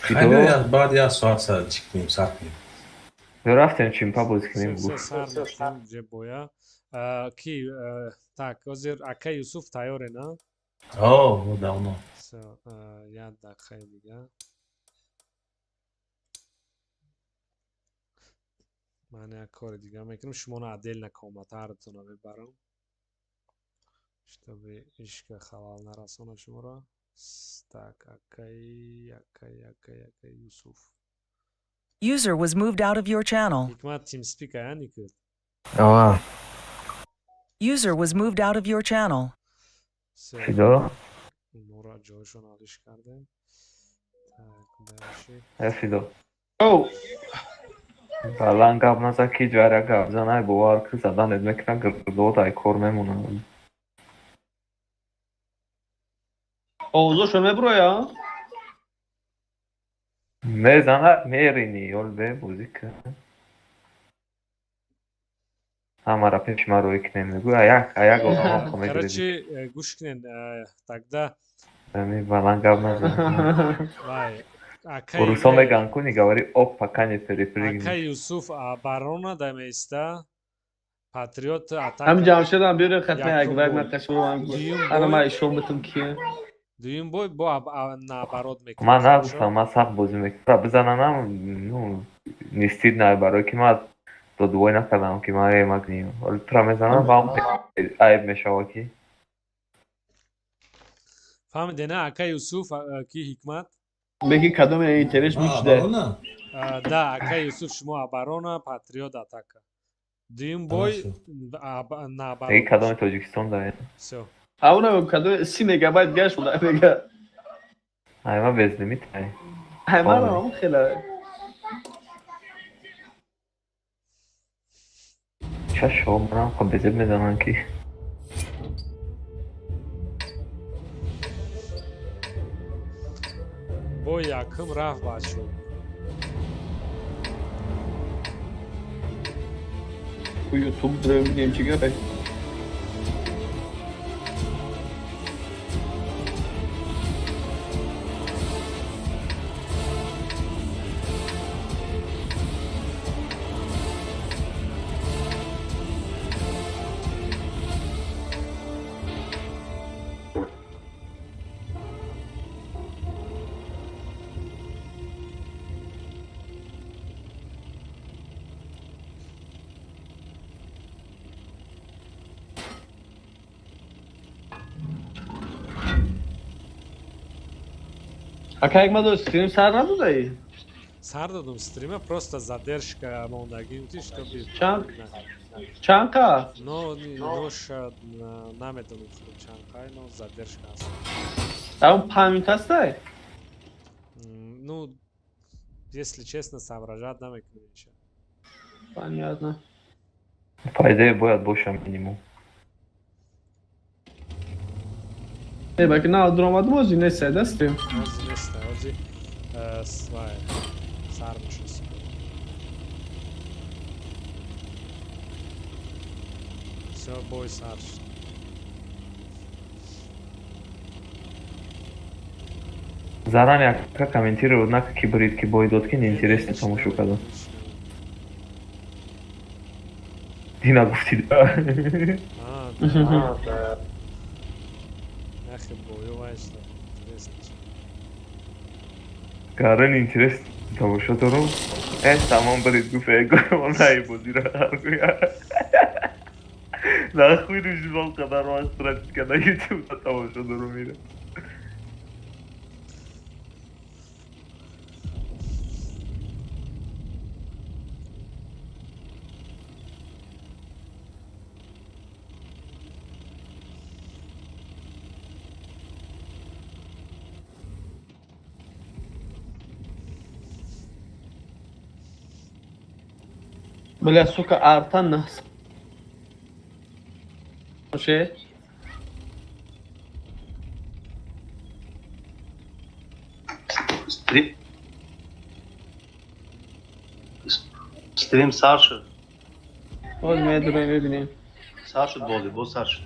Фидо. Баъд як соат чӣ кунем, сар кунем. Ё рафтем чимпа бозӣ кунем. Всё, сар мекунем уже боя. Ки так, ҳозир ака Юсуф тайёре, на? О, давно. Всё, як дақиқаи дига. Ман як кори дига мекунам, шуморо отдельно комнатаратонро мебарам, чтобы ишка халал нарасона шуморо. Так, акаи, акаи, акаи, акаи Юсуф. User was moved out of your channel. Ҳикмат, TeamSpeak ая никуд. Ава. User was moved out of your channel. Всё, Фидо. моро ҷойшон алиш кардем. Так, дальше. Э, Фидо. Оу. Баланд гап наза, ки ҷара гап занай, бовар ки заданет мекунад, гирдод ай кор мемонад. Овозошо меброя? Мезана, мерини, ёл бе бозӣ кун. Ҳамара пеши ман рӯй кунем, мегӯ аяк аяк одамон мегиред. Короче, гӯш кунед, тогда Ами баланд гап назан. Вай, акаи Урусо меган куни говори оп, пока не перепрыгни. Акаи Юсуф оборона да меиста, патриот атака. Ҳам Ҷамшедам биёре, хатма як Якум вак бой. ман қашурам. Дуюм Ана бой. ман ишон битум кие. Дуюм бой бо наоборот мекунем. Ман, хорошо? нагуфтам, ман сахт бозӣ мекунам. Бизананам, ну, не стыдно, барое ки ман додувой накардам, ки ман магним. Вале тура мезанам ва айб мешава ки. Фаҳмиде, на, ака Юсуф, ки Ҳикмат? Беги кадоме интерес мучде. Оборона? Да, ака Юсуф, шумо оборона, патриот атака. Дуюм бой Хорошо. наоборот. Эй, кадоми Тоҷикистон да? Всё. Ауна кадоме 30 мегабайт гашт мега. Ай, ма безлимит ай. Ай, манам хела. Чашо, манам хоб безеб мезанам ки. Бой якум рафт, бачо. Ку Ютуб дроем, бинем чӣ гапе. Ака, як мадо стрим сар надодаи? Сар додум стрима, просто задержка мондагим ти, чтобы Чанд? Чанд қа? Но ноша намедонам худам чанд қай, но задержка аст. Ам 5 минут ҳастай? Ну, если честно, соображать намекунем ещё. Понятно. По идее бояд боша минимум. Э, баки на дуромадум, ози нест да стрим. Ози нест, ози вай сар мешаст. Всё, бой сар шуд. Заранее ака комментировать на ки брид, ки бой дод, ки неинтересно тамошо кардам. Дина гуфти да. А, да. Нахи бою вайшта. Интересно. Карен интерес тамошо дорум. Э, тамом брид гуфт, э, гуфт, най бозиро нахуй рӯзи қадар вақт тратить карда ютуб тамошо дорум ира. Бля, сука, артан нас. Ше? Стрим сар шуд. Боз медурем, мебинем. Сар шуд бозӣ, боз сар шуд.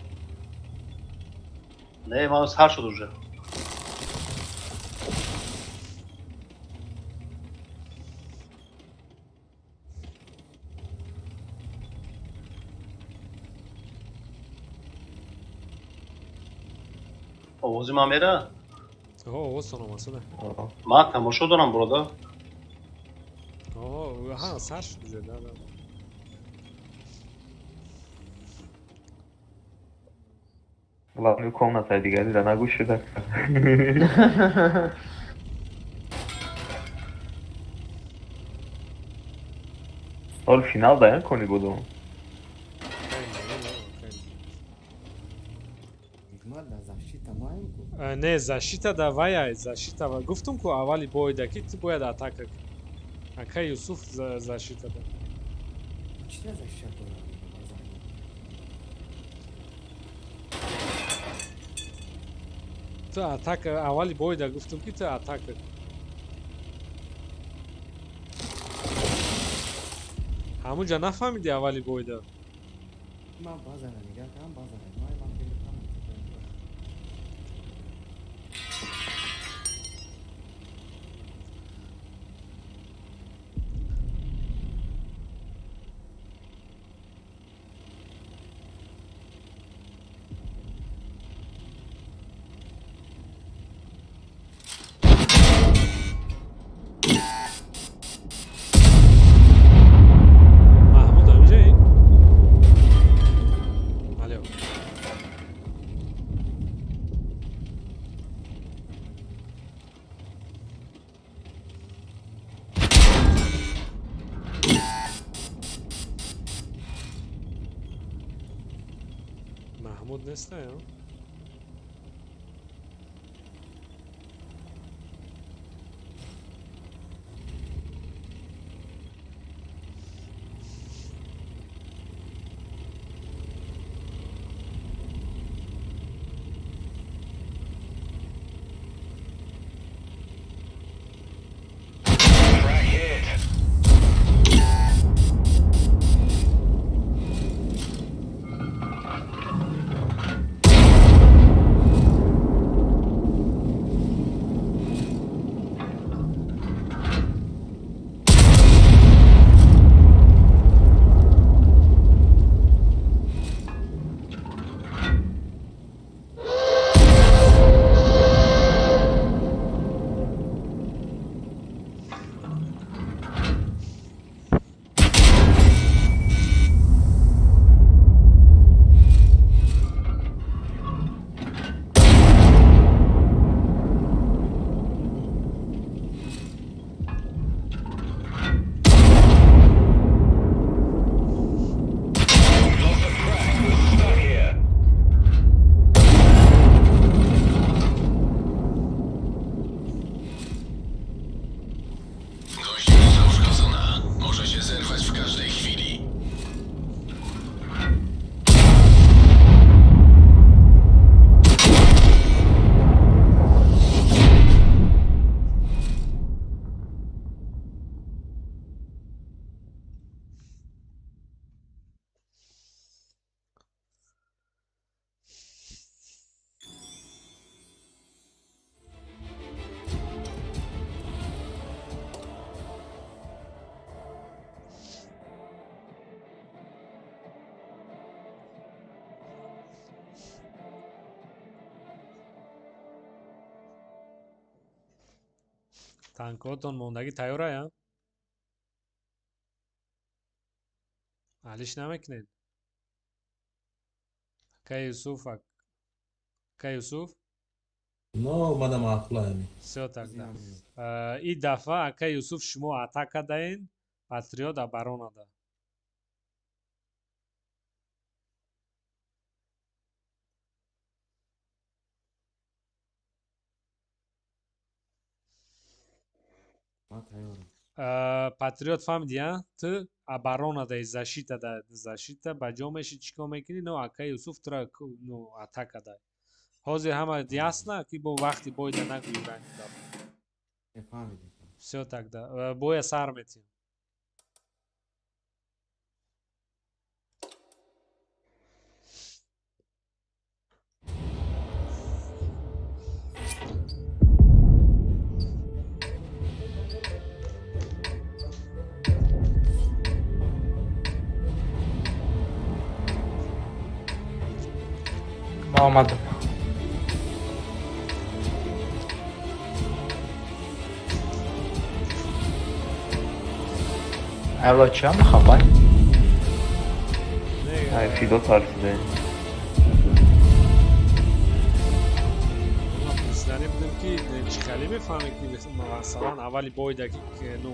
Не, ман сар шуд уже. Овози ман мера? О, овозтон омад. Ман тамошо дорам, бародар. О, ҳа, сар шуд уже, да, да. Главный комната дигари да нагӯ шуда. Ҳол финал даян кони будум. Не, защита да ваяй, защита ва гуфтум ку аввали бойда ки ту бояд атака кунӣ. Ака Юсуф защита да. Ту атака аввали бойда гуфтум ки ту атака кун. Ҳамунҷа нафаҳмиди аввали бойда. Ман баъзан нигаҳ кардам, баъзан ман фикр кардам. Маҳмуд ҳаминҷаи? Алё. Маҳмуд нестая? Gąsienica uszkodzona. Może się zerwać w każdej chwili. Танкотон мондагӣ тайёрая? Алиш намекунед? Ака Юсуф, ака Юсуф? Но мада маъқула ами. Всё тогда. И дафъа, ака Юсуф, шумо атака даен, Патриот оборона да. Ман тайёрам. Патриот, фаҳмиди, а? Ту оборона даи, защита да, защита ба ҷо меши, чӣ кор мекунӣ? Но ака Юсуф тура ну атака дай. Ҳозир ҳама ясно, ки бо вақти бойда нагӯи ранг даб. Фаҳмидем. Всё тогда. Боя сар метиҳем. Ма омадам. Алло, чам хабар? Не, Ай, фидо тарсида. Ман пурсидани будем, ки чӣ хеле мефаҳмед, ки масалан аввали бойда ки, ну,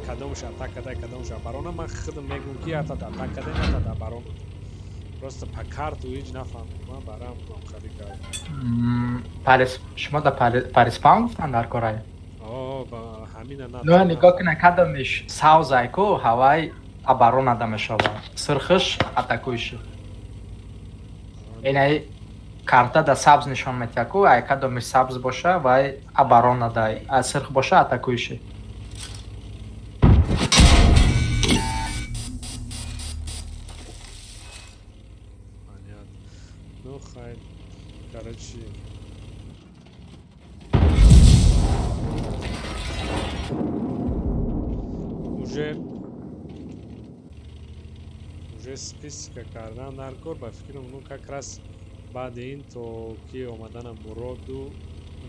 кадомш атака дай, кадомш оборона? Ман худам мегӯм, ки ятад атака дай, ятад оборона. Просто по карту ҳеҷ нафаҳмидам, ман барам хеле гап. Парис шумо да париспан гуфтан дар корай. О, ба ҳамина на. Ну, нигоҳ кунед, кадомиш савзай ку, ҳавай оборона да мешава. Сирхиш атакующий. Инаи карта да сабз нишон метиҳад ку, ай кадомиш сабз боша, вай оборона дай, а сирх боша, атакующий. Понятно. Ну, хай, короче, уже списка кардан дар кор, ба фикрам, ну, как раз баъди ин то ки омадана Муроду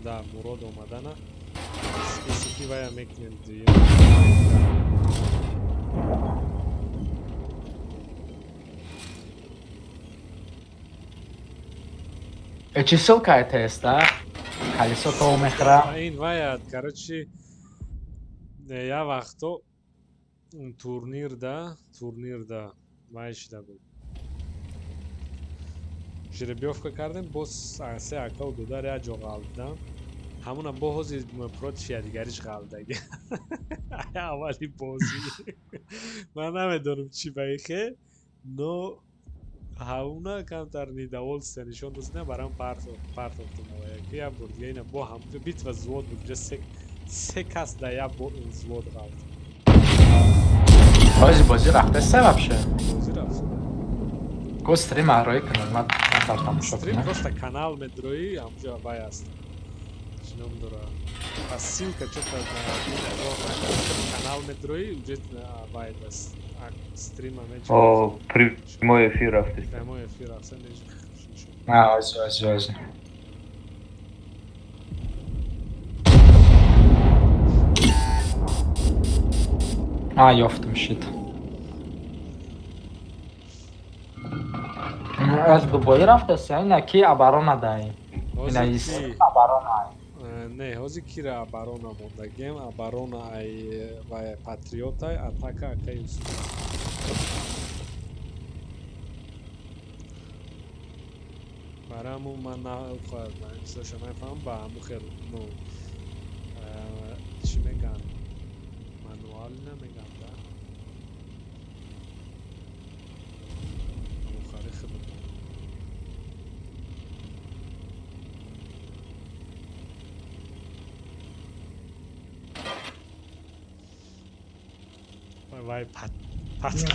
да Мурод омадана списоки вая мекунем дуюм. Э, чӣ ссылка теста? Колесо то мехра. Ин вая, короче, як вақто турнирда вай шида буд, жеребьёвка кардем, боз се акаву додар як ҷо ғалбидам, ҳамуна бо ҳози против якдигариш ғалбидаги. Аввали бозӣ ман намедонам чӣ ба ихе, но ҳамуна камтар недовольствие нишон дод, барам партофтум, як бор дига ина бо ҳам битва взвод буд, ҷа се кас да як взвод ғалб. Бозӣ, бозӣ рафтеста вообще? Бозӣ рафт. Ко стрим арои кунад, ман дар тамошо Стрим кунам. просто канал медрои, ҳамҷо вай аст, чӣ ном дора, па ссылка чё-то канал медрои, уҷа вай стрима. О, прямой эфир рафтеста. Прямой эфир рафта. А, ози, ози, ози. А, ёфтам, шит. Аз дубои рафтаси, ина ки оборона дай. Ина ис оборона. Не, ҳозир кира оборона мондагем, оборона ай вай патриотай, атака ака Юсуф. Бараму ман чизоша нафаҳмам, ба ҳаму хел, ну, чӣ меган, мануал намеган да, ҳамухари худам. Вай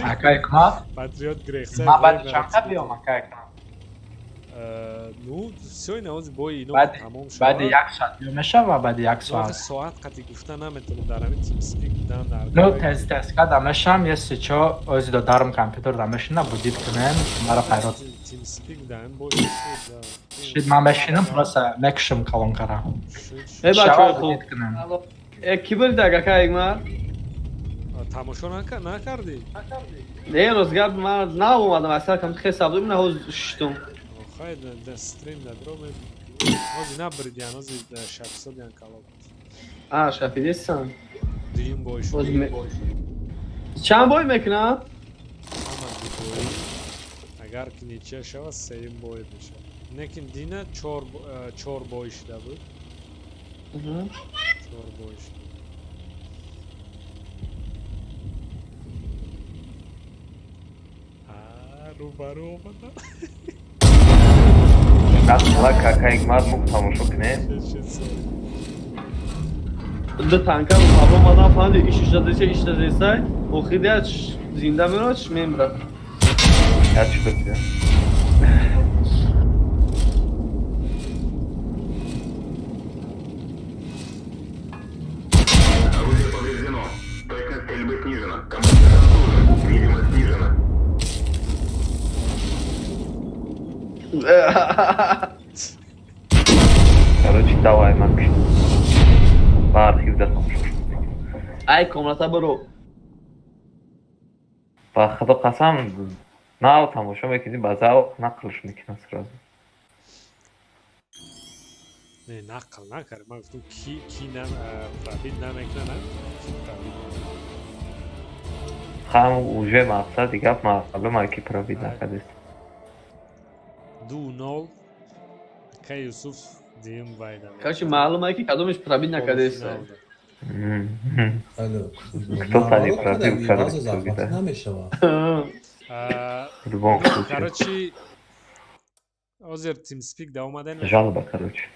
Акай Ҳикмат? Патриот грехса. Ман баъди чанд та биём, акай Ҳикмат? Ну, всё, ина ҳозир бои ино тамом шавад. Баъди як соат биё мешава, баъди як соат. Соат қати гуфта наметавонам, дар ҳамин TeamSpeak будан дар. Ну, тез тез када мешам, если чо, ози додарам компютер да мешина, будит кунем, мара пайрот. TeamSpeak да ҳамин бой шуд. Шид, ман мешинам, просто мекушам колонкара. Э, бачаҳои хуб. Будит кунем. Э, ки бурид, акай Ҳикмат? Тамошо накардӣ? Не, рост гап, ман наомадам, асар кам хел сабдум, на ҳоз шиштум. Хай, да стрим дадро, ҳозир набридиан, ҳозир шафисодиан калоб. А, шафидисан. Дуюм бой шуд. Чанд бой мекунам? Ҳама дубоӣ, агар ки ничья шавад, сеюм бой мешавад. Лекин дина чор бой шуда буд, чор бой шуда. Рӯбарӯ омада. Лак, акай Ҳикмат, мук тамошо кунем. Ду танка омадам, фаҳмиди, иш ишдадеса, ишдадесай, охири яч зинда мерад, мемирад. Як чӣ бикунем? Орудие повреждено. Точность стрельбы снижена. Командир контужен. Видимость снижена. Короче, давай, ман ба архив да тамошо. Ай, комната биро. Ба худо қасам, нав тамошо мекунӣ, ба завқ нақлш мекунам сразу. Не, нақл накард. Ман гуфтам, ки пробить намекунад, нагуфтам, ки пробить намекунад. Ҳам уже мақсади гап маълума, ки пробить накардест. 2-0. Ака Юсуф дуюм вайда. Короче, маълума ки кадомиш пробить накардест. Алло. Кто-то не пробил, база короче, захват намешавад. В любом случае. Короче, ҳозир TeamSpeak да омадем. Жалоба, короче.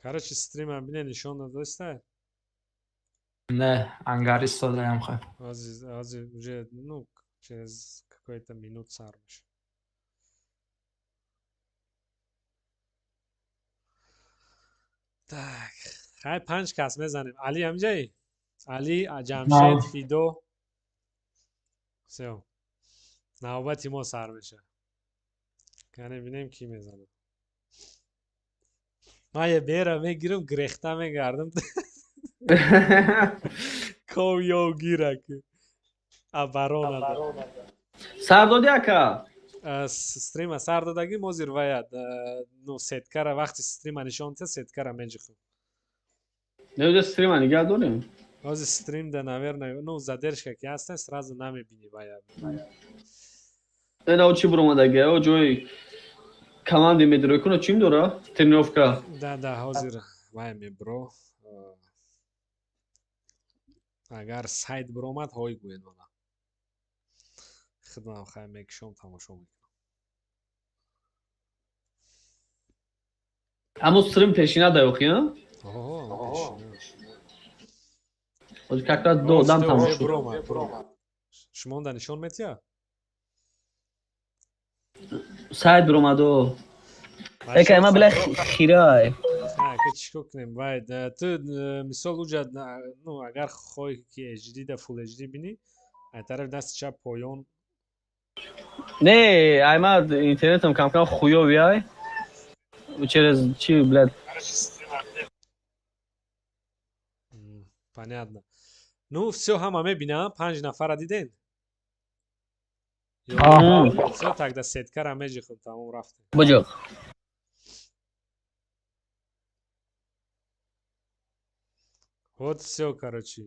Короче, стрима бине нишон дадоста? Не, ангари истодаям хай. Ҳозир уже, ну, через какой-то минут сар мешавад. Так, хай панҷ кас мезанем. Али ҳамҷаи? Али, Ҷамшед, Фидо. Всё. Навбати мо сар мешавад. Кане бинем ки мезанад. Ман я бера мегирам, грехта мегардам. Ков ё гирак. Оборона. Сар доди ака? Стрима сар додагӣ мо зир вая, ну, сеткара вақти стрима нишон та сеткара меҷихам. Не, стрима нигаҳ дорем. Ҳозир стрим да, наверное, ну, задержка ки ҳаста, сразу намебинӣ вая. Ена чӣ буромадаги? О ҷои команди медрои куна чим дора? Тренировка. Да, ҳозир вай мебро. Агар сайт биромад, ҳой гӯед мана. Хидмам хай мекушом, тамошо мекунам. Ҳамун стрим пешина даёқи, а? Оҳо. Ҳозир как раз ду одам тамошо. Биромад. Шумо да нишон метиҳад? Сайт биромадо. Эка ма била хирай. Ка чикор кунем? Вай, ту мисол уҷа, ну, агар хоҳӣ ки HD да Full HD бинӣ, ай тарафи дасти чап поён. Не, ай ма интернетам кам-кам хуёви ай. Через чи, блядь. Понятно. Ну, всё, ҳама мебинам, панҷ нафара диден? Всё, тогда сеткара меҷихм, тамом, рафтем. Буҷуқ. Вот всё, короче.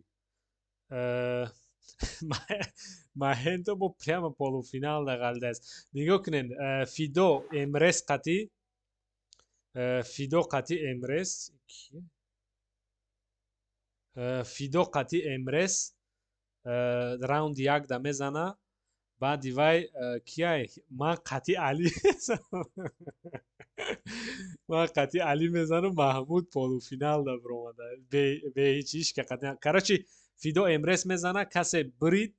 Маҳенто бо прямо полуфинал дағалдааст. Нигоҳ кунед, Фидо Эмрес қатӣ, Фидо қатӣ Эмрес, Фидо қатӣ Эмрес раунди якда мезана. Баъди вай кияй? Ман қатӣ Али ман қатӣ Али мезанам, Маҳмуд полуфинал да биромада. Бе ҳеҷ ҳеҷ ка қатӣ. Короче, Фидо Эмрес мезана, касе бирид,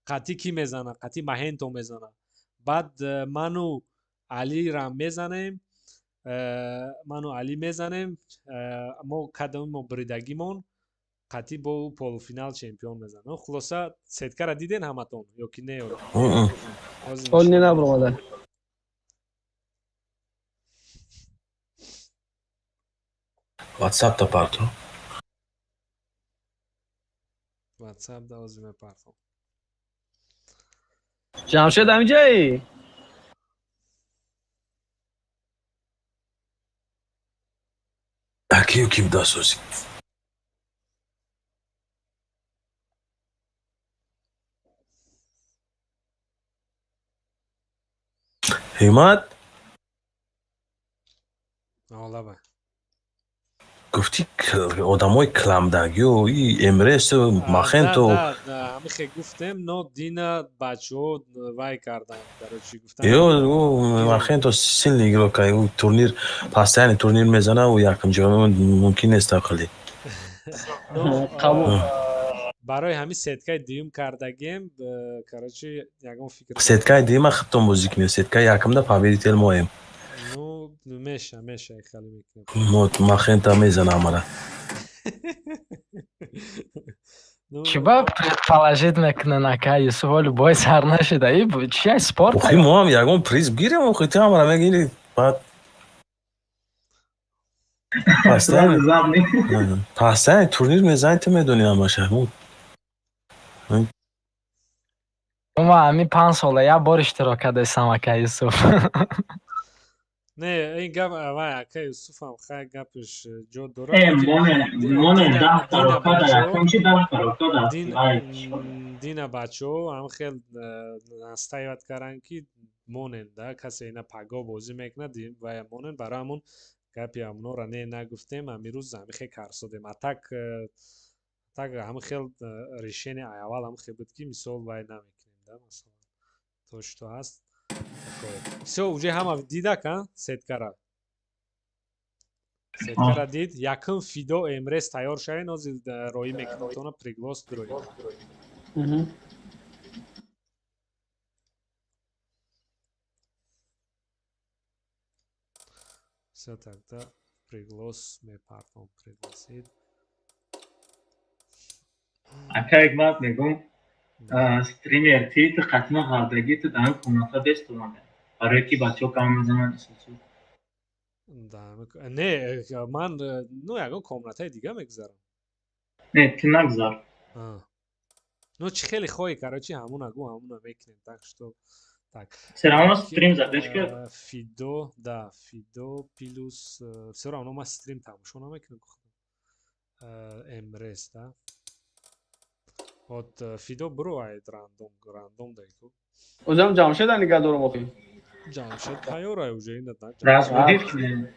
қатӣ кӣ мезана? Қатӣ Маҳенто мезана. Баъд ману Алира мезанем, ману Али мезанем, мо кадоми мо биридагимон қатӣ бо ӯ полуфинал чемпион мезанад. Хулоса, сеткара диден ҳаматон ё ки не? Ҳол не набиромада. WhatsApp да парто. WhatsApp да ҳозир мепартом. Ҷамшед ҳамиҷаи? Акию ким дасоси? Ҳимат? Олаба. Гуфти одамои кламдагиу и Эмресу Махенто. Ҳамихе гуфтем, но дина бачаҳо вай карданд, короче, гуфтанд. Ё, Махенто сильный игрок, ӯ турнир постоянно турнир мезана, ӯ якум ҷо мумкин нест ақли. Қабул. Барои ҳамин сеткаи дуюм кардагем, короче, ягон фикр. Сеткаи дуюма худтон бозӣ кунед, сеткаи якумда победитель моем. Ну, меша, хеле мекунем. Мо Махента мезана амара. Чӣ ба предположить мекунен, ака Юсуф, оли бой сар нашида? И чи спорт? Охи мо ҳам ягон приз бигирем, охи ту ҳамара мегири, баъд постоянно турнир мезанӣ, ту медонӣ ҳамаша. Ма ҳамин 5 сола як бор иштирок кардастам, ака Юсуф. Не, ин гап вай, ака Юсуфам хай гапаш ҷо дорад. Моне 10 коробка да якум чи 10 коробка да. Дина бачаҳо ҳам хел настаивать карданд, ки монен да, касе ина паго бозӣ мекунад, вая монен. Барои ҳамун гапи ҳамонора не нагуфтем, ҳамирӯз ҳамихе карсодем. А так ҳамин хел решение аввал ҳамин хел буд, ки мисол вай намекунем да, масалан, то что ҳаст. Всё, уже ҳама дидак, а? Сеткара. Сеткара дид. Якум Фидо, Эмрес тайёр шавен, ҳозир роӣ мекунам тона приглас дрои. Всё, тогда приглас мепартом, пригласить. Ака Ҳикмат, мегум, стример ти, ту қатма ғалдагӣ, ту дар комната бестомада, барое ки бачаҳо кам мезананд. Не, ман, ну, ягон комнатаи дига мегузарам. Не, ту нагузар. Ну, чӣ хеле хоҳӣ, короче, ҳамуна гу, ҳамуна мекунем, так что так. Все равно стрим задеш ки. Фидо, да, Фидо плюс, все равно ман стрим тамошо намекунам. Эмрес, да. Вот Фидо, бро, айд рандом, рандом дай ку. Озам Ҷамшеда нигоҳ дорам охи. Ҷамшед тайёрай уже, ина. Разбудить кунем.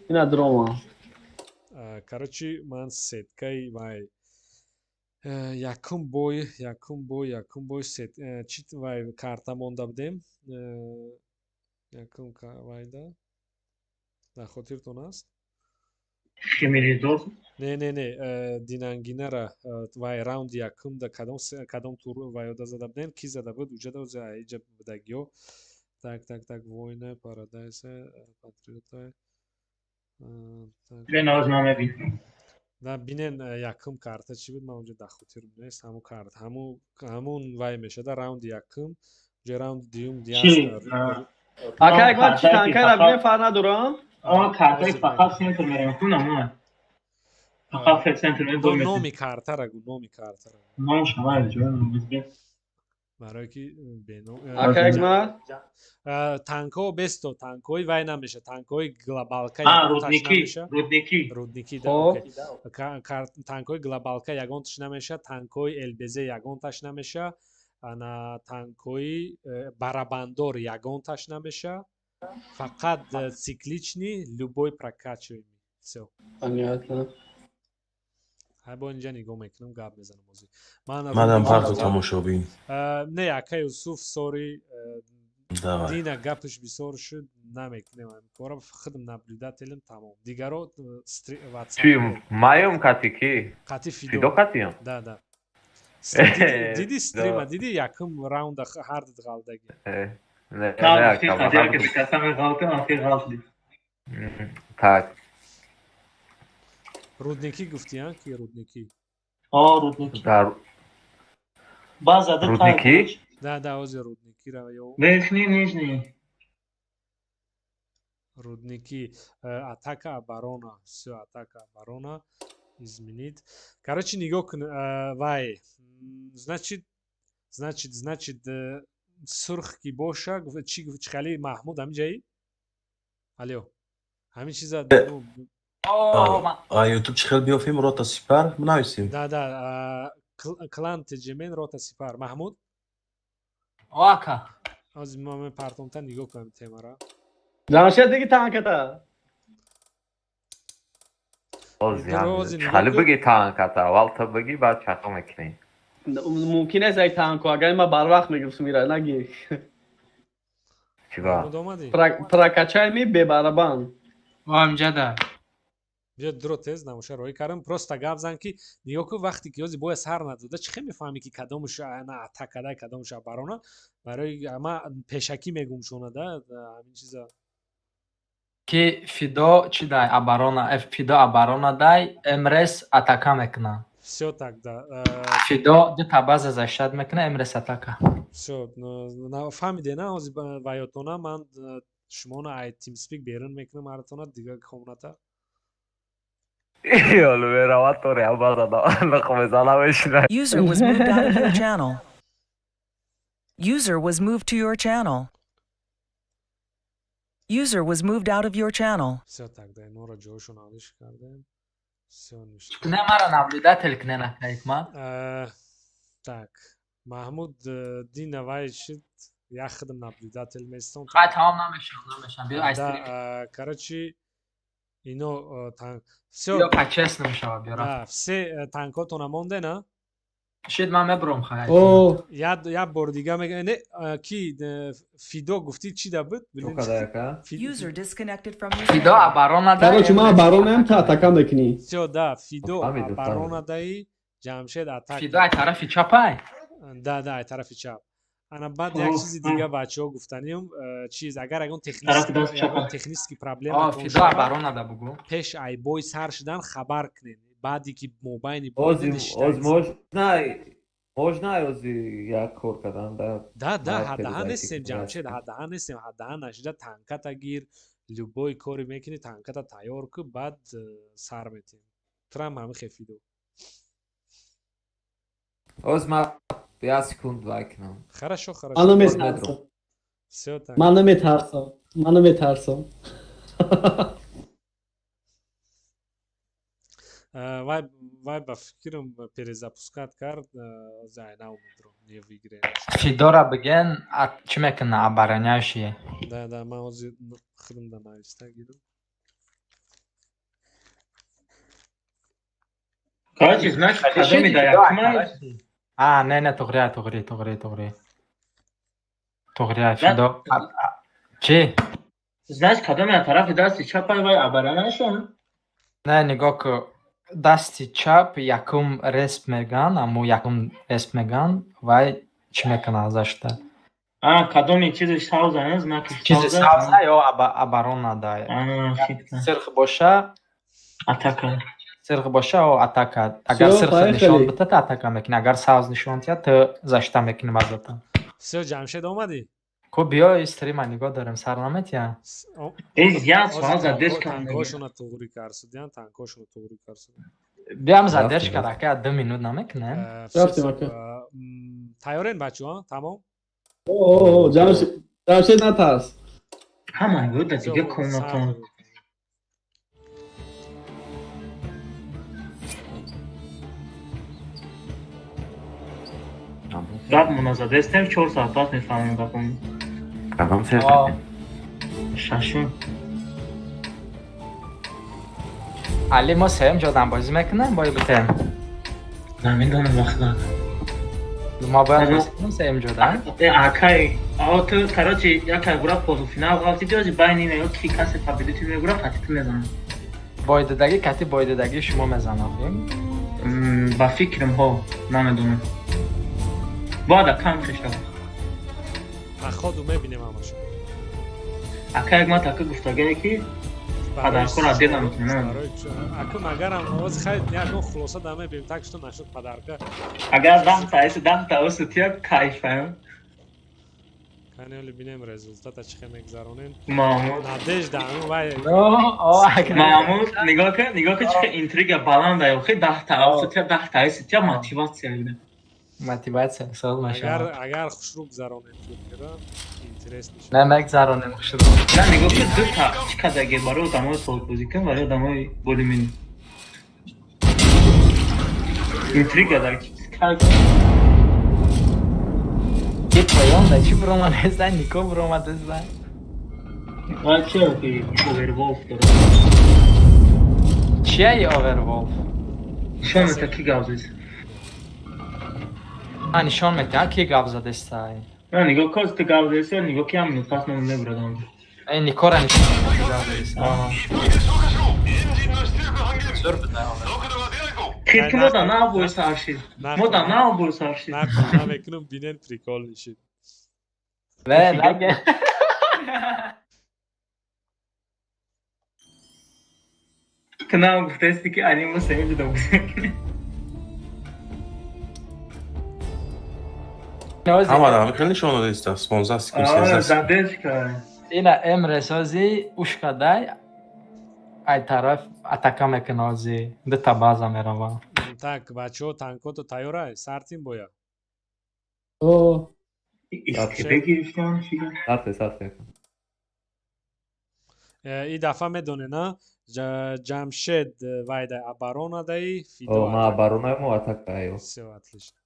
Ина дрома. Короче, ман сеткаи вай якум бой, якум бой, якум бой, сет чи вай карта монда будем, якум вайда дар хотиртон аст? Химеридоз. Не, не, не, динангинара вай раунди якум да кадом тур вайода зада будем, ки зада буд уҷада, иҷа будагиё. Так, так, так, война парадайса патриота. Да, бинен, якум карта чӣ буд, ман унҷа дар хотир нест. Ҳамун карта, ҳамун вай мешада раунди якум, уҷа раунди дуюм. Ака Ҳикмат, чи танкара бинен, фарқ надорам? Картаи фақат центр мерем, ку намона фақат центр. Номи картара гу, номи картара. Номш ҳамаи ҷо. Барое ки Ака Ҳикмат, танкҳо бесто, танкҳои вай намеша, танкҳои глобалка. Рудники, рудники. Рудники, танкҳои глобалка ягонташ намеша, танкҳои ЛБЗ ягонташ намеша, ана танкҳои барабандор ягонташ намеша, фақат цикличный, любой прокачиваемый, всё. Понятно. Ҳай, бо инҷа нигоҳ мекунам, гап мезанам ҳозир. Манам фарқу тамошобин. Не, ака Юсуф, сори, дина гапаш бисёр шуд, намекунем ҳамин кора, худам наблюдателем, тамом, дигаро. Чи маём, кати ки? Қати. Фидо катиём. Да, диди стрима, диди, якум раунда ҳар дид ғалдаги. Ғалтам. Так. Рудники гуфти, а ки Рудники? Рудники. База. Рудники. Да, ҳозир Рудникира ё. Верхний, нижний. Рудники, атака, оборона, всё, атака, оборона, изменить. Короче, нигоҳ кун, вай, значит, сурх ки боша, чи хали, Маҳмуд, ҳамин ҷаи, алё, ҳамин чиза. Ютуб чӣ хел биёфем? Рота Сипар бинависем? Да, клан Тҷмен, Рота Сипар, Маҳмуд. Ака. Ҳозир ма мепартомта, нигоҳ кунам темара. Ҷамшед, диги танката. Хали биги танката, аввал ту биги, баъд чақо мекунем. Мумкин аст як танко, агар ма барвақт мегирифтум, ира наги. Чиба? Прокачай ми бебарабан. Амҷада. Биё, дуро тез намоша роҳӣ кардам, просто гап зан, ки нигоҳ кун, вақте ки ҳозир бояд сар надода, чӣ хел мефаҳмӣ, ки кадомаш на атакада, кадомаш оборона? Барои ма пешакӣ мегум шонада ҳамин чиза. Ки Фидо чӣ дай, оборона, Фидо оборона дай, Эмрес атака мекуна. Всё, тогда. Фидо дута база защищать мекуна, Эмрес атака. Всё, фаҳмиде, на? Ҳозир ваётона ман шумоно ай TeamSpeak берун мекунам, ҳаратона дига комната. Ёлу меравад, то реал базада лиқ мезана, мешина. User was moved out of your channel. User was moved to your channel. User was moved out of your channel. Всё, тогда инора ҷоашон алиш кардем. Всё. Не, мара наблюдатель кне, на Ҳикмат. Так, Маҳмуд, дина вай шид, як худам наблюдатель местон. Хай, тамом, намешам, намешам, биё. Короче, ино всё. Биё, по-честному шава, биё. Все танкотона монде, на? Шид, ман мебурам, хай. О. Як бор дига мега, не, ки Фидо гуфтӣ, чӣ да буд? Чо када, яка? User disconnected from your Фидо channel. оборона да. Короче, ман оборонаем, ту атака мекунӣ. Всё, да, Фидо Фаҳмидам, оборона фаҳмидам. даи, Ҷамшед атака. Фидо ай тарафи чапай. Да, ай тарафи чап. Ана баъд як чизи дига, бачаҳо, гуфтаним, чиз, агар ягон Тарафи даст чапа. технический О, проблема Фидо оборона да, бугу. пеш ай бой сар шудан хабар кунед, баъде ки мобайни Ози оз можно ози як кор кардан да? Да, Бояд ҳадаҳа передайте нестем, ки Ҷамшед, бояд. ҳадаҳа нестем. Ҳадаҳа нашида, танката гир, любой коре мекунӣ, танката тайёр ку, баъд сар метем. Турам ҳами хе, Фидо. Оз ма як секунд вай кунам. Хорошо, Ман хорошо. наметарсам. Всё, так. Ман наметарсам. Ман наметарсам. Вай ба фикрам перезапускать кард, зайна умедро не в игре. Фидора биген, чӣ мекуна, обороняши. Да, ман ҳозир худам да нависта гирам. Короче, значит, кадоми да якумай? А, не, не, туғри, туғри, туғри, туғри. Туғри, Фидо. Чӣ? Значит, кадоми аз тарафи дасти чапай, вай оборонашон? Не, нигоҳ ку. Дасти чап якум респ меган, аммо якум респ меган, вай чӣ мекуна, защита. А, кадоми чизи савза, не? Знаки Чизи савза? савза ё оборона да. А, фикр. Сирх боша, Атака. сирх боша, о, атака. Агар Всё, сирх поехали. нишон бита, ту атака мекунӣ. Агар савз нишон тия, ту защита мекунӣ базата. Всё, Ҷамшед, омадӣ? Ку биё, стрима нигоҳ дорем, сар наметия. Эз як Ҳозир соат задержка. Танкошона туғри карсудиян, танкошона туғри карсудиян. Биям, Рафтем, задержка рафтем. рака 2 минут намекунем. Рафтем, ака. Тайёрен, бачаҳо, тамом? О, Ҷамшед, Ҷамшед, натарс. Ҳама гӯда Всё, дига сар комнатон. дорем. Гап муназадестем, 4 соат пас мефаҳмем гапон. Кадом сер? О. Шашум. Али, мо сеюм ҷодан бозӣ мекунем, бой битем. Намедонам вақт. Мо бояд бозӣ кунем сеюм ҷодан. Э, акай, а ту, короче, якай гура полуфинал ғалтиди, ози байни ина ё ки касе победитель мегура, қати ту мезанам. Бойдодагӣ кати бойдодагӣ шумо мезанам. Ба фикрам, ҳо, намедонам. Бояд акам хешава. Походу мебинем ҳамашо. Ака, як ман така гуфтагае ки подаркора дер наметунам. Аку магарам оз хай ягон хулоса да мебинем, так что нашуд подарка. Агар 10 та эси, 10 та осу тия, кайфаем. Кани, оли бинем результата чӣ хел мегзаронем. Маҳмуд. Надежда anu вай. Маҳмуд, нигоҳ кун, нигоҳ кун, чӣ интрига баланда, охи 10 та осу тия, 10 та эси тия, мотиватсия бида. Мотиватсия соз Агар мешавад. Агар хушрӯ гузаронем турнира, интерес мешавад. Не, мегзаронем хушрӯ. На, нигоҳ кун, дута чӣ кадаге барои одамои солбозӣ кун, барои одамои болимини. Интрига дар кайф. Ки поён да чӣ буромадеста, Нико буромадеста. Вай чи охи Оверволф дорад. Чия Оверволф? Нишон мета, ки гап зед. А, нишон метиҳад, ки гап задестай. На, нигоҳ кун, ту гап задеста, нигоҳ ки ҳам минут пас ном мебурадам. Э, Никора нишон метиҳад, ки гап задеста. Зур буда. Хит ки мо да нав бой сар шид. Мо да нав бой сар шид. Нақл намекунам, бинен, прикол мешид. Не, наге. Ту нав гуфтаисти ки ани мо семи ҷудо бозӣ. Ҳама ҳами хеле нишон додиста, 15 секунд, 13 секунд. Задержка. Ина эмресози ушкадай ай тараф атака мекуна, ози дута база мерава. Так, бачаҳо, танкото тайёрай, сартим боя. О. Истебе гирифтан чига? Сарте, сарте. И дафъа медоне, на, Ҷамшед вайда оборона даи, Фидо О, ма атака. оборонаему, атака аю. Всё, отлично.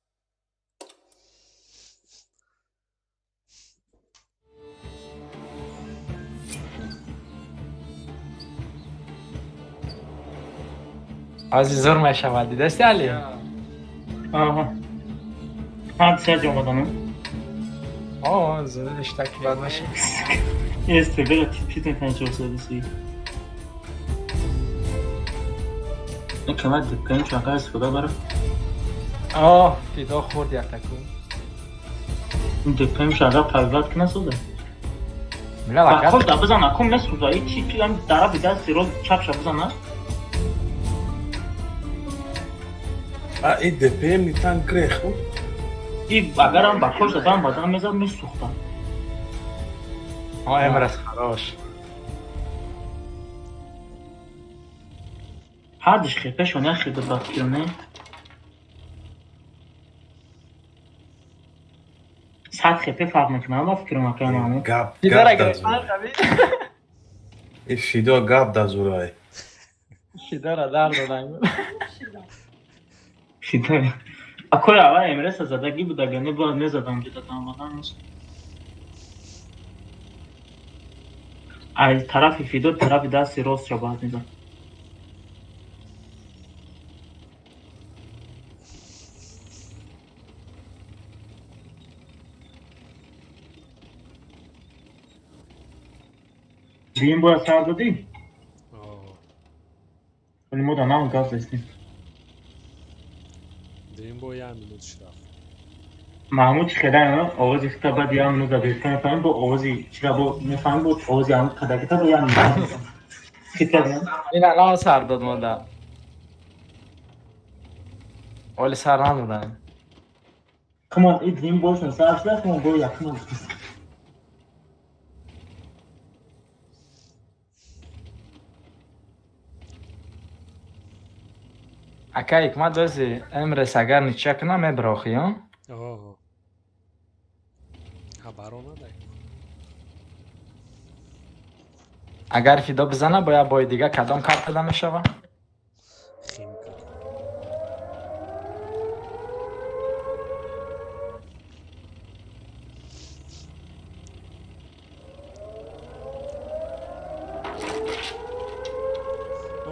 Ози зур мешавад, дидасти, Али? Аҳа. Ҳар сар ҷо омаданам. О, зиштак бад наша. СТБ-ро тит мекунад 430. Ин кама диккани чака истифода барам. О, Фидо хӯрд яктаку. Ин диккани шага парват кина соза. Мила Ба лакат. да бизан акун месӯза. И чи ки ам тарафи дасти рост чапша бизана. А и ДПМ танк реху. И агарам ба кош дадам бадан мезад месӯхта. О, Эмрес хорош. Ҳардиш хепешон як хел ба фикр не. 100 хепе фарқ мекунад ба фикрм ака Маҳмуд. Гап Фидора гап гирифтан дазурай. қаби. И Фидо гап дазурай. Фидора дар додан. Фидо. Акои аввал Эмреса задагӣ буд, агар не бояд мезадам ҷудатан бадан нест. Аз тарафи Фидо тарафи дасти ростро бояд мезад. Дуюм бояд сар додӣ? О, Вале мо дар нам гап застем. Дуюм бо як минут рафт. Маҳмуд чӣ хеле овози хита баъд як минут задоиста мефаҳмем, бо овози чира бо мефаҳмем, бо овози ҳамун қадагита бо як минут. Хита Ина на сар дод мода. Оли сар надодан. Хумон и дуюм бошон сар шуда, хумон бо якум. Ака Ҳикмат дози Эмрес агар ничья кунам меброхи, ё? О. Оборона дай. Агар Фидо бизана бояд бои дига кадом картада мешава? Химка.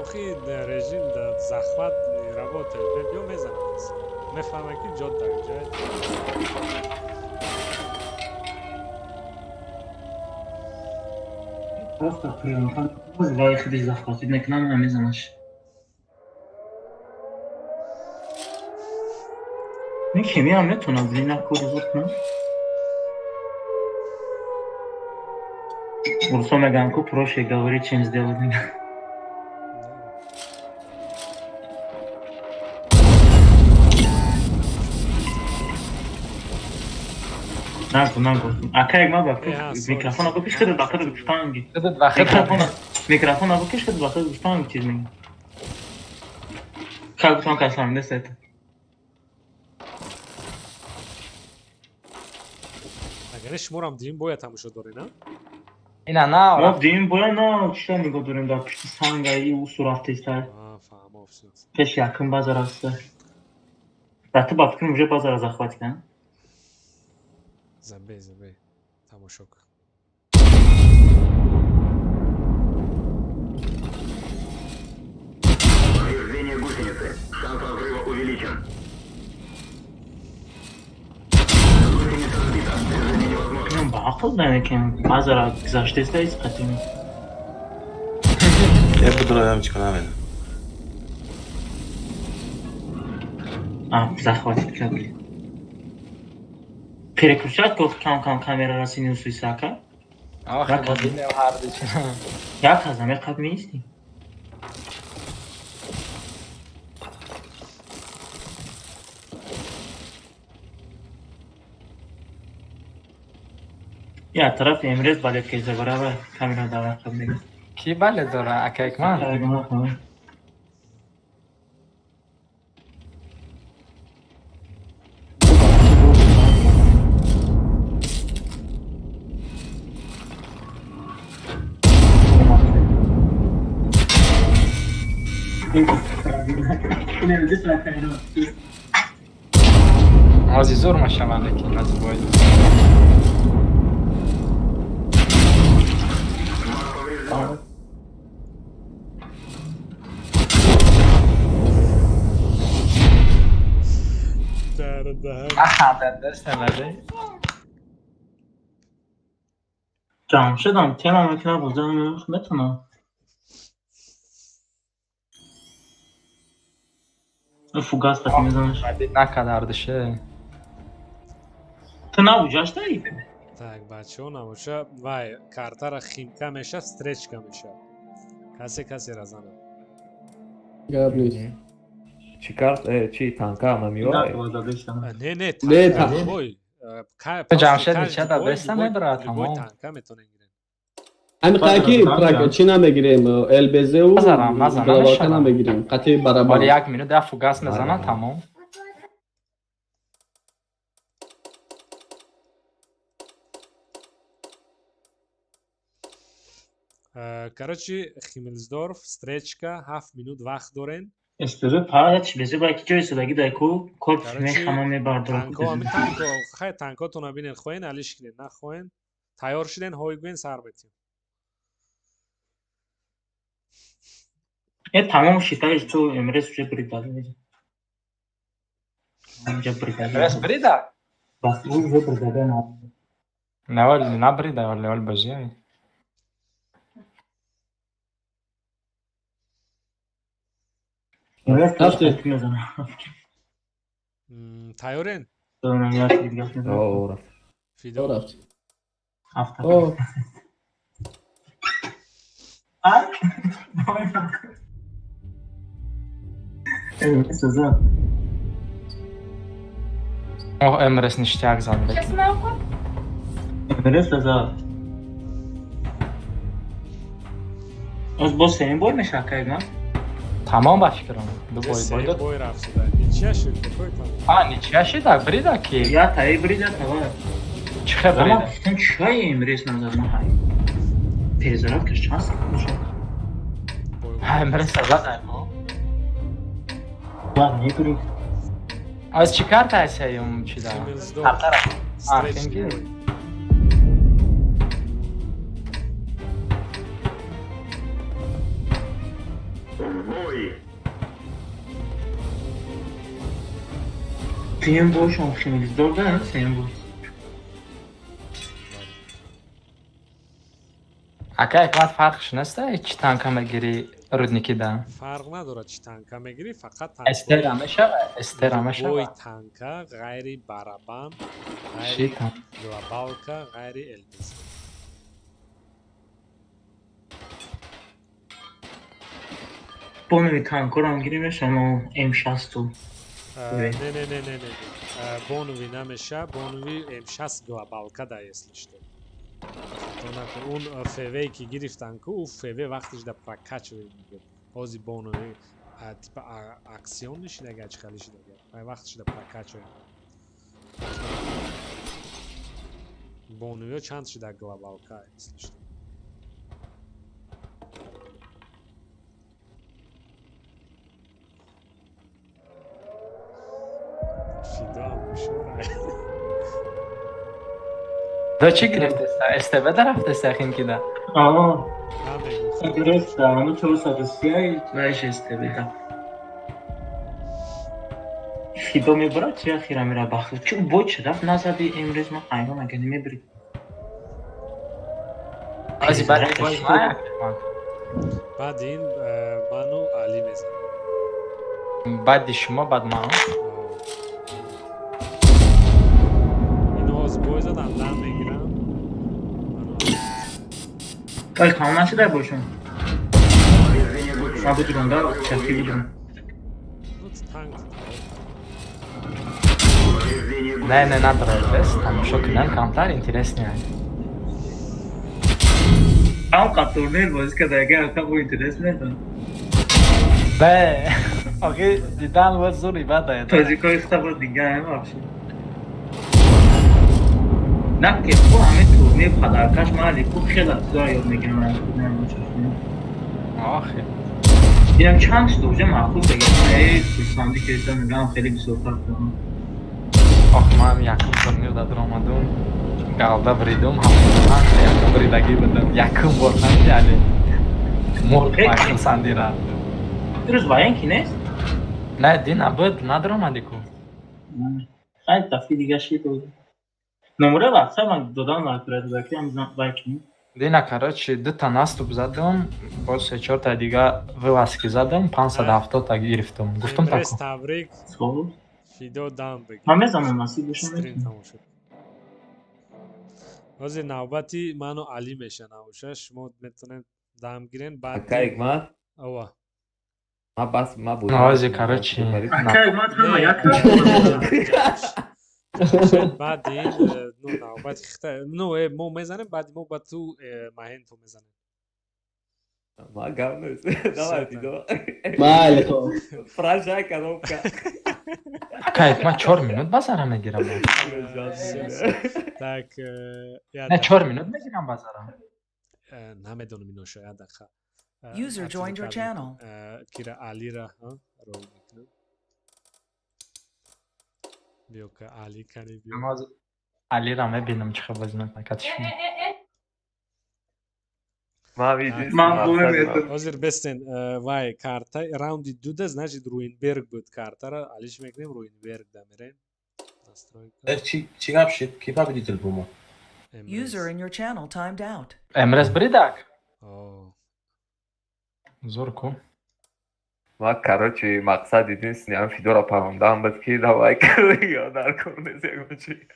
Охи режим да захват работает. Бебиё мезанад. Мефаҳмад ки ҷо дар ҷой. Просто приёмхан вай худиш захватид мекунам, намезанаш. Ин химия метавонад зина кор зуд кунад. Урусо мегӯянд ку проще говорить, чем сделать. Нагу, нагу. Ака як ма ба микрофона бикиш худат ба худат гуфтанги. Худат ба худат. Микрофона микрофона бикиш худат ба худат гуфтанги чиз мегӯ. Как гуфтан касам нест это. Агар шуморам дуюм бояд тамошо доред, на? Ина на. Мо дуюм бояд на чита нигоҳ дорем дар пушти санга и усу рафтеста. А, фаҳмо всё. Пеш якум базар аст. Ба ту ба фикрам уже базара захват карданд. Забей, забей. Тамошо кун. Повреждение гусеницы. Шанс разрыва увеличен. Гусеница сбита. Движение невозможно. Ба ақл намекунам. Базара гузаштеста из қатим. Я буду чикор намедонам. А, захватит кабли. Переключать гуфт кам кам камера синусу исака. Ох, Як мо динем ҳар ду чи. Як аз аме қаб меистӣ. Я тарафи Эмрез балет кеза барава камера давай қаб мега. Ки бале дора ака Ҳикмат? Ози зур мешаванд лекин аз бой. Маг поврежден. Дар даҳан. Нахандад дастамаде. Ҷамшедам тема мекунад, бозӣ метавонам. Фугас қати мезанаш. Накадар душе. Ту набуҷаштаи? Так, бачаҳо, набоша, вай картара химка меша, встречка меша. Касе касера зана. Гап нест. Чӣ карт, чӣ танка намиёй? Не, не, Не, танка любой. Ҷамшед нича да беста мебарад, любой тамом. Танка метонен гирен. Ҳамин қаки чӣ намегирем, ЛБЗу Назарам, назарам, глобалка намешавам. Намегирем, қати барабар. Вале як минут я фугас мезанад, тамом. Короче, Химмелсдорф, встречка, 7 минут вақт дорен. СТВ парад чӣ ба ки ҷои садаги дай ку корпус Короче, мехама мебардорад. Танко, ҳами танко, хай, танкотона бинен, хоҳен алиш кинен, нахоҳен. Тайёр шиден, ҳой гӯен, сар метем. Э, тамом шитаиш ту эмрес уже бридаги. Уже бридаги. Рес брида? Бас уже бридаги на. Не, вале набрида, вале вале бозиай. Эмрес Рафти. мезана. Тайёрен? О, рафт. Фидо. Рафт. Ҳафта. О. Ай. Эмрес зад. О, Эмрес ништяк зад. Эмрес зад. Аз боз сеюм бой меша кайма? Тамом ба фикрам. Ду бой бой дод. Бой рафт сюда. Ничья шуд, какой там? А, ничья шида, брида ки? Я таи брида тава. Чӣ хел Ама брида? гуфтам чай Эмрес назад ма хай. Перезарядкаш чанд секунд мешавад? Эмрес зад ай мо. Ла не брид. Аз чӣ карта ай сеюм чида? Химмелсдорф. Картара. А, Встречный химки. бой. В бой! Сеюм бойшон Химмелсдорф да, сеюм бой. Ака Ҳикмат, фарқш нест, чӣ танка мегирӣ рудники да? Фарқ надорад чӣ танка мегирӣ, фақат Эстера мешава, эстера Любой мешава. Танка ғайри барабан, Чӣ ғайри тан? глобалка, ғайри ЛБЗ. Бонови танкорам гиримеш, ано М6. Не, не, не, не, не, не. Бонови намеша, бонови М6 глобалка да, если что. Хато накун. Он ФВ ки гирифтан ку, ӯ ФВ вақтиш да прокачивать мегирд. Ҳози бонови типа акционный шидага, чӣ хеле шидага. Вай вақтиш да прокачивать. Боновиё чанд шида глобалка, если что. Фидо ҳам бушора. Да чӣ гирифтеста? СТБ да рафтеста химкида? Аа, Намегуфт. гирифта, ано 430 вайш СТБ да. Фидо мебарад чи ахира мера бахт. Чу бой чи рафт назади Эмрес ма хайрон ага немебрид. Ази баъди бой ма Ҳикмат. Баъди ин ману Али мезанем. Баъди шумо, баъд ман. Ино ҳозир бой задан, дам мегирам. Ману Али. Вай тамом нашуда бошум. Повреждение гусениц. Ма будурам да, чафи будурам. Ну, танк. Повреждение Не, гусениц. не, надорад бес, тамошо кунам камтар интересный ай. Ам қа турнир бозӣ карда, агар ака бо интерес недон. Бе, охи дидан ва зури бада. Тоҷикои хата дига ам вообще. На ки ху ҳамин турнир падаркаш ма ку хела чизоро ёд мегирам аз Охи. Дидам чанд шуд уже маъқул дега. Эй, хурсандӣ ки мегам хеле бисёртар кунам. Ох, ман якум турнир да дуромадум. Галда бридум, ҳамон якум бридагӣ будам. Якум бор фаҳмиди али. Мурд ман хурсандира. Дирӯз военки нест? Не, ди набуд, надуромадӣ ку. Хай дафъи дига шид. Номера WhatsApp ман додам накарда, ки ам байкни. Дина, короче, дута наступ задам, боз се-чорта дига вылазки задам, 570 та гирифтам. Гуфтам Имрӯз тако. Табрик. Хоб. Фидо дам бигир. Ман мезанам, насиб боша. Стрим Метавонам. тамом шуд. Ҳозир навбати ману Алӣ меша набоша. Шумо метавонед дам гирен, баъд Ака Ҳикмат, ова. ма бас ма буд. Ҳозир, короче, Ака Ҳикмат ҳама як Баъди ин ну навбати хита ну мо мезанем, баъди мо ба ту маҳенто мезанем. Ма гап нест. Давай, Фидо. Майли, хоб. Прожай коробка. Ака Ҳикмат, 4 минут базара мегирам. Так, Не, 4 минут мегирам базара. Намедонам, иноша як дақиқа. User joined your channel. Кира Алира рол мекунам. Биё ка Али кани биё. Алира мебинам, чӣ хел бозӣ мекунад кати шумо. Ма види. Ҳозир бестен, вай карта раунди дуда, значит, Руинберг буд картара алиш мекунем, Руинберг да мерем. Настройка. Чӣ гап шид? Ки победитель бу мо? User in your channel timed out. Эмрес бридак? Зур ку. Ма, короче, мақсад единственный ам Фидора парондаам буд, ки давай ё дар кор нест ягон чи.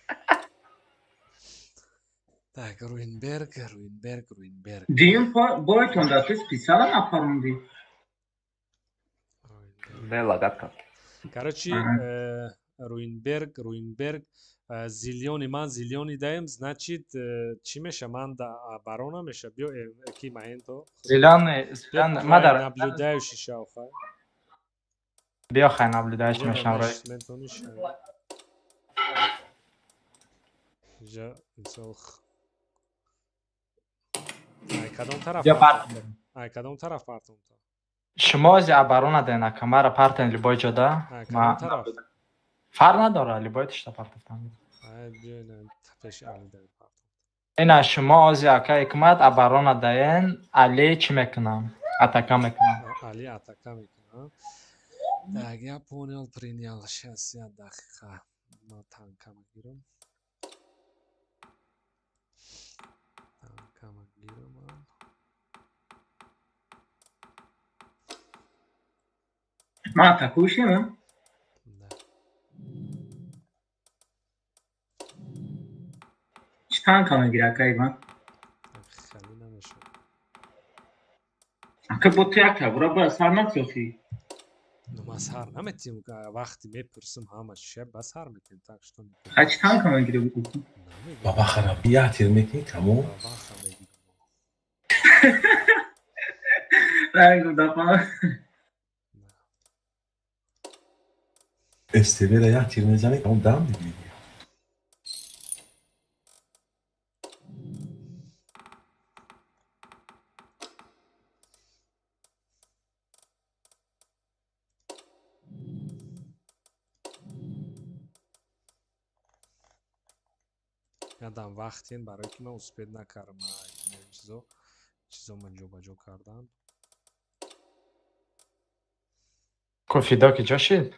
Так, Руинберг, Руинберг, Руинберг. Дуюм бойтон да ту специально напаронди. Не лагат кард. Короче, Руинберг, Руинберг, зелёный, ман зелёный даем, значит, чӣ меша, ман да оборона меша, биё ки маҳенто. Зелёный, зелёный, мадар. Наблюдающий шав, хай. Биё, хай, наблюдающий мешам рой. Метониш. Ҷа, мисол, ай кадом тараф? Биё партем. Ай кадом тараф партом? Шумо ози оборона даен, ака, мара партен любой ҷода. Ай кадом тараф? Фарқ надора, любой тишта партофтан. Ай биё ина пеши Али даем партом. Ина шумо ози, ака Ҳикмат, оборона даен, Али чӣ мекунам? Атака мекунам. Али атака мекунам. Так, я понял, принял. Сейчас я дақиқа. Ма танка мегирам. Танка мегирам. Ман атакующий? Да. Чӣ танка мегири, ака Иван? Хеле намешавад. Ака, бо ту як табура бояд сар натёхӣ. Ну, ма сар наметим, вақте мепурсам ҳама чиша ба сар метем, так что Ха, чӣ танка мегири? Баба хараб, як тир мекунӣ, тамом. Бабаха мегирам. Ай, дафа. СТВ-ра як тир мезанӣ, тамом, дам мегирӣ. Ядам вақтен, барое ки ман успеть накардам чизо чизо ман ҷобаҷо кардан. Ку Фидо ки ҷо шид?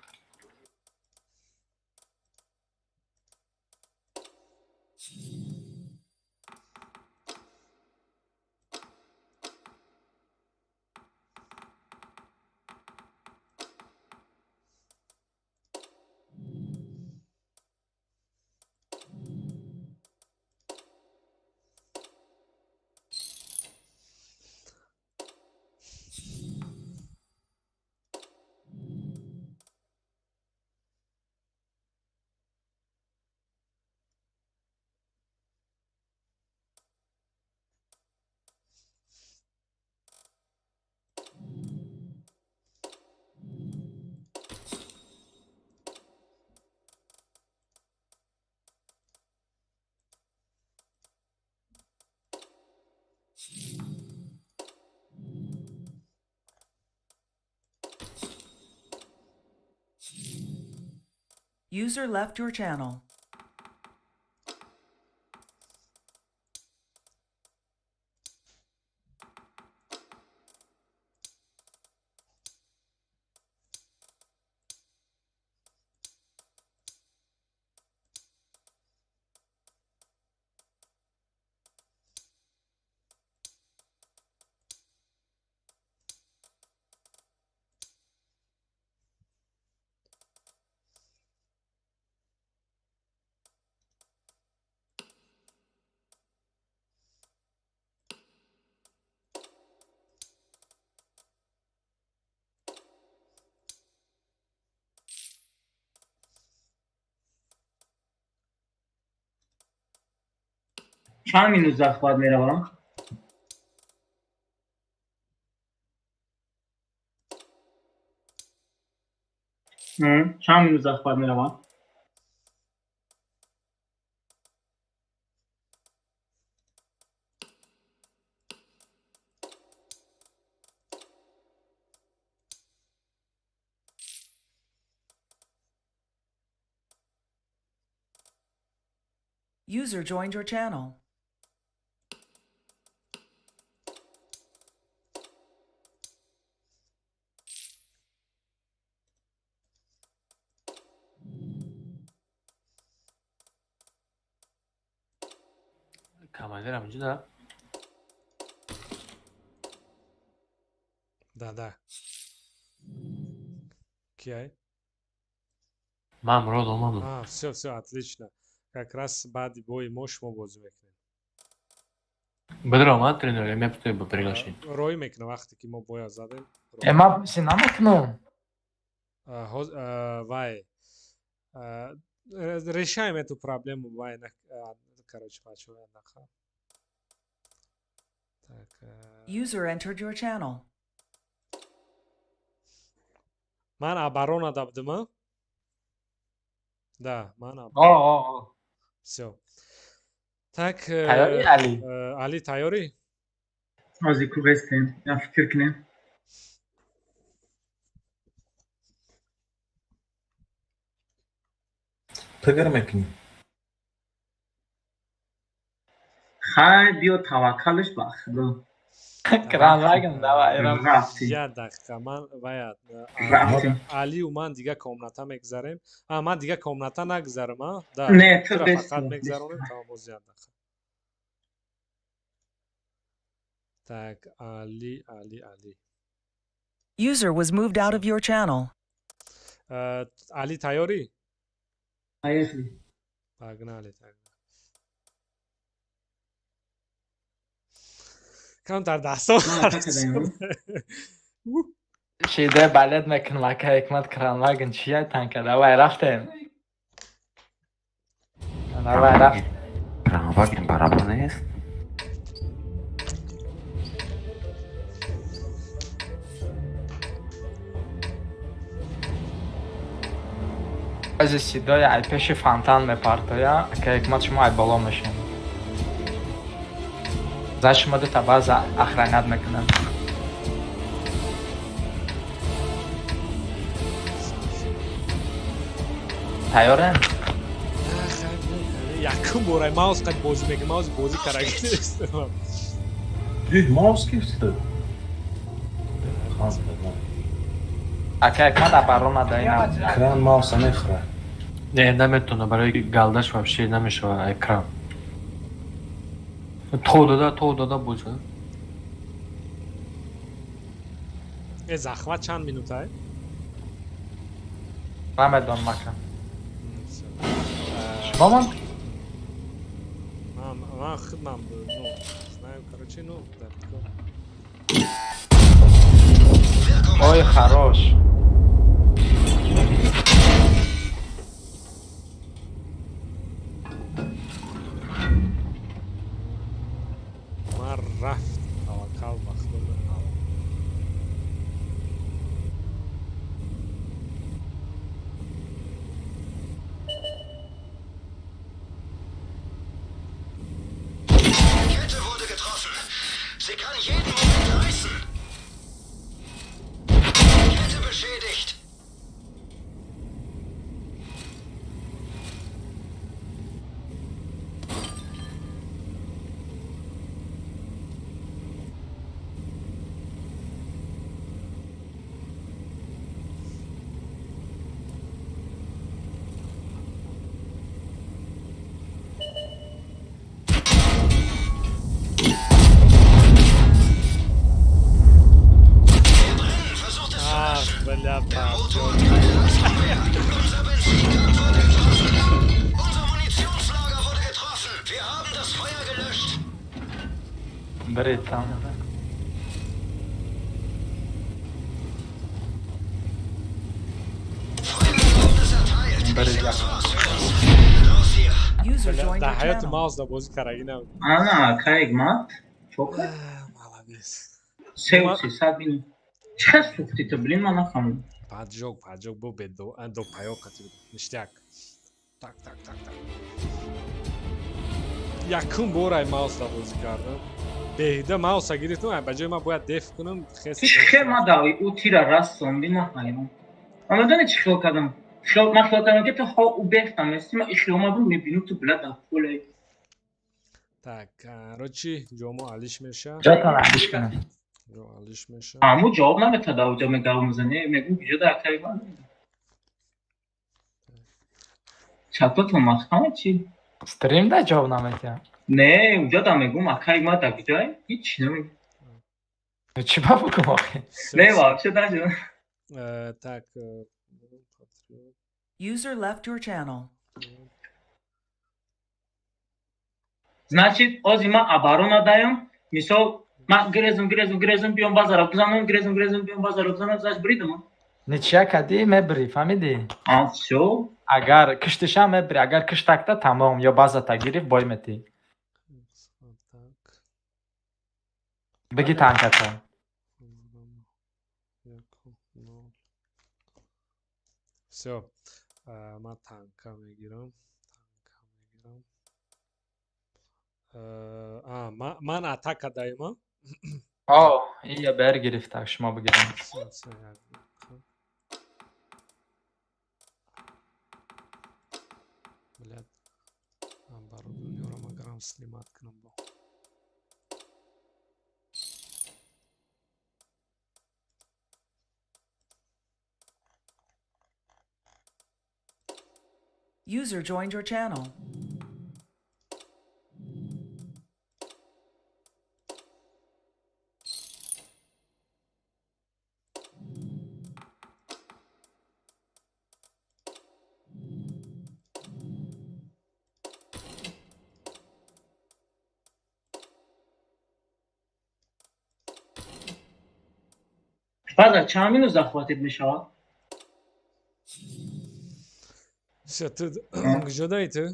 User left your channel. Чанд минут захват меравам? Чанд минут захват меравам? User joined your channel. Командир ҳаминҷо. Да. Кияй? Ман Мурод омадам. А, всё, всё, отлично. Как раз баъди бои мо шумо бозӣ мекунем. Бадр омад, тренер, я мепутаю ба приглашение. Роӣ мекунам вақте ки мо боя задем. Э, ман бозӣ намекунам. Вай. Решаем эту проблему, вай, короче, бачаҳо, наха. Так. User entered your channel. Ман оборона дабдима? Да, ман О. Всё. Так, Тайёрӣ, Али? Али, тайёрӣ? Ҳозир кувестем, я фикр кунем. Фикр мекунӣ? Хайр, биё, таваккалш ба Худо. Кранваген, давай. Рафтем. Як дақиқа, ман вая Рафтем. Алию ман дига комната мегзарем. А, ман дига комната нагзарам, а? Да. Не, ту тура бес фақат ту, мегзаронем, бес. Тамом, боз як дақиқа. Так, Али, Али, Али. User was moved out of your channel. Али, тайёрӣ? Поехали. Погнали так. Камтар дастон. Ман атака даем. Шиде балет мекунам, ака Ҳикмат, кранваген чия танка, давай, рафтем. Давай, рафтем. Кранваген барабан нест? Баъзе сидои ай пеши фонтан мепартоя, ака Ҳикмат, шумо ай боло мешем. За шумо дута база охранять мекунам. Тайёрем? Якум бора маус қад бозӣ мекунам, маус бозӣ караги нестам. Дид, маус ки фтад? Ака Ҳикмат, оборона даинам. Кран мауса мехӯрад. Не, наметавона, барои галдаш вообще намешава экран. То дада, то дада бозӣ. Э, захват чанд минута? Намедонам, ака. Шумо ман? Ман худмам, ну, знаю, короче, ну, да. Ой, хорош. Ман рафт, таваккал ба Худо. Kette wurde getroffen. Sie kann jeden Moment reißen. Kette beschädigt. Ах, бля, Unser Benzintank wurde getroffen. Unser Munitionslager wurde getroffen. Wir haben das Feuer gelöscht. Бред там. Бред. Das war's für uns. Raus hier. User joined Дар your ҳаёти channel. маус да бозӣ карагӣ набуд. Ана, акай Ҳикмат. Чока? Молодец. Сеу сесад мин. Чӣ хел сӯхтӣ ту, блин, ман нафаҳмидам. Поджог, поджог, бо бедо, до паёк қати буд. Ништяк. Так, так, так, так. Якум бор ай маус да бозӣ кардам. Беҳида мауса гирифтам, ай ба ҷои ман бояд деф кунам, хес. Чӣ хел ман да ӯ тира расондӣ, ман ҳайрон. Ман медонӣ чӣ хиёл кардам? Ман хиёл кардам, ки ту ҳо ӯ бехтам ести, ман ихиёл мабуд, мебинам ту била дар поле. Так, короче, ҷомо алиш меша. Ҷотон алиш кунам. Ҷо алиш меша. Аму ҷавоб наметад, ауҷа мегав мезанӣ, мегӯм куҷо дар акай ман. Чатотон маҳкама чӣ? Стрим да ҷавоб наметиҳам. Не, уҷа да мегӯм акай ман дар куҷое? Ҳеч намегӯм. Чӣ ба букум охи? Не, вообще даже. Так, User left your channel. Значит, ози ман оборона даём, мисол, ман гирезум, гирезум, гирезум, биём базара бизанам, гирезум, гирезум, биём базара бизанам, значит, бридам. Ничья кадӣ мебирӣ, фаҳмидӣ? А, всё. Агар киштиша мебирӣ, агар киштакта тамом, ё базата гирифт, бой метӣ. Так. Биги танката. Всё. Ман танка мегирам. Танка мегирам. Ман атака даём, а? О, ия бер гирифта, шумо бигирем. Всё, всё, як дақиқа. Блядь. Оборудованиеро магарам снимать кунам бо. User joined your channel. База чанд минут захватит мешавад? Всё, ту куҷо даи ту?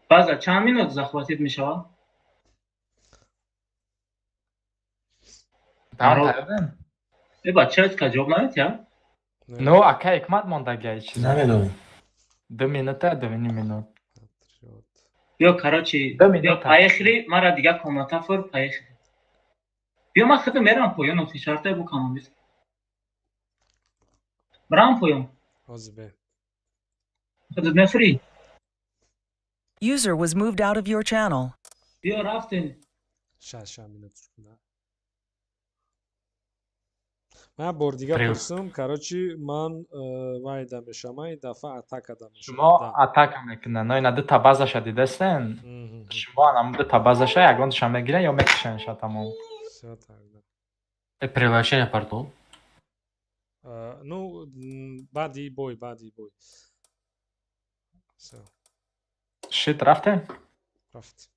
База чанд минут захватит мешавад? Тамом тайёрем? Э, бача, ка ҷавоб наметиҳад? Ну, ака Ҳикмат мондагиай чиза. Намедонам. 2 минута, 2,5 минут. Биё, короче, Ду биё минута. Поехали, мара дигар комната фур, поехали. Биё, ман худам мерам поён, охи шарте бу командир. Брам поён. Ҳозир бе. Худат мефурӣ? User was moved out of your channel. Биё, рафтем. Шаш минут шуда. Ман бор дига пурсам, короче, ман вайда мешам, ман ин дафъа атака да мешам. Шумо атака мекунанд. Но ина дута базаша дидастен? Шумо анам дута базаша ягонташа мегирен ё мекушенша, тамом. Всё тогда. Превращение портал. Ну, баъди бой, баъди бой. Всё, Шит, рафтем? Рафт.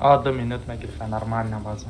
А, 2 минут мегирифта, нормально база.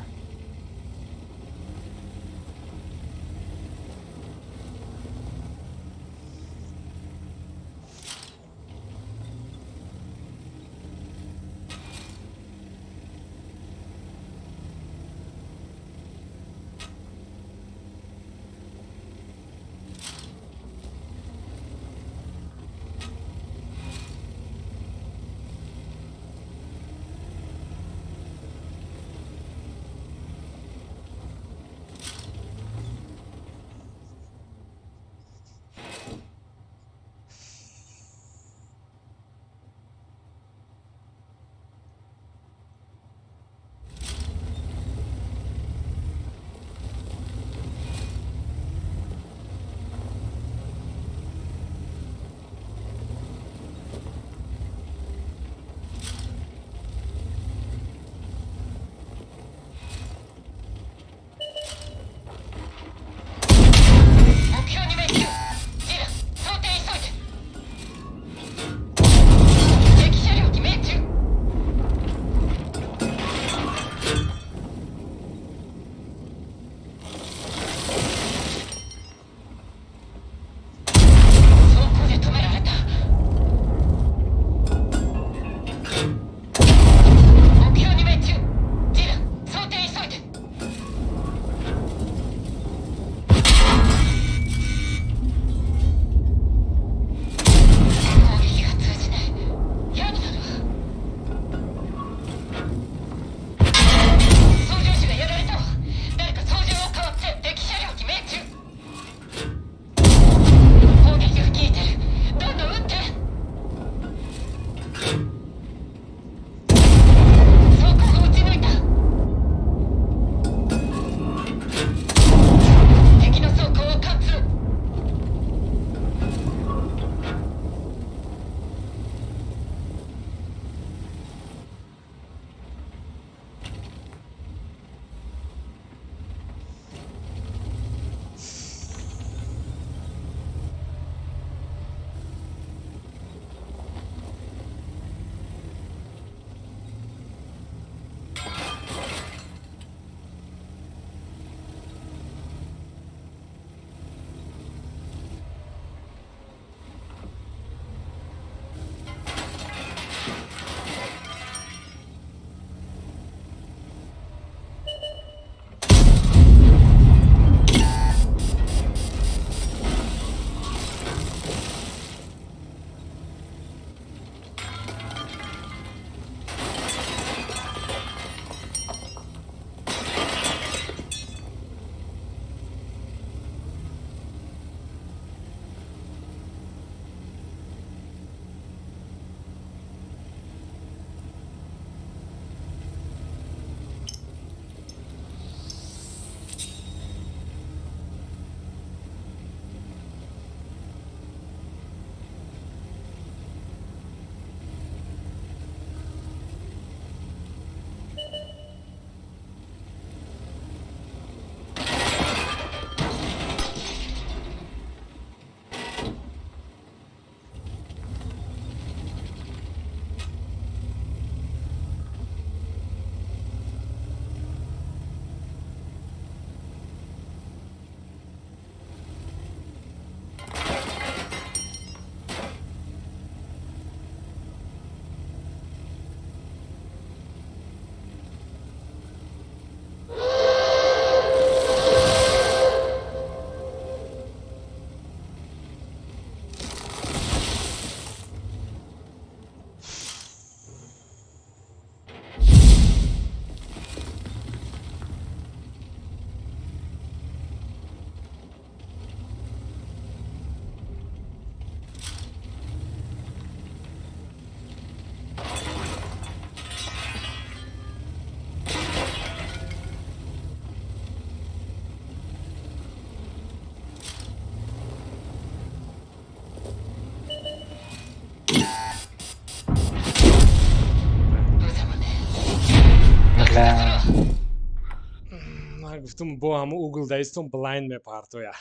Ман гуфтум бо ҳамо угл даистум блайн мепартоя.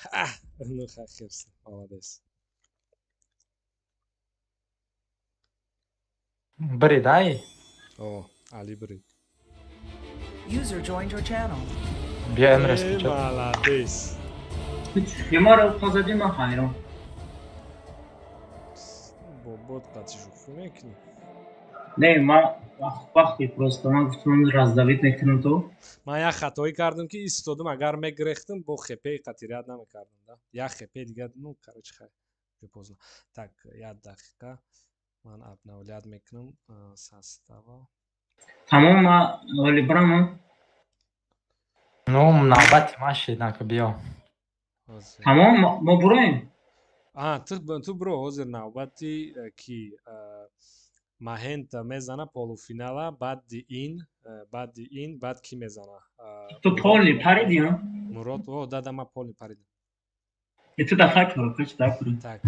Ну хирс, молодец. Бридай? О, Али брид. User joined your channel. Биё Эмрес. Э, молодец. Схемаро позади, ман ҳайрон. Бобот қати шӯхӣ мекунӣ? Не, ман вақте просто ман гуфтам, раздавить мекунам то. Ман як хатоӣ кардам, ки истодам. Агар мегирехтам, бо хепеи қатирият намекардам да, як хепе дига. Ну, короче, хай, поздно. Так, як дақиқа, ман обновлять мекунам состава. Тамом, ман оли бирам. Ну, навбати ман шид, нака, биё. Тамом, мо буроем. А ту бро, ҳозир навбати ки Маҳента мезана полуфинала, баъди ин баъд ки мезана? Ту полный париди? Мурод. О, дада, ма полный паридам. Ту дафа кор кач да. Так,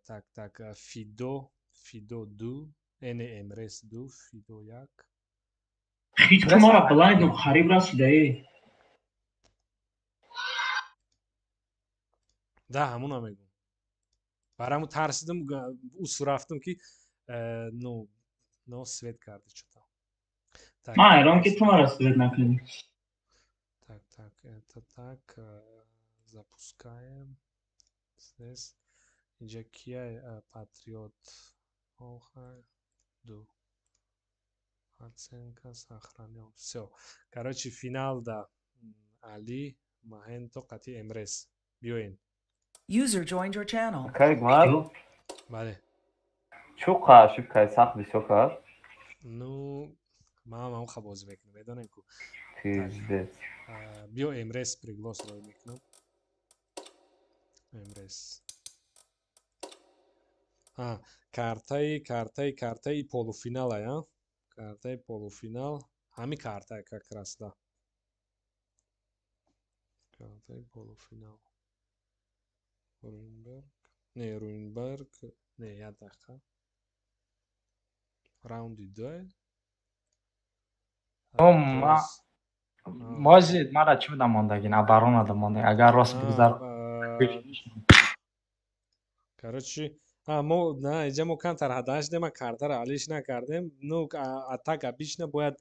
так, так, Фидо ду, эне Эмрес ду, Фидо як. Хит ту мара блайндом хариб расидаe. Да, ҳамуна мегӯм. Бараму тарсидам, усу рафтам, ки ну но свет карди чута. Ман ҳайрон, ки ту мара свет накунӣ. Так, так, это так, запускаем здесь. Инҷа кия? Патриот охай ду. Оценка сохранём. Всё, короче, финал да Али Маҳенто қати Эмрес. Биёен. User joined your channel. Кайг мар. Бале. Чӯ қашиб кай, сахт бисёр кард. Ну, ман ҳам ха бозӣ мекунам, медонем ку. Пиздец. Биё, Эмрес приглас рой мекунам. Эмрес. Картаи полуфинала, я картаи полуфинал, ҳами картая как раз да, картаи полуфинал. Руинберг, не, Руинберг не, як дақиқа, раунди дуэ. Мози мара чӣ буда мондагин, оборона да мондаг, агар рост бигзар. Короче, мо на инҷа мо камтар ҳадааш дема, картара алиш накардем. Ну, атак обычно бояд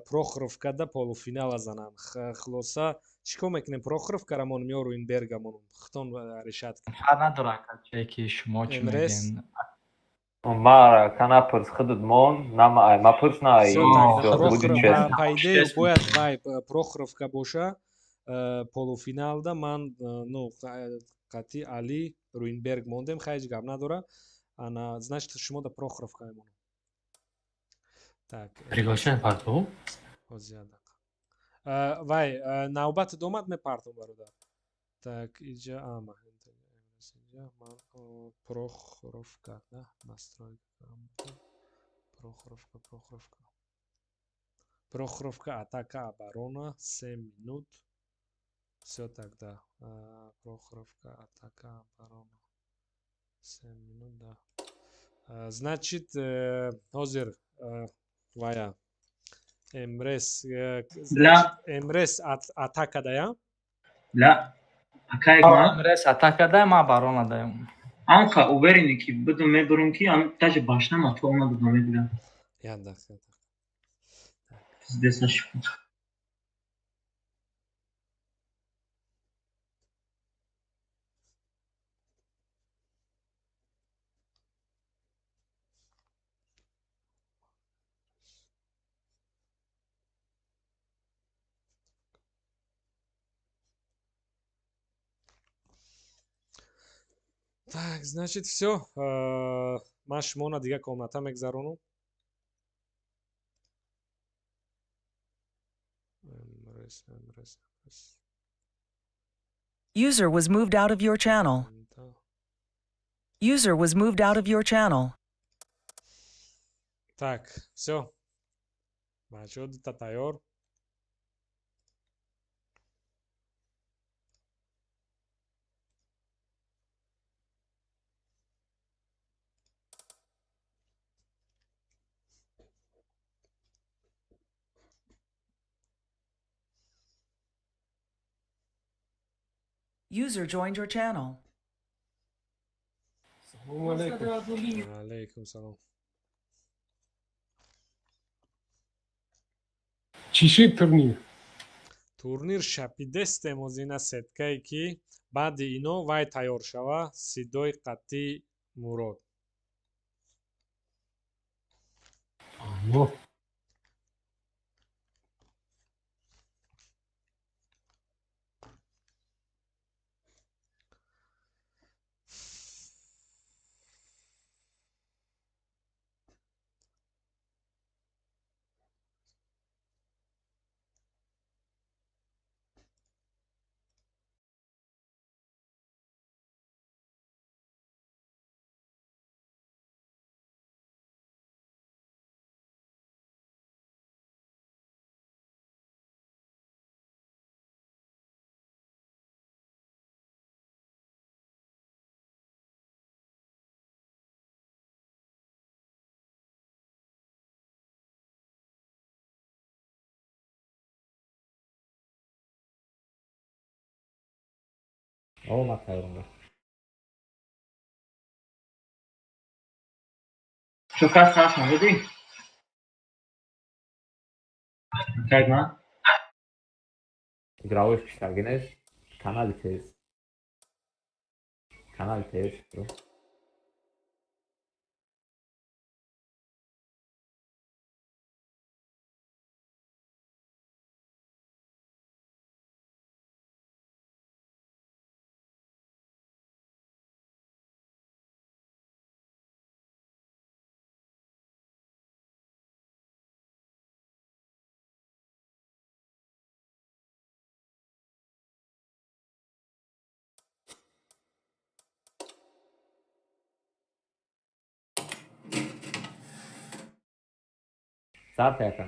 Прохоровка да полуфинала занам. Хулоса, чӣ кор мекунем? Прохоровкара монум ё Руинберга монум? Хитон решать. Фарқ надорад, ки шумо чӣ мегӯен. Мара кана пурс, худат мон, нама ай ма пурс, на ай. По идее бояд вай Прохоровка боша полуфиналда. Ман, ну, қати Али Руинберг мондем, хай, ҳеҷ гап надора. Ана, значит, шумо да Прохоровка мемонам. Так. Приглашение парту? Ҳозир, як дақиқа. Вай навбати домад мепартом, бародар. Так, иҷа ама инҷа ман Прохоровка да настройка, Прохоровка, Прохоровка, Прохоровка, атака, оборона, 7 минут. Всё, тогда Прохоровка, атака, оборона, 7 минут, да. Значит, ҳозир вая Эмрес, Эмрес атака дая. Ла, акайгма. Эмрес атака да, ма оборона даем. Амха уверены, ки буду мебурум, ки ам даже башнама то омаду намебирам. Як дақиқа. Пиздец, ошибка. Так, значит, всё. Ман шуморо дига комната мегзаронам. Эмрес, Эмрес, Эмрес. User was moved out of your channel. User was moved out of your channel. Так, всё. Бачаҳо, дута тайёр. User joined your channel. Салому алейкум. Алейкум салом. Чӣ шид турнир? Турнир шапидестем, озина сеткае ки баъди ино вай тайёр шава, сидои қатъи Мурод. Омад, тайёрам. Чо кас хаш набудӣ? Кайд ман? Игровой киштагинеш канали тез. Канали тез. Сар яка.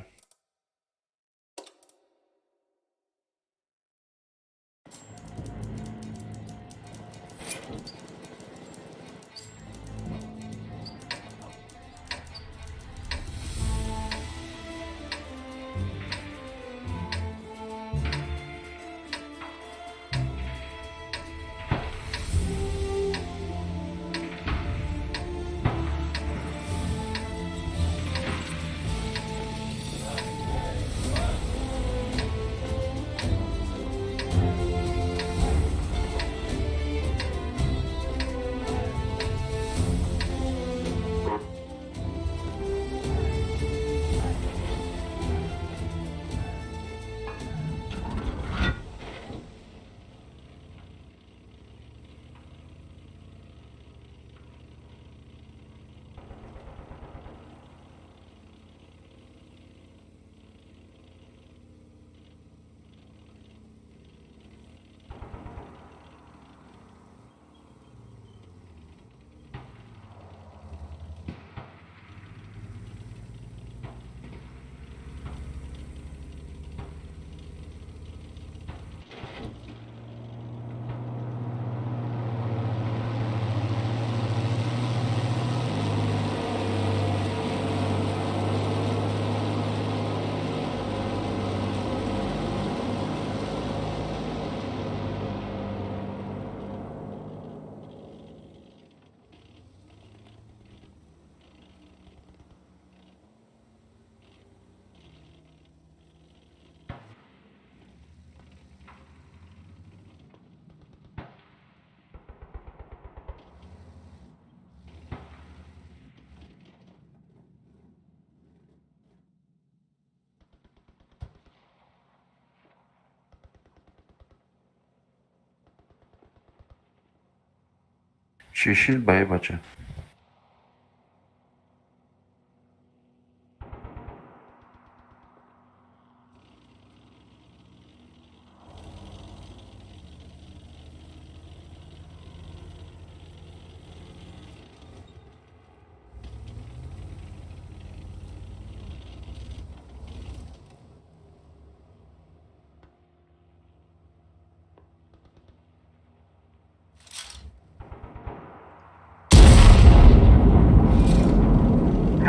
Чӣ шид, баи бача?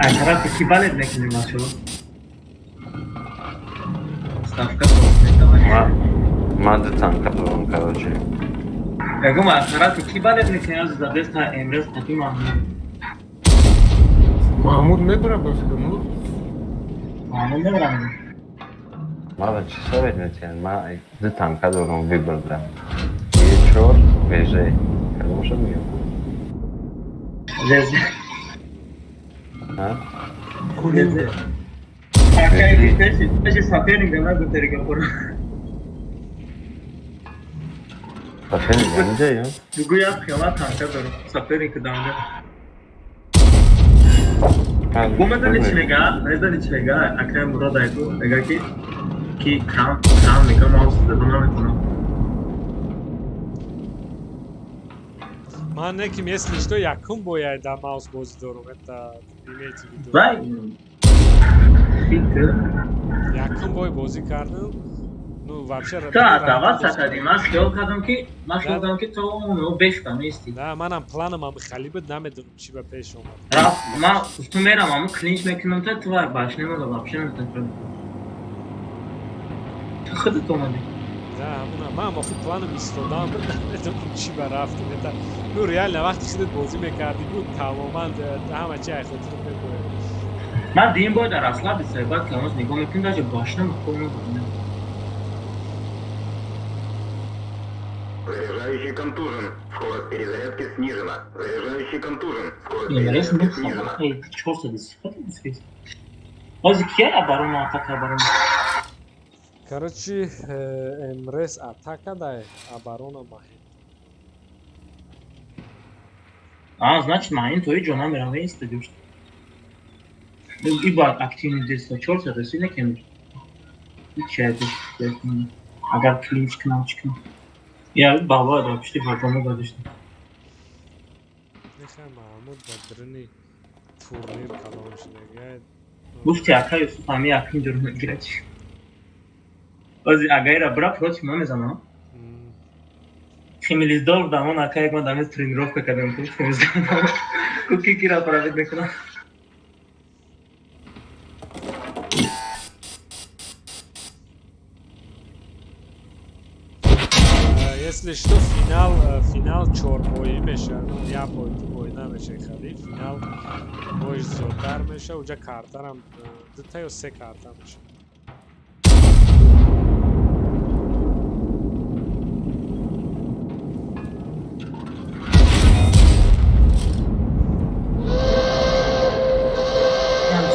Аз тарафи ки балед мекунем, бачаҳо? Ставка метавонем. Ман ду танка дорам, короче. Ягум, аз тарафи ки балед мекунем? Аз задеста эмрез қати Маҳмуд. Маҳмуд мебара ба фикр, ну? Маҳмуд мебарам. Мара чӣ совет метиҳанд? Ман ду танка дорам выбрда. Е4, ВЖ. Кадомашо мегӯям? ВЗ. А? ВЗ. Акай пеши, пеши соперник да нагу переговору. Соперник ҳаминҷа ё? Бугӯ як хела танка дорам. Соперник дамга. Бу медони чӣ мега? Медони чӣ мега? Акай Мурод айгу мега ки кран кран мега маус зада наметонам. Ман неким, если что, якум бояд да маус бозӣ дорум. Это имейте в виду. Вай фикр. Якум бой бозӣ кардам. Ну, вообще. Та даъват кардӣ. Ман хиёл кардам, ки то он бехта меисти. Да, манам планам ам хали буд, намедонам чӣ ба пеш омад. Рафт, ман ту мерам, аму клинч мекунам, та ту вай баш немода, вообще наметонам. Ту худат омадӣ. Да, ҳамуна ман охи планам истодам буд, намедонам чӣ ба рафтем. Это ну реально вақти худат бозӣ мекардӣ буд, тамоман ҳама чи ай хотир мебояд. Ман дим бой дар расслабиться, баъд камоз нигоҳ мекунам, даже башна мақол надорам. Заряжающий контужен. Скорость перезарядки снижена. Заряжающий контужен. Скорость Эмрес перезарядки снижена. 430. Ҳозир кия оборона, атака, оборона? Короче, Эмрес атака дай, оборона Маҳин. А, значит, Маҳин то ҳеҷ ҷо намерам, меиста ҷошт. И бояд активный действовать. 430 некем. Ҳеҷ агар клинч кунам, чӣ кунам? Я баба дар пишти фарзанда бадошта. Нехай Маҳмуд ба дирини турнир калон шудагай. Гуфти ака Юсуф ҳами якум ҷо мегирад. Ози агайра бра против ма мезанам. Химилиздор дамон ака як ма дамез тренировка кардем, ку химилиздор. Ку ки кира правит мекунам. Если что, финал чорбоӣ меша, як бой, ду бой намеша, хали финал боиш зиёдтар меша, уҷа картарам дута ё се карта меша.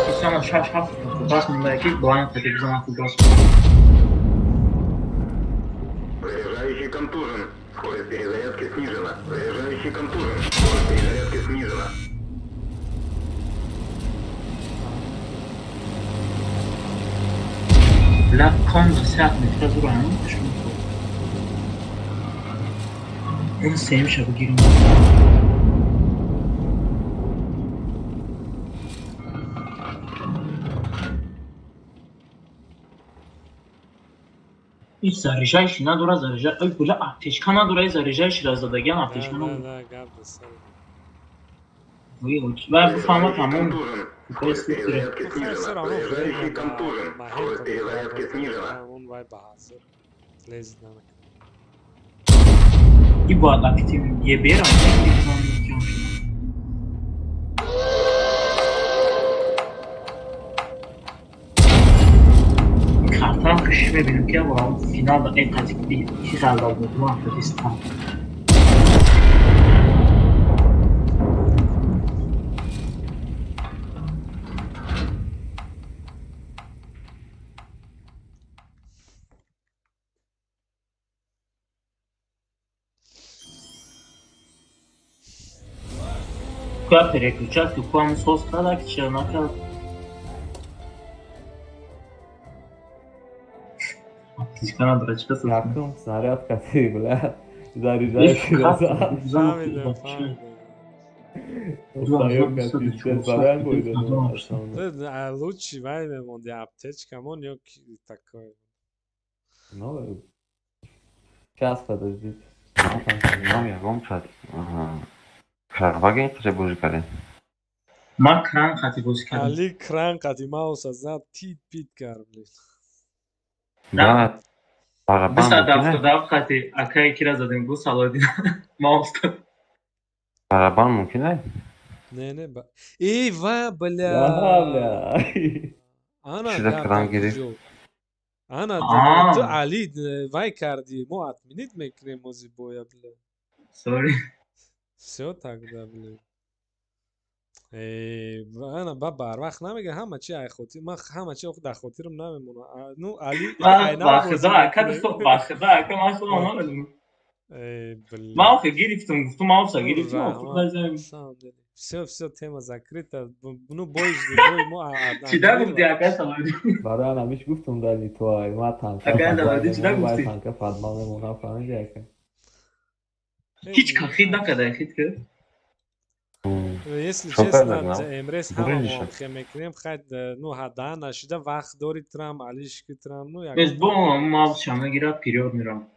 Специально шаш ҳафт бас монда ки блайн қати бизанам футбол. Заряжающий контужен. Скорость перезарядки снижена. Заряжающий контужен. Скорость перезарядки снижена. Бля, кон до сеат метра зура, ам? Он сеюмша бигирам. Ин заряжающий надора, заряжа. Ой, бля, аптечка надора, ин заряжающий ра задагиам аптечка Да, надора. да, гап да сар. Ой, ой, ва бифаҳма тамом. Контужен. Скорость перезарядки Ну, хай, всё снижена. равно Заряжающий время контужен. Маҳин Скорость перезарядки снижена. он вай ба ҳазир лезит намекунад. И бояд актив еберам, картарам кушиш мебинем ки ва финал да э қатик ки ғалаб буд ма Афғонистон. Куя переключать, куя сос када, ки чера накард. Аптечка надора, чӣ каса? Якум снаряд кати, бля. Заряжающий назад. Фаҳмидам, фаҳмидам. Устаёк кати, заряд бойда. Лучше вай мемонди аптечка мон ё ки такой. Ну, сейчас, подождите. Нам ягон чат. Крарваген қача бозӣ кардем? Ман кран қати бозӣ кардам. Али кран қати мауса зад, тит пит кард, блин. Да. Барабан Дусад мумкин 77 қати акае кира задем, гу Салодин. Маус. Барабан мумкин ай? Не, не, ба. Эй, ва, бля. Аҳа, бля. Ана Чида гап кран дар гирифт? куҷо? Ана, Аа. ту Али вай кардӣ, мо отменить мекунем ози боя, бля. Sorry. Всё тогда, бля. Э, ана ба барвақт намега, ҳама чи ай хотир, ман ҳама чи дар хотирам намемона. Ну, Али Ман айнан ба бозӣ худо ака, мекунем. ба худо ака, ман худам намедонам. Э, бля. Ман охи гирифтам, гуфтам мауса Ну, гирифтам, раҳмат. Самом деле. Всё, всё, тема закрыта. Ну, бой жди, бой мо Чида гуфти, ака Салоҳиддин? Барои ҳамиш гуфтум дали то ай ма танка Ака фадма Давлатӣ, чида мемонам, вай гуфтӣ? танка фадма мемонам, фаҳмиди, ака? Ҳеҷ ка хит накарда, хит кард. Если Шо честно, карда, на? Эмрес ҳама Буридиша. муофиқа мекунем. Хай, ну, ҳада нашида вақт дори трам, алишки трам, ну, як Без бо мавзша мегирад, период мирам.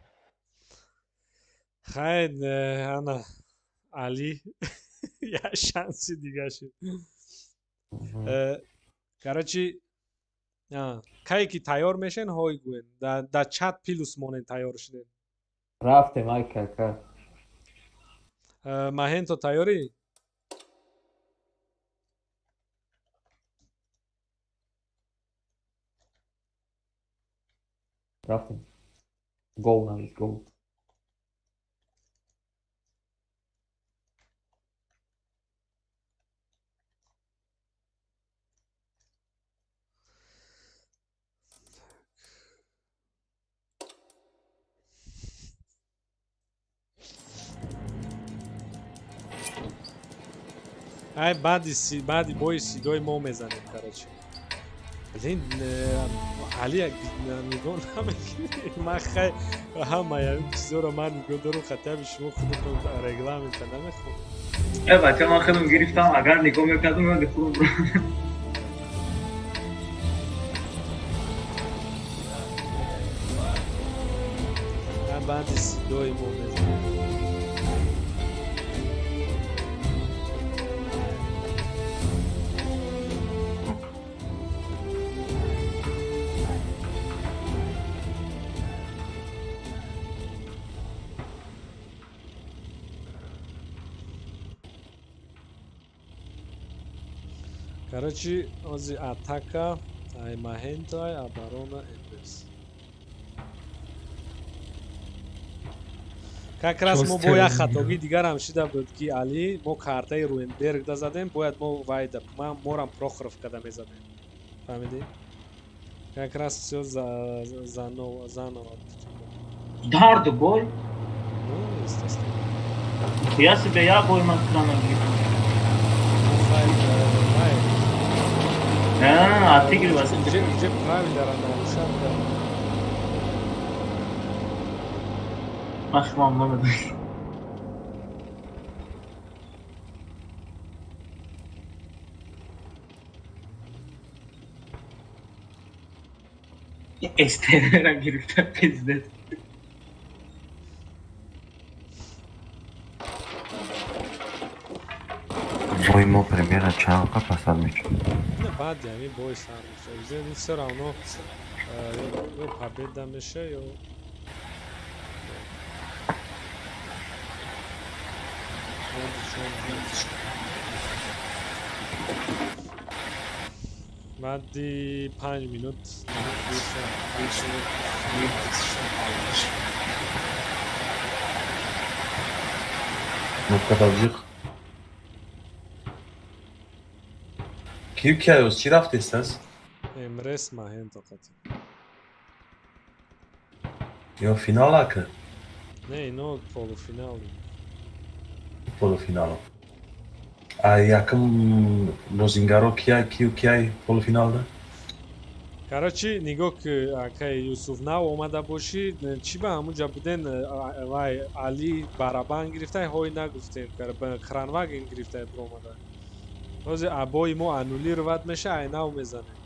Хай, ана, Али, як шанси дига шуд. Короче, кае ки тайёр мешен, ҳой гӯен. Да чат плюс монен, тайёр шуден. Рафтем, ай кака. Маҳенто, тайёрӣ? Рафтем. Гол навис, гол. Ай, баъди баъди бои сидои мо мезанем, короче. Блин, Али нигоҳ намекунӣ. Ман хай ҳамаи ҳамин чизоро ман нигоҳ дорам, хотя бы шумо худатон регламента намехонед. Э, бача, ман худам гирифтам, агар нигоҳ мекардам, ман худам. Ай, баъди сидои мо мезанем. Короче, ози атака ай Маҳенто, ай оборона Эмрес. Как раз мо бо як хатогии дигарам шида буд, ки Али мо картаи Руенберг да задем, бояд мо вайда морам Прохоровкада мезадем. Фаҳмидӣ? Как раз всё заново заново. Дарду бой? Ну, естественно. Я себе я бой ман крана гирифтам. Ну, хай, вай. А, отыгрываться. Иже правила нарушать кард. Ман худам намедонам. Эстерера гирифта, пиздец. Бой мо примерно чанд вақт пасад мешуд? Не, баъди ҳамин бой сар мешавад. Иже всё равно ё победа меша, ё баъди 5 минут. Кнопка тавзиқ. Ки киаёс чӣ рафтестас? Эмрес Маҳенто қатӣ. Ё финал, ака? Не, ино полуфинал. Полуфинало. А якум бозингаро кияй, кию кияй полуфиналда? Короче, нигоҳ ки, акай Юсуф, нав омада бошӣ, чӣ ба ҳамунҷа буден, вай Али барабан гирифтай, ҳой нагуфтем, Кранваген гирифтай, биромада. Ҳозир абои мо аннулировать меша, ай нав мезанем.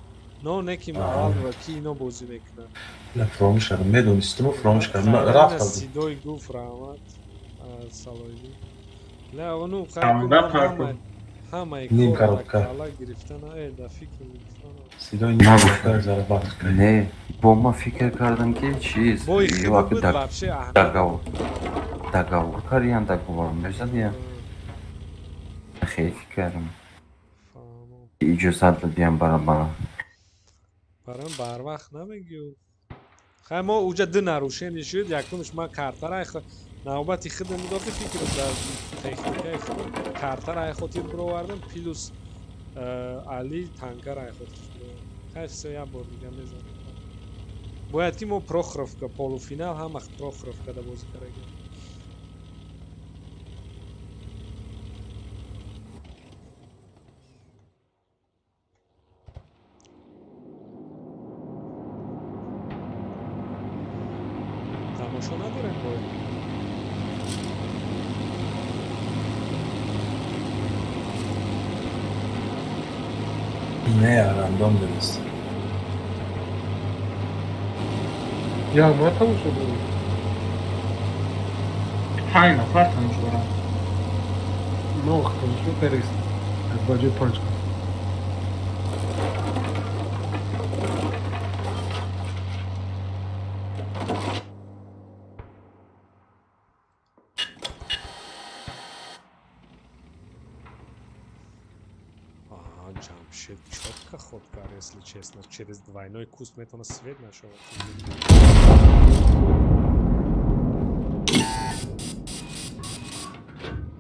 Но не ки аввал ва ки ино бозӣ мекунанд. Не, фаромӯш кардам, медонистиму, фаромӯш кардам, рафтам. Сидой гуфт, раҳмат Салоҳиддин. Ла, ну Анда парту. ҳамаи Ним кор коробка. кала гирифтана, да фикр гирифтана. Сидои ним коробка зарабат кард. Не, бо ма фикр кардам, ки чиз Бой худо буд вообще, аҳмият. Договор договор кардиян, договор мезадиян. Хеле фикр кардам, иҷозат дадиям барабара. Барам барвақт намегӯ. Хай, мо уҷа ду нарушение шуд. Якумш, ман картара навбати худам будо, ки фикр дар техникаи худам картара ай хотир бировардам, плюс Али танкара ай хотир бировардам. Хай, всё, як бор дига мезанем. Бояд ки мо Прохоровка полуфинал ҳама Прохоровкада бозӣ карагем. Тамошо надорем бояд. Не, рандом дурist. Я ма тамошо дорам. Панҷ нафар тамошо дорам. Ма вақт тамошо карист. Аз ба ҷои панҷ кас. Ага, Джамшед четко ход кар, если честно. Через двойной куст метона свет нашел.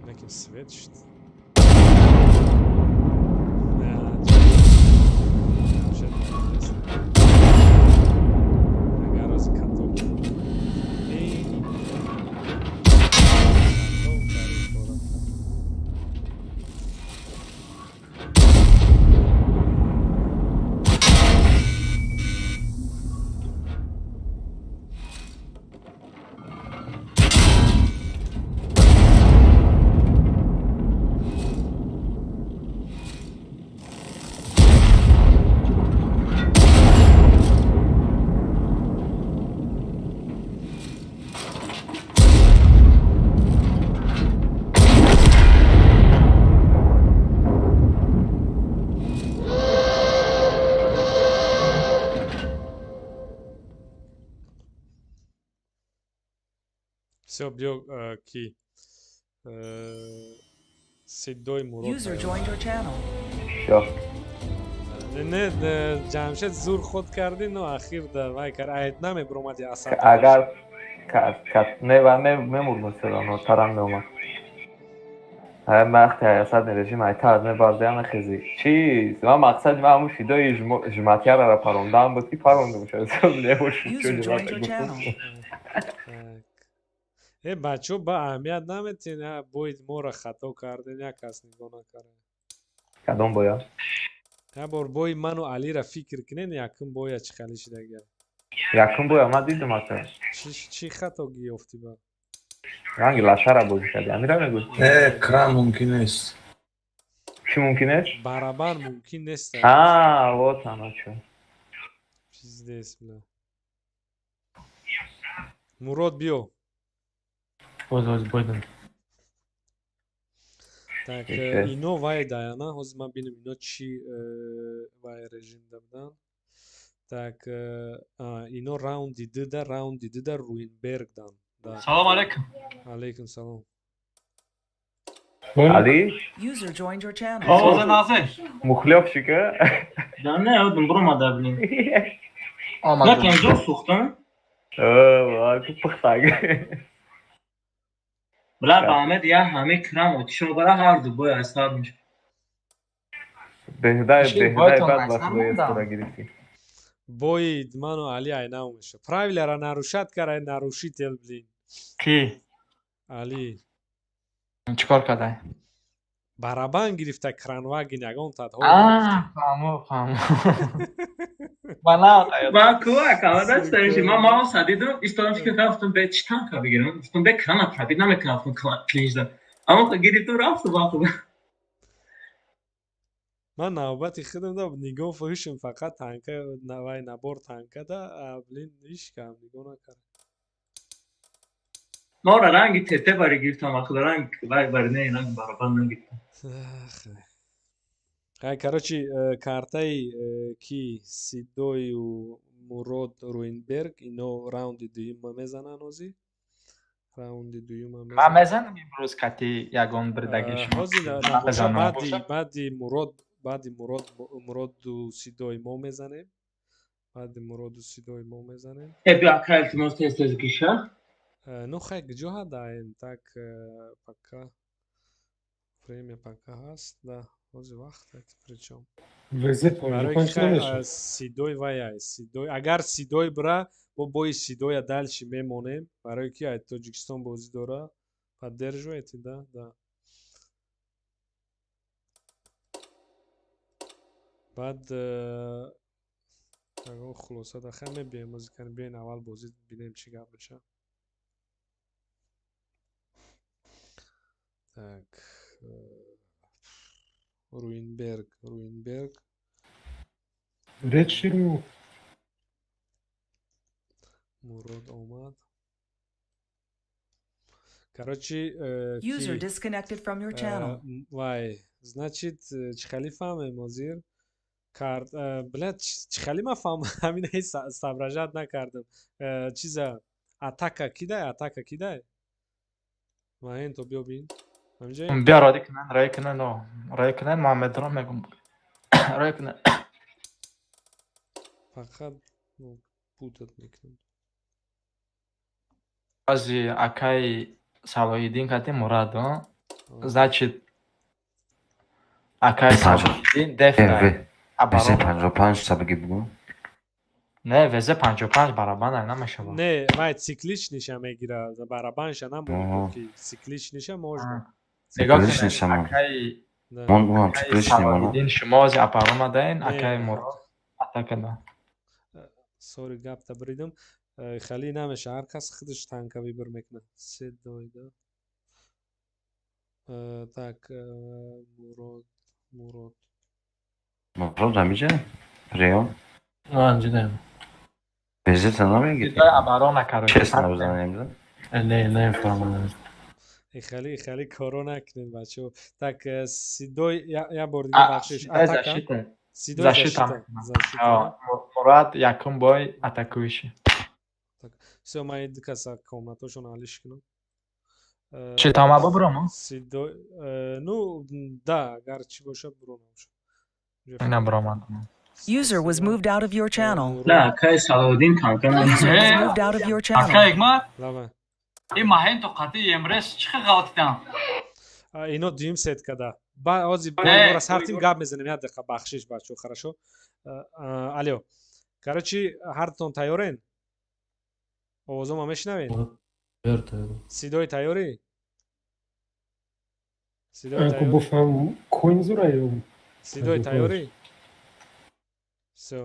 Неким свет шит. Да, Джамшед молодец. Агар аз каток. Эй, каток кари кора. Всё, биё, ки Сидой Мурод. User joined your channel. Всё. Не, не, Ҷамшед зур ход кардӣ, но ахир да вай кар айд намебуромади асад. Агар не ва мемурдм, всё равно тарам меомад. Ҳай, вақте асад режим ай тар мебардиам, мехези. Чиз, ман мақсади ман ҳамун шидои жматяра парондан буд, ки парондум шуд. User joined your channel. Так. Э, бачо, ба аҳамият наметиҳен, боид моро хато карден, як кас нигоҳ накард. Кадом боя? Як бор бои ману Алира фикр кунен, якум боя чӣ хеле шидагия. Якум боя ман дидум ака. Чӣ хатогӣ ёфтӣ ба? Ранги лашара бозӣ кардӣ. Амира мегӯй? Э, кран мумкин нест. Чӣ мумкин нест? Барабар мумкин нест. А, вот оно чё. Пиздец, бля. Мурод, биё. Оз, оз, бойдам. Так, Ехе. Ино вай даяна, ҳозир ман бинам, ино чӣ вай режим да будан. Так, ино раунди дуда Руинберг дан. Да. Салом алейкум. Алейкум салом. Али? User joined your channel. Овоза назеш. Мухлёвщик, а? Да не, одам буромада, блин. Омад. Накем зур сӯхтам. О, пухтаг. Бла, ба Аҳмед я ҳаме крам отишо бара, ҳарду бой асар мешад. Беҳдай, Иши, беҳдай бойтон бад асар вақт мондам. бояд гирифтӣ. Бои ману Али айнав меша. Правилара нарушать карай, нарушитель, блин. Ки? Али. Чикор кардай? Барабан гирифта, кранваген ягон тадҳо. А, фаҳмо, фаҳмо. Ба нав Ман кӯак авадастариши ман мауса дидум, истодам, фикр кардам, гуфтам, бе чӣ танка бигирам, гуфтам, бе крана пробить намекунам, гуфтам, клинчда, аммо гирифтум, рафту вақту. Ман навбати худам да нигоҳ фӯшим, фақат танка вай набор танка да, блин, ҳеҷ кам нигоҳ накард. Мора ранги тете бари гирифтам, вақт ранг вай бари не, ранг барабан нагирифтам. Хай, короче, картаи ки Сидою Мурод Руинберг, ино раунди дуюма мезананд ҳозир. Раунди дуюма. Ман мезанам имрӯз кати ягон бирдаги шумо. Ҳозир набоша, баъди Мурод, баъди Мурод, Муроду Сидои мо мезанем. Баъди Муроду Сидой мо мезанем. Э, биё, ака, илтимос, тез тез гиша. Ну хай, куҷо ҳадаем? Так, пока время пока ҳаст, да, ҳозир вақт, причём. ВЗ Барои 55 ки хай, намешавад. Сидой ваяй, Сидой, агар Сидой бира, бо бои Сидоя дальше мемонем, барои ки ай Тоҷикистон бозӣ дора. Поддерживаете, да? Баъд ягон хулоса да хай мебием бозӣ кунем, биёен аввал бозӣ бинем, чӣ гап мешавад. Так, Руинберг, Руинберг. Ред ширму. Мурод омад. Короче, User ки disconnected from your channel. Вай, значит, чӣ хеле фаҳмем ҳозир? Кард, блядь, чӣ хеле ман фаҳмам, ҳамин ҳеҷ соображать накардам. Чиза, атака кидай, атака кидай? Маҳен, то биё бин. Ҳаминҷа? Биё, роди кунан, рой кунан, о. Рой кунан, ман медонам, мегум. Рой кунан. Фақат, ну, путать мекунам. Баъзи акаи Салоҳиддин кати Мурад, о? Значит, акаи Салоҳиддин деф дай. ВЗ 55 сабаги бугу. Не, ВЗ 55 барабан ай намешавад. Не, вай цикличныйша мегира, барабанша намонад, ки цикличныйша можно. Нигоҳ кунед, Цикличныйша мон. акаи Мон уам акаи цикличный мон. Салоҳиддин шумо ози оборона даен, Не. акаи Мурод атака да. Сори, гапта бридам. Хеле намеша, ҳар кас худаш танка выбор мекунад. Се дойда. Так, Мурод, Мурод. Мурод ҳамиҷа? Приём. Анҷидаем. ВЗ та намегирӣ? Сидои оборона, короче. Честно бизанем, да? Не, намефаҳмам. Хеле хеле коро накунед, бачаҳо. Так, Сидой як бор дига, бахшиш. Сидои Атака? защита. Сидой Защита. защита. Защита. Мурод якум бой атакующий. Так, всё, ман ин ду каса комнатошон алиш кунам. Чӣ, тама бубурам? Сидой, ну, да, агар чӣ боша, буронам. Ина буромадам. User was moved out of your channel. На, акаи Салоҳиддин танка User was намезанад. moved out of your channel. Ака Ҳикмат, Лава. ин маҳен то қатъи Емрес чӣ хел ғалтидан? Ино дуюм сет када. Ба ҳозир Не. бора сартим гап мезанем, як дақиқа, бахшиш, бачаҳо, хорошо? Алё. Короче, ҳартон тайёрен? Овозома мешунавед? Тайёр, тайёр. Сидой, тайёрӣ? Сидой Аку тайёр? буфам коин зура ё Сидой, тайёрӣ? Всё.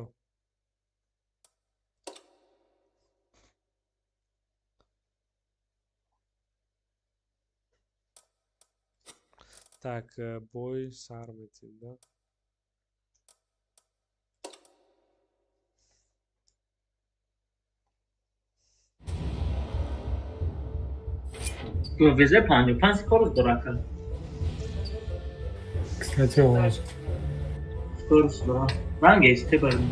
Так, бой сар метем, да? ВЗ 55 скорость дора, ака. Кстати, овоз. Скорость дора. Ранги СТ барин.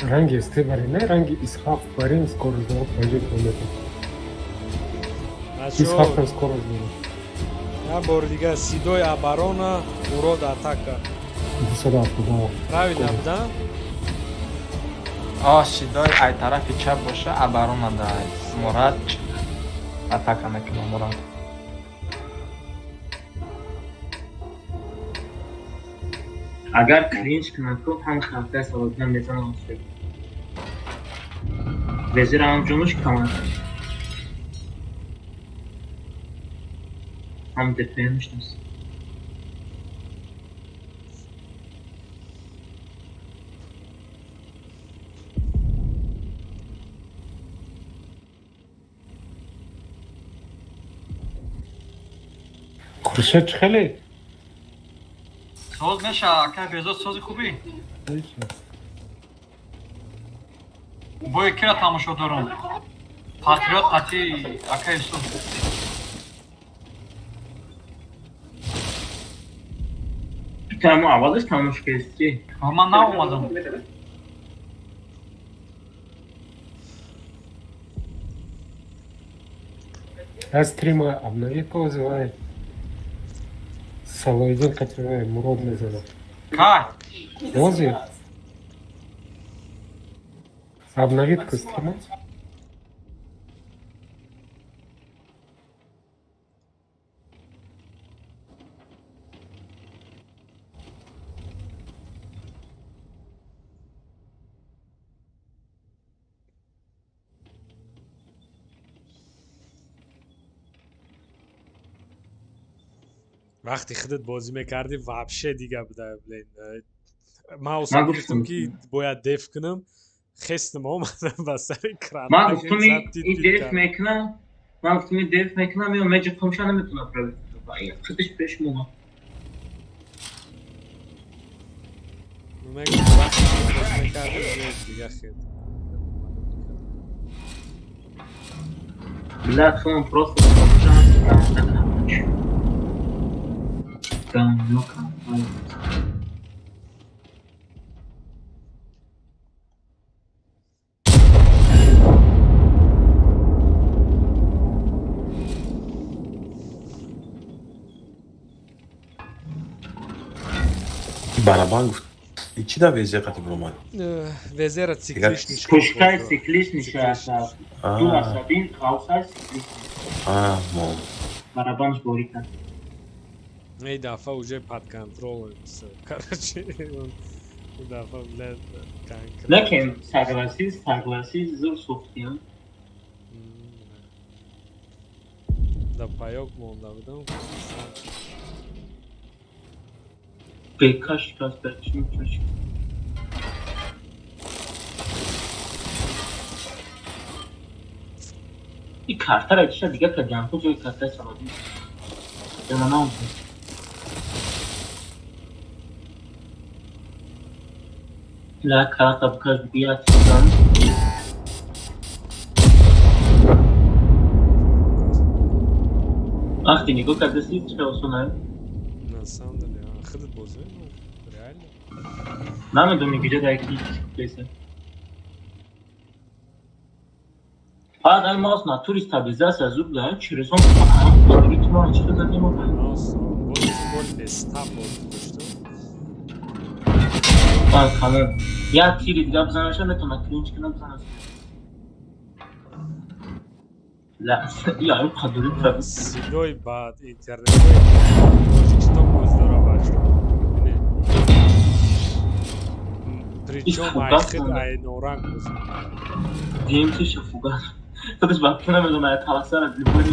Ранги СТ барин, не ранги Исҳақ барин скорость дора 50 километр. Бачаҳо, Исҳақам скорость дора. як бори дига: Сидой оборона, Мурод атака. 277. Правильно буда? О, Сидой ай тарафи чап боша, оборона дай. Мурад атака мекунад, Мурад. Агар клинч кунад, ку ҳам акаи Салоҳиддин мезанад. Везир ҳам ҷонуш камад. Ҳам ДПМш нест. Хуршед, чӣ хеле? Соз меша, ака Безод, сози хубӣ? Бое кира тамошо дорам? Патриот қатъи ака Юсуф. Тамо аввалаш тамош кардӣ. Ман наомадам. Аз стрима обнови позывай. Салоҳиддин қативай Мурод мезанад. Кай? Ҳозир. Обновит костюмы. Вақти худат бозӣ мекардӣ, вообще дига буда, блин. Маус гирифтам, ки бояд деф кунам, хестам, омадам ба сари кран. Ман гуфтум, и деф мекунам, ман гуфтум, и деф мекунам, ё меҷиқумша наметунам пробить. Худаш пеш момад. Мегӯям, вақти бозӣ мекардӣ, дига хел. Бля, худам просто говно. Барабан гуфт. Чӣ да везе қати биромад? Везера циклиш ниш. Пушкай циклиш ниша. Ду асабин ғавсай циклиш. А, мо. Барабанш борӣ кард. Эй дафъа уже под контролем всё. Короче, ин дафъа, блядь, конкретно. Лекин согласись, согласись, зур сӯхтиям. Да паёк монда будам. Бекаш шикаст, бачим чашк. И картара чиша дига кардиам, ку ҷои картаи Салодин. Ё на. La карта бикаш бият шудан. Вақте нигоҳ кардаси, чӣ осонае? На самом деле, худат бозӣ реально. Намедонӣ, куҷо дар ки песа. Фақат ай маус натури стабилизация зуб да через он ритма чӣ задем. Маус бози беста бозӣ доштам. Баъд тамом. Як тири дига бизанаша, метавонад клинч кунад, бизанад. Ла, я ин қадури пробить. Сидои бад интернетҳои Тоҷикистон боз дора, бачаҳо. Бинед. Причём ай худ ай норанг бозӣ мекунад. ДМТ-ша фугас. Худаш ба ту намедонад, таласара любой.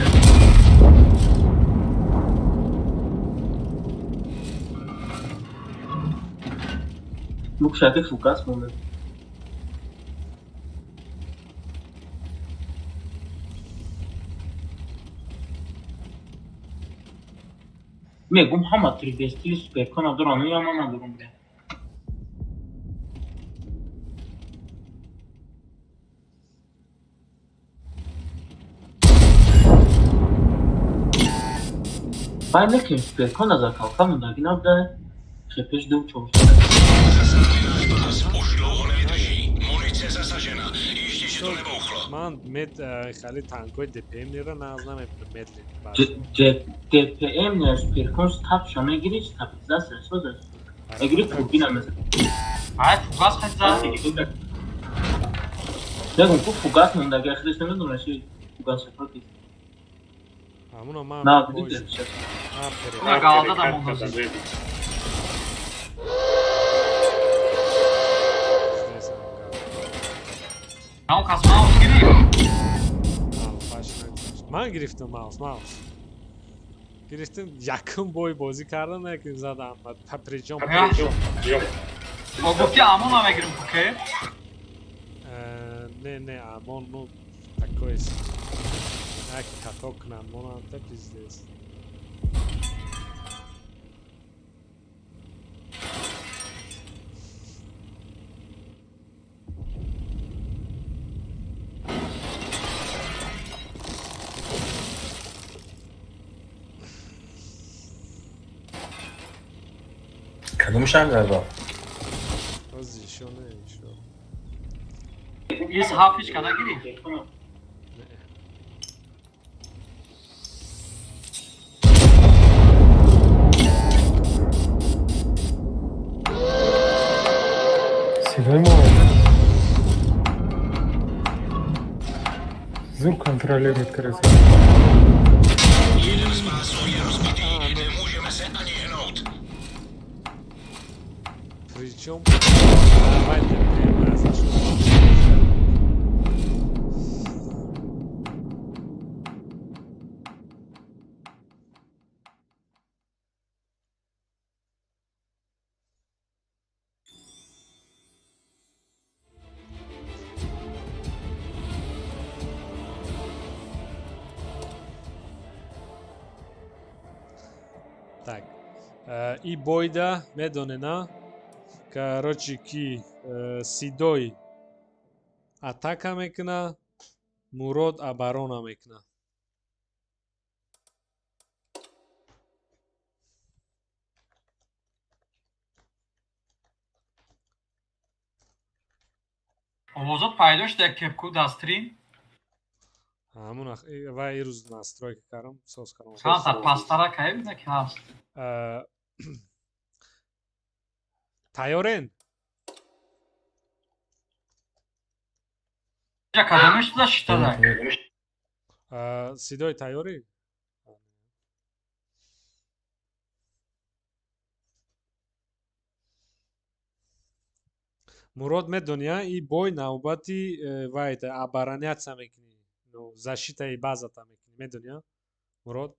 Мукшаки фугас монда. Мегум, ҳама 3D стили суперкона дорам, ё ман надорам, бля. Бай лекин суперкон назар калка мондаги набуда. Хепеш ду чор. Už dlouho nevydrží. Munice zasažena. Ještě, že to nebouchlo. Ман мед хали танкҳои ДПМ нера нағз намебинам, медлен. ДПМ не, суперкон стапша мегири, стабилизация соза. Мегири, турбина меза. Ай фугас хат зад. Мегум, ку фугас мондаги, худаш намедонад, чи фугас шафаки. Ҳамуно ман На, дидед. На галда да монда. Он кас маус гирифт. Ман гирифтам маус, маус. Гирифтам, якум бой бозӣ кардам, яким задам. Причём О, гуфти амон мегирим ке? Не, не, амон, ну такой як каток кунанд, монанда пиздец. Кадомшам гарда? Боз ишо не, ишо. Из ҳафиш када гирифт. Сидои мо. Зур контролировать караса. Причем давайте прямо зашел. Так, и бойда медонена, короче, ки Сидой атака мекуна, Мурод оборона мекуна. Овозот пайдо шуда кепку дастрим. Ҳамун ва ирӯз настройка кардам, соз кардам. Камтар пасттара каем, ки ҳаст. Тайёрен? Кадомеш защита? Сидой тайёрӣ? Мурод медони, и бой навбати вайта обороняться мекунӣ, защитаи базата мекунӣ, медони, Мурод?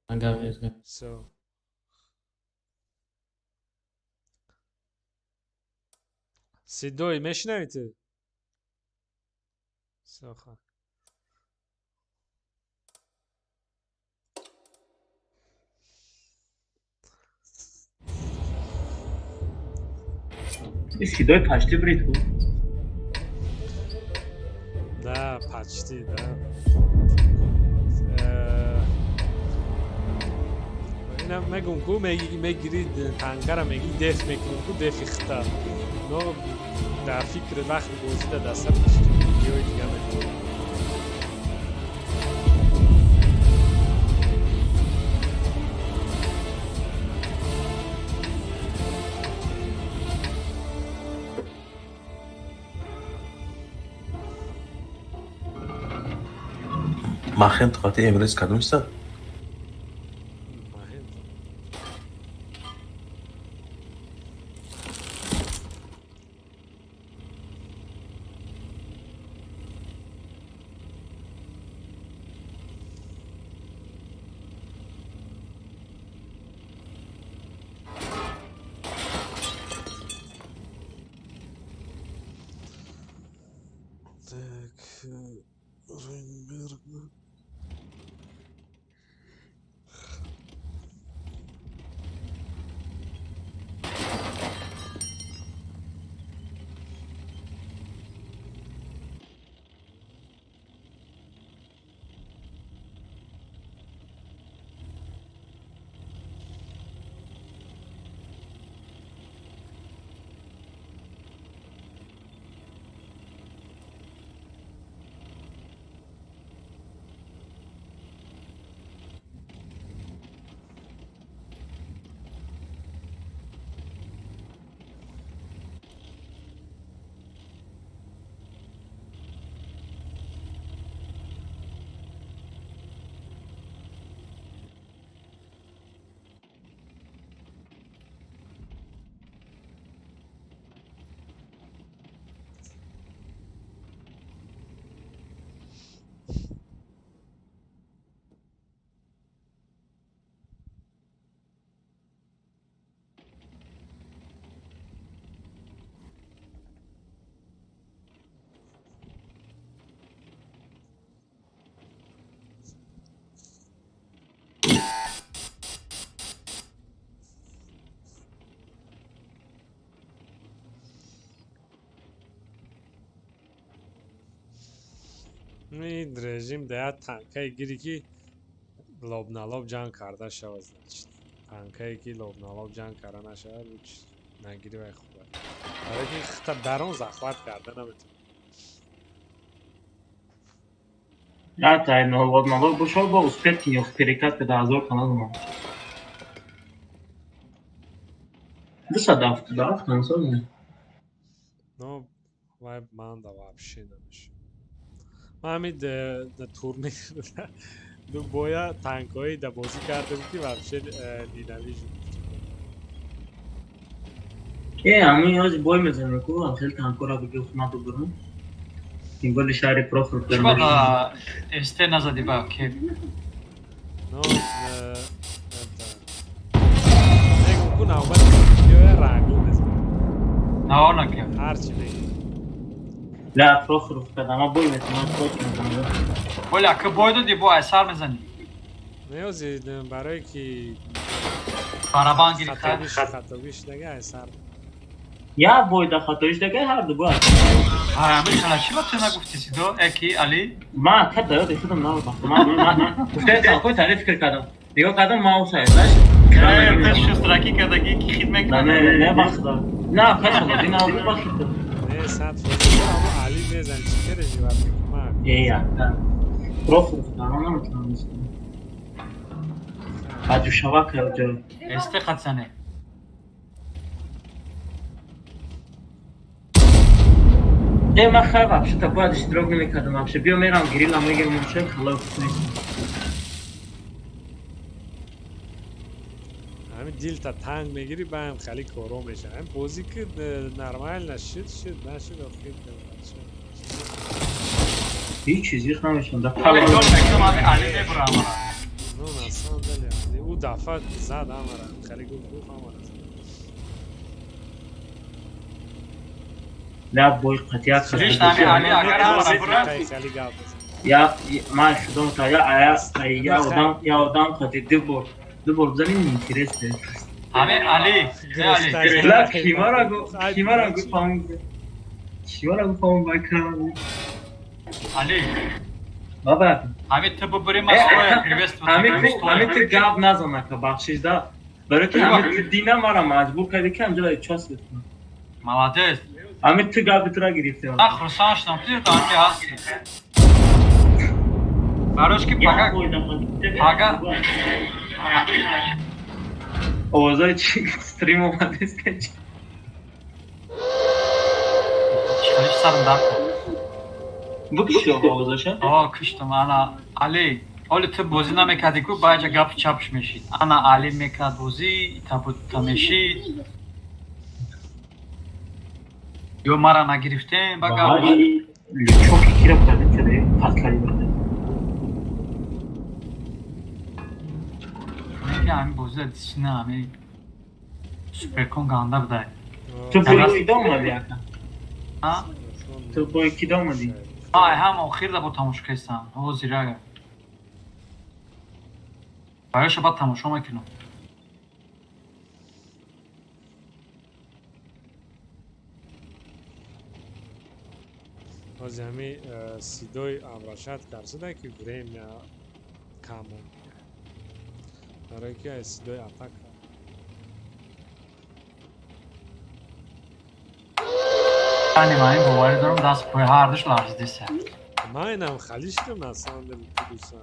Всё. Сидой мешунавӣ ту? Всё, ха. Сидой почти брид ку. Да, почти, да. Ина мегум ку мегири танкара, меги деф мекунем ку, дефи хита. Но дар фикри вақти бозида даста ҷои дига мекунем. Махент қати эмрез кадом истад? Так, Рейнберг. Ин режим дая танкае гири, ки лоб-налоб ҷанг карда шавад. Значит, танкае, ки лоб-налоб ҷанг карда нашавад, нагири, вай хуб, барое ки хита дарон захват карда наметавонад. Да, тай лоб-налоб бошад, бо успеть кини, перекат када ҳазор канал омад. 277 ансоз. Но вай манда вообще намешавад. Ман ҳамин турнир ду боя танкҳои да бозӣ кардем, ки вообще ненавижу. Э, ҳамин ҳози бой мезанем ку, хеле танкора биги хунату бурун. Тем более шаҳри Прохор. Чӣ ба СТ назадӣ ба кеп? Ну, это, мегум ку, навбати биёя, рангу мезанем. Наор накем. Ҳарчи мегӯ. Ла Прохоров кардам, ма бой мезанам, против мезанам. Оля, ки бой додӣ, бо айсар мезанӣ. Меози барое ки барабан гирифта. Хатогиш дага айсар. Я бой да хатоиш дага ҳар ду бой. Ҳамин хела чӣ ба ту нагуфти, Сидо? Эки Али? Ма када ёди худам набудам. Ма гуфтаам, кои таъриф фикр кардам. Нигоҳ кардам, мауса, знаешь? Шустракӣ кардагӣ, ки хит мекунад. Не, не, бахда. На, кашала, дина бахт. Не, 100%, аммо Али мезан, чӣ переживать мекунӣ? Э, я. Прохоров, ман наметавонам. Аҷушава кард ҷой. СТ қатсане. Э, ман хай вообще-то бояд иштирок намекардам вообще. Биё мерам гирилла мегирам, вообще халоқ нест. Ҳамин дилта танг мегирӣ, баъд хеле коро мешавад. Ҳамин бозӣ ки нормально шид, шид, нашид, охир. Ҳеҷ чиз зиқ намешавам. Да. Али мебурам. Ну, на самом деле, ӯ дафъа зад ҳамара, хеле гуфт, гуфт, ҳамара зад. Ла бой қатъият. Хеле гап. Я ман шудам та я я я одам, я одам қати ду бор бизанем, интересно. Ҳамин Али, Али. Ла кимара гу, кимара гу фаҳм. Кимара гу фаҳм бакам. Али. Баба. Ҳамин ту бубури ма стоя приветствовать. Ҳамин ҳамин ту гап назан, ака, бахшиш да. Барои ки ҳамин ту дина мара маҷбур карди, ки ҳамҷода час бикунам. Молодец. Ҳамин ту гапи тура гирифтем. На, хурсанд шудам, ки ту ҳамин ҳасти. Барош ки пага пага овозои чи стрим омадест чи? Чӣ сарам дард. Букиши овозоша? О, киштам. Ана Али, оли ту бозӣ намекардӣ ку, баъҷа гапи чапш мешид. Ана Али мекард бозӣ, табута мешид. Ё мара нагирифтем, ба гап. Лючоки кира кардем, чаре паскали буда. Ки ҳамин бозида дисина ҳамин суперкон ганда будай. Ту бой кида омадӣ, ака? Ту бой кида омадӣ? Ай, ҳам охирда бо тамошо кестам. Ҳозир ага. Баёша баъд тамошо мекунам. Ҳозир ҳамин сидои обращать карсида, ки время камон. Барое ки ай сидои атака. Ани ман ин боварӣ дорам, даст пои ҳардуш ларзидиса. Ман инам хали шудам, на самом деле, ту.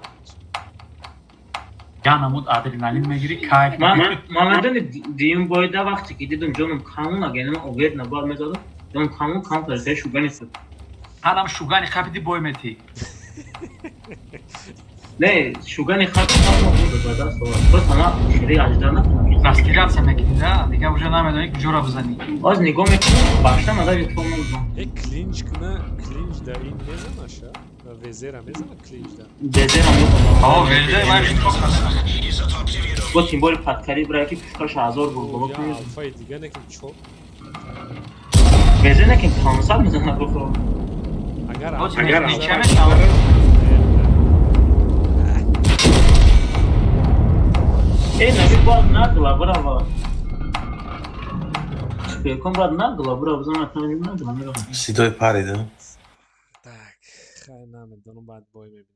Я намуд адреналин мегирӣ, кайф. Ман медони, дуюм бойда вақте ки дидам ҷоном камон, агар инам оверна бояд мезадам, ҷоном камон кам кард, шугани шуд. Ҳанам шугани хапиди, бой метӣ. Не, шугани хап буд ба даст овард. Просто ман хеле ажда накунам. Раскидаться мекунӣ да, дигар уже намедонӣ куҷоро бизанӣ. Оз нигоҳ мекунам, башта мада форма мезанам. Э, клинч куна, клинч да ин мезанаша? Везера мезана клинч да. Везера мезана. О, везе ман бо тимбори падкари бира, ки пушкаш 1000 буд боло. Алфаи дига не ки чо. Везе не ки 500 мезана бухо. Агар агар нича мешавад. Э, наби бояд нагла бирава. Чикон бояд нагла бирава, бизан атам нагла мерава. Сидои парида. Так, хай, намедонам, баъд бой мебинем.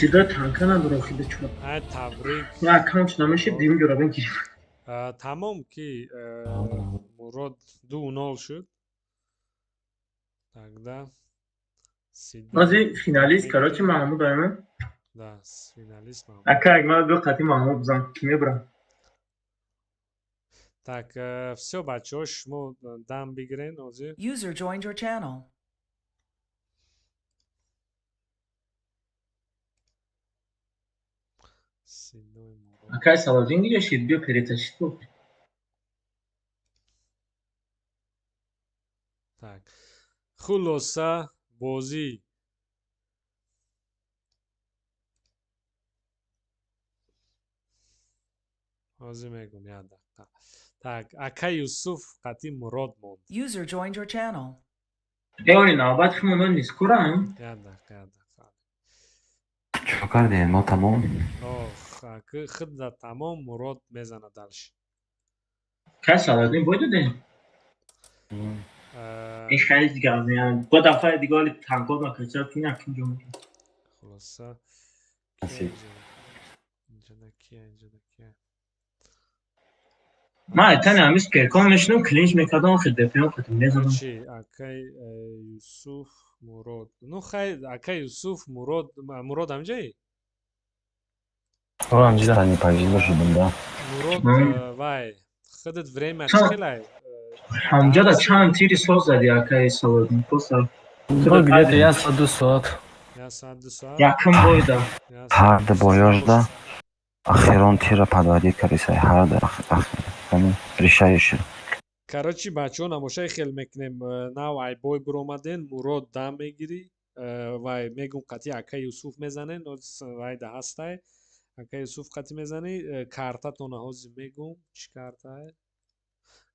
Сидои танка надорам, хида чо. Ай, табрик. Я аккаунт намешид, дим ҷора бигирим. Тамом, ки Мурод 2-0 шуд. Тогда Ози финалист, короче, Маҳмуд айман. Да, финалист Маҳмуд. Ака, як ман бё қати Маҳмуд бизан, ки мебарам. Так, всё, бачаҳо, шумо дам бигирен ҳозир. User joined your channel. Сидои Мурод. Акай Салодин гирёшид, биё перетащить бо. Так. Хулоса, бозӣ ҳозир мегум, як дақиқа. Так, ака Юсуф қатъи Мурод монд. User joined your channel. Эоли навбат химон нест курам. Як дақиқа, як дақиқа. Чико кардем? Мо тамом? Ох, ака худда тамом, Мурод мезана дальше. Кай Салодин бой додем? Ин хеле дигар бо дафъаи дига оли танкот накача ки накин ҷо. Хулоса. Насиб. Инҷа кия, инҷа кия? Ман айтани ҳамис перкон мешинам, клинч мекардам, охир депион хатм мезанам. Чи, акай Юсуф, Мурод. Ну хай, акай Юсуф, Мурод, Мурод ҳамҷаи? Стани пажида шудам, да. Мурод, вай, худат время чӣ хелай? Ҳамҷада чанд тири соз зади, акай Салодин? Просто Где-то я соат, 2 соат. Як соат, 2 соат. Якум бойда. Ҳарда боёжда ахирон тира подводить кардисай, ҳарда решающий. Короче, бачаҳо, намошаи хел мекунем. Нав айбой биромаден, Мурод дам мегирӣ, вай мегум, қатъи ака Юсуф мезанен, вай да ҳастай. Ака Юсуф қатъи мезанӣ, картатона ҳозир мегум, чӣ картае?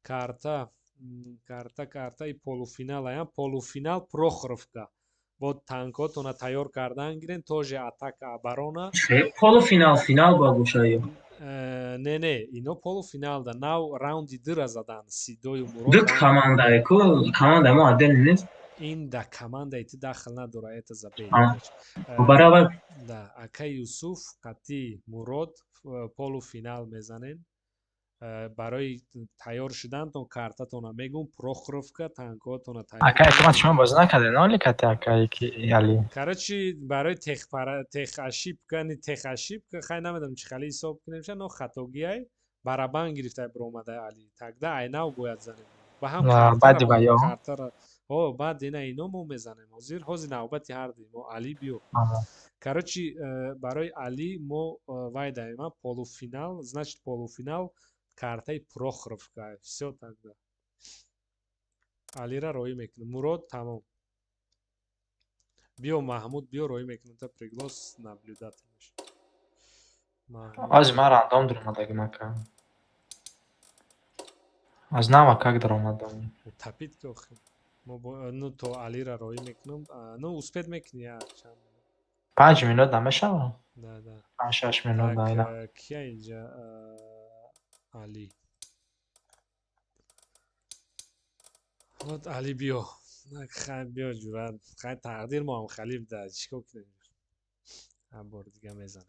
Карта, карта, картаи полуфинал аям, полуфинал Прохоровка. Бо танкотона тайёр кардан гирен, тоже атака оборона. Полуфинал, финал ба бошаю. Не, ино полуфиналда нав раунди дура задан Сидою Мурод. Ду командае ку, команда мо отдельно нест. Ин да командаи ту дахл надора, это забей. Барабар. Да, ака Юсуф қатъи Мурод полуфинал мезанен. Барои тайёр шудантон картатона мегум, Прохоровка, танкотона тайёр. Ака, эҳтимол шумо бозӣ накардед, оли кати акаи ки Али. Короче, барои техошибка, не техошибка, хай намедонам чӣ хали ҳисоб кунем ша, но хатогиай барабан гирифтай биромадай Али. Тогда айнав бояд занем. Ба ҳам баъди ба ё. Картара. О, баъд ина ино мо мезанем. Ҳозир, ҳозир навбати ҳарди мо Али биё. Короче, барои Али мо вай даем, полуфинал, значит, полуфинал картаи Прохоровка. Всё, тогда. Алира роӣ мекунем. Мурод тамом. Биё, Маҳмуд, биё, роӣ мекунем та приглас наблюдатель меши. Аз ман рандом даромадагим, ака. Аз нава как даромадам. Тапид ки охи. Мо ну то Алира роӣ мекунам. Ну успеть мекунӣ я чанд? 5 минут намешава? Да. 5-6 минут. Так, да. Кия инҷа? Али. Вот Али биё. Хай, биё, ҷурат. Хай, тақдир мо ҳам халиф да, чикор кунем? Ҳар бори дига мезанем.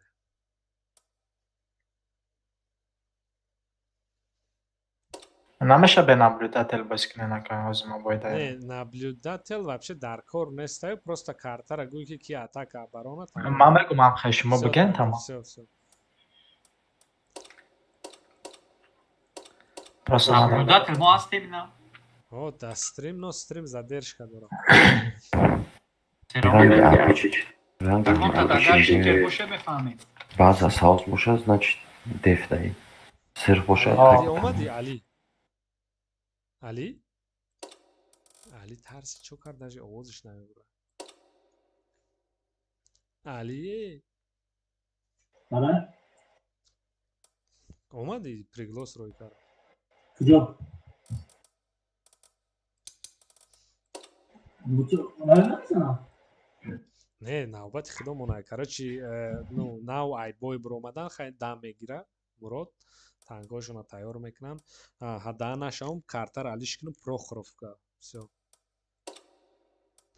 Намеша бе наблюдатель бозӣ кунен, ака, ҳозир мо бояд. Не, наблюдатель вообще дар кор нестаю, просто картара гӯй ки ки атака оборона. Ман мегум, ам хай шумо бигӯен, тамом. Всё, всё. Просто наблюдатель мо ҳастем ина. О, да, стрим, но стрим задержка дорам. Ранги АПЧ, ранги Агар читер боша, мефаҳмем. Баъза сабз бошад, значит, деф даи. Сирх бошад. Али омади, Али? Али? Али тарси чо кард, даже овозиш намебурад. Али? Бале? Омади, приглас рӯй кард. Куҷо? Намезанам. Не, навбати худомона. Короче, ну, нав айбой биромадан, хай дам мегира Мурод. Танкошона тайёр мекунанд. Ҳада нашавам, картара алиш кунам, Прохоровка. Всё.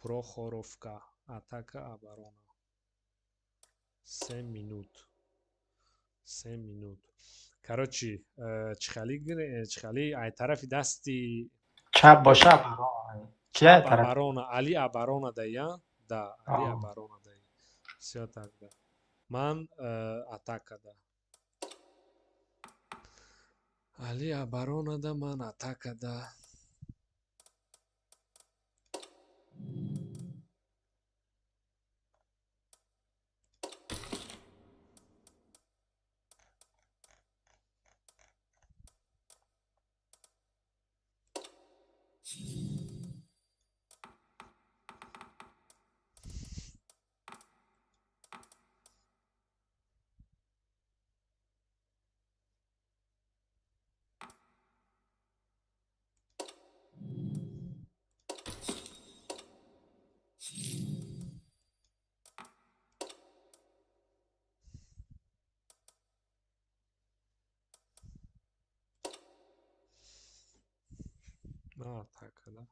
Прохоровка. Атака оборона. 3 минут. 3 минут. Короче, чихали ай тарафи дасти чап боша, кия тараф? Оборона, Али оборона дая. Да, Али оборона дай. Всё тогда. Ман атака да. Али оборона да, ман атака да. Атака да.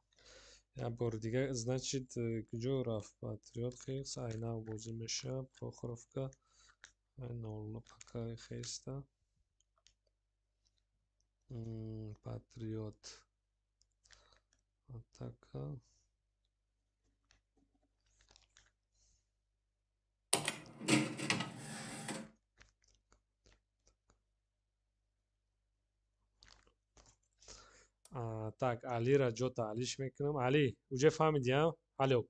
Як бори дига, значит, куҷо рафт Патриот хес, айнав бозӣ мешавад, Прохоровка, ай 0 пока хеста. Патриот. Атака. Так, Алира ҷота Алиш мекунам. Али, уже фаҳмидӣ, а? Алло.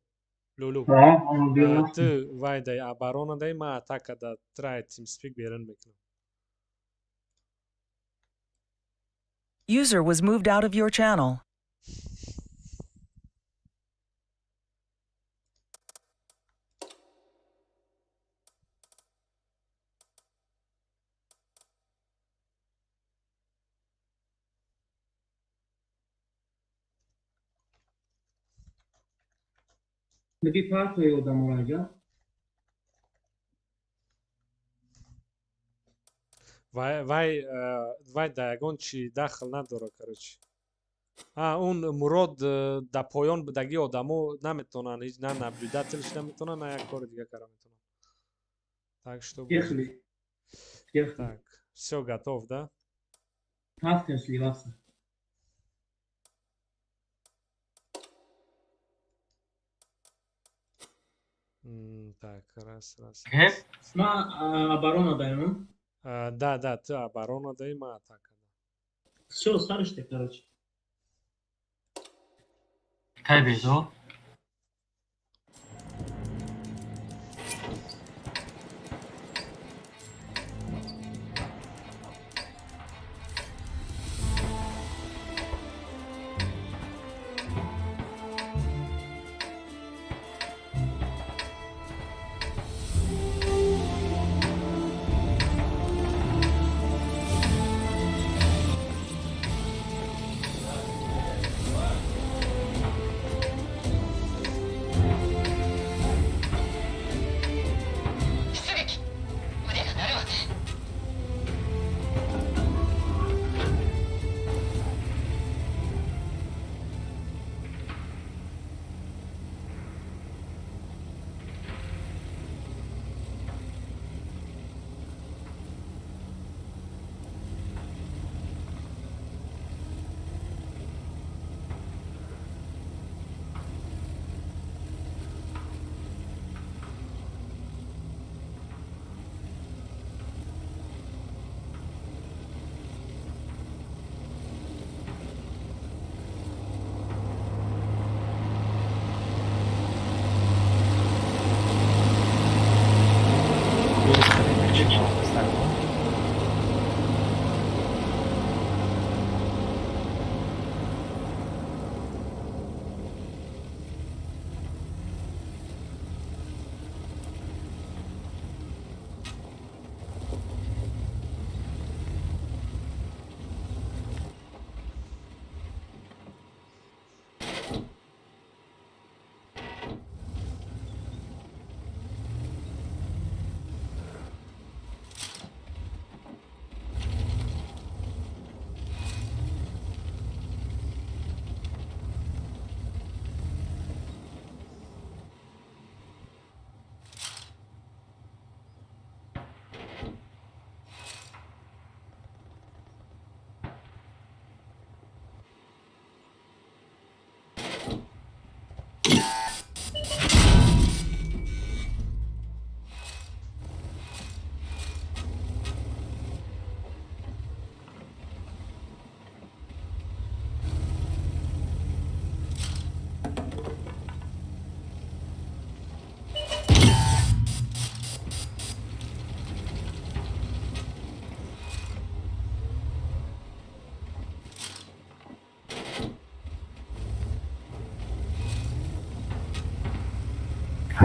Лулу. Ту вай дай оборона дай, ман атака да трай TeamSpeak берун мекунам. User was moved out of your channel. Меги партияи одаморо аҷаб. Вай, вай, вай да ягон чи дахл надора, короче. А, он Мурод да поён будаги одамо наметонанд, ҳеҷ на наблюдатель шуда метонанд, на як кори дига кара метонанд. Так что Ехали. Ехали. Так, всё готов, да? Ҳастем, сливаться. Так, раз, раз. Ма оборона даем? Да, ты оборона дай, ма атака. Всё, сариште, короче. Кай безо?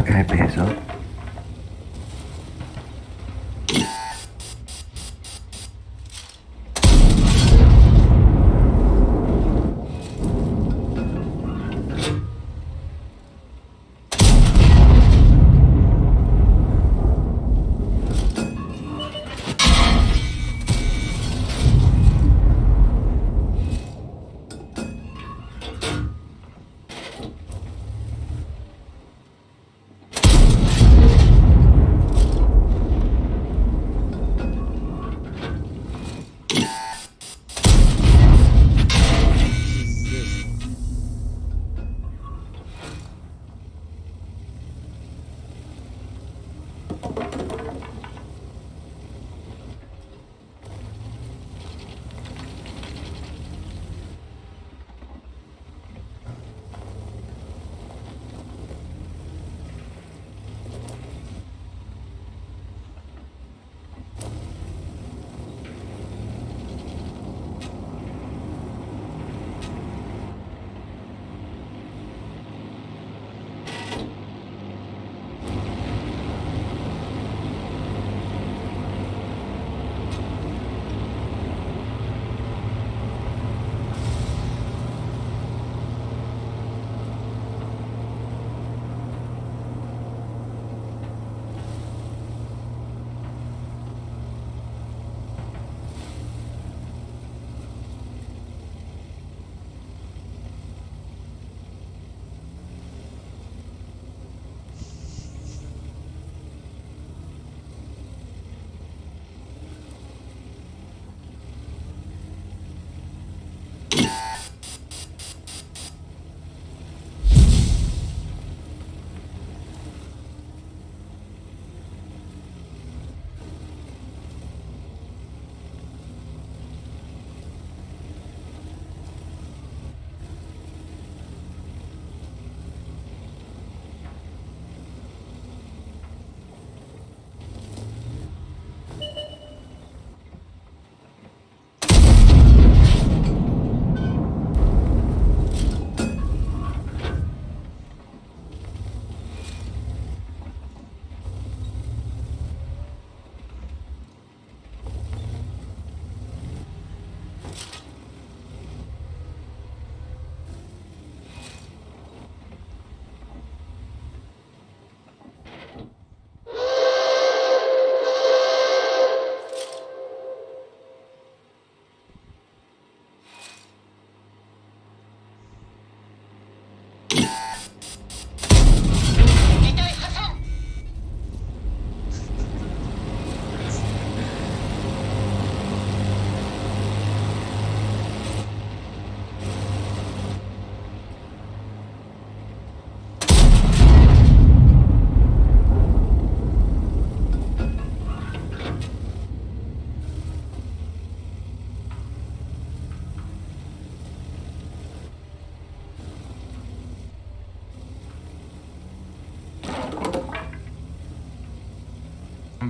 Акай Беҳзод. Пиздец.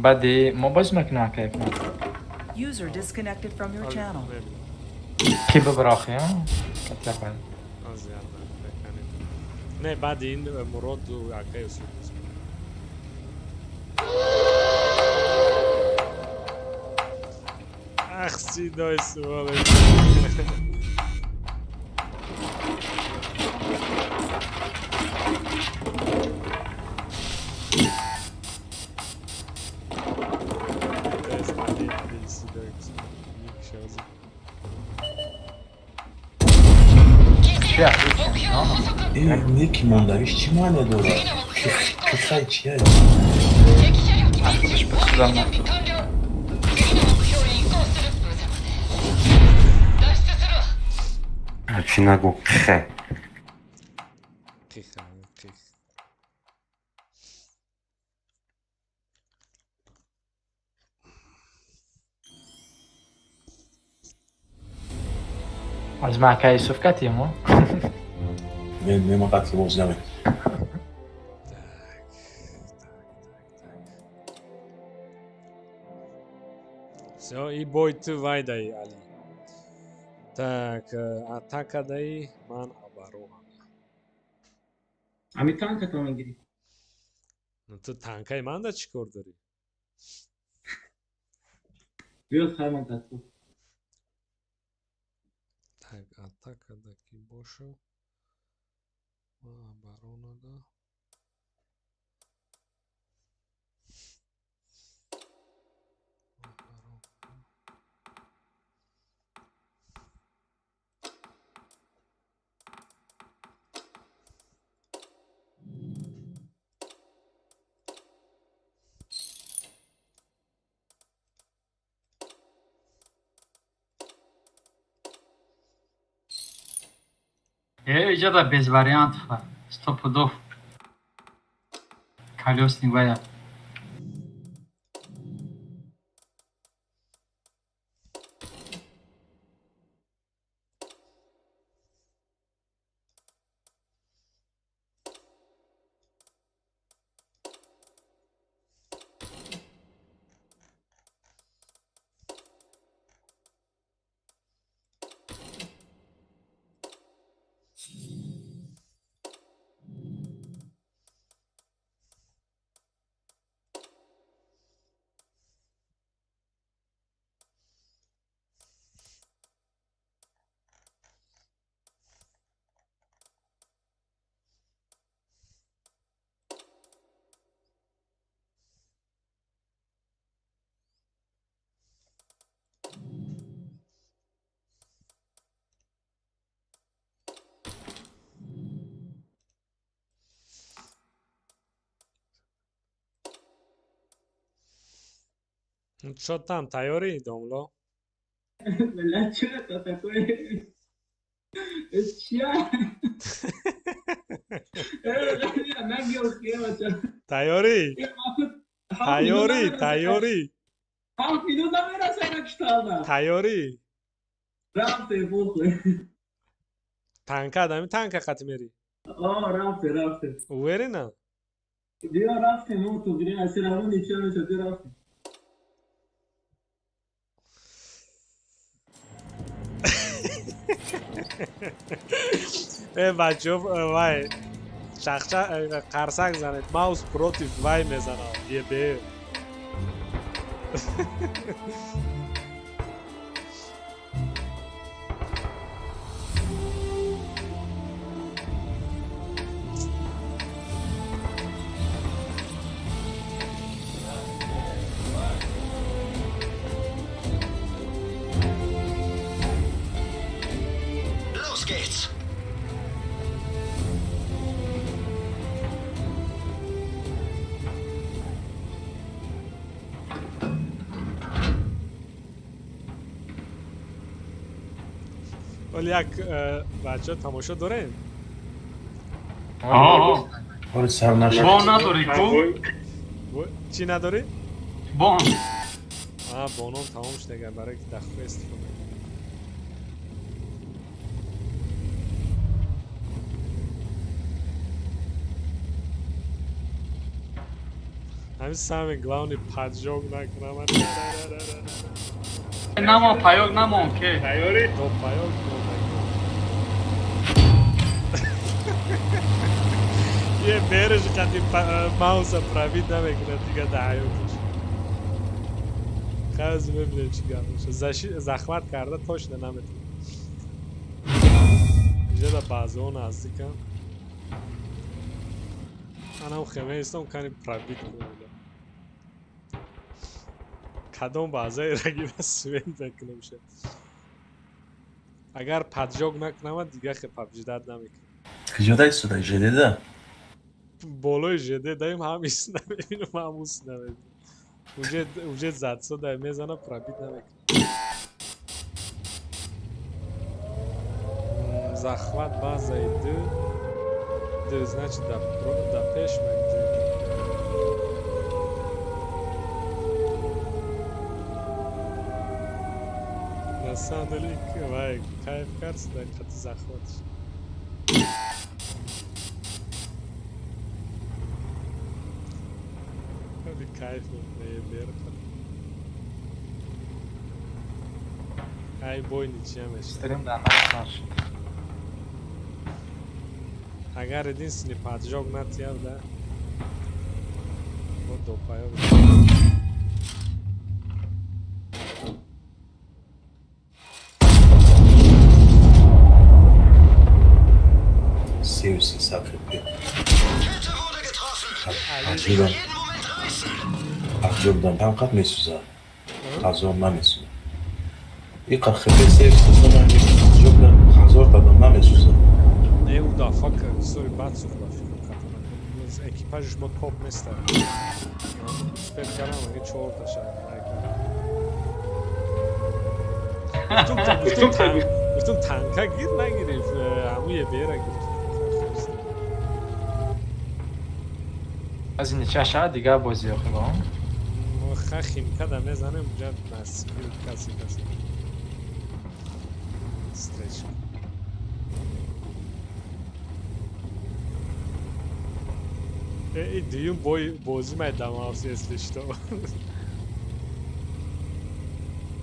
Баъди мо боз мекунем акай. User disconnected from your channel. Ки биброхи, а? Катя. Не, баъди ин Муроду ака Юсуф боз мекунем. Ах, седой сволочь. То есть Али, Али, седой, ник щас. Ники мондагиш чӣ маъне дорад? Қиссаи чия? Худаш пурсидан накун. Чӣ нагӯ қихе. Қиха, қих. Аз ма акай Юсуф катием, о? Не, не, ма қатъи боз намекунам. Всё, и бой ту вайдай, Али. Так, атака дай, ман оборона. Ами танката мегирӣ. Ту танкаи манда чӣ кор дорӣ? Биёд, хайман тату. Так, атакада ки боша, ва оборонада. Иҷода без вариантов, сто пудов колёсный вая. Чо там, тайёрӣ, домло? Миллат, чиро такой чия? Тайёрӣ, тайёрӣ, тайёрӣ. 7 минут намераса кишталда. Тайёрӣ? Рафте, похуй. Танка дами, танка қати мери? Рафте, рафте. Уверена? Биё, рафтем, мо тугри асирамон ничо мешад, биё, рафтем. Э, бачаҳо, вай чахча, қарсак занед, маус против вай мезанам ебе. Los geht's! Вале як бачаҳо, тамошо дорем? Ҳоли сар нашуд. Бон надорӣ ку? Чӣ надорӣ? Бон. А, боном тамом шуд, агар барои ки дахура истифода. Ҳамин самый главный, поджог накунам. Намон, паёк намон ке. Тайёрӣ? То паёк. Е береш қати мауса пробить намекунад дига да ҳаёташ. Хаз мебинем чӣ гап меша. Захват карда точно наметавонад. Инҷа да баъзеҳо наздикам. Анам хемеистам, кани пробить кунам. Кадом баъзаи рагиба свен мекунам ша. Агар поджог накунам, дига хе побеждать намекунам. Куҷода истода? ЖДда? Болои ЖД даим, ҳам ис намебинам, ҳам ус намебинам. Уже задсо дай мезана, пробить намекунам. Захват базаи ду ду, значит, да пеш мегӯ. На самом деле, вай кайф кард дар қати захватш. Хеле кайф мекунад бер. Ай, бой ничья мешавад. Стрим дар сар шуд. Агар единственный поджог натияд, да. Долбоёб. Сею сесад хп. Аҷиб дам ҳамқад месӯзад. Ҳазор намесӯзад. Иқа хп сею сесад аҷиб дам ҳазор дадам намесӯзад. Не, ӯ дафъа бисёри бад сӯхт ба фикр хато накунам. Экипажш бо топ неста. Успел кардам, аги чорта шад. Гуфтум танка гир нагирифт, ҳамун ебера гирифт. Аз ин чаша дигар бозӣ охи Мо химка да мезанем, уҷа насиби каси каси. Встречка. И дуюм бой бозӣ майдам авси, если что.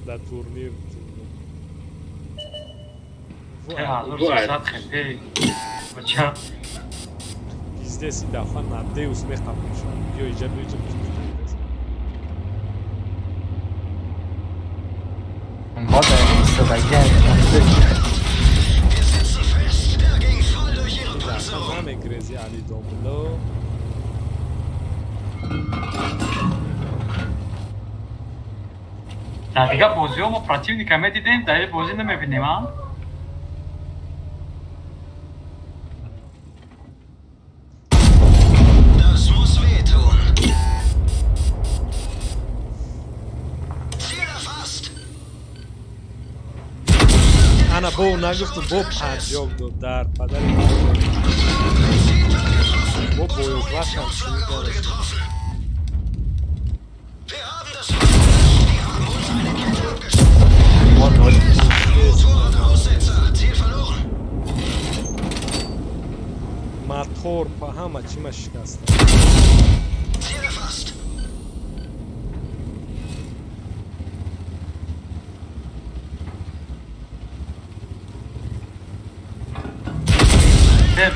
Да турнир. 1300 хп. Бача. Пиздец, и дафъа на Деус мехапмешавад. Биё иҷа, биё иҷа, пиздец. Мо дар истодагиам. Ин дафъа намегрези Али Домулло. Дар дигар бозиҳо мо противника медидем, дар ин бозӣ намебинем, а? Das muss wehtun. Ziel erfasst. Ана бо нагуфтум, бо панҷоҳ дод дар падари бо боёклашам шуни дорад. Wir haben das Feuer gelöscht. Die haben uns eine Kette abgeschossen. Motorradaussetzer. Ziel verloren. Мотор па ҳама чима шикаста. Ziel erfasst.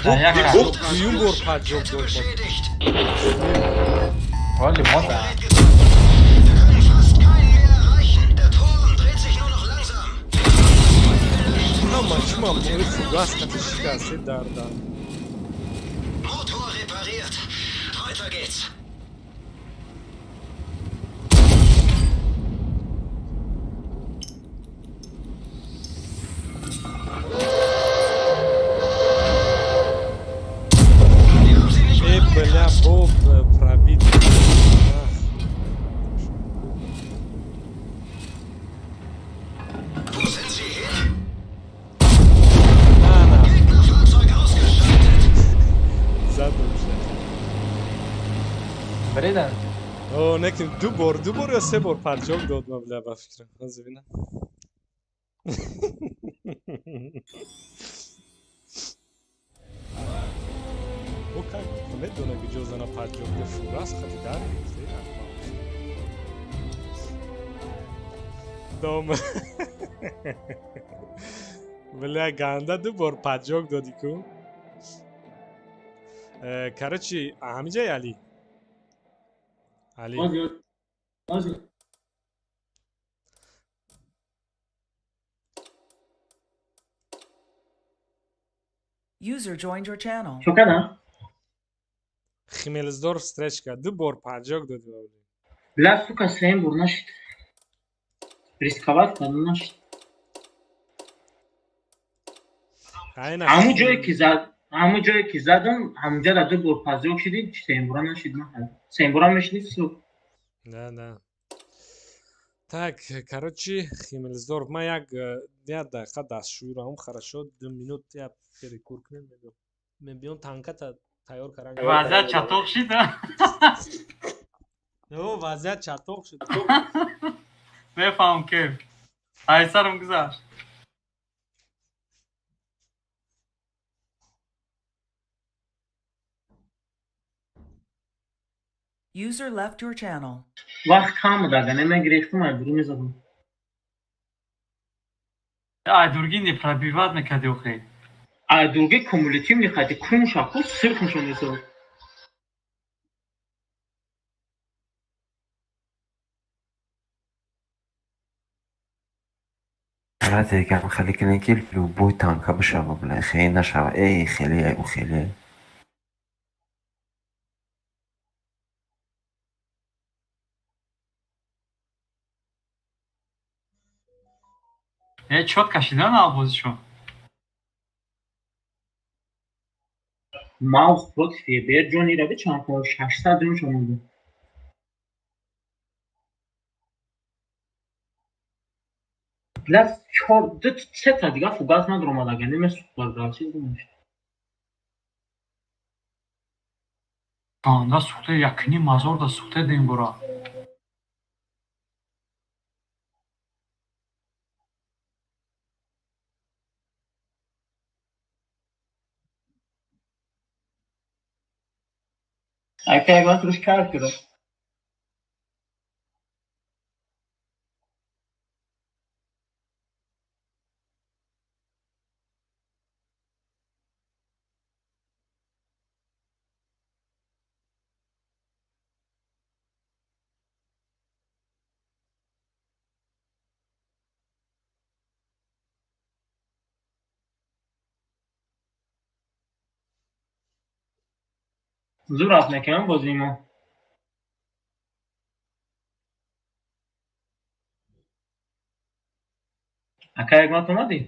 Дар як Дуюм бор панҷоҳ Kette дод. beschädigt. Ҳоли мо да Gerät getroffen. Wir können fast keinen mehr erreichen. Der Turm dreht sich nur noch langsam. Wir haben das Feuer gelöscht. Ҳама чима мои фугас қати шикасте дар дар. Motor repariert. Weiter geht's. Die haben sie nicht Э, mehr бля, angekratzt. бо пробит. Ах. Wo sind sie hin? На, на. Gegnerfahrzeug ausgeschaltet. Задум шад. Бридан. О, некин ду бор, ду бор ё се бор панҷоҳ дод ма, бля, ба фикрам. Ҳозир бинам. О, как медона ки ҷо зана панҷоҳ дод, фугас хати дар гирифт, э, Аҳмақ. Дом. Бля, ганда ду бор панҷоҳ доди ку. Короче, ҳамиҷай Али. Али. Ҳозир. User joined your channel. Чо кардам? Химелсдорф встречка ду бор панҷоҳ доди ба. Бля, сука, сеюм бор нашид. Рисковать кардам, нашид. Айна. Ҳамун ҷое ки зад, ҳамун ҷое ки задам, ҳамунҷа да ду бор пазёк шидӣ, сеюм бора нашид. Сеюм бора мешидӣ, всё. Да, да. Так, короче, Химелсдорф, ман як дақиқа дастшӯй равам, хорошо, 2 минут як перекур кунем, мебиём. Мебиём танката тайёр кардан. Вазъият чатоқ шид, а? О, вазъият чатоқ шуд. Мефаҳмам ки айсарам гузашт. User left your channel. Вақт кам буд, агар не мегирифтам, ай буру мезадам. Ай дурги не пробивать мекарди охи. Ай дурги кумулятивный хати кунша ку сирхмшон месод. Брат, ягам хеле кунем ки любой танка бишава, бля, хеле нашава. Эй, хеле, ӯ хеле. Э, чёт кашидан албозишон. Маус против ЕБР ҷони раби чанд 600 ҷон шомонда. Блядь, чор, ду, сета дига фугас надромад, агар немесухтар, чиз думаш. Анда сухте якни мазор да сухте дем бура. Ака ягон туруш кар кира. Зур рафт мекунам бозии мо. Ака ягонат омадӣ?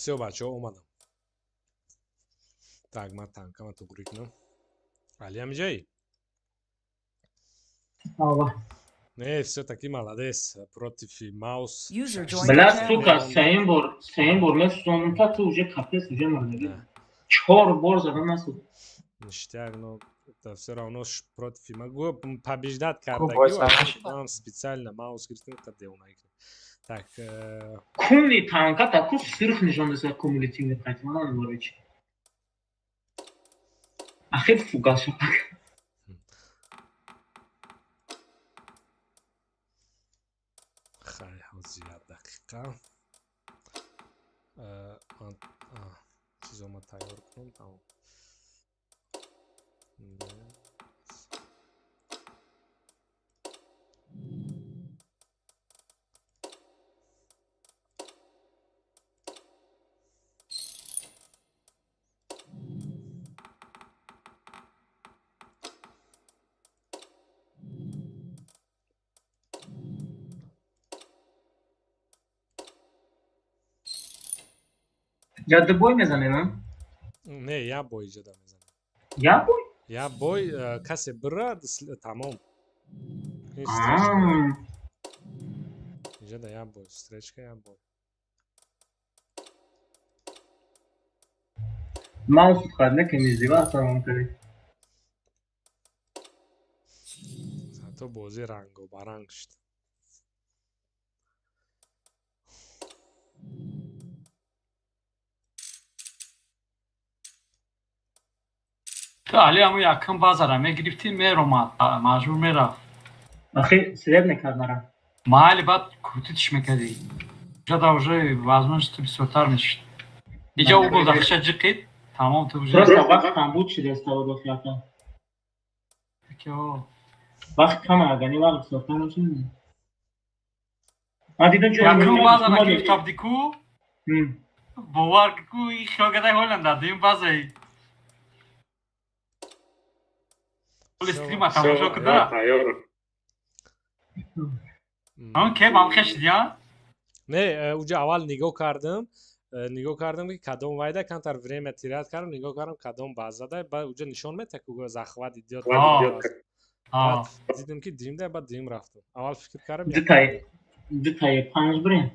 Всё, бачаҳо, омадам. Так, ман танкама туғрӣ кунам. Али ҳамиҷаи? Ава. Не, всё-таки молодец. Против Маус. User joined your Блядь, channel. сука, сеюм бор месӯзонам, та ту уже капец, уже мардагӣ. Чор бор задам насуд. Ништяк, но это всё равно против могу побеждать Ку бой кардагӣ. сар Ман специально Маус гирифтам, та девонаги. Так, Куни танка таку сирф нишон деса кумулятивный қайт ман намедонам чи. Ахир фугас шапак. Хай, ҳозир як дақиқа. Ман чизома тайёр кунам, тамом. Не. Я ду бой мезанем, а? Не, я бой иҷода мезанам. Я бой? Я бой касе бира, тамом. Ин встречка. Инҷа да як бой, встречка як бой. Маус хад накунӣ, зива тамом кардӣ. Зато бозӣ рангобаранг шуд. Ту Али ҳамун якум базара мегирифтӣ, меромад, маҷбур мерафт. Ахи свет мекард мара. Майли, баъд крутитиш мекардӣ. Уже да уже возможности бисёртар мешуд. Иҷа ӯ гол дахша ҷиқид, тамом, ту уже. Просто вақт кам буд, шидеста буд охирата. Ки о. Вақт кам, агар ни вақт бисёртар мешуд. Ман дидам ҷо Якум базара гирифта будӣ ку? Бовар ку, и хиёл кардай ҳолан дар дуюм базаи. Стрима тамошо куда? Он кеб ам хешидия? Не, уҷа аввал нигоҳ кардам, нигоҳ кардам, ки кадом вайда камтар время терять кардам, нигоҳ кардам, кадом базада, баъд уҷа нишон метак, захват идёт. Баъд дидам, ки димда, баъд дим рафтам. Аввал фикр кардам. Дутаи панҷ бирем.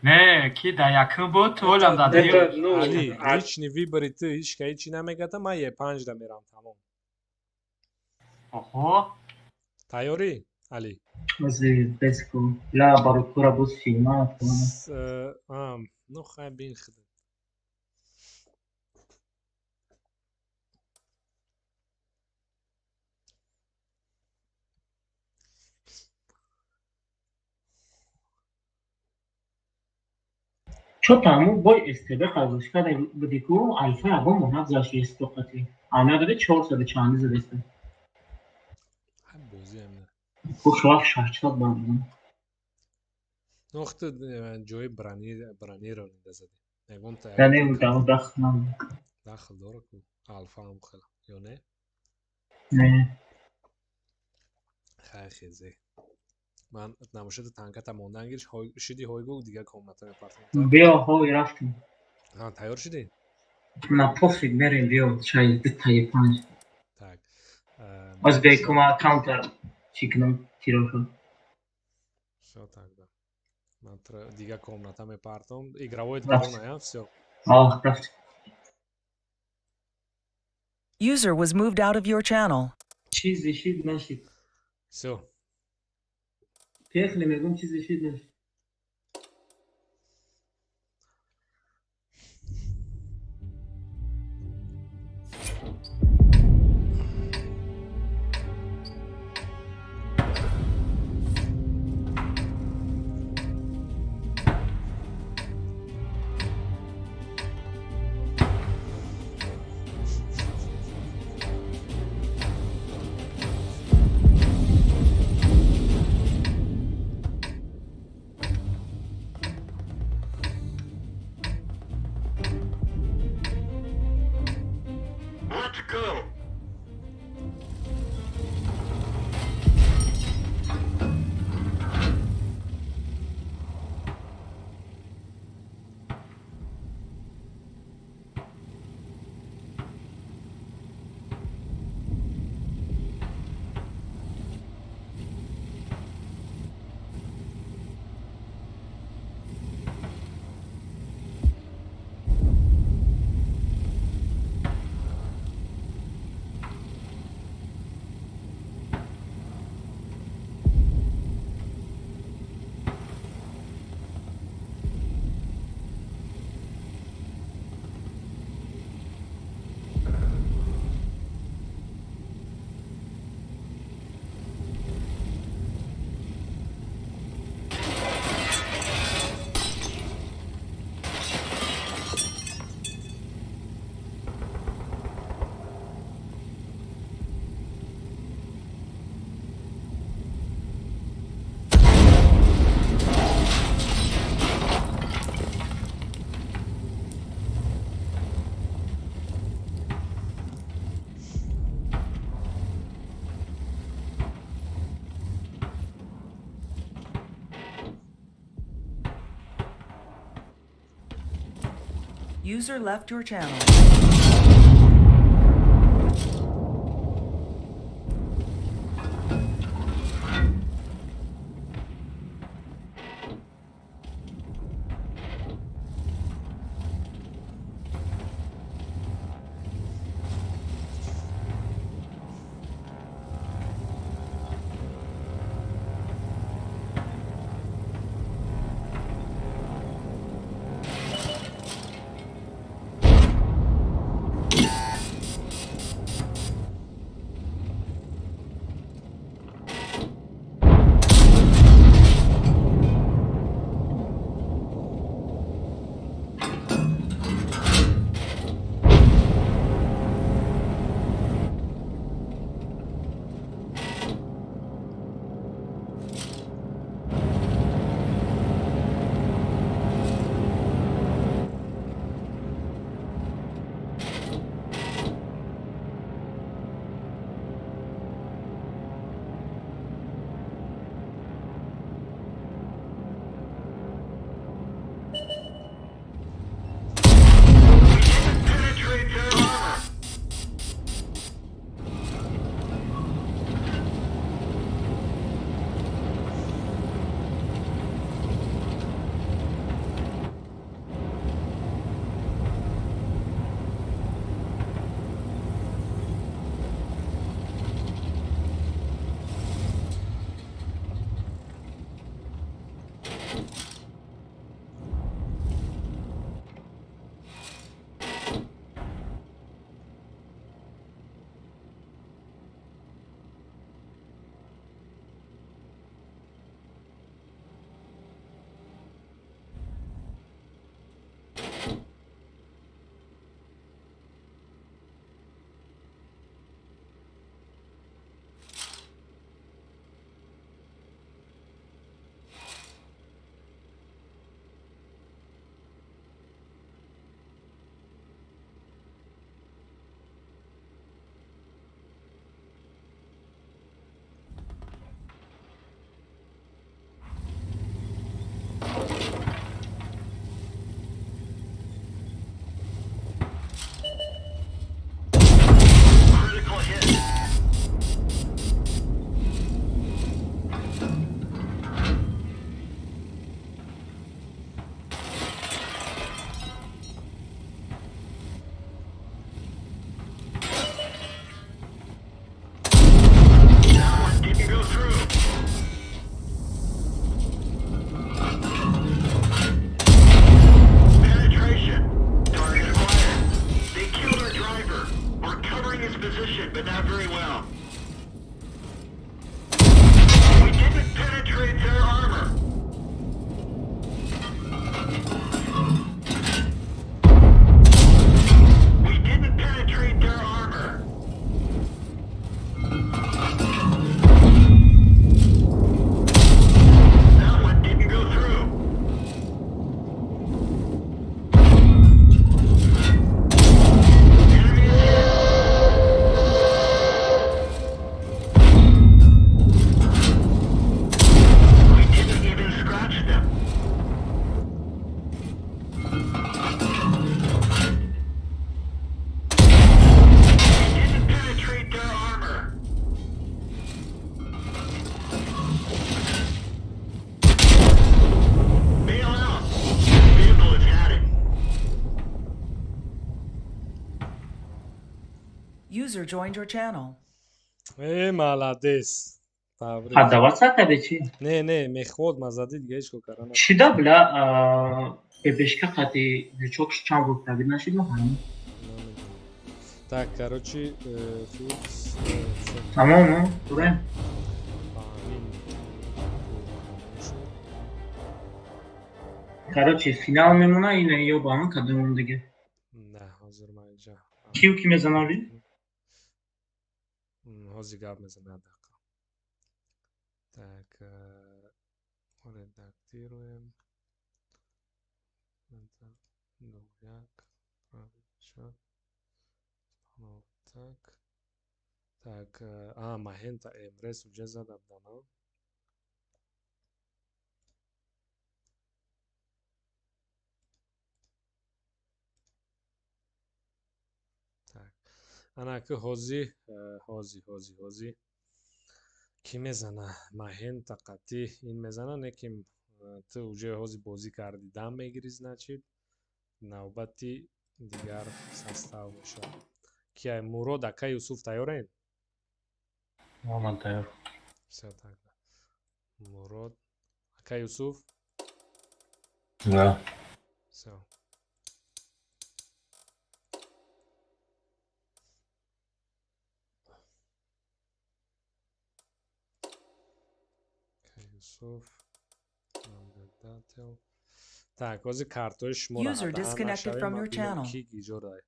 Не, ки дар якум буд, ту ҳолам дар дуюм. Али, личный выбори ту, ҳеч ка ҳечи намегата, ман е панҷда мерам, тамом. Оҳо. Тайёрӣ, Али? Ози беску. Ла барокура буз филма. Ну хай, бин хида. Чо таму бой СТБ қазош карда буди ку, Алфа ягон монат заши эстоқати. Ана даде 400 чанди задаста. Бозиам не. Хуш вақт шашчат бардам. Нохта ҷои бронированида задӣ. Ягонта Не, не, дахл набуд. Дахл дора ку, Алфа ҳам хела, ё не? Не. Хай, хезе. Ман намошади танката мондан гириш, шиди ҳойгу дигар комната мепартам. Биё, ҳой рафтем. Тайёр шудӣ? На, пофиг, мерем, биё, чай дутаи панҷ. Так. Оз бекума каунтер чӣ кунам, тирошу. Всё тогда. Ман дигар комната мепартам. Игровой дрона, я? Всё. Ах, рафтем. User was moved out of your channel. Чизе шид нашид. Всё. Пехли мегум, чизе шид нашид. User left your channel. but not very well. We didn't penetrate their armor. We didn't penetrate their armor. That one didn't go through. Enemy is hit. We didn't even scratch them. We didn't penetrate their armor. Bail out. Vehicle has had it. User joined your channel. Э, молодец. Табрик. Отдаваться каде чи? Не, не, мехвод ма задӣ, дига ҳеҷ кор кара нашуд. Чида бля, ППшка қати жучок чанд бор пробить нашид мо ҳамин. Намедонам. Так, короче, фукс, Тамом, ну, дуре. Ба ҳамин шуд. Короче, финал мемона ина ё ба ҳамин кадомон дига. На, ҳозир ма инҷа. Киу ки мезанави? Ҳозир гап мезанам, як дақиқа. Так, редактируем. Это ду як, правильно. Ну, так. Так, а, Махента Эмрес уже зада будам, а? Так. Ана ки ҳози, ҳози кӣ мезана? Маҳента қатъӣ ин мезана, не ки ту уже ҳози бозӣ кардӣ, дам мегирӣ, значит, навбати дигар состав мешавад. Кия? Мурод, ака Юсуф, тайёрен? Ман тайёр. Всё тогда. Мурод, ака Юсуф? Да. Всё. Ака Юсуф, наблюдатель. Так, ҳозир картҳои шуморо User disconnected from your channel. ки гиҷо дай.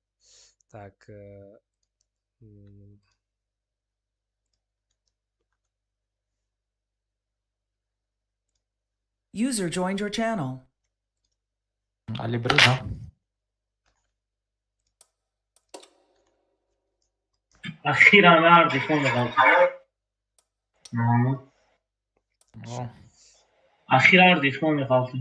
Так, User joined your channel. Али бриза. Ахиран арди фон меғалт. Муҳаммад. Ахир арди фон меғалт.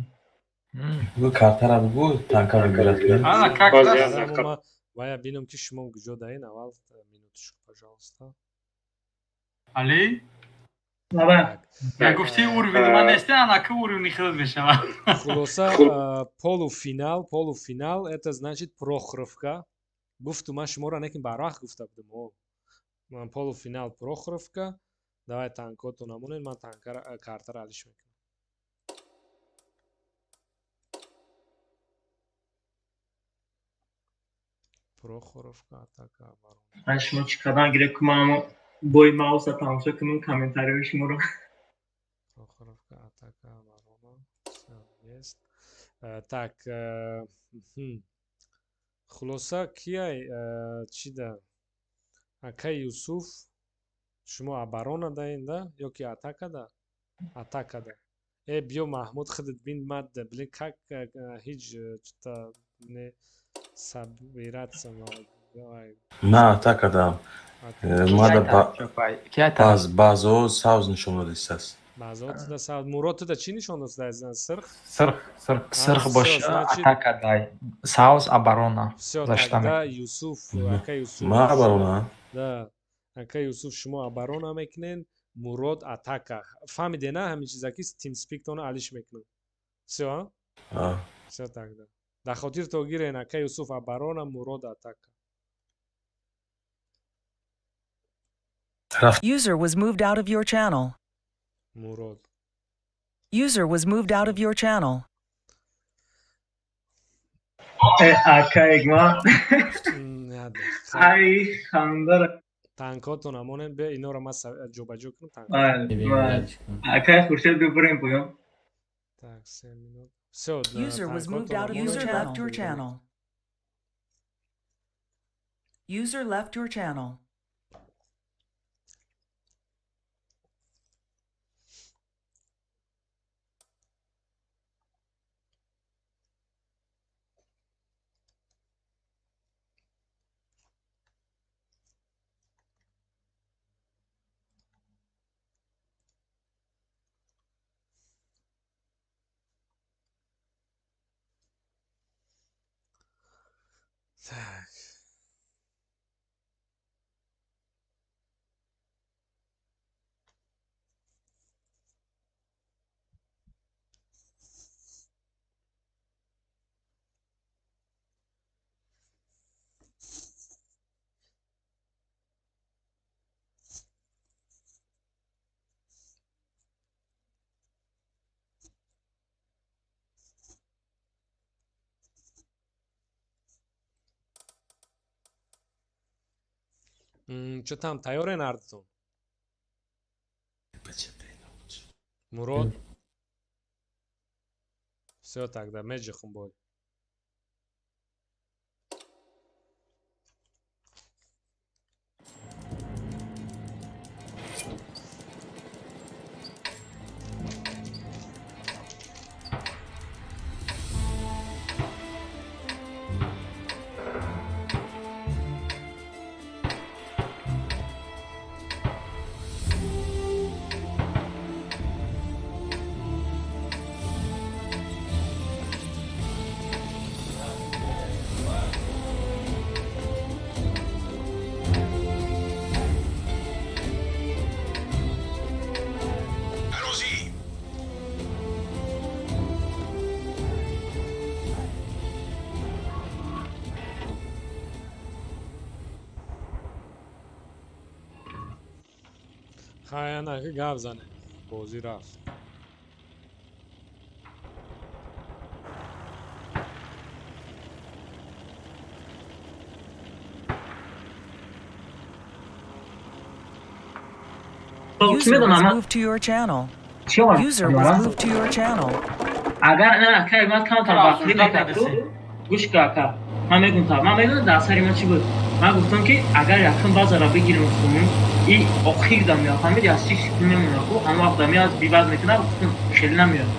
Бу картара бугу, танка выбирать кунем. Ана, как раз. Вая бинам, ки шумо куҷо даин. Аввал минуточку, пожалуйста. Али? Лаба. Я гуфти, уровень ман нести, ана ки уровни худат мешавад. Хулоса, полуфинал, полуфинал, это значит Прохоровка. Гуфту ман шуморо, некин барвақт гуфта будам. О. Ман полуфинал Прохоровка. Давай танкото намонед, ман танкара, картара алиш мекунам. Прохоровка, атака, оборона. Ай, шумо чӣ кадан гиреб, ки ман бои мауса тамошо кунам комментариҳои шуморо. Прохоровка, атака, оборона. Всё, есть. Так, хулоса, кияй, чӣ да? Акай Юсуф, шумо оборона даин, да? Ё ки атака да? Атака да. Э, биё, Маҳмуд, худат бин, мад, блин, как ҳеҷ чита не собираться. Давай. На, атака дам. Мада баъзо сабз нишон додистааст. Баъзо туда сабз. Мурод, туда чӣ нишон додааст? Сирх? Сирх, сирх. Сирх боша, атака дай. Сабз оборона. Всё, тогда Юсуф, ака Юсуф. Ма оборона. Да. Ака Юсуф, шумо оборона мекунен, Мурод атака. Фаҳмиде, на, ҳамин чиза ки тимспиктона алиш мекунам. Всё, а? Всё тогда. Дар хотир то гирен, ака Юсуф оборона, Мурод атака. User was moved out of your channel. Мурод. User was moved out of your channel. Э, акаек ма. Ай, хандара. Танкотон амонем, бе инора ма ҷобаҷо кунам танк. Акай Хуршед, бибурем поён. Так, 7 минут. Всё, User was moved out of your User left your channel. User left your channel. Так. Чо там тайёрен ҳардутон? Мурод? Всё, тогда меҷихум бой. Allons-y. Хай, ана гап зане. Бозӣ рафт. User was moved to your channel. User was moved to your channel. Агар на акай ман камтар вақтлӣ мекард, гӯш ка, ака, ман мегум, та ман медонам дар сари ман чӣ буд. Ман гуфтам, ки агар якум базара бигирем хунун, и охир да меяд, фаҳмиди, аз 6 секунд мемонад ку, ҳамон вақт да меяд, биваз мекунад. Гуфтам, хеле намеяд,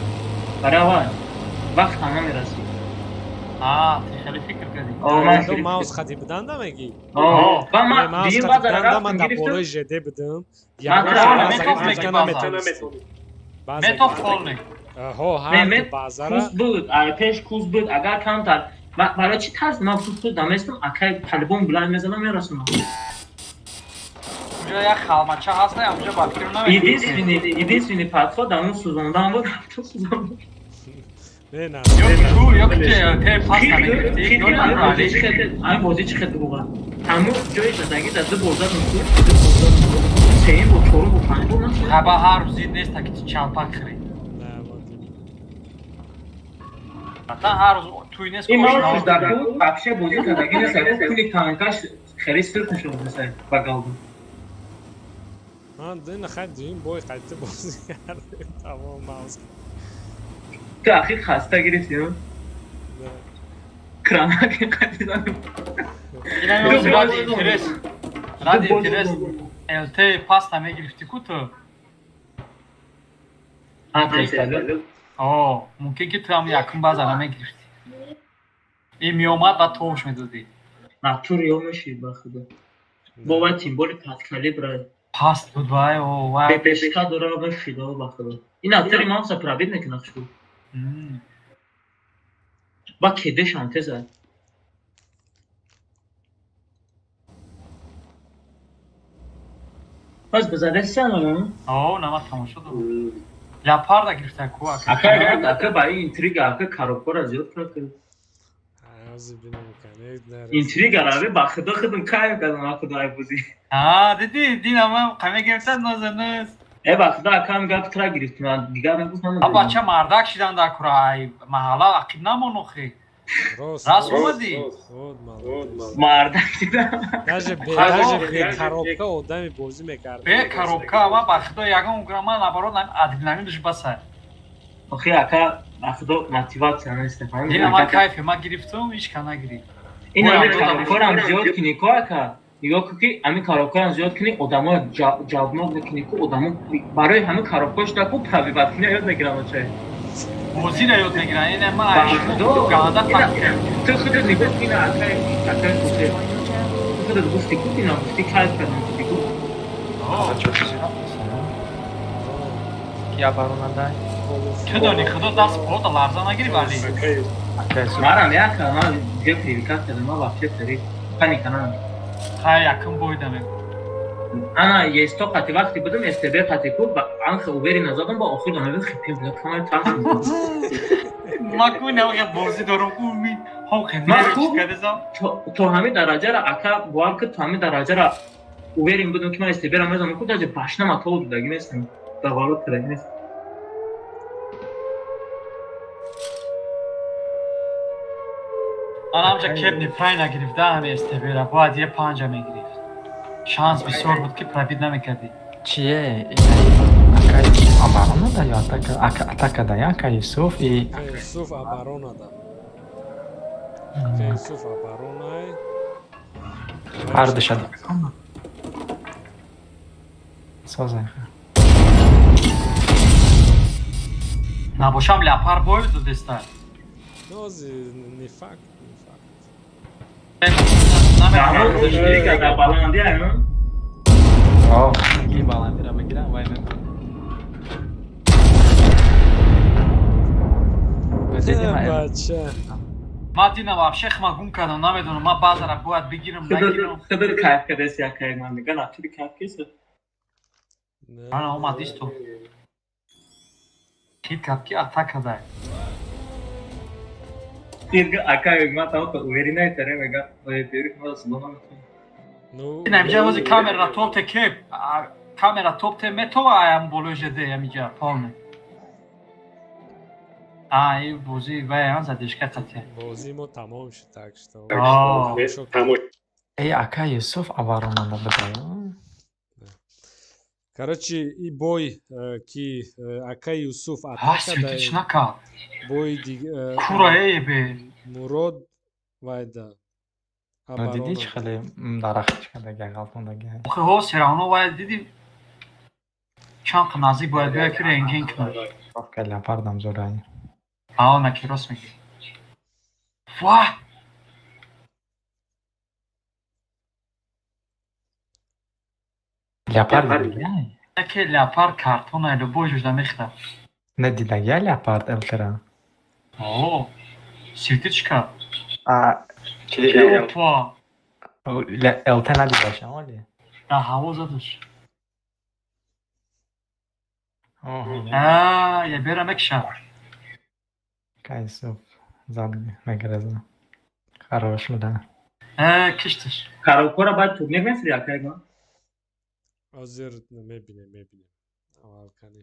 барои аввал вақт ҳам намерасид. А, ты хеле фикр кардӣ. Маус хати буданда мегӣ? Ба ман дуюм базара рафтам, ман дар болои ЖД будам. Метоф полный. Ҳо, ҳар базара куз буд, пеш куз буд. Агар камтар, барои чӣ тарс, ман худ даместам, акай по-любому буланд мезанам, мерасонам. Унҷо як халмача ҳаст, унҷо ба фикр намекунӣ. Единственный подход дар он сӯзондан буд, ту сӯзондан. Не, на. Ё ки те пас намегирифтӣ. Ҳамин бозӣ чӣ хел дуруға, ҳамун ҷои задаги дар ду бор задам, ду бор задам, сеюм бор, чорум бор, панҷ бор. Хаба ҳар рӯз зид нест, ки чалпак хӯрӣ. Ата ҳар рӯз туй нест. Ин ман дар вообще бозӣ кардаги нест, пули танкаш хеле сирқ нишон даса ба галду. Ман дин хай дуюм бой қайти бозӣ кардем, тамом, маус. Ту ахир хаста гирифтӣ, крамаки қайти занем. Ради интерес, ради интерес, ЛТ паста мегирифтӣ ку ту? О, мумкин ки ту ҳам якум базара мегирифтӣ. Ин меомад ва товш медодӣ. Натур ё мешид, ба худо. Бова тимболи падкалибра. Паст буд вай, о вай. Бепешка дора, мешид, о, ба худо. Ин актери мауса пробит мекунад шу. Ба кедешам теза. Баз бизадестан оно? О, нама тамошо дорам. Леопарда гирифта ку. Ака, ака, ба ин интрига, ака, коробкора зиёд кард. Интрига рави, ба худо, худум кайф кардам, ба худо, ай бозӣ. А, диди, динам ман қаме гирифта нозанус. Э, ба худо, акам гап тра гирифт, ман дигар нагуфтам. А бача мардак шидан дар кура, ай маҳалла ақиб намон охи. Рост. Раст омадӣ? Вот молодец. Мардак дидам. Даже бе коробка одами бозӣ мекард. Бе коробка, ма ба худо ягон грамма наоборот адреналин душ баса. Охи ака, ба худо мотиватсия нест. Дина ма кайфе, ма гирифтум, ҳеч ка нагирифт. Ин ами коробкарам зиёд кунӣ ко ака. Нигоҳ кун ки ами коробкарам зиёд кунӣ, одамо ҷавбнок мекунӣ ку одамо барои ҳами коробкош даку пробивать кунӣ ёд мегирам очай. Бозиро ёд мегирам. Ин ма ганда. Ту худат нигоҳ кун ака, ака куте. Ту худат гуфти ку ина гуфти кайф кардам гуфти ку. Ки оборона дай? Ту дони худо даст пота ларза нагири вали. Марам яка, ман дига привикат кардам, ман вообще привик. Паника надорам. Хай якум бойда мегӯ. Ана есто қати вақти будам СТБ қати ку анха уверенно задам ба охир дам хипим буда камай тарс. Ма ку не бозӣ дорам ку ми ҳоқе то ҳамин дараҷара ака бовар ки то ҳамин дараҷара уверен будам ки ман СТБ-ра мезанам ку даже башнама то дудаги нестам. Даварот кадаги нестам. Ман ҳамҷа кебни пай нагирифта ҳами СТБ-ра бояд е панҷа мегирифт. Шанс бисёр буд ки пробит намекардӣ. Чие? Ака оборона да ё атака? Ака атака да, ака Юсуф и Ака Юсуф оборона да. Ака Юсуф оборонай. Ҳар душа созай. Набошам ляпар бой додеста. Нози не факт, не факт. Ки баландира бигирам вай мебарам. Бача. Ма дина вообще хма гум кардам, намедонам, ма баъзара бояд бигирам, нагирам. Хидр кайф кардест як кайф ман меган, атури кайф кеса. Ана омад исто. Хит кард ки атака дай. Ирга ака ма там то уверена таре мега, ой бери ма субона. Ну, инамҷа ҳози камера топ те кеп, камера топ те метова аям болои жд амиҷа полный. А, и бозӣ вай ан задишка қати. Бозӣ мо тамом шуд, так что. Эй, ака Юсуф оборона да буда. Короче, и бой ки ака Юсуф атака дай. Нака. Бой Кура эй бе. Мурод вайда. Ну диди чӣ хеле дарахтчика даги ғалтондаги. Охи ҳо серавно вай диди чанд наздик бояд биёяд ки рентген кунад. Кофка леопардам зурай. Ао наки рост мегӣ. Ваҳ! Леопард дидаги? Яке леопард картона любой ҷужда мехӯрад. Не дидаги леопард элтера? О, светичка. А, Опа. ЛТ надидаш, оли? Да ҳаво задаш. А, я бера мекшад. Кайсуф зад мегреза. Хорош буда. Э, кишташ. Коробкора баъд турнир мефири ака ягон? Ҳозир мебинем, мебинем. Аввал кани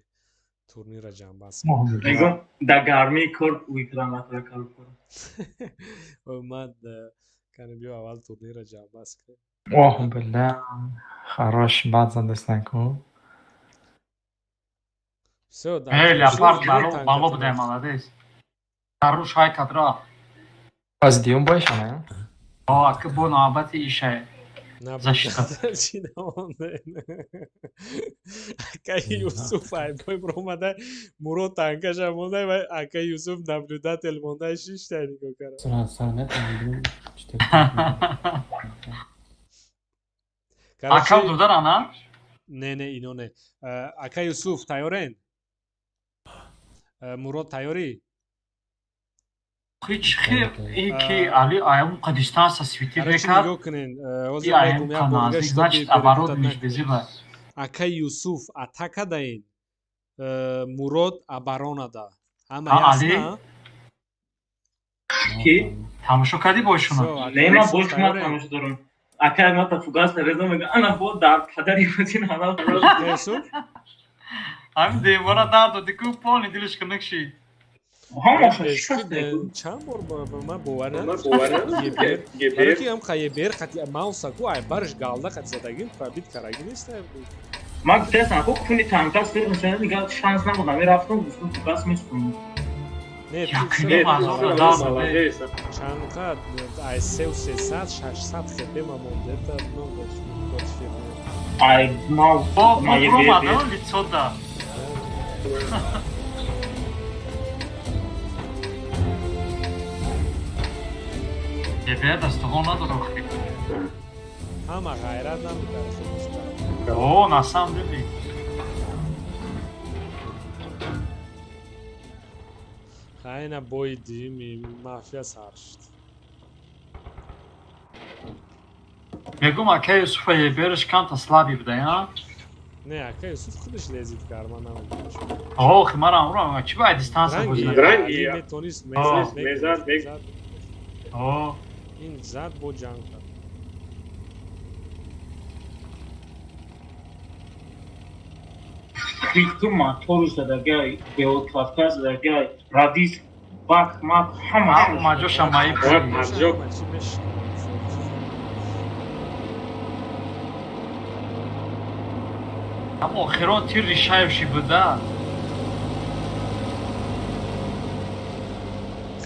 турнира ҷамъбаст. Мегӯм дар гармии кор уйкарам вақтра коробкора. Ман кани биё аввал турнира ҷамъбаст кунем. Оҳ, бля, хорош бад задастан ку. Всё, да. Э, леопард бало буда, молодец. Даруш ҳай кадра. Аз диюм бойшана? О, ака бо навбати ишай. Защита. Чӣ намонде? Ака Юсуф айбой бромада, Мурод танкаша монда ва ака Юсуф наблюдатель монда шишта нигоҳ кард. Ака додаран, а? Не, не, ино не. Ака Юсуф тайёрен? Мурод тайёрӣ? Ҳеч хел ки али аям қа дистанса светил мекард. Нигоҳ кунен, ҳозир мегум як бор дига, значит оборот мешбезиба. Ака Юсуф атака даин, Мурод оборона да. Ҳама ясно? Ки? Тамошо кардӣ бошуна? Не, ман бош ма тамошо дорам. Ака ма та фугас нарезам мега, ана бо дар падари бозин ҳама. Юсуф? Ҳамин девона дар доди ку полни дилиш хунук шид. Ҳамаша шикаст. Чанд бор ман бовар надоштам. Барои ки ҳам ЕБР қати мауса ку ай барш галда қати задагим пробит караги нест. Ман гуфтаам ку куни танка сир мешавад, дигар шанс набудам. Мерафтам, гуфтам бас месунам. Не, чанд қад ай 3300 600 хп ма монда та много против ЕБР. Ай маус ма ЕБР лицо да. ЕБР дастуғон надорад охи. Ҳама ғайрат намекард. О, на самом деле. Хайна бои дуюми мафия сар шуд. Мегум ака Юсуфа ЕБРш камта слаби буда, я? Не, ака Юсуф худаш лезид кард, ман намедонам. Охи, мара амро, чӣ ба дистанса бозӣ накард? Метонист мезад, мезад. О, ин зад бо ҷанг кард. Хиту мотору задагай, Белокавказ задагай, Радис, Бак, Мак, ҳама. Маҷоша маиб. Маҷо. Ам охирон тир решающий буда.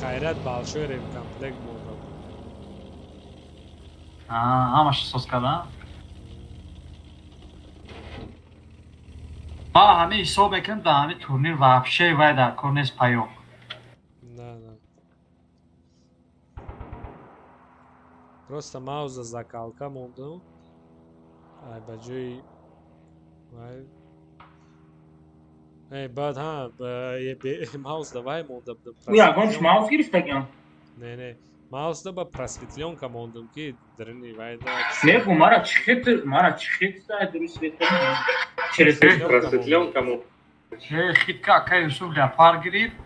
Хайрат большой ремкомплект монда. Ҳамаша соз карда? Ма ҳамин ҳисоб мекунам, дар ҳамин турнир вообще вай дар кор нест паёк. На, на. Просто мауза закалка мондам. Ай ба ҷои вай Эй, баъд ҳа, маус да вай монда будам. Ягон маус гирифтагиам? Не, не. Маус да ба просветлёнка мондам ки дарини вай да. Не, бу мара чихет, мара чихет да дуруст свет. Через просветлёнка му. Че хитка ака Юсуф Ляпар гирифт,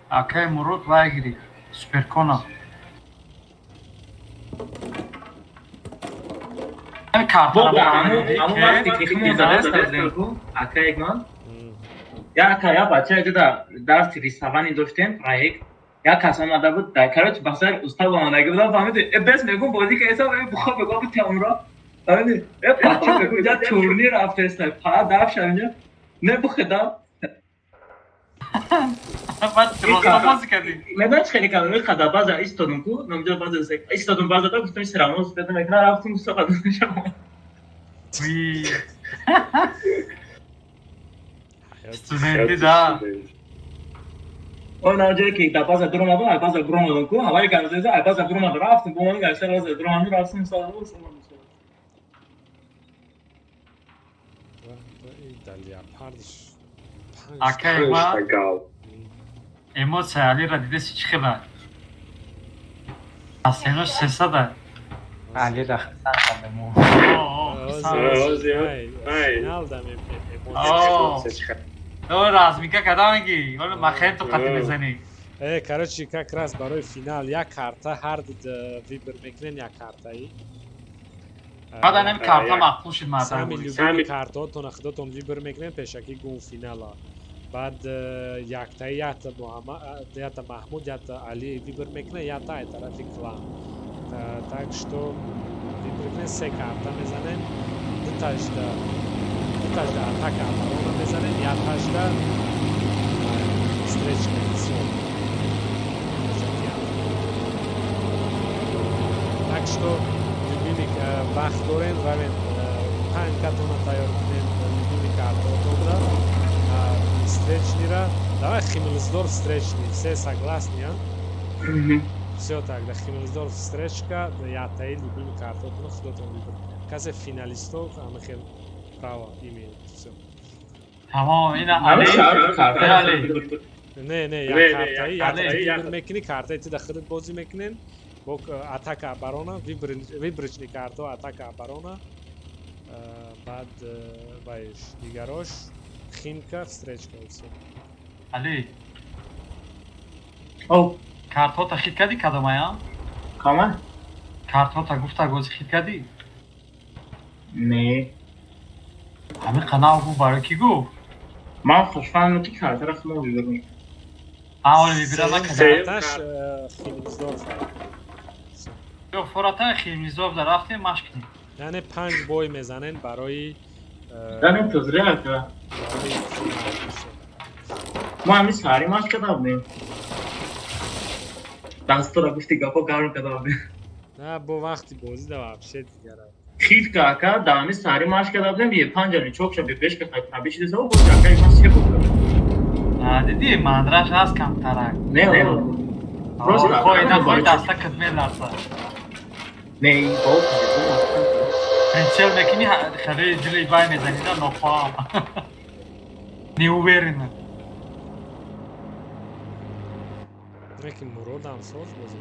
акаи Мурод вай гирифт. Суперкона. Аму вақте ки химон задаст ку, ака Егман. Я ака, я бача ҷуда дарси рисование доштем, проект. Я кас омада буд, дар короче басар устод омадаги будам, фаҳмиди? Э бес мегум бозӣ ка эсам, э бухо мегум темуро. Фаҳмиди? Э бача мегум ҷа турнир рафтеста, па даф шавинҷа. Не бухедам. Баъд роста бозӣ кардӣ? Медонӣ чӣ хеле кардам? Қада база истодум ку, номҷа база истодум база да гуфтам сирамоз бедам мекунам, рафтум уста қадам шавам. Студенти да. Он ҷое ки дар база дуромадам, ай база буромадам ку, ҳаваи гарзеза, ай база буромадам, рафтум, бомони гашта база дуромадам, рафтум, салом. Акай ма эмоция Алира дидеси чӣ хела? Аз сенош сесада. Алира хасан кардему. О, разминка када меги? Ҳоло махенту қати мезанӣ. Э, короче, как раз барои финал як карта ҳар выбор мекунем як картаи. Баъд ҳамин карта маъқул шуд мардам. Сами любимый картаотона худатон выбор мекунем пешакӣ гум финала. Баъд яктаи якта Муҳаммад, якта Маҳмуд, якта Али выбор мекунад, якта ай тарафи клан. Так что выбор кунем, се карта мезанем, дуташда атака оборона мезанем, якташда встречка ҳисоб. Так что любимый вақт дорем, равем танкатона тайёр кунем, любимый картаотонра, встречныйра. Давай Химмельсдорф встречный, все согласны, а? Все так, да Химмельсдорф встречка, яктаи любимый картаотона худатон выбор кунем. Касе финалистов ҳама хел право имеет, все. Тамом, ина Али, Али. Не, не, як картаи, яктаи выбор мекунӣ, картаи ту да худат бозӣ мекунем. Бо атака оборона, выборочный карто атака оборона, баъд вайш дигарош химка встречка и всё. Али. О, картота хит кардӣ кадомая? Кама? Картота гуфта гозӣ хит кардӣ? Не. Ҳамин канал гуфт барои кӣ гуфт? Ман хушфаҳмам ки картаро худам выбор мекунам. А, оли выбира накарда. Карташ Химниздорф. Ё фората Химниздорф да рафтем машқ кунем. Яъне панҷ бой мезанен барои Данем то зря ака. Мо ҳамин саҳари машқ карда будем. Дастора гуфти гапо гарм карда будем. На, бо вақти бозӣ да вообще дигара. Хит ка ака, да ҳамин саҳари машқ карда будем, е панҷа личок ша бепешка хай пробишида сабо боз ака ман се бор кардам. А, диди, мандраш ҳаст камтарак. Не, просто хоҳӣ нахоҳӣ даста кат меларза. Не, бо Прицел мекунӣ, хеле дили вай мезанӣ да нохоҳам. Неуверенно. Не ки Муродам соз бозӣ.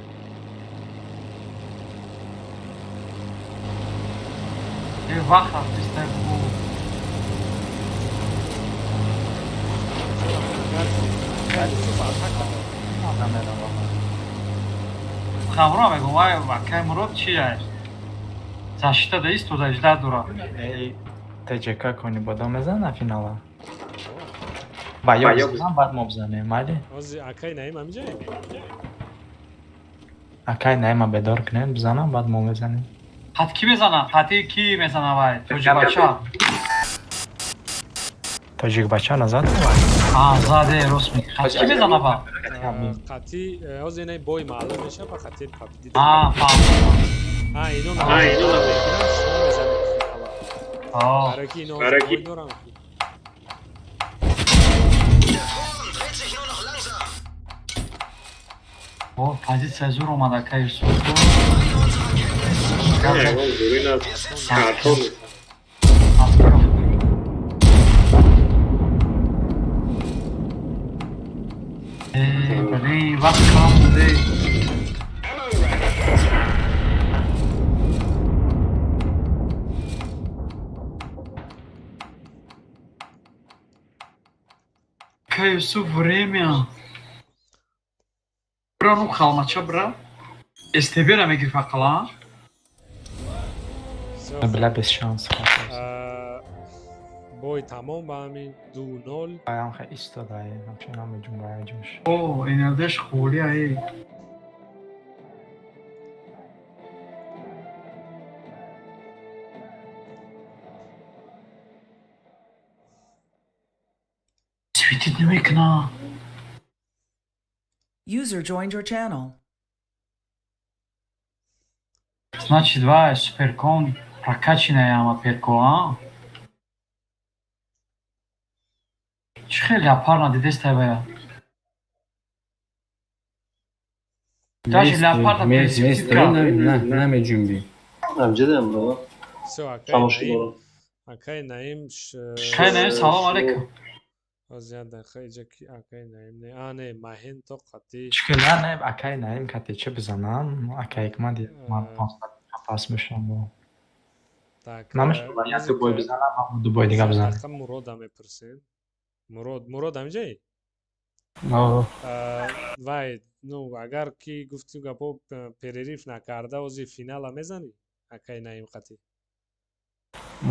Е, вақт рафтиста бу. Агар Юсуф атака Хамро мегум, вай акай Мурод чи аст? Защита да истода жда дора. Эй, ТЖК кони бодом мезана финала. Ба ё бизанам, баъд мо бизанем, майли? Ҳозир акай Наим ҳамиҷае? Акай Наима бедор кунем, бизанам, баъд мо мезанем. Қат ки мезана? Қати ки мезана вай? Тоҷикбача. Тоҷикбача назад? А, заде, рост меги. Қат ки мезана ба? Қати ҳозир инаи бой маълум мешава, ба қати победитель. А, фаҳмидам. А, ино А, ино мекунанд, шумо мезанед финала. А. Барои ки ино ҳозир бой доранд. Dreht sich nur noch langsam. О, позиция зур омад акай Юсуф. Не, ягон зури на картон нест. Э, блин, вақт кам буде. Акай Юсуф, время. Бра, ну халмача бра. СТБ-ра мегирифт ақала? Бля, без шанс. Бой тамом ба ҳамин 2-0. Аям хе истода, вообще намеҷум, аяҷумш. О, НЛДш холи ай. Светить намекуна. User joined your channel. Значит, вай суперкон прокачанная ама перко, а? Чӣ хеле леопард надидест вая? Даже леопарда пересветить кард. Намеҷунбӣ. Амҷадам, бро. Всё, акай Тамошо Наим. дорам. Акай Наим. Акай Наим, салом алейкум. Ҳозир як дақиқа иҷа ки акай Наим не. А, не, Маҳин то қати. Чӣ на, не, акай Наим кати чӣ бизанам? Акай икма ди, ман 500 пас мешам бо. Так. Намешава, як ду бой бизанам, ман ду бой дига бизанам. Дақиқа Мурода мепурсем. Мурод, Мурод ҳамиҷаи? О. Вай, ну, агар ки гуфтим гапо перерыв накарда, ҳозир финала мезанӣ? Акай Наим қати.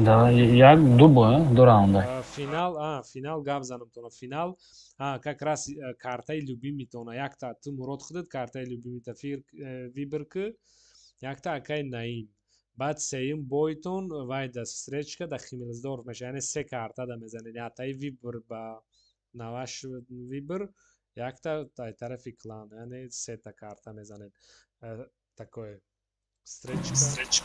Да, як ду бой, ду раунда. Финал, а, финал гап занам тона. Финал, а, как раз картаи любимитона. Якта ту Мурод худат картаи любимита фир выбор ки, якта акай Наим. Баъд сеюм бойтон вай да встречка да Химелсдорф меша. Яъне се карта да мезанед. Яктаи выбор ба наваш выбор, якта тай тарафи клан. Яъне сета карта мезанед. Такое. Встречка.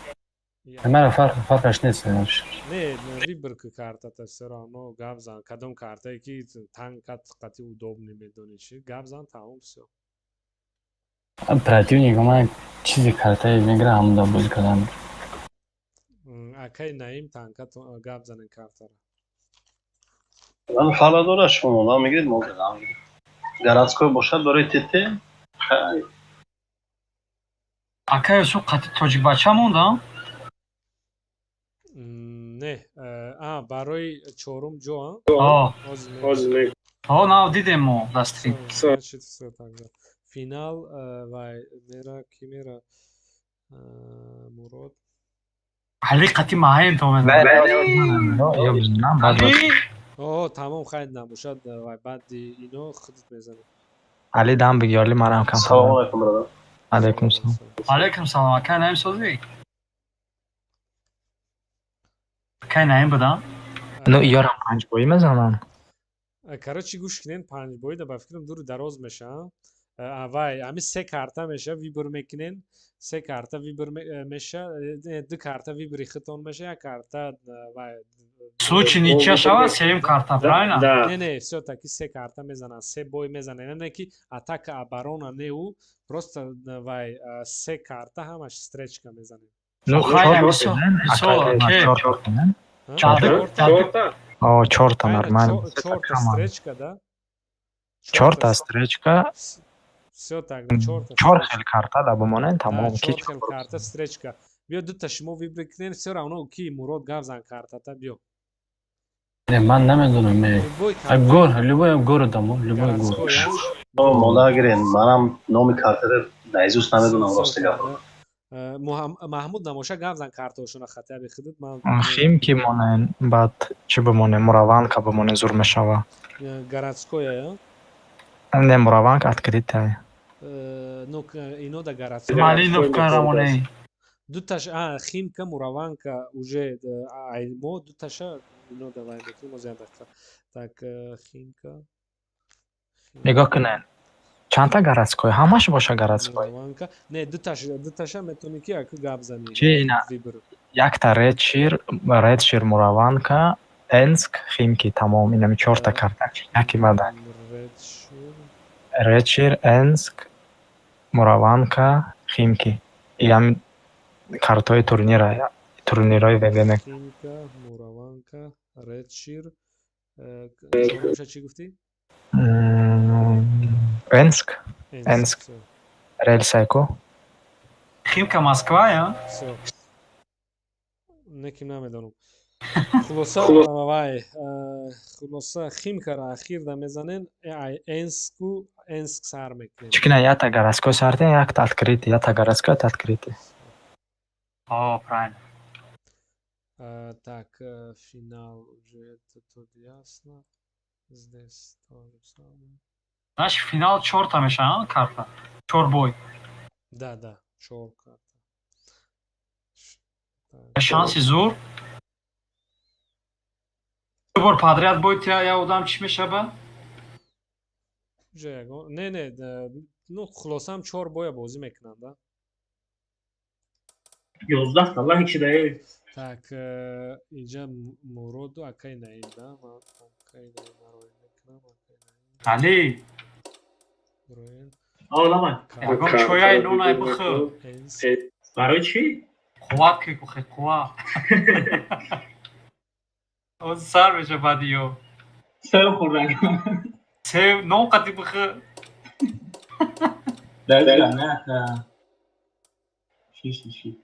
Мара фарқаш нест вообще. Не, выбор ки картата всё равно гап зан. Кадом картае ки танкат қати удобный медонӣ чи гап зан, тамом, всё. Противник ман чизи картае мегира, ҳамуда бозӣ кардан. Акай Наим танкат гап занен картара. Ман ҳала дора, шумо нам мегиред, мо нам мегиред. Городской бошад барои ТТ. Хай. Акай Юсуф қати тоҷикбача монда? Не, а, барои чорум ҷо, а? О. Ҳозир мегӯям. О, нав дидем мо дар стрим. Значит, всё тогда. Финал вай мера ки мера Мурод. Али қати Маҳин то мезанад. Ё бизанам, баъд Али О, тамом, хайр набошад, вай баъди ино худат мезанӣ. Али, дам биги, оли манам кам. Салому алайкум, бародар. Алайкум салом. Алайкум салом. Акай Наим, созӣ? Акай Наим будам? Ну, ёрам панҷбоӣ мезанам. Короче, гӯш кунен, панҷбоӣ да ба фикрам дуру дароз меша. Вай, ами се карта меша, выбор мекунен, се карта выбор меша, ду карта выбори худтон меша, як карта вай. Случай ничья шава, сеюм карта, правильно? Не, не, все таки се карта мезананд, се бой мезананд, не ки атака, оборона, не, у просто вай се карта ҳамаш встречка мезанем. Ну, чорта. О, чорта нормально. Чорта встречка, да? Чорта встречка. Все так, чорта. Чор хел карта да бимонен, тамом. Чор хел карта встречка. Биё, дута шумо выбор кунен, все равно ки Мурод гап зан картата, биё. Не, ман намедонам. Гор, любой городам, любой город. Мода гирен, манам номи картара наизусть намедонам, рости гап. Маҳмуд намоша, гап зан картаошона хатя бихудуд ман. Химки монен, баъд чӣ бимонем, Мураванка бимонем, зур мешава. Городскоя? Не, Мураванка открытая. Ну, ино да городскоя. Малиновка рамоне. Дуташ, а, Химка, Мураванка уже мо дуташа ино давай мекунем оз як дақиқа. Так, Химка. Нигоҳ кунед. Чандта городской? Ҳамаш боша городской. Мураванка. Не, дуташ, дуташа метавонӣ ки яку гап занӣ. Чи ина? Якта Редшир, Редшир, Мураванка, Энск, Химки, тамом. Инами чорта карта. Яки бада. Редшир, Энск, Мураванка, Химки. Ям картои турнира, турнирои ВВМ. Химка, Мураванка, Редшир. Чорумша чӣ гуфтӣ? Энск. Энск. Рельсайко. Химка Москва, я? Всё. Неким намедонам. Хулоса, вай, хулоса Химкара ахир да мезанен, Энску, Энск сар мекунем. Чӣ кина, якта городской сартен, якта открытый, якта городской, якта открытый. О, правильно. Так, финал уже это тут ясно. Здесь то же самое. Наш финал чорта меша, карта. Чор бой. Да, чор карта. Шанси зур. Ду бор подряд бой тя я одам чӣ мешава? Уже ягон. Не, не, ну хулосам чор боя бозӣ мекунанд, да? 11 та лайк шуда. Так, инҷа Муроду акай Наим, да? Ман акай Наим рои мекунам, акай Наим. Али. Оламай. Ягон чояй нонай бихӯр. Барои чӣ? Қувват ки кухе, қувват. Оз сар меша баъди ё. Сев хӯрдан. Сев нон қати бихӯр. Дақиқа, не, шиш шиш.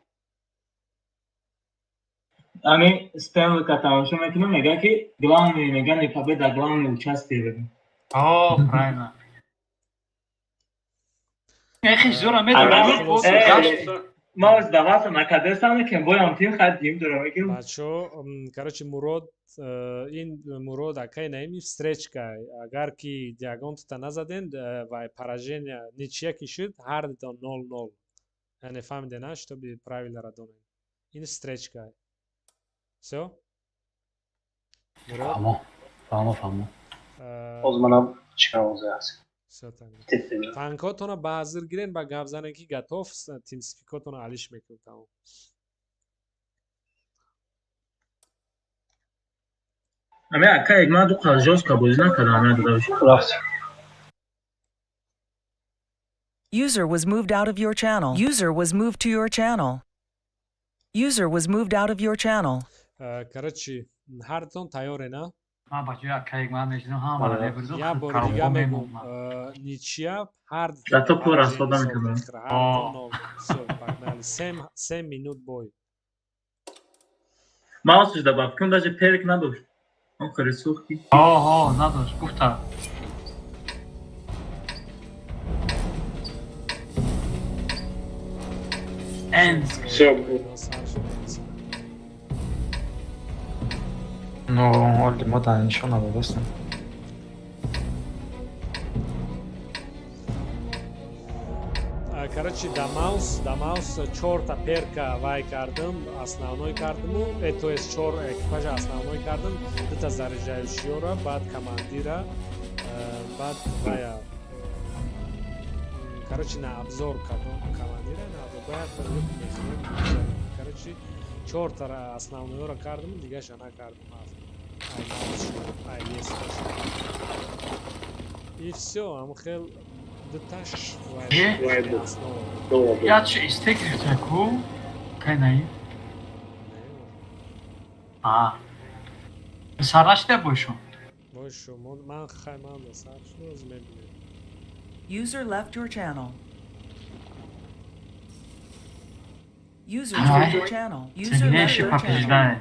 Ами Стенлика тамошо мекунам, мега ки главный, мега не победа, главный участие. О, правильно. Эхи зура медонам. Ма сдаваться накардестам, ки боям тим хад дим дорам мекунам. Бачо, короче, Мурод, ин Мурод акай Наими встречка. Агар ки ягонтата назаден ва поражение ничья ки шуд, ҳар дутон 0-0. Яъне фаҳмиде, на, чтобы правиларо донем. Ин встречка. Всё? Фаҳмо, фаҳмо, фаҳмо. Боз манам чӣ кардам озе ҳаст. Всё так. Танкотона ба ҳазир гирен, ба гап занен ки готов, тимспикотона алиш мекунем, тамом. Ами ака як ман ду қаз жёстко бозӣ накардам, надодаш. Рафт. User was moved out of your channel. User was moved to your channel. User was moved out of your channel. Короче, ҳартон тайёре, на? Ман ба ҷои акаек ман мешинам, ҳамаро мебурдум. Я бори дига мегум, ничья ҳар Зато пул расхода мекунам. Погнали. 7 минут бой. Ман осужда ба фикрам даже перк надошт. Он хеле сухи. Ҳо, надошт, гуфта. Энск. Ну, оли мо да нишон надодастем. Короче, да маус чорта перка вай кардам, основной кардаму, то есть чор экипажа основной кардам, дута заряжающий ора, баъд командира, баъд вая, короче, на обзор кардам командира, на обзор бояд. Короче, чорта основной ора кардам, дигаша накардам. Ай маус, ай есть, и всё. Ам хел дуташ вай основа. Я чи истек гирифта ку? Кай наи? А. Сар нашида бошум. Бошу, ман хай, ман да сар шуд, мебинем. User left your channel. User joined your channel. User left Сильнейший your channel. побеждает.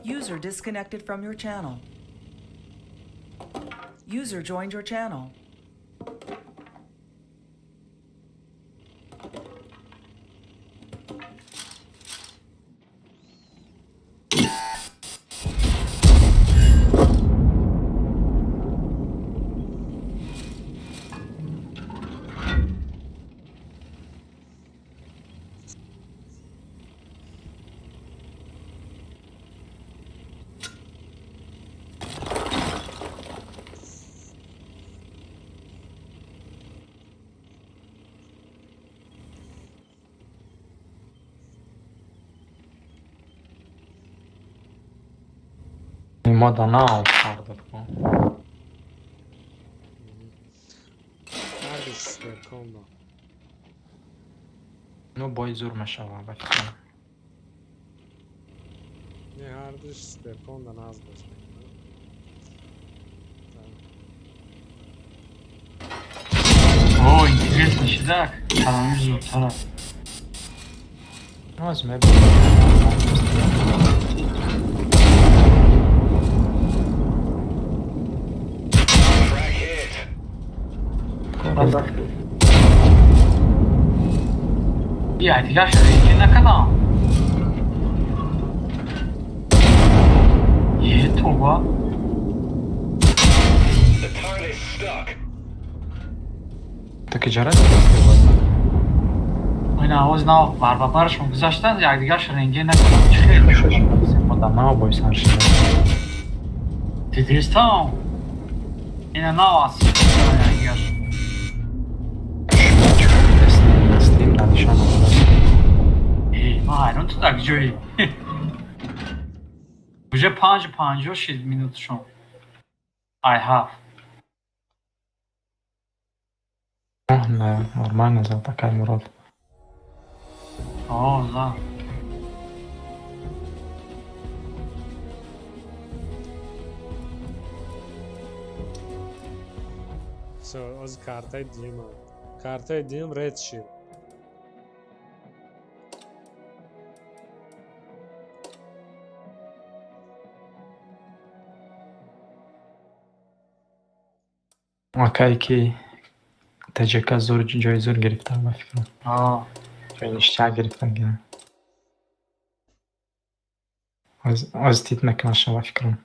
User disconnected from your channel. User joined your channel. Мода нав кардад ку. Ҳардуш суперкомбо. Ну, бой зур мешава, ба фикрам. Не, ҳардуш суперконда наз боз мекунад. О, интересно шидак. Калами зудтара. Аз мебинам. Frag hit. Я дигар шарики накардам. Е, тоба. The turret is stuck. Таки ҷарат боз. Ина овоз нав барбабарашон гузаштанд, якдигар шаринге накардам. Чӣ хел? Мода нав бой сар шуда. Дидистам. Ина нав аст якдигар. Стрим да нишон омада. Э, ман ҳайрон, ту дар ҷои. Уже 5:50 шид минутшон. Ай ҳафт. Не, нормально зад акай Мурод. О, за. Всё, ози картаи дуюма. Картаи дуюм ред шид. Акай ки ТЖК зур ҷои зур гирифта, ба фикрам. О. Ҷои ништяк гирифтан ки. Оз тит мекунаша, ба фикрам.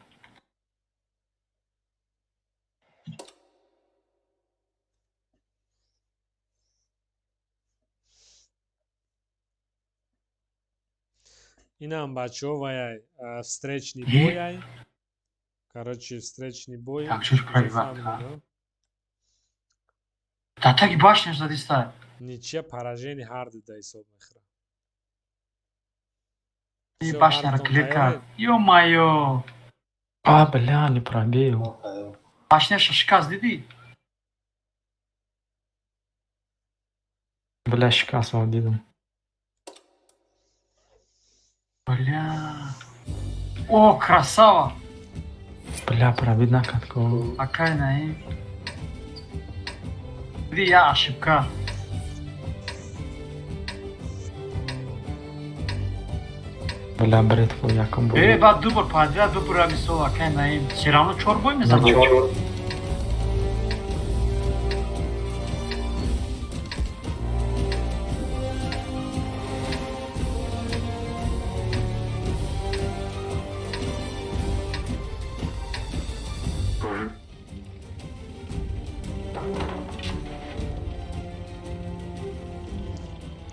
Инам бачаҳо ваяй, встречный бояй. Короче, встречный бой. Так, чуш проиграть, Фаҳмидем, Да таки башня задиста. Ничья, поражение ҳар ду да ҳисоб мехӯрад. И Всё, башня ҳардутон клик кард. тайёред? Ё-моё. А, бля, не пробил. Башня шикаст, дидӣ? Бля, шикастро дидам. Бля. О, красава. Бля, пробить накард ку. Акай наи. Диди, я ошибка. Бля, бред ку якум бор. Э, баъд ду бор подряд ду бор мисол, акай наи. Всё равно чор бой мезанад.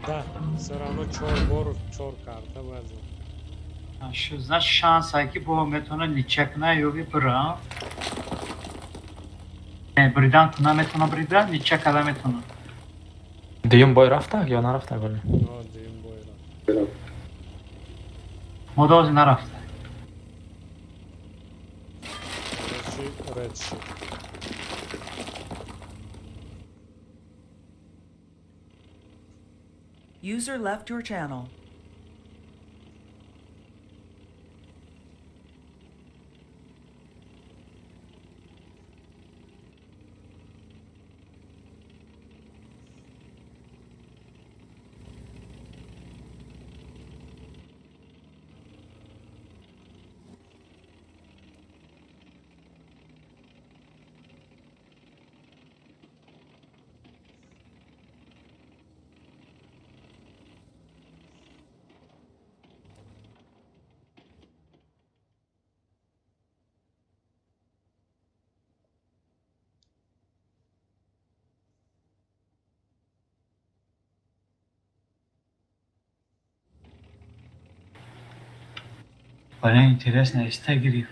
Да, всё равно чор бор чор карта бояд зад. Значит, шанс ки бо метавона ничья куна ё ки бира. Бридан куна метавона брида, ничья када метавона. Дуюм бой рафта ё нарафта голи? Дуюм бой рафт. Модози нарафта. Короче, ред шид. User left your channel. Блин, интересно, иста гирифт.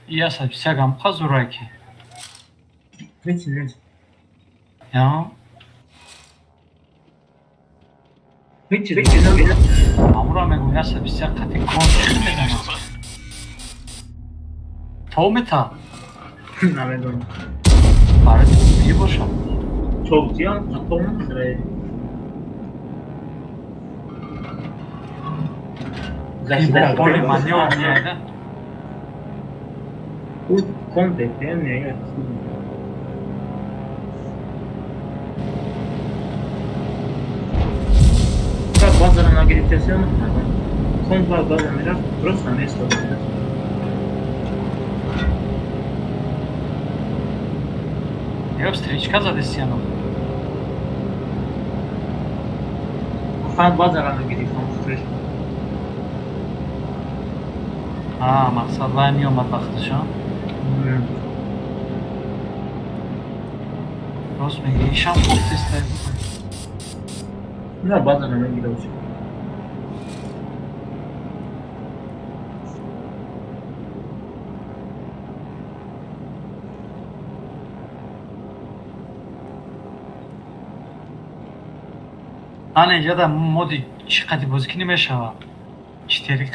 Я сабсягам қазураки. Видите, видите. Я? Видите, видите. Амура мегӯ, я сабсяг қати кон чӣ мезанам? То мета? Намедонам. Барои ту бошам. Топтиям, қапом намехӯрад. Поле манёвр меяда. Ӯ кон ДПМ меяд. Базара нагирифтесиам, кон ба база мерафт, просто местод. Ё встречка задесиано. Фан базара нагирифтам встречка. А, мақсад вай меомад вақташо? Рост мегӣ, ишам хуб теста. На базара нагирифтам. Ана инҷода моди чӣ қади бозӣ кунӣ мешавад? Читери.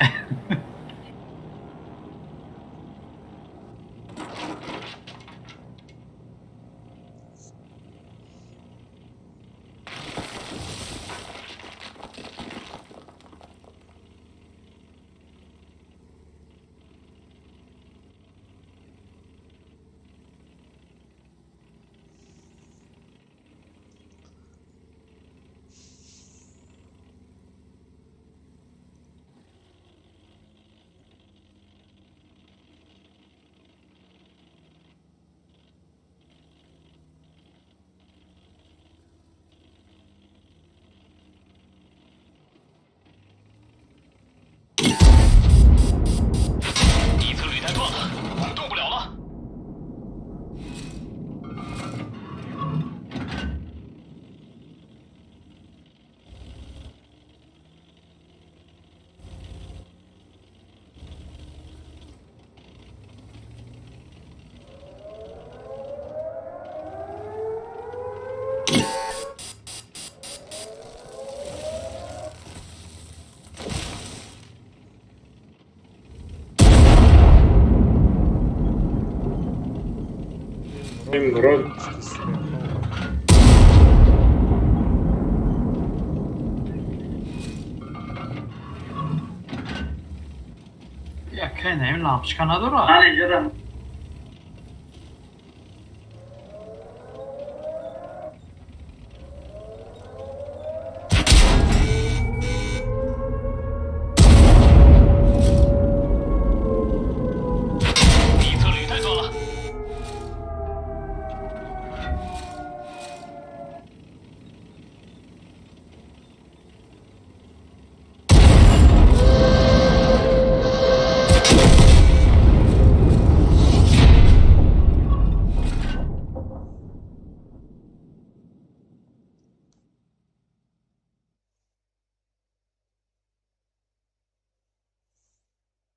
Якай наим лампочка надорад.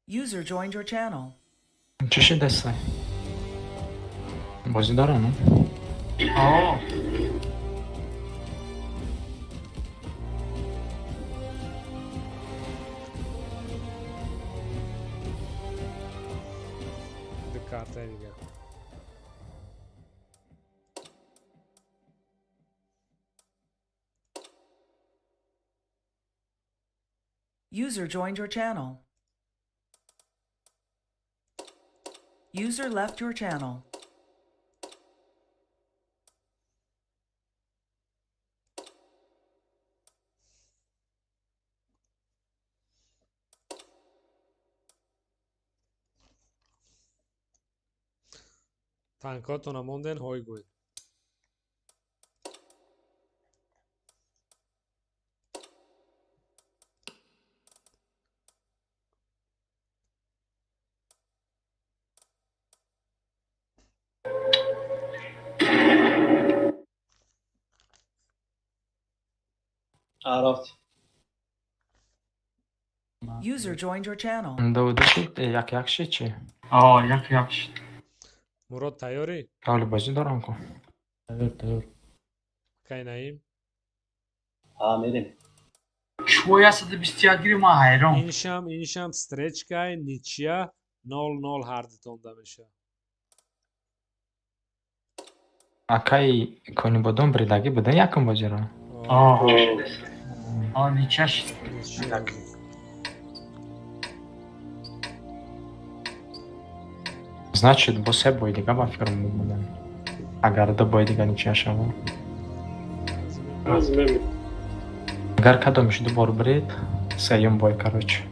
User joined your channel. Чӣ шидасай? Бозӣ дорам? О. Ду картаи дигар. User joined your channel. User left your channel. Танкотона монден, ҳой гӯед. Рафт. User joined your channel. Ду шид, як як шид чӣ? О, як як шид. Мурод, тайёрӣ? Ҳоли бозӣ дорам ку. Тайёр, тайёр. Кай, Наим? Ҳа, мерем. Чӯ 121 гирифт, ман ҳайрон. Иншам встречкай, ничья, 0-0 ҳардутонда мешавад. Акаи Конибодом бридагӣ буда якум бозиро? О, ничья шид. Значит, бо се бои дига ба фикрам мебудам. Агар ду бои дига ничья шавад. Агар кадомиш ду бор брид, сеюм бой, короче.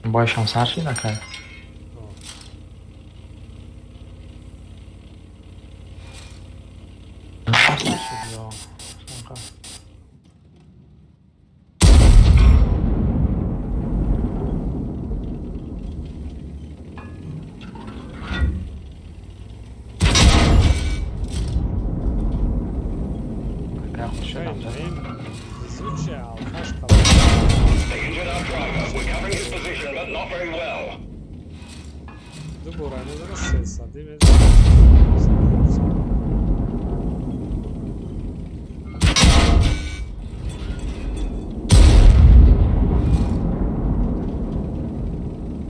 Бойшам сар шид, акай? Сар шид ё чанқа? Акай, хуршедам зад. Наим, везучая, алкаш калон. They injured our driver. We're covering his position, but not very well. Ду бора надора, сесадӣ мезанад.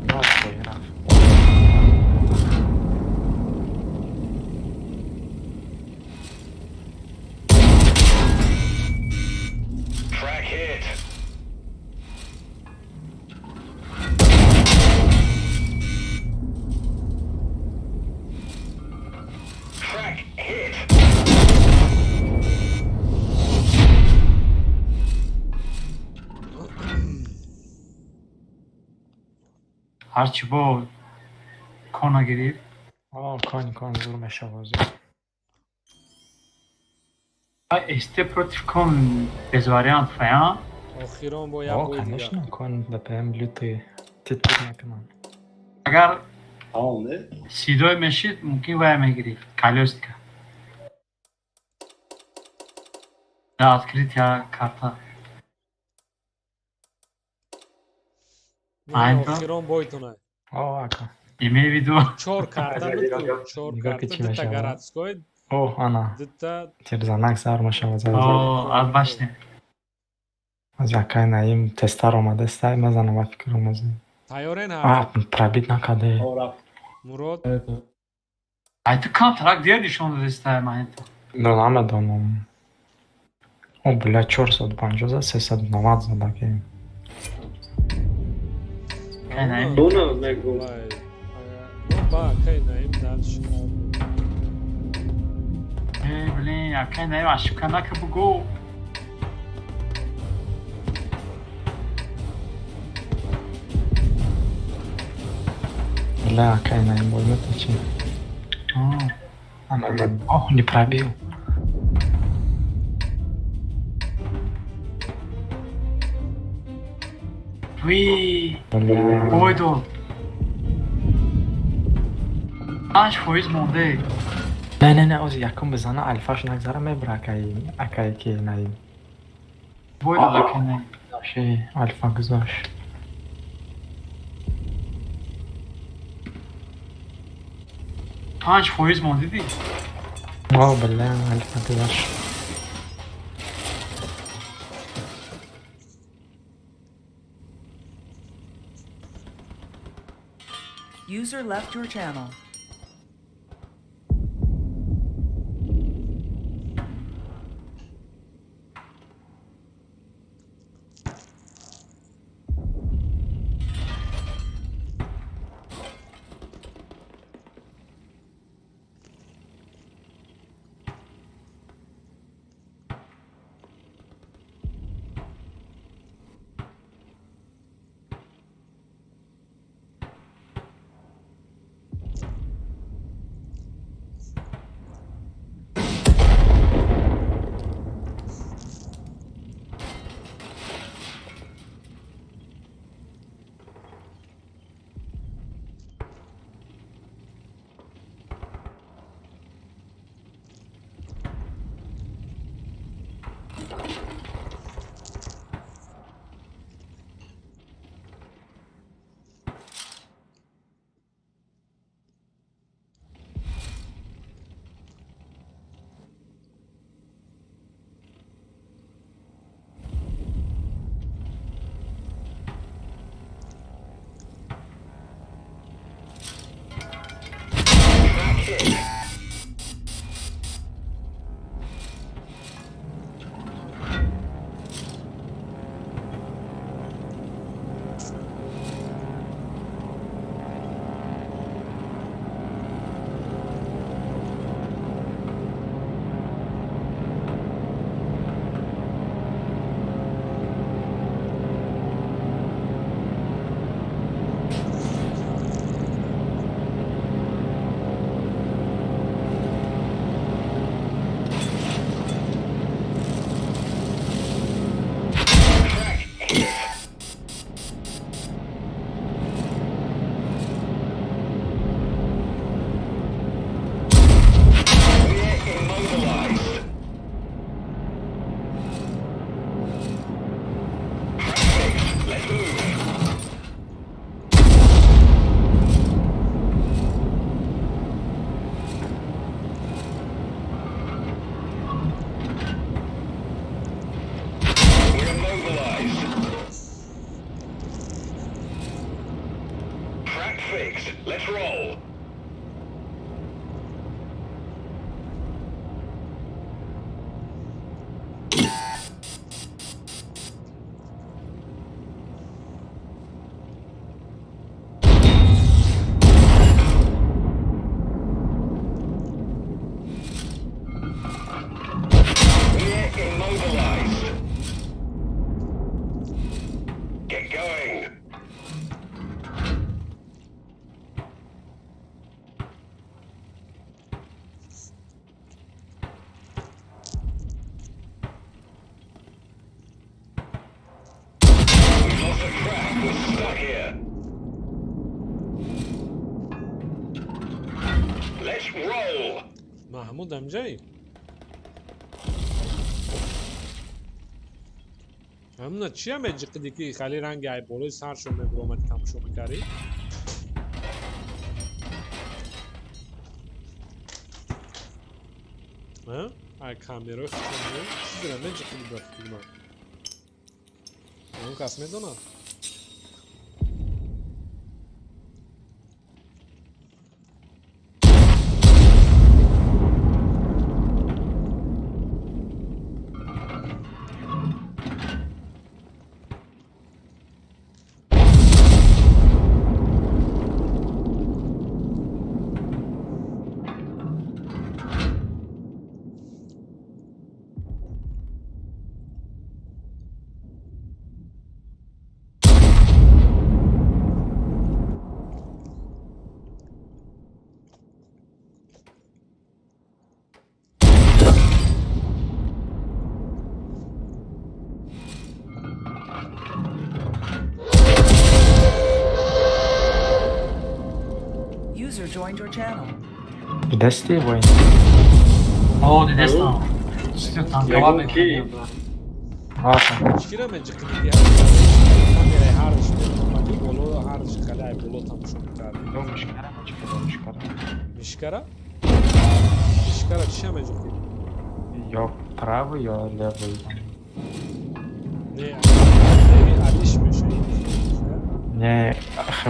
Рафт бой, рафт. Track hit. Track hit. Ҳарчи бо кона гирифт. О, кон, кон зур мешава бозӣ. СТ против кон без вариант фая. Охирон бо як О, бой дигар. конечно, кон ДПМ лютый. Тит-тит мекунам. Агар Тамом, не? сидой мешид, мумкин вая мегирифт. Колёсника. Да, открытия карта. Не, Айнто? охирон бойтона. О, ака. Имею в виду. Чор карта буд ку, чор Нигоҳ ки карта, чӣ дута мешавад. городской, О, ана. дута Тирзанак сар мешавад. О, аз башни. Аз акай Наим тезтар омадастай, мезанам ба фикрам аз. Тайёрен А, ҳар? пробить накарде. О, рафт. Мурод? Ай, ту камтарак дер нишон додистай, Маҳинто. Но намедонам. О, бля, 450 зад, 390 зад, аки. Кай, Наим? Дона мегӯ. Вай, ба акай Наим дальше. Э, блин, акай наим ошибка нака, бугу. Бля, акай наим возьмет чи? Она говорит, ох, не пробил. Ви, Бля. бой дод. 5% монде. Не, не, не, ози якум бизана, алфаш нагзара, мебра акай, акай ки наим. Бой дод акай наим. Вообще, альфа гузашт. 5% монде ди. О, бля, альфа гузашт. User left your channel. Track fixed. Let's roll. We're immobilized. Get going. We've lost the track. We're stuck here. Let's roll. Маҳмуд амҷай, ҳамуна чия меҷиқиди, ки хали ранги ай болои саршо мебуромади, тамошо мекардӣ? Ай камерои худшон чизера меҷиқиди, ба фикри ман, он кас медонад. User joined your channel. Дидасти бой? О, дидастам. Чизи танкова мекунем. Чира меҷиқиди камераи ҳардуш меомади боло, ҳардуш хеле ай боло тамошо мекард. Мишкара меҷиқида, мишкара. Мишкара? Мишкара чиша меҷиқид? Ё правый, ё левый. Не, алиш мешавад. Не,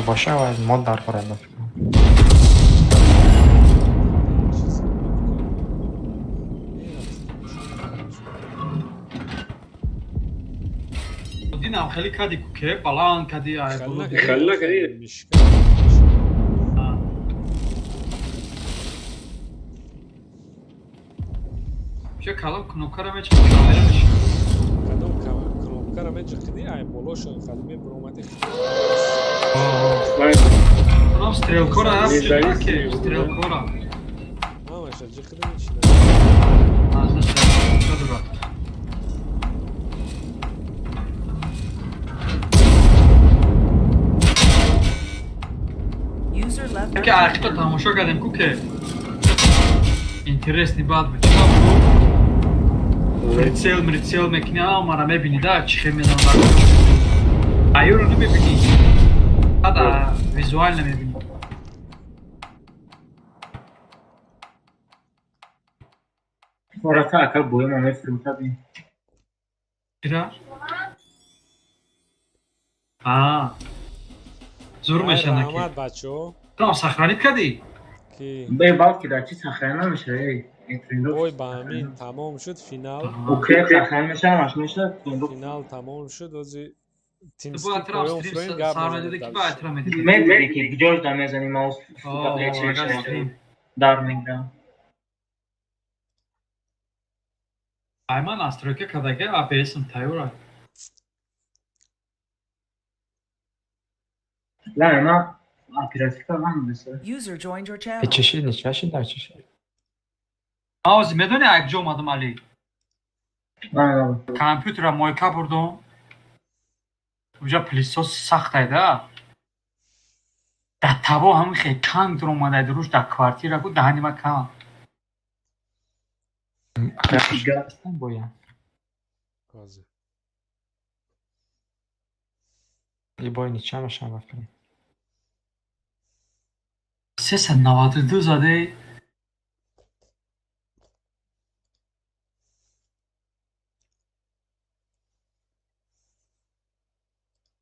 боша ва мод дар кора ба фикрам. Динам хеле кади ку ке баланд кади ай боло. Хеле накади. Ча калом кнопкара мечи камера меши. Кадом кнопкара меҷиқиди ай болошон хали мебуромади. Кадом стрелкора ҳаст ки стрелкора. Ҳамаша ҷиқиди мечина. Аз стрелкора дура. User left your Ки channel. архито тамошо кардем ку ке интересный бад буд. Чима буд? Прицел, мрицел мекунӣ, а мара мебинӣ да чӣ хел мезанам дар кӯча. Аюро намебинӣ. Баъд визуально мебинӣ. Орака ака боема мефурӯта бин. Чира? А. Зур мешана ки. Раҳмат бачаҳо. Там сохранить кардӣ? Ки Бе балки дар чи сохранить намешава эй. Бой ба ҳамин тамом шуд финал. Укреп сохранить мешава, маш мешава. Финал тамом шуд. Ози Ту бояд трам тимски поён стрим фурӯем гап сар мезанем медоди ки дальше. бояд трам медиди. Медиди ки куҷош да мезани маус О, агар стрим. дар мегирам. Ай ман настройка кардаги ABS-м тайёр. Ла ма оперативка ман беса. User joined your channel. Чишид, нича шид, да чишид. Ман ози медони як ҷо омадам Али. Компютера мойка бурдум. Уҷа пылесос сахтай да. Дар таво ҳамин хел танг дуромадай дуруш дар квартира ку даҳани ма кан. Боя. Ҳозир. И бой нича мешава ба фикрам. 392 заде.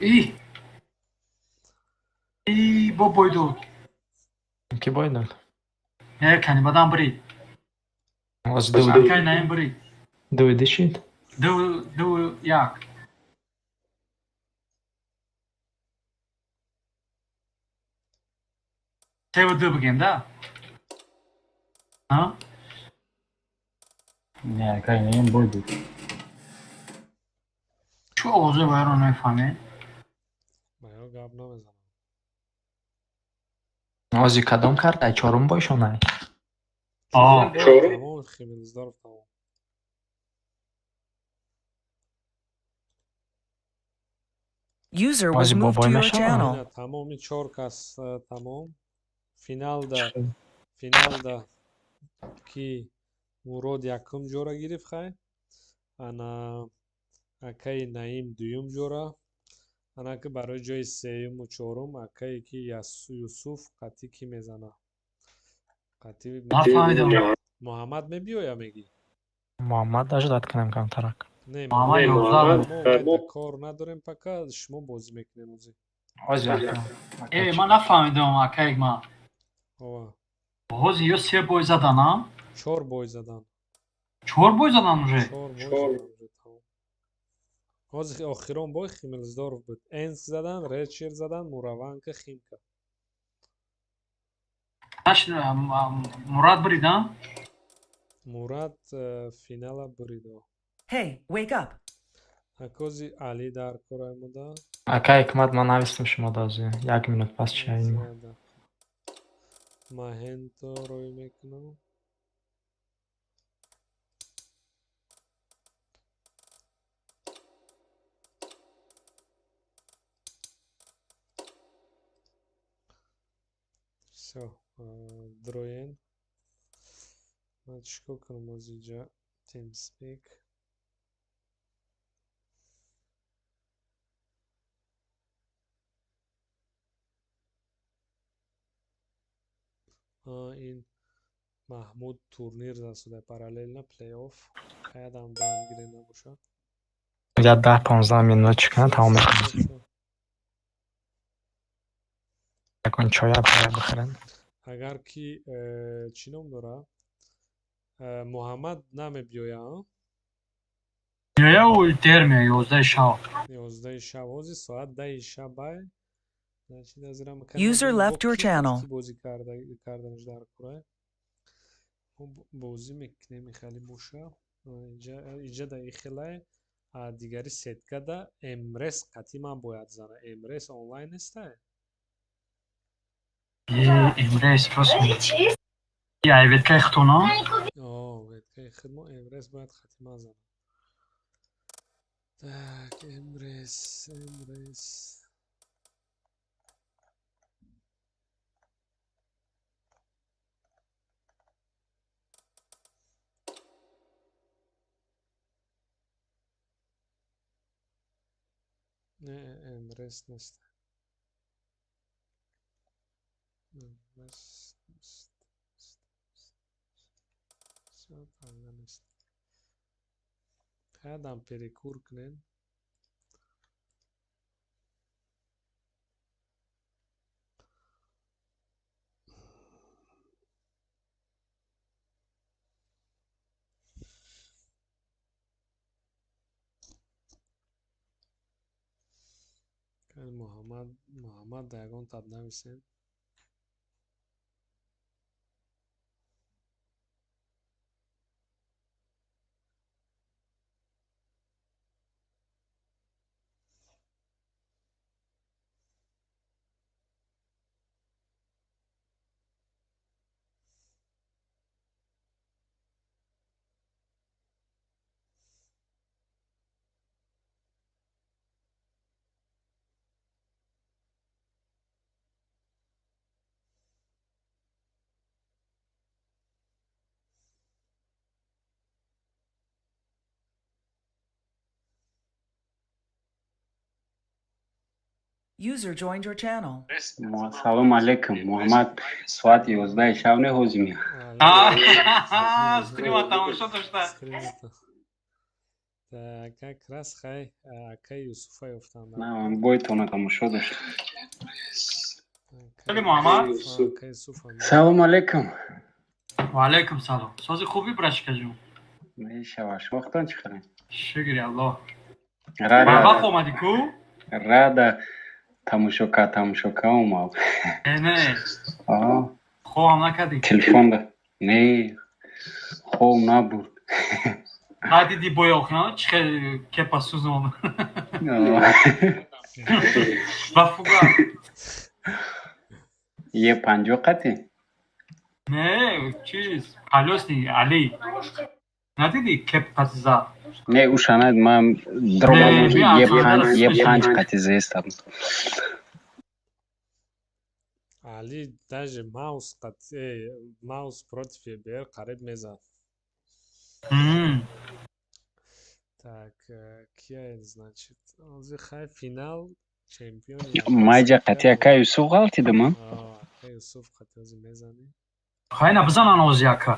И. И бо бой дод. Ки бой дод? Не, кани бадан брид. Оз ду Акай наим брид. ду дишид? Ду ду як. Се ду бигем да? А? Не, акай наим бой буд. Чу овозе вайро намефаҳмед? Маё гап намезанам. Ози кадом карта? Чорум бойшонай? А, Тамом Химилздорф тамом. User was Ози moved бобой to your мешава? channel. Ина тамоми чор кас тамом. Финалда ки Мурод якум ҷора гирифт хай. Ана акаи Наим дуюм ҷора. Ана ки барои ҷои сеюму чорум акае ки Юсуф қатъӣ кӣ мезана? Қатъӣ Нафаҳмидам. Муҳаммад мебиёя мегӣ? Муҳаммад даждат кунем камтарак. Не, Муҳаммад ёздаҳ. мо кор надорем пока, шумо бозӣ мекунем ози. Ози ака. Э, ман нафаҳмидам акаи ман. Ова. Ҳозир ё се бой задан, а? Чор бой задан. Чор бой задан уже? Чор бой задан уже тамом. Ҳозир охирон бой Химилздорф буд. Энск задан, Редшер задан, Мураванка, Химка. Наш Мурад брид, а? Мурад финала буридо. Hey, wake up. Акози Али дар кора муда. Ака Ҳикмат, ман навистам шумо дози. Як минут пас чай. Маҳенто рӯй мекунам. Всё, дроен. Ман чӣ кор кунам оз инҷа? TeamSpeak. Ин Маҳмуд турнир засуда параллельно плей-офф. Хаядам дам гире набошад. Я 10-15 минут чӣ кунам, тамом мекунам. Ягон чоя пая бихӯрем. Агар ки чӣ ном дора? Муҳаммад намебиёя, а? Меоя, ӯ дер меоя, 11 шаб. 11 шаб. Ҳозир соат 10 шабай. Значит, азира User left your channel. Бозӣ карданаш дар курай. Мо бозӣ мекунем, хеле боша. Инҷа да ихелай, а дигари сеткада Эмрес қатъи ман бояд зана. Эмрес онлайн нестай? Е, Эмрес рост мегӯ. Я веткаи худтона? О, веткаи худ мо Эмрес бояд қатъи ман зана. Так, Эмрес, Эмрес. Не, Эмрес нест. Эмрес нест. Всё, тanga нест. Хаядам перекур кунем. Муҳаммад, Муҳаммад да ягон таб нависем. User joined your channel. Салом алейкум, Муҳаммад. Соати 11 шаб не ҳозир меяд. Стрима тамошо дошта. Так, как раз хай акай Юсуфа ёфтанд. На, ман бойтона тамошо дошт. Хеле Муҳаммад. Акай Юсуфа. Салом алейкум. Ва алейкум салом. Сози хуби, брашкаҷон? Мешава, шумохтон чӣ хеле? Шукри Аллоҳ. Рада. Барвақт омадӣ ку? Рада тамошока омад. Э, не. Аа, Хобам накардӣ? Телефонда. Не, хоб набуд. Надидӣ бои охиран чӣ хел кепа сӯзон? Ба фуга. Е 50 қатӣ? Не, чиз, колёсни Али. Надидӣ кеп қати зад? Не, ушана ман дрома Не, е биё, 5 аз е 5 қатӣ зестам. Али даже маус қатъи маус против ЕБР қариб мезад. Так, кия, значит? Ҳозир хай финал чемпиони Майҷа қатӣ акай Юсуф ғалтидим, а? Акай Юсуф қатъи ҳозир мезанӣ. Хайна бизанан ози ака.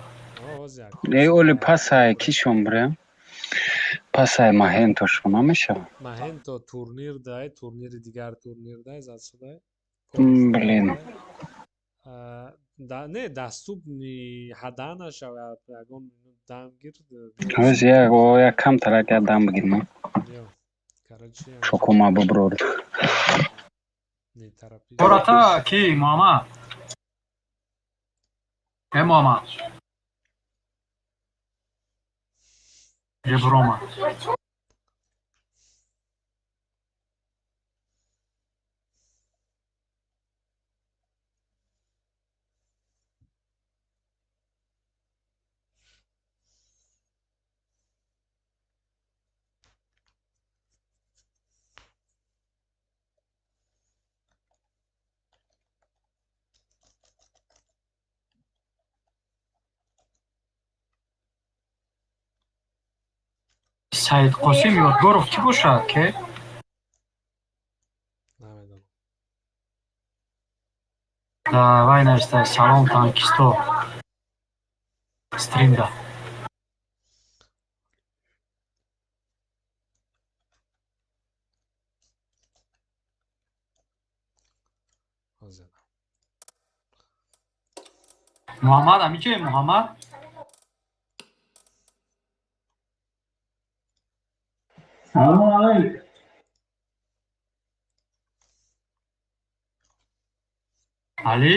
Ҳозир ака. Не, оли пасай кишон бирем. Пасай Маҳенто шо намешава? Маҳенто турнир дай, турнири дигар турнир дай зад шудай. Блин. Да, не, доступни ҳада нашава, ягон минут дам гир. Ҳозир як о як камтарак як дам бигирам. Биё. Короче, Шокома биброр. не торопись. Бората ки Муҳаммад? Э, Муҳаммад. Е, бурома. Саид Қосим Ёдгоров кӣ бошад, ке? Намедонам. Вай нависта: «Салом, танкисто», стримда. Ҳозир. Муҳаммад амиҷе, Муҳаммад? Салому алайкум. Али?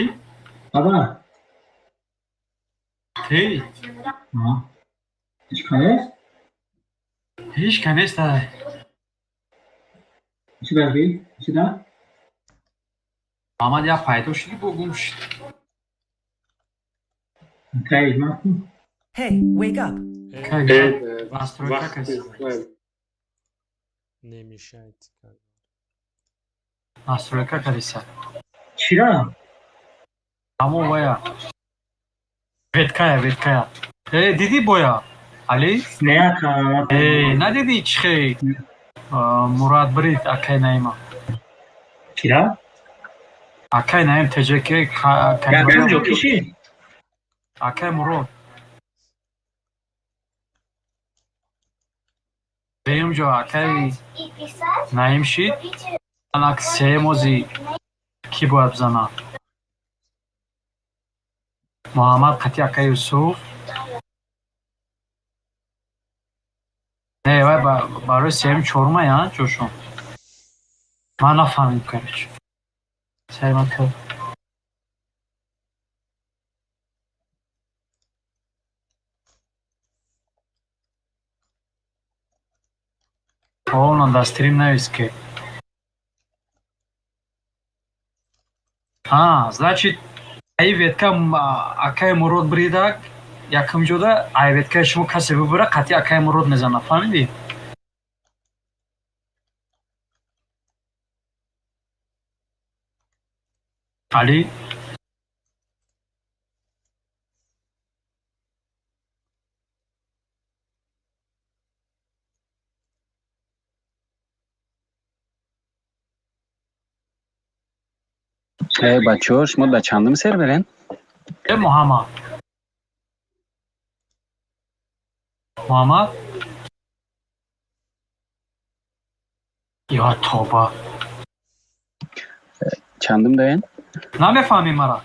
Баба. Ти? Ҳеҷ ка нест? Ҳеҷ ка нест ай. Чӣ дарди? Чӣ да? Муҳаммад як пайдо шуди, бо гум шуд. Кай ман ку? Hey, wake up. Настройка каси. Не мешайте. Настройка кадиса. Чира? Ҳамон вая. Веткая, веткая. Э, дидӣ боя? Али? Не, ака. Э, надидӣ чӣ хел Мурад брид акай Наима? Кира? Акай Наим ТЖК. Якум ҷо киши? Акай Мурод. Дуюм ҷо акай Наим шид. Анак сеюмози кӣ бояд бизанад? Муҳаммад қати акай Юсуф. Не, вай барои сеюм чорумая ҷошон. Ман нафаҳмидам, короче. Сари ман кар. Онан дар стрим навис ки. А, значит, ай ветка акай Мурод бридак якум ҷода, ай веткаи шумо касе бибура, қатъи акай Мурод мезанад, фаҳмидӣ? Али? Э, бачаҳо, шумо дар чандум серверен? Э, Муҳаммад. Муҳаммад? Ё тоба. Чандум даен? Намефаҳмӣ мара?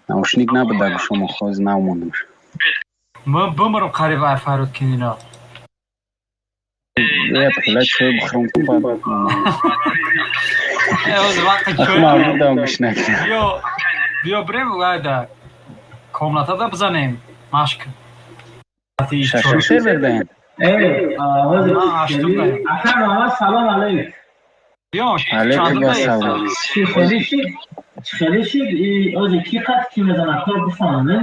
Наушник набуда шумо, хоз нав мондам. Ман бимирам қариб ай фарёд кинина. Я пила чой бихӯрам, баъд. Э, ҳозир вақти чой. Мардам гӯш накунам. Биё, биё брем вайда комнатада бизанем машк. Шашум сервер даен? Э, ҳозир. Ман ҳаштум даем. Ака Муҳаммад, салом алайк. Биё, Алейкум чандум даем? ассалом. Чӣ хеле шид? Чӣ хеле шид? И ҳозир ки қат ки мезанад, то бифаҳмам, не?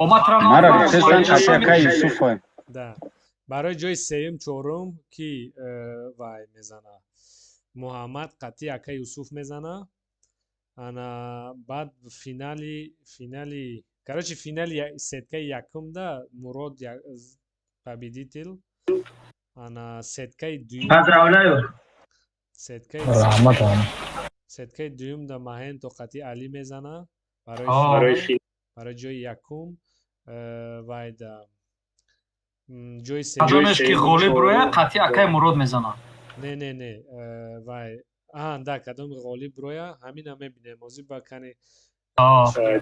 Омад тра. Мара гуфтестан қати акай Юсуфа. Да. Барои ҷои сеюм чорум ки вай мезана? Муҳаммад қатъи ака Юсуф мезана. Ана баъд финали, короче, финали сеткаи якумда Мурод победитель. Ана сеткаи дуюм Поздравляю. Сеткаи Раҳмат ама. Сеткаи дуюмда Маҳенто қатъи Али мезана барои Барои финал, барои ҷои якум вайда ҷои сеюм. Кадомеш ки ғолиб роя, қатъи акай Мурод мезанад. Не, не, не, вай, аҳа, да, кадоми ғолиб роя, ҳамина мебинем ҳозир ба кани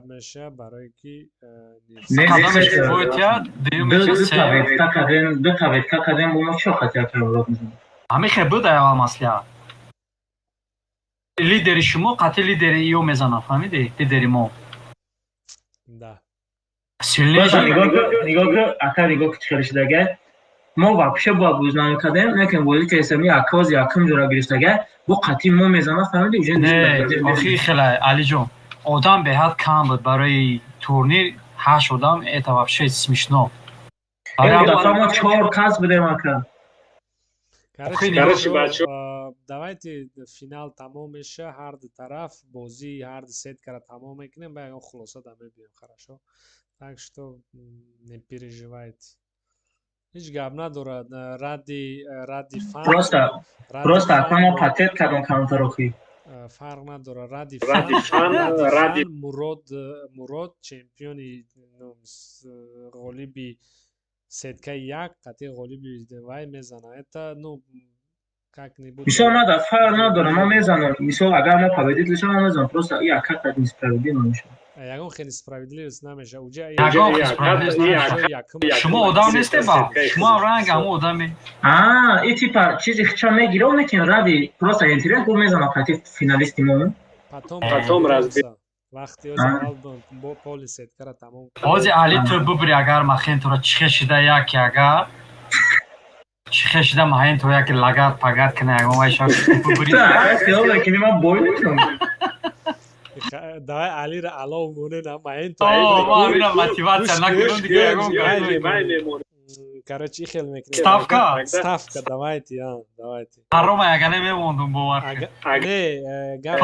меша, барое ки Не, Кадомеш ки бойтяд, дуюм Ду меша, ду та сеюм. ветка кадем, ду та ветка кадем, бо мо чӣ қати ака Мурод мезанад? Ҳамин хел буд аввал маслиҳат. Лидери шумо қатъи лидери ё мезанад, фаҳмидӣ? Лидери мо. Да. Сильнейший. Баъзан нигоҳ кун, нигоҳ кун, ака, нигоҳ кун, чӣ хеле шудага. Мо вообще бояд бозӣ намекардем, лекин бозӣ ки эсами ака ҳозир якум ҷора гирифтага, бо қатъи мо мезанад, фаҳмидӣ? Уже Не, охи хеле, Алиҷон. Одам беҳад кам буд барои турнир, ҳашт одам, это вообще смешно. Ин дафъа мо чор кас будем, ака. Короче, Короче, бачаҳо, давайте финал тамом меша, ҳар ду тараф бозии ҳар ду сеткара тамом мекунем, ба ягон хулоса да мебиём, хорошо? Так что не переживайте. Ҳеҷ гап надорад. Радди фан. Просто ака мо патент кардам камтарохи. Фарқ надорад. Радди фан, Мурод чемпиони, ғолиби сеткаи як қатъи ғолиби вай мезана. Это, ну, как-нибудь. Мисол, ман дар фарқ надорам, ман мезанам. Мисол, агар мо победитель шавам, ман мезанам. Просто и ака так несправедливо мешавад. Ягон хел несправедливость намешавад. Уҷа ягон справедливость намешавад. Шумо одам несте ба? Шумо ранг ҳамо одаме. А, и типа чизи хича мегира, лекин ради просто интерес бо мезанам против финалисти мо. Потом разберемся. Вақти ҳозир бо поли сеткара тамом. Ҳозир Али ту бубри, агар махен тура чихе шида яке, агар чихе шида маҳен ту яке лагат пагат кина, ягон вай шав бубри. Хиёл мекунӣ ман бой мекунам? Давай Алира алов монен, маҳен ту. Мо мотиватсия накунем дига ягон. Короче, хел мекунем. Ставка? Ставка, давайте, а, давайте. Ҳарома ягане мемондум, бовар. Не, гап.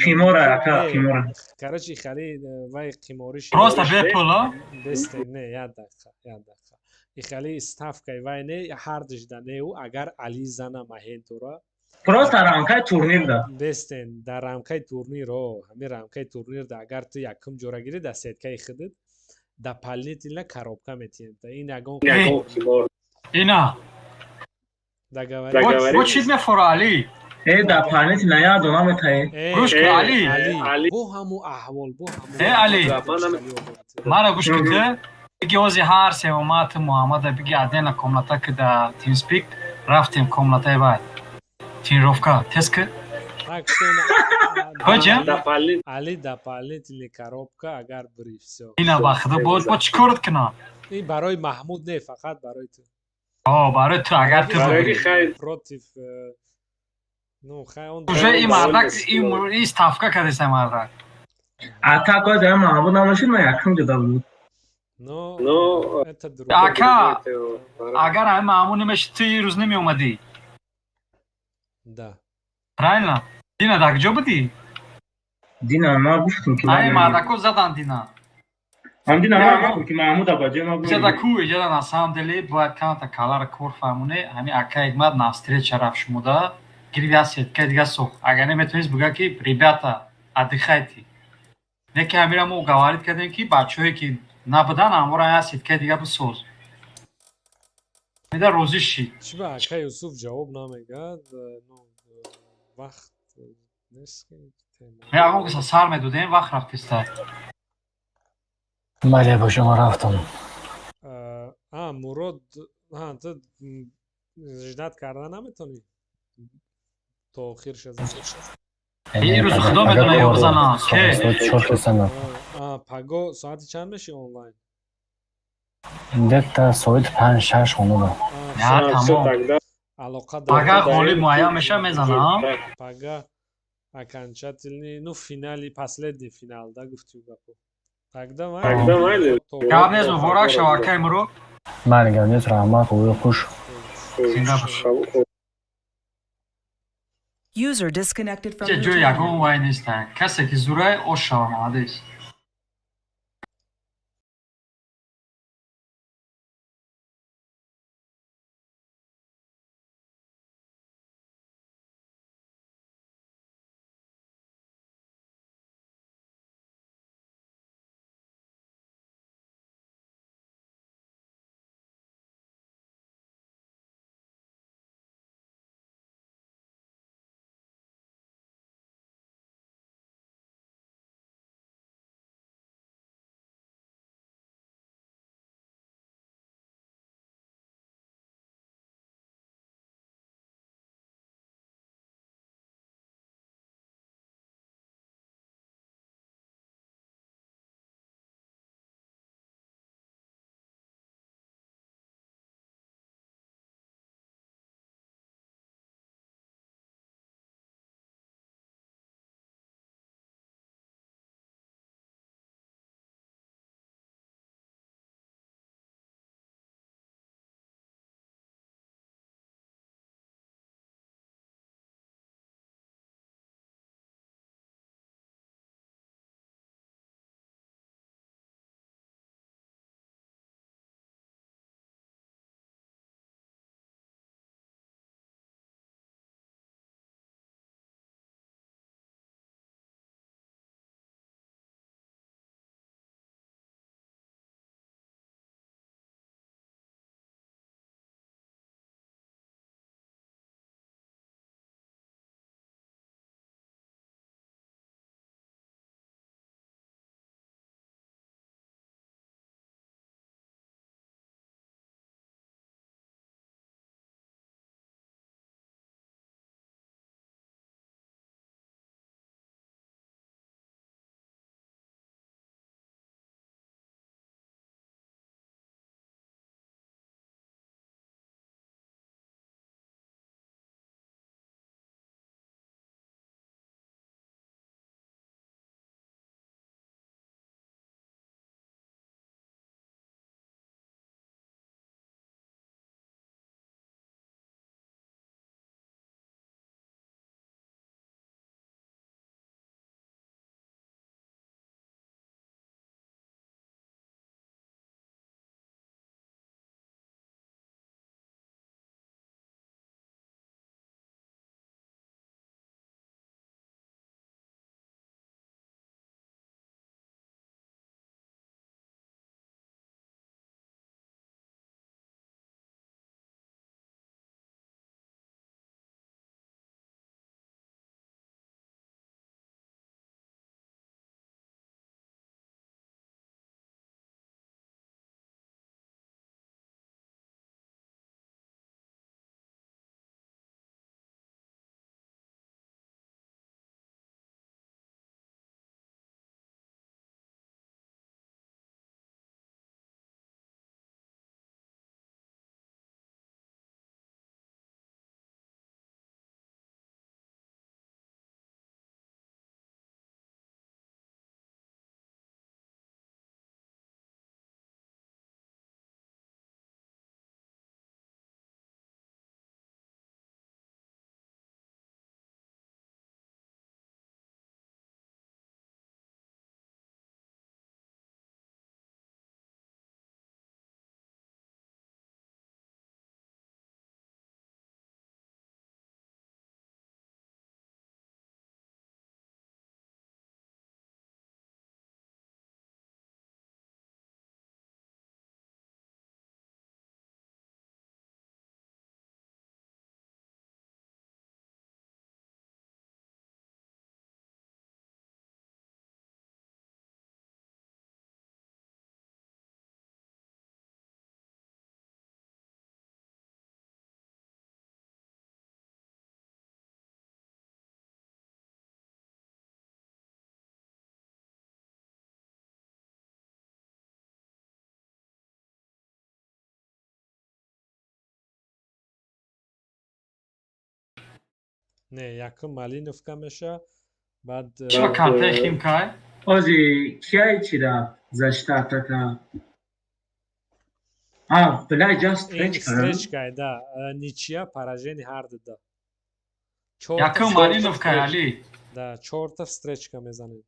Қимора, ака, қимора. Короче, хали вай қимориш. Просто бепул, а? Бесте, не, як дақиқа, як дақиқа. Ихали ставкаи вай не, ҳардиш да неу, агар Али зана маҳен тура. Просто рамкаи турнир да. Бестен, дар рамкаи турнир, о, ҳамин рамкаи турнир да агар ту якум ҷора гирӣ дар сеткаи худат, дополнительно коробка метиҳем. Ин ягон Ина. Договорились. Бо чиз мефора, Али? Э, дополнительно я дона метаи. Гӯш кун, Али. Бо ҳаму аҳвол, бо ҳаму. Э, Али. Мара гӯш кун ту. Биги ҳози ҳар сеомат Муҳаммада биги отдельно комната ки да TeamSpeak рафтем комнатаи вай. Тренировка, тез ки. Так что Хоҷа? Али дополнительный коробка агар бири, всё. Ина ба худо бо чӣ корот кунам? Ин барои Маҳмуд не, фақат барои ту. О, барои ту агар ту бибирӣ. Против, ну, хай он. Уже и мардак и ставка кардеса мардак. Ака, коз я Маҳмуд намошид, ман якум ҷуда буд. Но это другое. Ака, агар ҳами Маҳмуд намешид, ту ин рӯз намеомадӣ. Да. Правильно? Дина дар куҷо будӣ? Дина ма гуфтум ки ай мардако задан дина. Ам дина ма гуфтум ки Маҳмуда ба ҷои ма. Иҷада ку, иҷада на самом деле бояд камата калара кор фаҳмоне, ҳами ака Ҳикмат на встреча рафт шумода, гирифт як сеткаи дига сохт. Агар наметавонист буга ки ребята, отдыхайте. Не ки ҳамира мо говорить кардем ки бачаҳое ки набудан, ҳамора як сеткаи дига бисоз. Меда розӣ шид. Чӣ ба ака Юсуф ҷавоб намегад? Ну, вақт нест ки. Не, ягон каса сар медодем, вақт рафтиста. Бале, бо шумо рафтам. А, Мурод, а, ту ждать карда наметавонӣ? То охир шаза. Ин рӯз худо медона ё бизана. Ке? Чор касана. А, паго соати чанд меши онлайн? Где-то соати 5-6 хонуда. Я тамом. Алоқа. Пага ғолиб муайян меша, мезана. Пага окончательный, ну, финали, последний финал, да, гуфтӣ гапо. Тогда майли. Гап нест, муборак шава, акай Мурод. Бале, гап нест, раҳмат, хуб, хуш. Зинда бош. User disconnected from your ҷои channel. ягон вай неста. Касе ки зурай, ош шава, молодец. Не, якум Малиновка меша, баъд Чиба картаи Химкай? Ози кияй чи рафт? Защита, атака. А, бля, ҷа ин встречка. Встречка, да, ничья, поражение ҳар дуда. Чорта Якум встречка. Малиновкай, Али. Да, чорта встречка мезанем.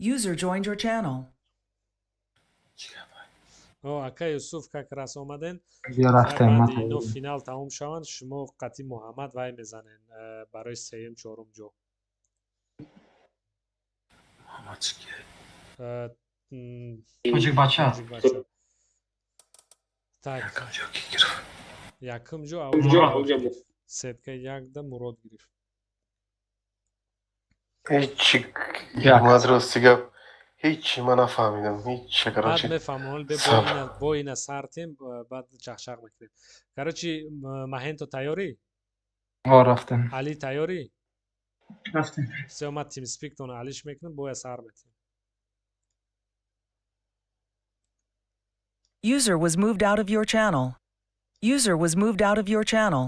User joined your channel. О, ака Юсуф, как раз омаден. Биё, рафтем, Баъди ман ино финал тамом шаванд, шумо қатъи Муҳаммад вай мезанен барои сеюм, чорум ҷо. Муҳаммад чӣ ки? Тоҷикбача. Тоҷикбача. Так. Якум ҷо ки гирифт? Якум ҷо аввал сетка якда Мурод гирифт. Ҳеҷ ман, рости гап, ҳеҷ ман нафаҳмидам, ҳеҷ. Баъд Короче, мефаҳмам, ҳол бе бо сабр. ина, бо ина сартем, баъд чахчах мекунем. Короче, Маҳенто, тайёрӣ? О, рафтем. Али, тайёрӣ? Рафтем. Всё, ман тимспиктона алиш мекунам, боя сар метем. User was moved out of your channel. User was moved out of your channel.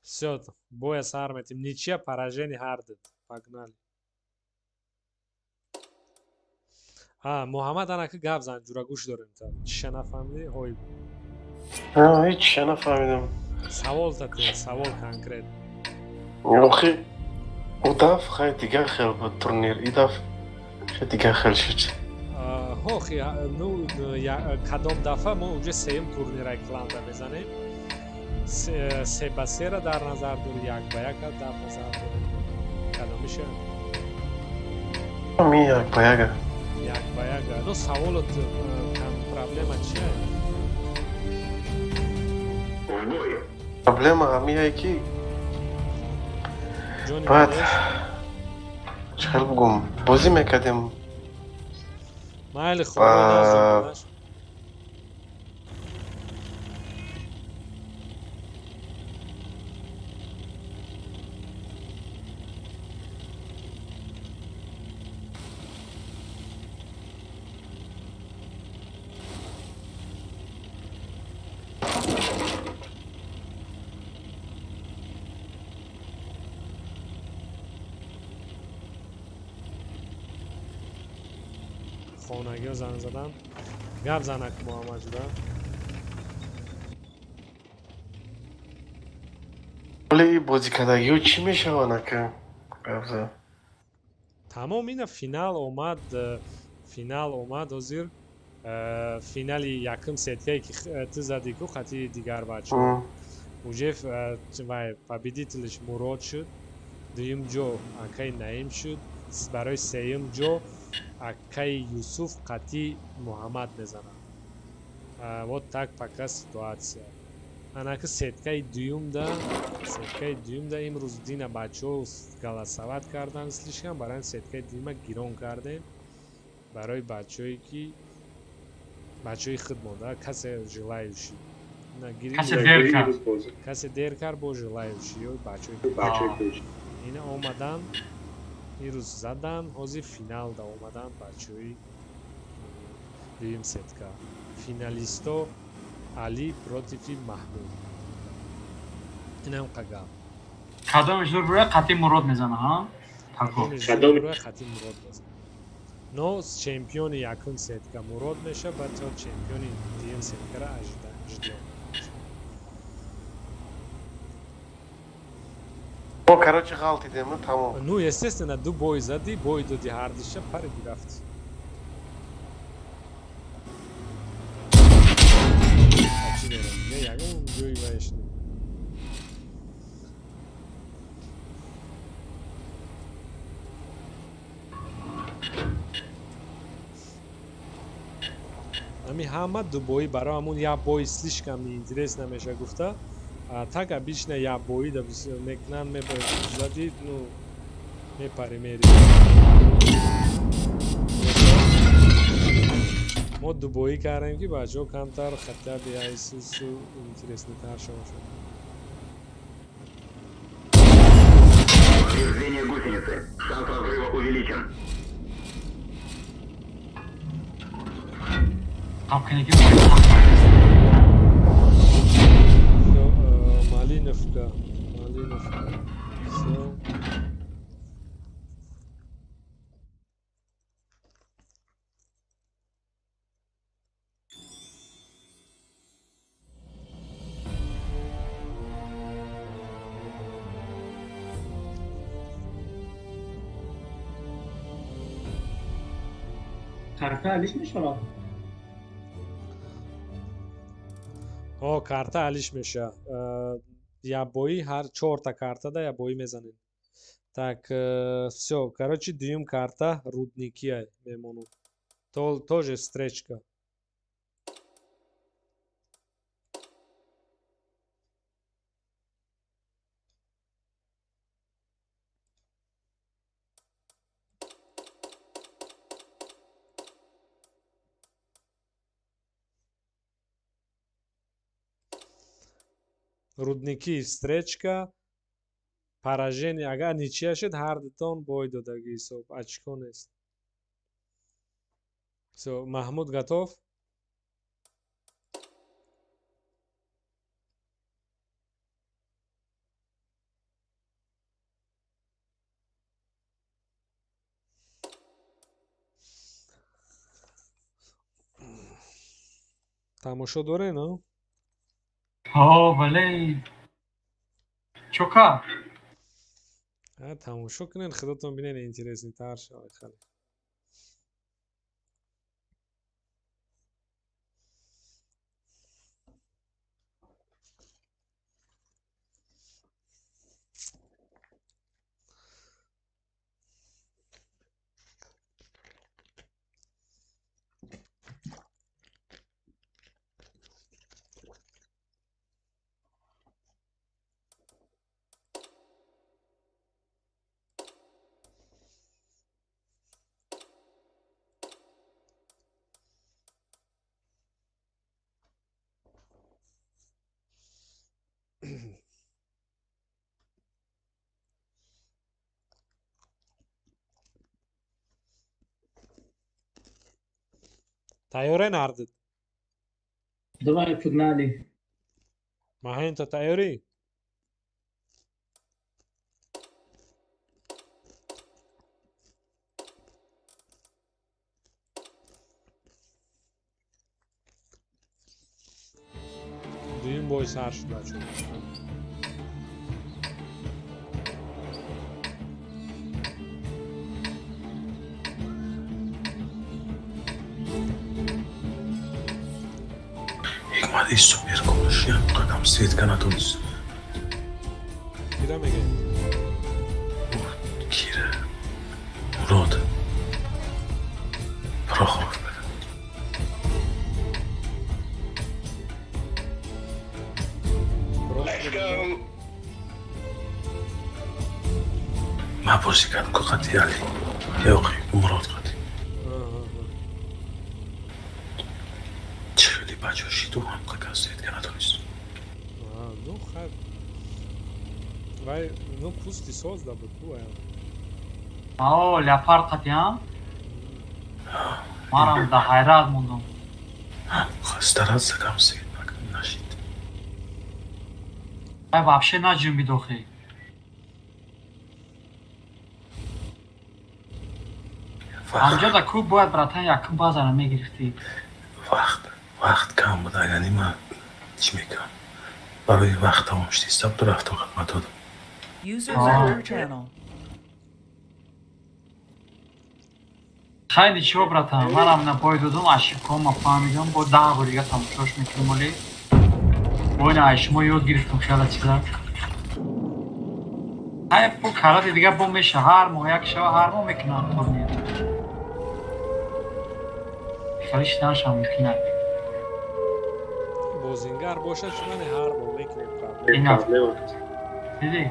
Всё, боя сар метем. Ничья, поражение ҳар дуд. Погнали. А, Муҳаммад, анака гап зан, ҷура, гӯш дорем та. Чиша нафаҳмидӣ? Ҳой. Ҳеҷ нафаҳмидам. Савол тате, савол конкрет. Охи, ӯ даф хай дигар хел буд турнир, и даф хай дигар хел шуд. Ҳохи, ну, кадом дафъа мо уже сеюм турнираи кланда мезанем. Се ба сера дар назар дорӣ, як ба яка дар назар дорӣ? Кадомиша? Ми як ба яга. Як ба яка. Ну, саволот проблема чия? Проблема ҳамияе ки Ҷони баъд Малеш? чӣ хел бугум, бозӣ мекардем. Майли, хуб. Ва Хонагиҳо занг задан. Гап занак, Муҳаммад ҷура. Вале бозикардагиҳо чӣ мешаванд, ака? Гап зад. Тамом, ина финал омад, финал омад ҳозир. Финали якум сеткае ки ту задӣ ку хати дигар бачаҳо, уже вай победителш Мурод шуд, дуюм ҷо акаи Наим шуд, барои сеюм ҷо акаи Юсуф қатъи Муҳаммад мезанад. Вот так пока ситуация. Анаки сеткаи дуюмда имрӯз дина бачаҳо голосовать кардан слишком, барои сеткаи дуюма гирон кардем барои бачаҳое ки бачаҳои худ монда, касе желающий. Касе дер кард. Касе дер кард, бо желающий ё бачаҳои ина омадан, ирӯз задан, ҳозир финалда омадан бачаҳои дуюм сетка. Финалисто Али против Маҳмуд. Инам қагап. Кадомиш зур бура, қатъи Мурод мезана, ҳа? Қатъи Мурод мезана. Но чемпиони якум сетка Мурод меша, баъд то чемпиони дуюм сеткара ждём. Мо, короче, ғалтидем, тамом. Ну, естественно, ду бой задӣ, бой доди ҳардиша, париди, рафти. Чӣ дорам? Ягон ҷои ваеш не. Ами ҳама дубоӣ барои ҳамун як бой слишком неинтерес намеша гуфта. Так обычно як боӣ да мекунанд, зади, ну, мепари, мери. Мо дубоӣ кардем, ки бачаҳо камтар хотя бы айсису интересныйтар шавад. Повреждение гусеницы. Шанс разрыва увеличен. Қапкинаки. Всё, Малиновка. Малиновка. Всё. Карта алиш мешавад? Ҳо, карта алиш меша. Ябоӣ ҳар чорта картада ябоӣ мезанем. Так, всё, короче, дуюм карта Рудникия мемонад. Тоже встречка. Рудники встречка, поражение, агар ничья шуд, ҳар дутон бой додагӣ ҳисоб, очко нест. Всё, Маҳмуд готов? Тамошо дорен, а? Ҳо, бале. Чока? Тамошо кунед, худатон бинед, интереснитар шавад хеле. Тайёре нардид? Давай, погнали. Маҳинто тайёрӣ? Дуюм бой сар шуд, бачо. Ҳикмат и супер конш, як қадам светка натонист. Кира мегӯяд? Кира? Мурод. Прохоров беда. Let's go. Ман бозӣ кардам ку қати Али. Ёқи, Мурод қати. Чӣ хеле баҷо шиду ҳам қадам светка натонист. Ну, хайр. Вай, ну, пусти созда буд ку вай. Ао, леопард қатиам? Манам да ҳайрат мондам. Стараться кам свет нашид. Вай вообще наҷунбид охи. Ҳамҷо да ку бояд, братан, якум базара мегирифтӣ. Вақт кам буд, агар ман чӣ мекардам? Барои вақт тамом шуд, ҳисоб ду рафтам хидмат додам. User left your channel. Хайр, ничего, братан, манам на бой додум, ошибкома фаҳмидам, бо 10 бор дига тамошош мекунем оли. Бо ина ай шумо ёд гирифтам хеле чиза. Хайр, бо карати дига бо меша, ҳар моҳ як шава, ҳар моҳ мекунам турнир. Хеле шиданашам мумкин аст. Бозингар бошад, чунане ҳар моҳ мекунем, проблем. Ина. Дидӣ?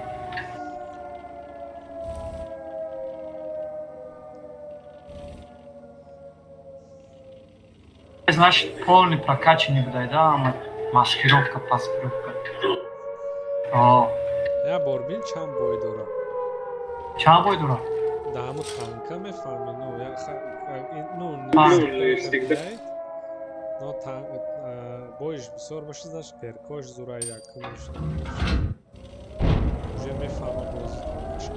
Значит, полный прокачанный будай, да, ама маскировка, маскировка. О. Я бор бин чанд бой дорам. Чанд бой дорад? Да ҳамо танка мефаҳмӣ, ну ну но боиш бисёр бошад, значит перкош зура якумш. Уже мефаҳма бози танкаша.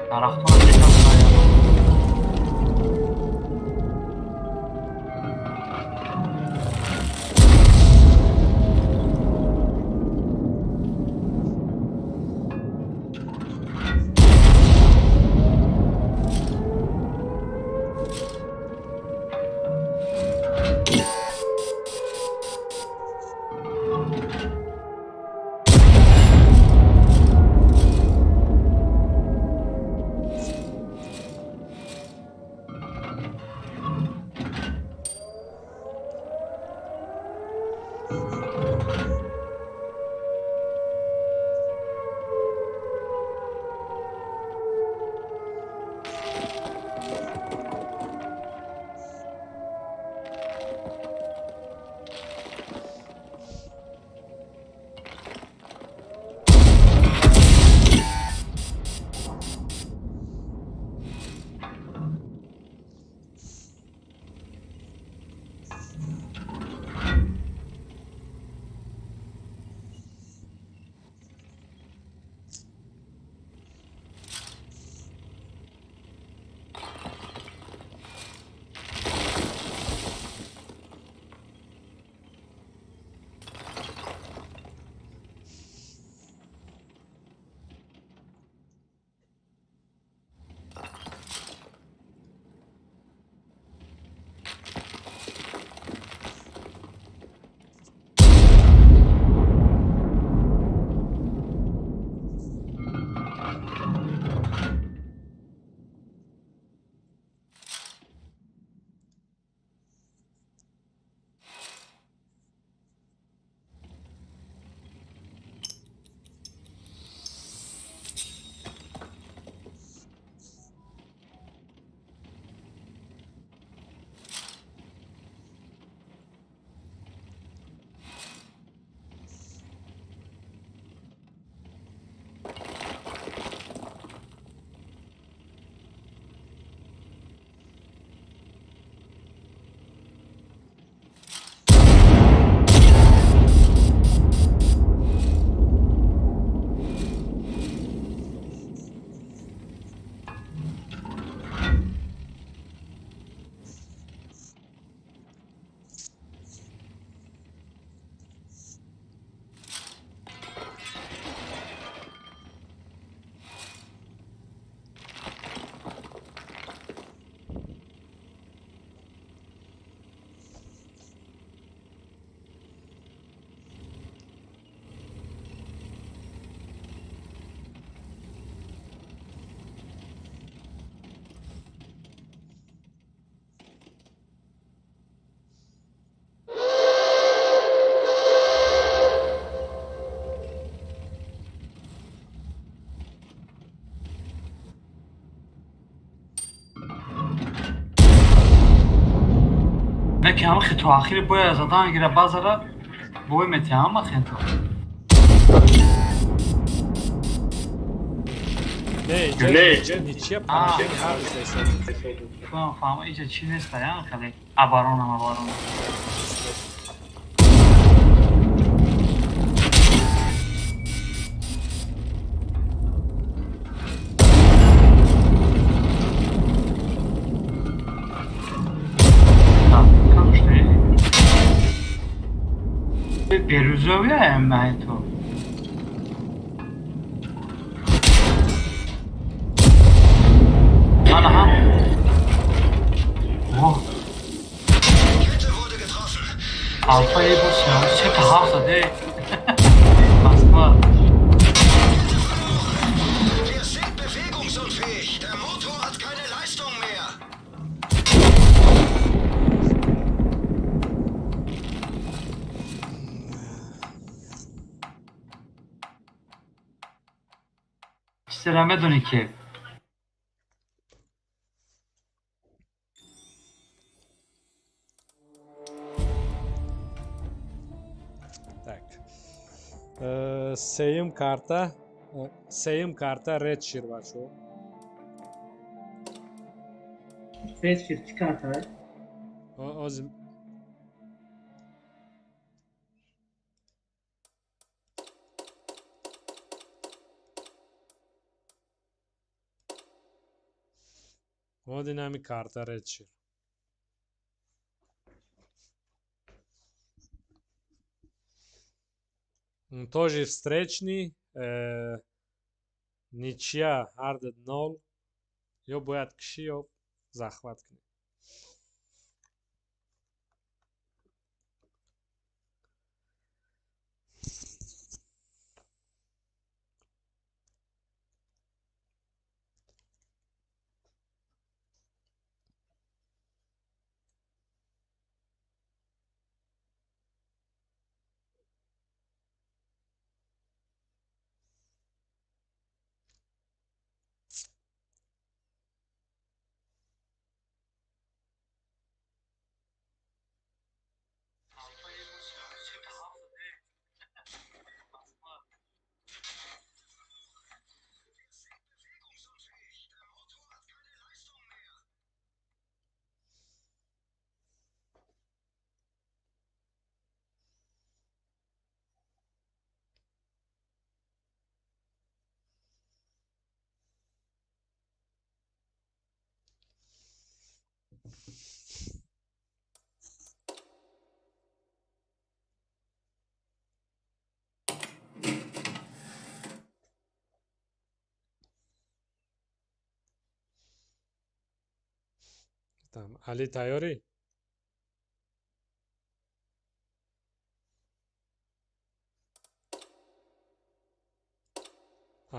Дарахтона чекам. Не ки ҳама хито ахири боя задан гира базара бой мети ҳама хито. Не, ничья поражение ҳар Фаҳм, иҷа чӣ неста, я хеле оборона оборона. Берузовия маҳито. Ана ҳам. Алфа ебо сета ҳафт заде. Москва. Wir sind bewegungsunfähig. Der Motor hat keine Leistung mehr. Чизера медонӣ ки Так. Сеюм карта, сеюм карта Редшир, бачо. Редшир чӣ карта? Оз вот инами карта Редшир. Тоже встречный, ничья ҳарду нол, ё бояд кишӣ, ё захват кунӣ. Там Али, тайёрӣ?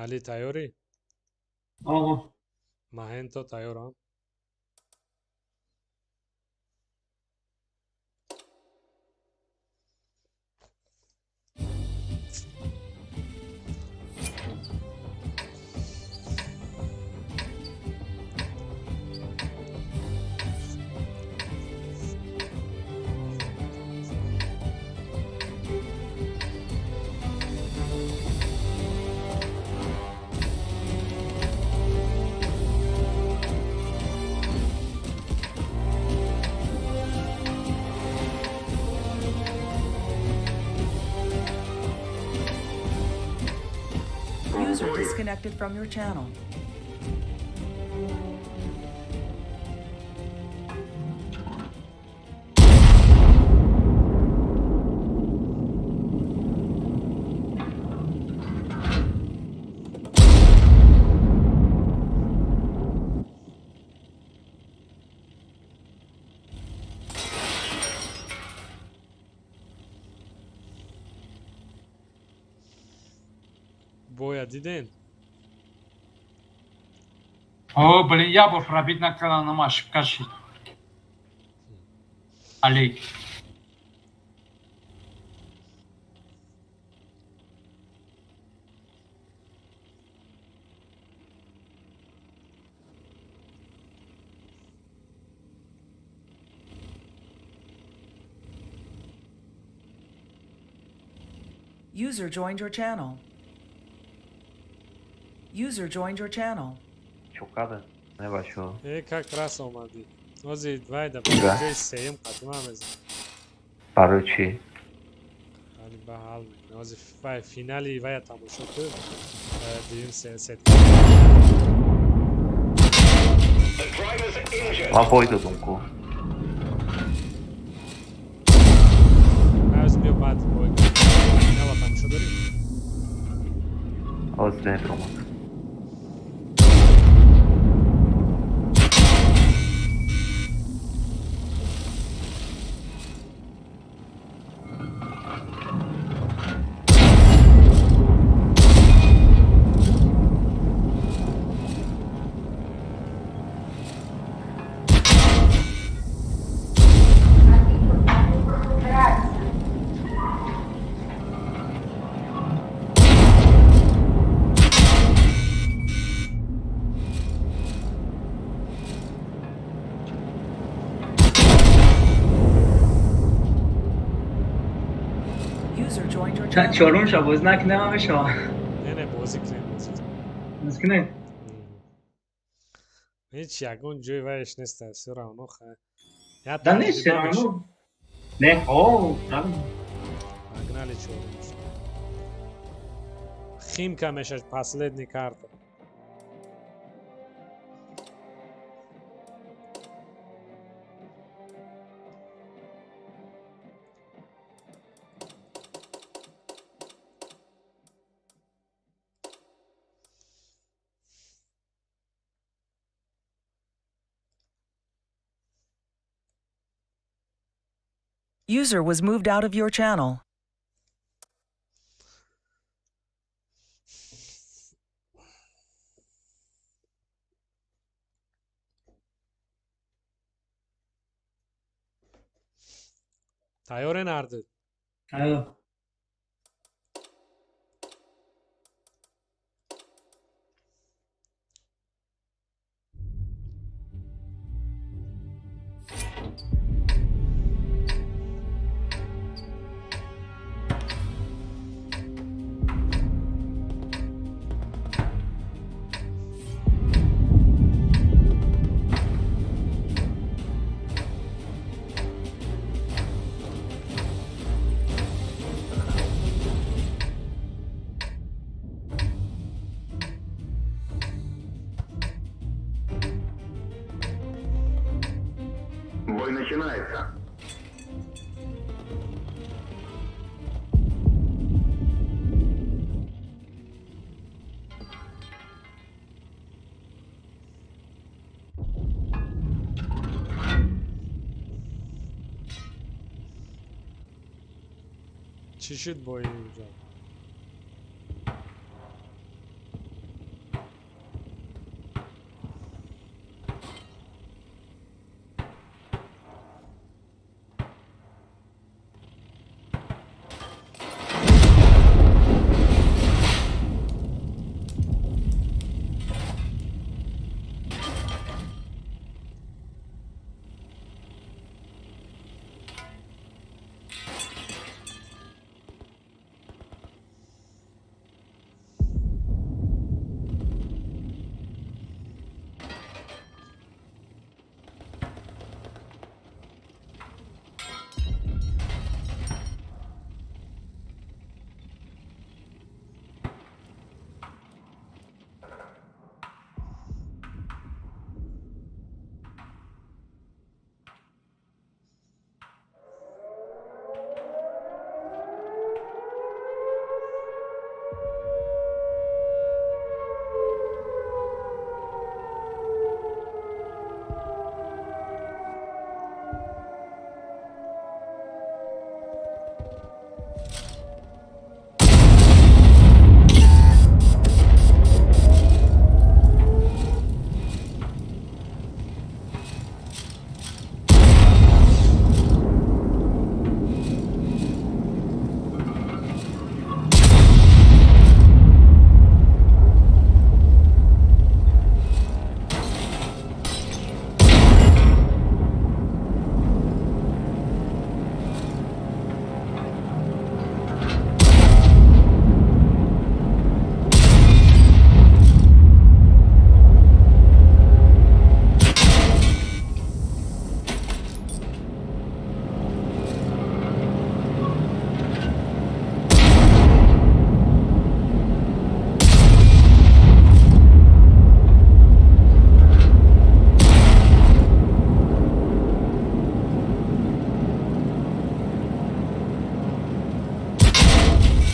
Али, тайёрӣ? Оғо. Маҳенто тайёрам. User disconnected from your channel. Боя диден? О, блин, я бор пробить накардан, нама ошибка шид. Али. User joined your channel. User joined your channel. Чокада, не бачо. Э, как раз омадӣ. Ози вай да ҷои сеюм қатима мезанам. Барои чӣ? Али ба ҳал мекунем. Ози вай финали вая тамошо кун. Дуюм сетка. Ман бой додум ку. Ози биё баъд бой. Финала тамошо дорӣ? Ози медромад. User joined your channel. Чорум ша боз накунем мешава. Не, не, бозӣ кунем, бозӣ кунем. Боз кунем. Ҳеч ягон ҷои вайш нест, всё равно хай. Я Да не, всё равно. Не, о, правильно. Погнали чорум. Химка мешаш последний карта. User was moved out of your channel. Тайёре нарду? Тайёр. Бой начинается. Чӣ шуд бо инҷо?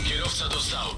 Kierowca dostał.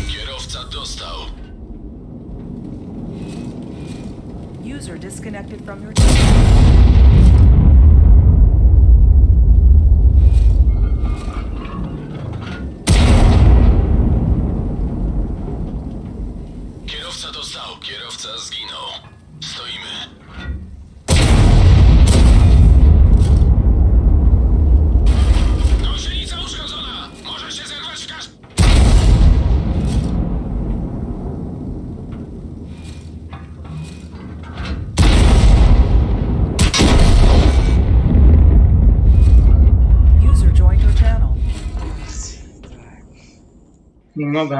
Kierowca dostał. User disconnected from your channel. Немного,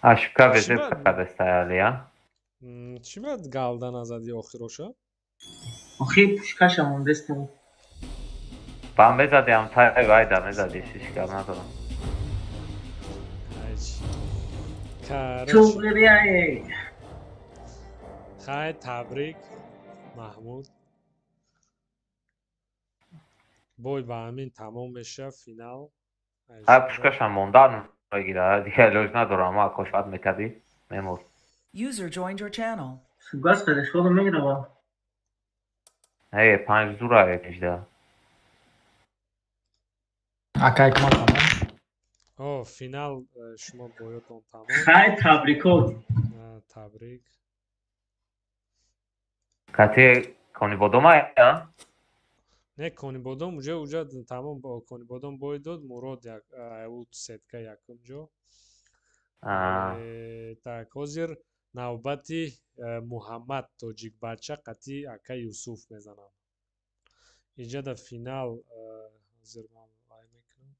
а? Ошибка везе кадестаяли, а? Чӣ бад галда назади охироша? Охи пушкаша мондеста. Ба мезадиам тай вайда мезади, шишка надорам. Туғрияй. Хай, табрик, Маҳмуд. Бой ба ҳамин тамом меша финал. Ҳа, пушкаша мондан мегира, дигар илоҷ надорам, ма кошат мекардӣ, мемурд. User joined your channel. Фугас хорошо мегирава. Э, панҷ зура 18. Ака Ҳикмат тамом? О, финал шумо боётон тамом. Хай, табрикот. Табрик. Кати Конибодома, а? Не, Конибодом уже тамом, Конибодом бой дод, Мурод як ӯ сетка якум ҷо. Так, ҳозир навбати Муҳаммад тоҷикбача қати ака Юсуф мезанам. Инҷа дар финал ҳозир ман вай мекунам.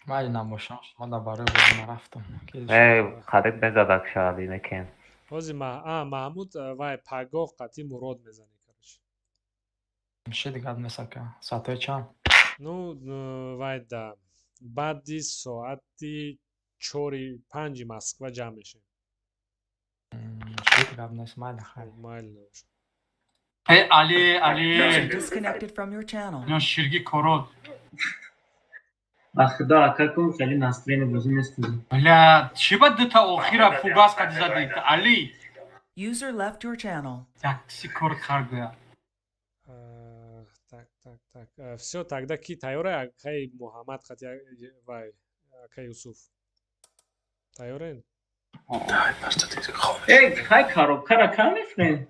Майли набошам, шумо дар барои бозӣ нарафтам. Э, қариб мезадак шаҳри некен. Ҳозир Маҳмуд вай пагоҳ қати Мурод мезанӣ, короче. Ши дигар месака. Соатҳои чанд? Ну, вай да баъди соати 4-5 Москва ҷамъ мешем. Ши дигар нест, майли хай. Майли набошад. Э, Али, Али. User disconnected from your channel. Ё ширги корот. Ба худо, ака кун хеле настроение бозӣ нестӣ. Бля, чӣ ба дута охира фугас қади зади? Али. User left your channel. Якси кор каргоя. Так, так, так. Всё, тогда ки тайёра акаи Муҳаммад қати вай ака Юсуф. Тайёрен? Эй, хай коробкара кам мефрем?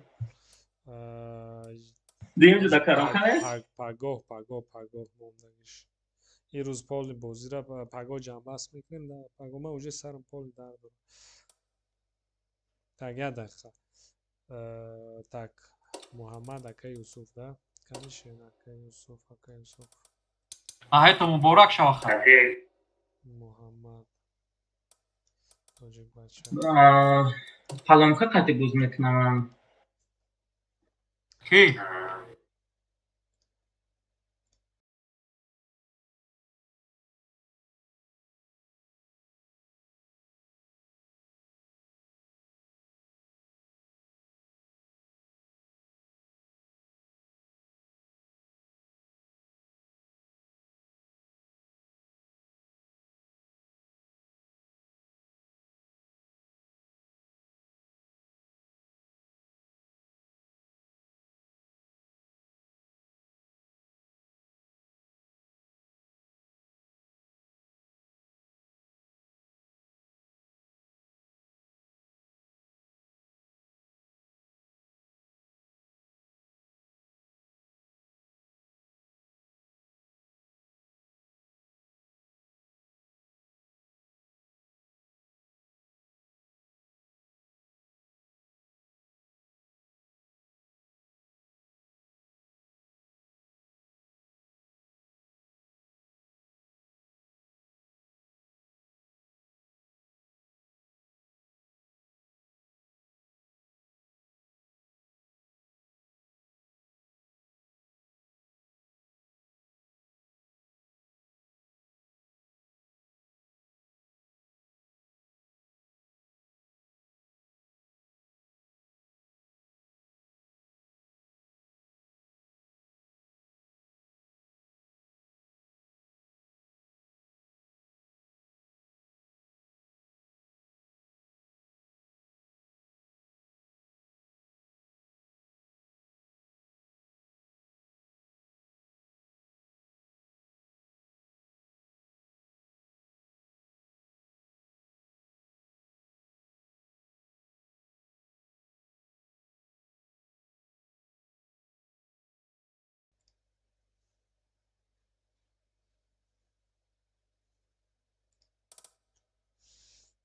Дим ҷуда коробка нест? Пагоҳ, пагоҳ, пагоҳ мондагиш. Ин рӯз поли бозира пагоҳ ҷамъбаст мекунем. Пагоҳ ман уже сарам поли дард дорам. Так, як дақиқа. Так, Муҳаммад ака Юсуф, да? Канишен ака Юсуф, ака Юсуф. Аҳайто муборак шава хай. Муҳаммад тоҷикбача. Паломка қати боз мекунам. Ки?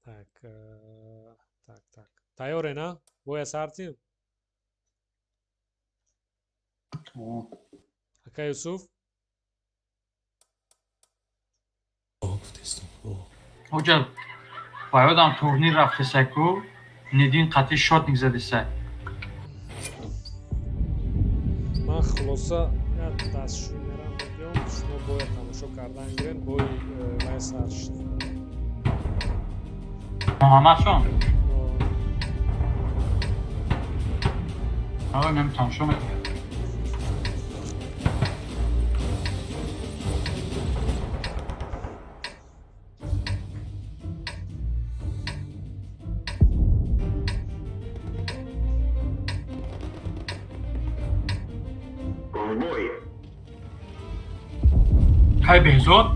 Так, так, так. Тайёре, на? Боя сартим? Ака Юсуф? Ҳоҷа, ба ёдам турнир рафтесай ку, Нидин қатъи шотник задесай. Ман хулоса як дастшӯй мерам, мебиём, шумо бояд тамошо кардан гирен, бои вай сар шуд. Муҳаммадшон? Ой, мем тамошо мекунем. В бой! Кай, Беҳзод?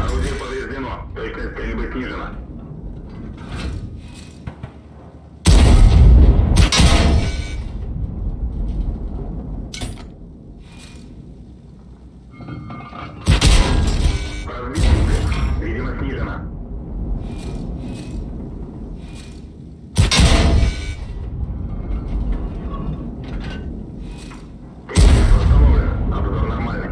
Орудие повреждено. Точность стрельбы снижена. Разбит комплекс. Видимо, снижена. Комплекс восстановлен. Обзор нормальный.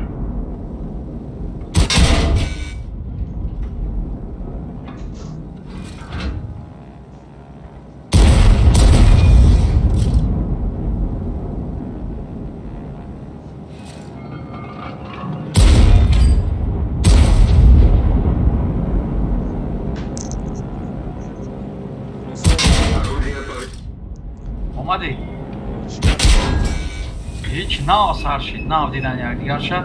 Орудие повреждено. Омадӣ? Ҳеҷ, нав сар шид, нав дидан якдигарша.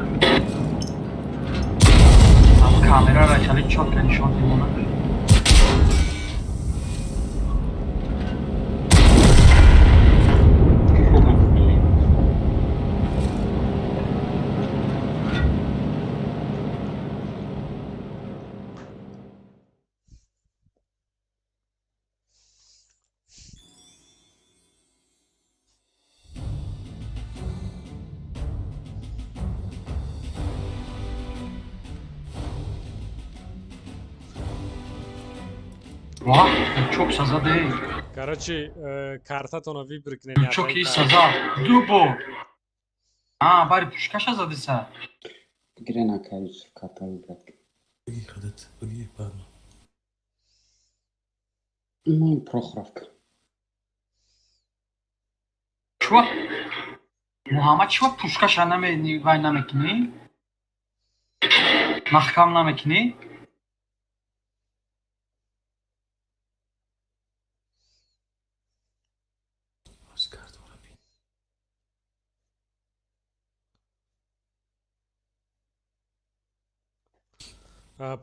Ам камерара хеле чётко нишон мемонад. Ва, чок сазаде. Короче, картатонро выбор кунед. Чоки саза. Ду бор. А, бари пушкаша задеса. Бигирен, ака Юсуф, карта выбрать. Бигӣ худат, бигӣ баъд. Ман Прохоровка. Чува Муҳаммад, чува пушкаша наме вай намекунӣ? Маҳкам намекунӣ? Боз картаро бин.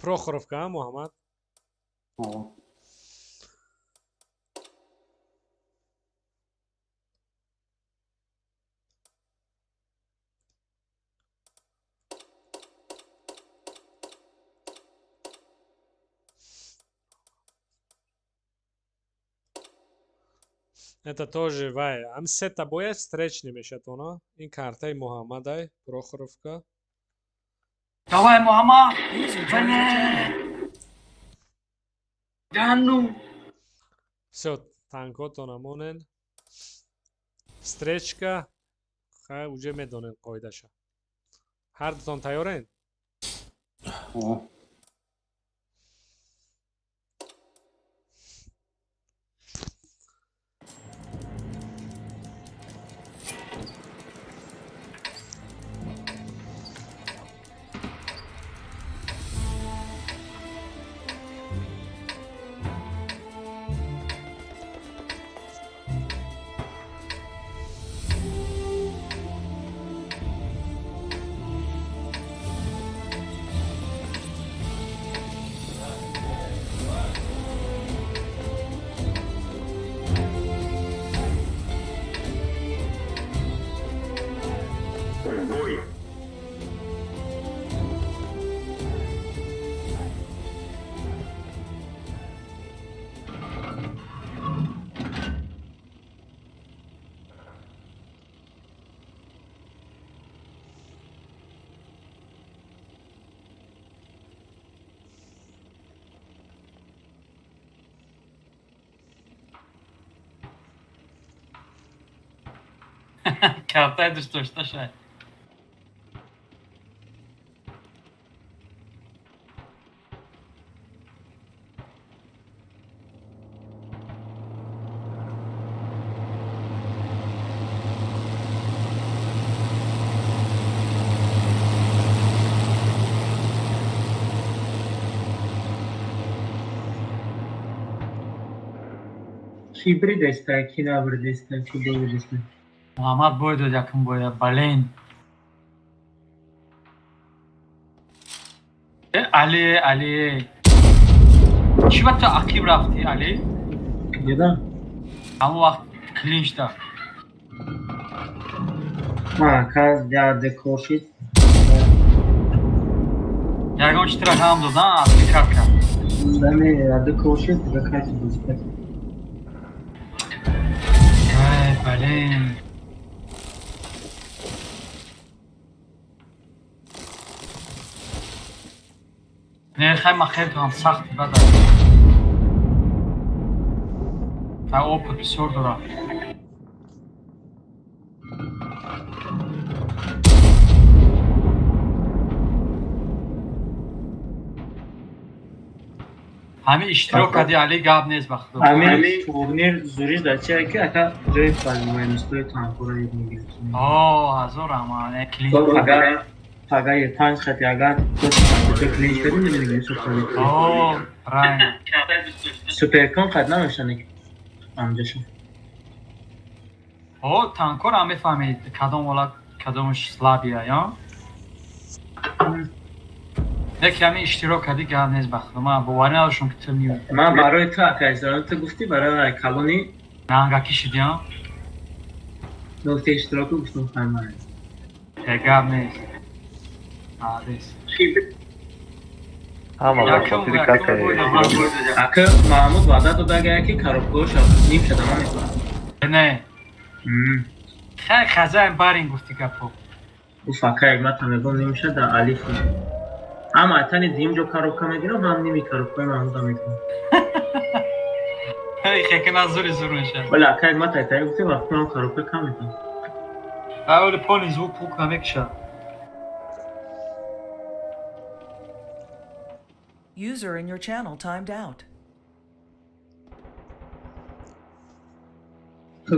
Прохоровка, Муҳаммад? Ава. Это тоже вай. Ам сета бояд встречный мешад оно. Ин картаи Муҳаммадай, Прохоровка. Давай, Муҳаммад! User joined your channel. Да ну! Всё, танкотона монен. Встречка. Хай, уже медонем қоидаша. Ҳар дутон тайёрен? Ава. Картай дӯст дошта шай. Ки биридестай, ки набиридестай, ки биридестай? Муҳаммад бой дод якум боя, бален. Э, Али, Али. Чӣ ба ту ақиб рафтӣ, Али? Куҷода? Ҳамон вақт клинчда. Ма, каз я декор шид. Ягон чи тира ҳам дод, а? Отвлекать кард. Даме, я декор шид, дига кайти бозӣ кард. Ай, бален. Не, хай ма хеле ҳам сахт бад аст. Хай опыт бисёр дорам. Ҳамин иштирок кардӣ, Али, гап нест ба худо. Ҳамин турнир зуриш дар чие ки ака ҷои палмои танкура мегирифт. О, ҳазор раҳмат. Э, клинч. Агар пага е панҷ хати агар то клинч кардӣ намегирифт. О, правильно. Суперкон қад намешане амҷаша. О, танкор ҳам мефаҳмед кадом ҳолат кадомаш слабия, ё? Яке ҳамин иштирок кардӣ, гап нест ба худо. Ман боварӣ надоштам ки ту меоӣ. Ман барои ту ака издорам, ту гуфтӣ барои калони нангаки шидӣ, а? Нукта иштироку гуфтам фаҳмам. Э, гап нест. Молодец. Ҳама ба хотири кака. Ака Маҳмуд ваъда додага ки коробкаҳоша ним шада намекунад. Не. Хай хазаем барин гуфти гапо. Гуфт ака ягмата мегом ним шада алиф. Ҳам айтани дим ҷо коробка мегирам, ҳам ними коробкаи Маҳмуда мегирам. Хекина зури зур мешавад. Вале ака ягмата айтаи гуфти вақти ман коробка кам метам. Аввали пони звук пук намекушад. User in your channel timed out.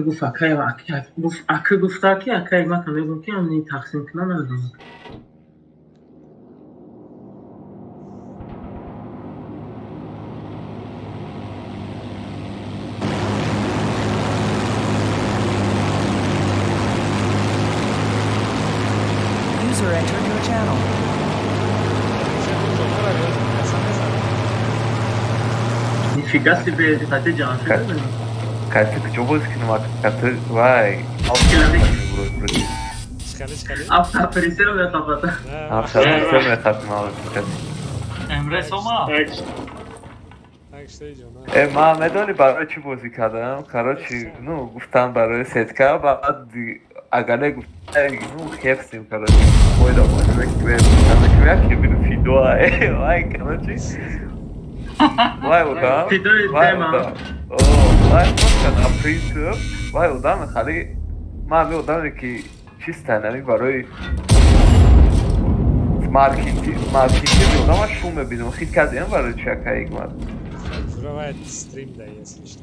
Гуфт акай гуфт ака гуфта ки ака ягмата мегом ки ҳам ним тақсим кунам намедонам. User entered your channel. Нифига себе, хати ҷамшед. Кати куҷо боз кунам кати вай. Чхали, чхали. Автоприсел мехапата. Автоприсел мехапам. Эмрес омад. Э, ман медонӣ барои чӣ бозӣ кардам? Короче, ну, гуфтам барои сетка, баъд агар не гуфтам, ну, хефсим, короче. Бойда бозӣ мекунем. Яке бину фидоа, э, вай, короче. Вай одам, вай одам. О, вай просто на принцип, вай одам хали ман ҳамин одаме ки чиста нами барои маркетинг одама шум мебинам. Хит кардем барои чи ака ҳикмат. Бывает стрим, да, если что.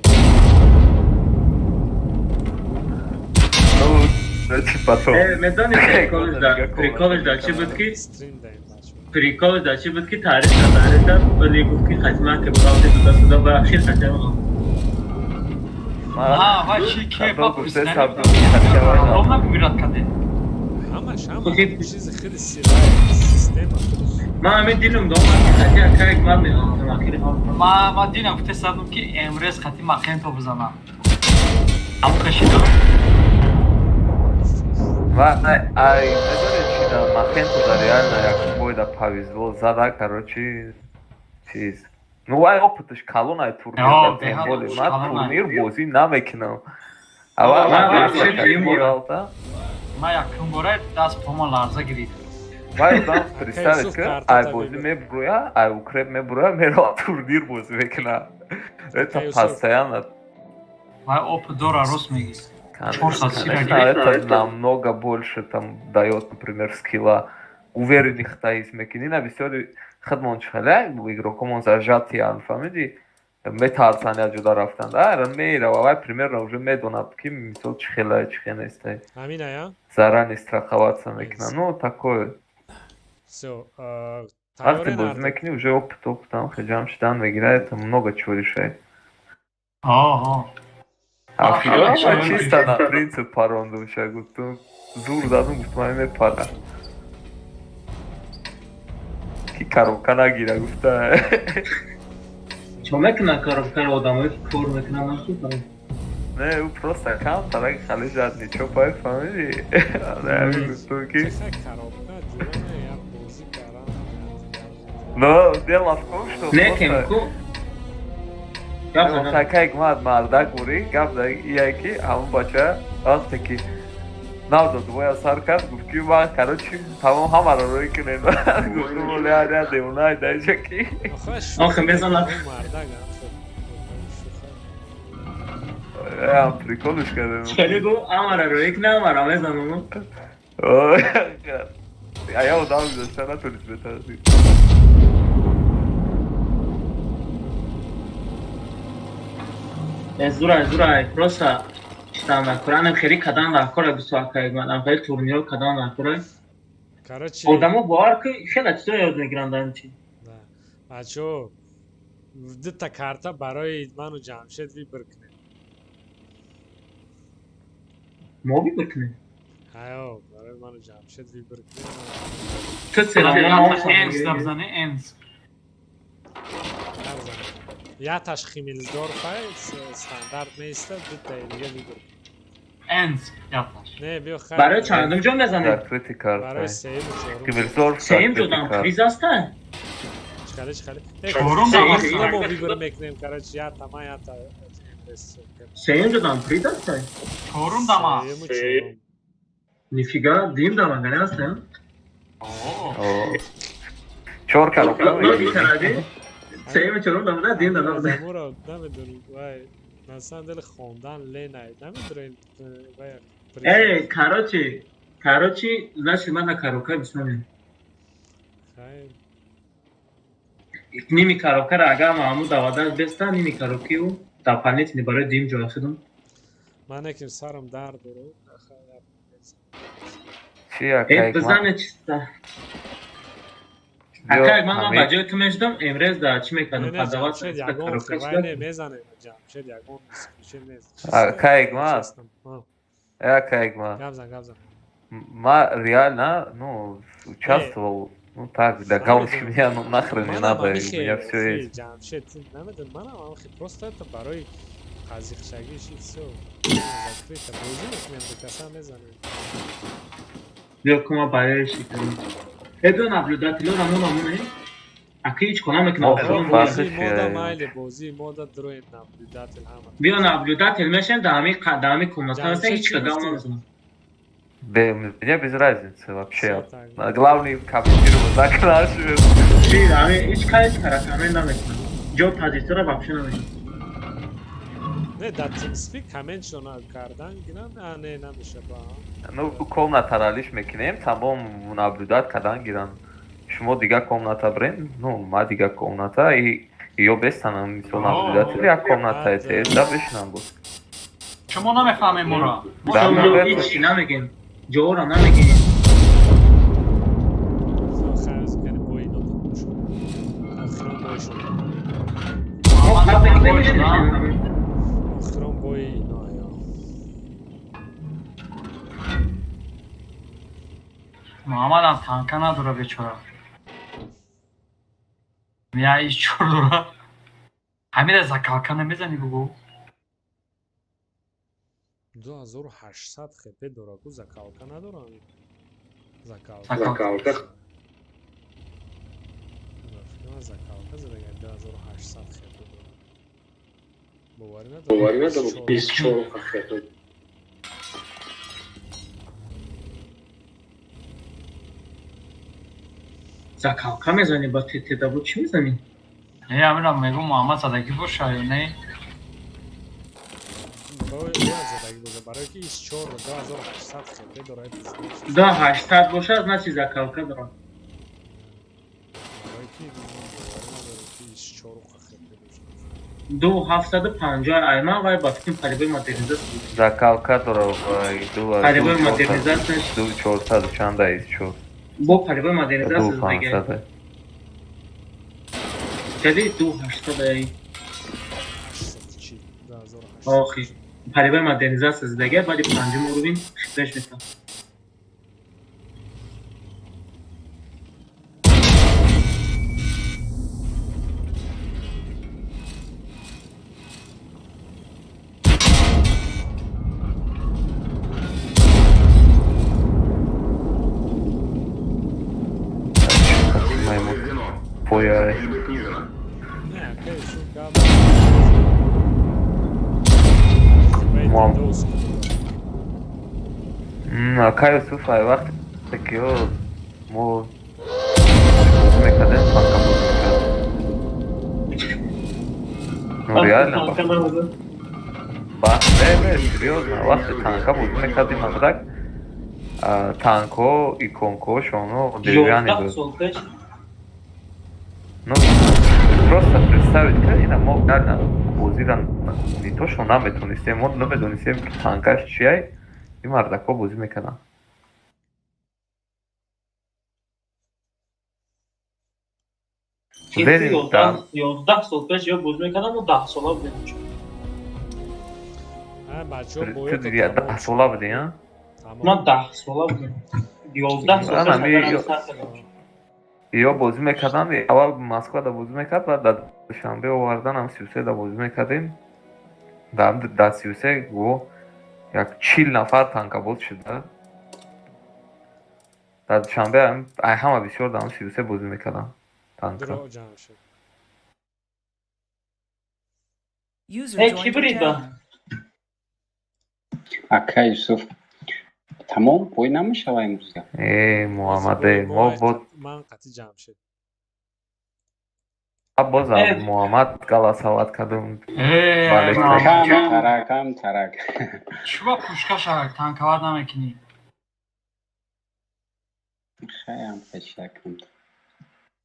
Ну, типа то. Э, медонӣ приколш дар чӣ буд ки? Приколш дар чӣ буд ки таърих таърих вале гуфт ки хатма ки бравте туда сюда ба ахир хатма. А, вай чи ке ба ровно выбирать каде. Ҳамаш ҳама чизи худи система. Ман ҳамин дилам дом ки хати ака ҳикмат мехостам ахир. Ма динам гуфте садум ки Эмрес хати мақенто бизанам. Ҳамон кашидам. Ва ай медонед чи да Махенто да реально якум бой да повезло зада, короче, чиз. Ну вай опыташ калон ай турнир да тем более. Ман турнир бозӣ намекунам. Аввал Ман якум бора даст пома ларза гирифт. Вай одам представит ки ай бозӣ мебуроя, ай укреп мебуроя, мерава турнир бозӣ мекуна. Это постоянно. Вай опыт дора, рост мегӣ. Конечно, это намного больше там дает, например, скилла. Уверенный хтаис мекини, на бисёри худмон чихела, игрокомон зажатиян, фаҳмиди? Метарсанд як ҷода рафтан. Ара мерава, вай примерно уже медонад, ки мисол чӣ хела, чӣ хел нестай. Ҳамин ая? Заранее страховаться мекунад. Ну, такое. Всё, Вақте бозӣ мекунӣ, уже опыт там хел ҷамъ шудан мегирад, это много чего решает. О, А Фиора чисто на принцип парондумша, гуфтум, зур задум, гуфтум, ай мепара. Ки коробка нагира, гуфта. Чо мекунад коробкаро одамое ки кор мекунанд нахӯрдам? Не, ӯ просто кам тарак хали жадный, чо пай фаҳмидӣ? Ҳамин гуфтум ки. Коробка ҷура не, як бозӣ карам. Но дело в том, что Не, кем ку? Такай мад мардак бурӣ, гап да ия ки ҳамон бача вақте ки нав дод боя сар кард, гуфт ки ман, короче, тамом ҳамаро рӯй кунем. Гуфтум, оля я девона даҷа ки. Охе мезанад. Мардак. Ам приколш кардем. Чали гу амара рӯй кунам, амара мезанам. Ая одам гузошта натунист бетарсид. Зурай, зурай, просто читан накора, анам хели кадан накора, бису акай, анам хели турнир кадан накора. Короче, одамо бовар ки хеле чизо ёд мегиранд дар ин чи. Бачаҳо, дута карта барои ману Ҷамшед выбор кунем. Мо выбор кунем? Ҳаё, барои ману Ҷамшед выбор кунем. Ту Энс набзани, энс. Яташ Химмелсдорф стандарт неста, дутаи дига выбор. Энс яташ. Не, биё хайр. Барои чандум ҷо мезанем? Закрытый карта. Барои сеюму чорум. Химмелсдорф. Сеюм ҷо дам приз аста? Чикале, чикале. Чорум дам аста. Мо выбор мекунем, короче, ята ма ята. Сеюм ҷо дам приз аста? Чорум дам аст. Сеюму чорум. Нифига, дим дам агане аста? Чор коробка. Сеюм чорум дам да, дим дам. Одаморо намедонем, вай, на самом деле хондан ленай, намедонем, вай. Эй, короче, значит, ман на коробка бисмонем. Хайр. Ними коробкаро агар Маҳмуд давадаш беста, ними коробкиу дополнительный барои дим ҷой шудам. Ман неким сарам дард дору. Чи акай? Э, бизане чиста. Акай, ман ба ҷои ту мешудам, эмрез да чӣ мекардам? Падават. Ягон вай не мезанем, Ҷамшед, ягон исключение нест. Акай, ма. Акай, ма. Гап зан, гап зан. Ма реально, ну, участвовал, ну так, для галочки мне ну нахрен не надо, у меня все есть. Ҷамшед, намедонам, манам ам просто это барои қазиқшагиш и всё. Закрыто бозӣ мекунем, ду каса мезанем. Биё кума барои шикарем. Э, биё наблюдателёра мо намонем. Аки ҳеҷ кор намекунам. Бозӣ мода майли, бозӣ мода дроем наблюдатель ҳама. Биё наблюдатель мешем, дар ҳамин комната ҳастем, ҳеҷ кадам намезанам. Мне без разницы вообще. Главное комментировать так наши. Чи, ҳамин ҳеҷ кар ҳеҷ кара коммент намекунам. Ҷо позитсияро вообще намекунам. Не, дар TeamSpeak комментшон кардан гирам, а не намеша ба. Ну, комната лиш мекунем, тамом наблюдать кардан гирам. Шумо дига комната брен, ну, ма дига комната и ё бестанам, мисол наблюдатели як комната ЭТС да бешинам буд. Шумо намефаҳмем моро. Ҳеҷ намегем. Ҷоро намегем. Охирон бои ино ё. Муҳаммадам танка надора бечора. Я иш чор дора. Ҳамира закалка намезанӣ бугу? 2800 хп дора ку закалка надора. Закалка. Закалка. Закалка задага 2800 хп дора. Боварӣ надорам. Боварӣ надорам. 24 хп. Закалка мезанӣ ба ТТ бо чӣ мезанӣ? Не, ҳаминам мегӯм Муҳаммад задагӣ боша ё не? Бо Бояд задагӣ бошад, барое ки ис 4 2800 хп дорад. 2800 бошад, значит закалка дорад. Барое ки боварӣ надорем, ки ис 4 хп бошад. 2750 айман вай ба фикр полевой модернизация. Закалка дора. Полевой модернизация. Ду чорсаду чанда из чор. Бо полевой модернизация Ду задагӣ. пансада. Кади 2800 ай. 840, 2800. Охи. Полевой модернизация задагӣ, баъди панҷум уровень хитреш метавон. Пояй. Не, ака Юсуф гап. Мам. Ака Юсуф ай вақте ки ё мо бозӣ мекардем, танка бозӣ мекардем. Ну реально ба не, не, серьёзно, вақте танка бозӣ мекардем, мардак танкҳо иконкҳошоно деревянный 11 буд. сол пеш. Ну, просто представить ка ина мо реально бозиро не то шо наметонистем, мо намедонистем, ки танкаш чиай, ин мардакҳо бозӣ мекарданд. Ленин 11 сол пеш ё бозӣ мекардам, мо 10 сола будем. А бачаҳо Ту боёто дига тамом 10 шуд. сола будӣ, а? Ман Тамом. 10 сола будем. 11 сол Ана пеш ми агар сар кардам. Ё бозӣ мекарданд, аввал Москвада бозӣ мекард, баъд дар Душанбе овардан, ҳам 33-да бозӣ мекардем. Дар 33 го як 40 нафар танкабоз шуда. Дар Душанбе ай ҳама бисёр дар ҳам 33 бозӣ мекарданд танка. Дро ҷамъ шуд. User Эй, joined ки your бурид ба? channel. Ака Юсуф, тамом бой намешава имрӯза? Э, Ҳозир Муҳаммаде, бо мо ай бо ман қатъи ҷамъ шуд. боз Э, Муҳаммад голосовать кардем. Э, Бале. Кам тарак, кам тарак. Чуба пушкаша танковать намекунӣ? Хаям пешакам.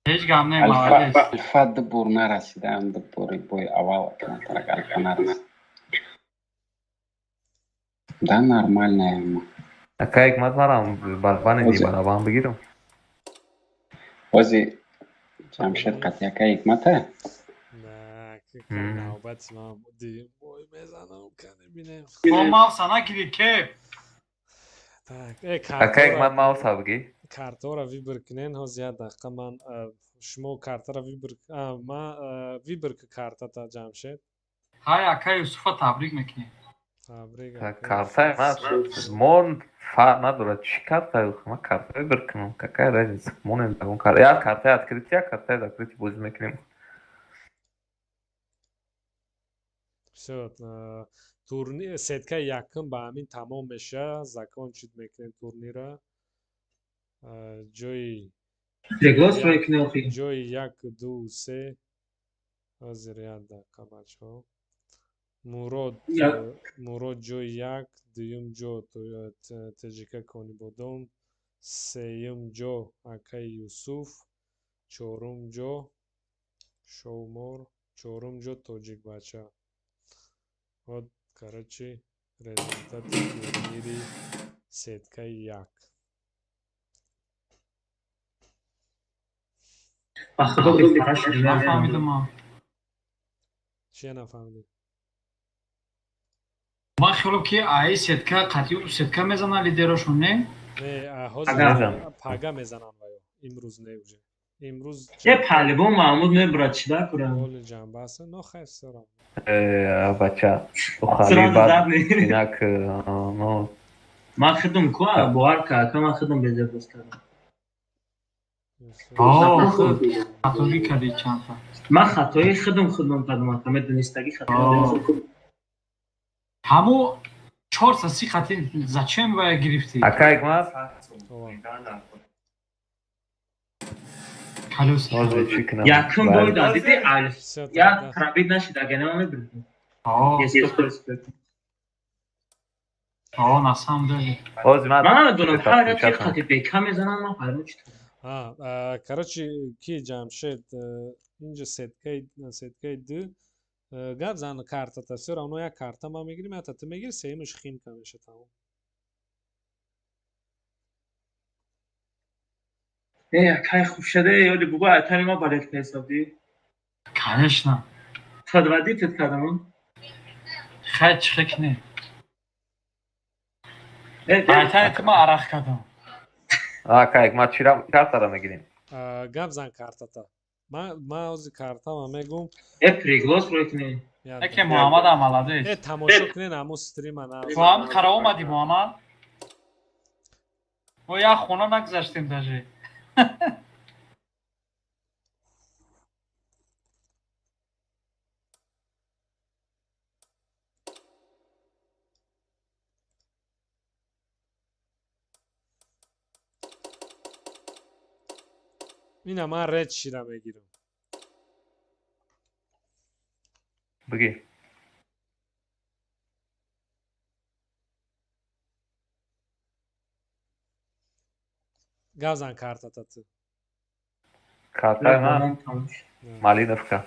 Ҳеҷ гап не, Алфа, молодец. Алфа ду бур нарасидаам, ду бури бой аввал кам тарак Алфа нарасид. Да, нормально ама. Ака Ҳикмат, марам барабани ни Ози барабан бигирам. ози Ҷамшед қатъи ака Ҳикмата? Не, ки навбати ман дигим бой мезанам, кане бинем. Бо мавса нагирӣ, кеп. Так, э Ака картора Ҳикмат, мауса бигӣ. Картора выбор кунен, ҳозир як дақиқа ман шумо картара выбор ман выбор ки картата, Ҷамшед. Ҳай, ака Юсуфа табрик мекунем. Табрик, ака Картаи Юсуф. ман мон фарқ надорад чӣ карта, ман карта выбор кунам, какая разница, монем ягон карта, як картаи открытый, як картаи закрытый бозӣ мекунем. Всё, турнир сеткаи якум ба ҳамин тамом мешавад, закончить мекунем турнира. Ҷои Приглас як мекунӣ охи. Ҷои як, ду, се. Ҳозир як дақиқа, бачаҳо. Мурод. Як. Мурод ҷои як, дуюм ҷо ТЖК Конибодом, сеюм ҷо акаи Юсуф, чорум ҷо Шовмор, чорум ҷо Тоҷикбача. Вот, короче, результати турнири сеткаи як. Ба худо бефара шудем. Нафаҳмидам ман. Чия нафаҳмидӣ? Ман хиёлам ки аи сетка қатъи сетка мезананд лидерошон, не? Не, ҳозир Ага. пага мезананд ваё, имрӯз не, уже имрӯз. Э, палибон Маҳмуд мебурад, чӣ дар курам? Оли ҷанбааса, но хайр, сорам. Э, бача, ухали Сразу баъд задний. инак но Ман худам ку бовар ка, ака, ман худам безебоз кардам. Хатогӣ кардӣ чандта. Ман хатои худам кардам, ака, медонистагӣ хато. Ҳамо 430 хати зачем вая гирифтӣ? Ака Ҳикмат, Колёса. ҳозир чӣ кунам? Якум бой да диди алф. Всё, Як тогда. пробит нашид, агар не ман мебурдам. О. Есть, респект. О, на самом деле. Ҳозир ман Ман намедонам, ҳар як қати бека мезанам, ман ҳайрон чӣ. Короче, ки Ҷамшед, инҷа сеткаи ду гап зан, картата всё равно як карта ман мегирим, ята ту мегири, сеюмаш Химка меша, тамом. Э, акай хубшаде, ёди бугу айтани ма балет ҳисобди. Конечно. Подводить кардам. Хай чӣ кунӣ? Айтани ту ма арақ кардам. Акай, ма чира картара мегирем? Гап зан картата. Ман ҳозир картама мегум. Э, приглас рой кунӣ. Яке Муҳаммад ам молодец. Э, тамошо кунен ҳамун стрима на. Муҳаммад қара омадӣ, Муҳаммад? Мо як хона нагузаштем даже. Ина ман ред шира мегирам. Бигӣ. Гап зан картата ту. Картаи ман Малиновка.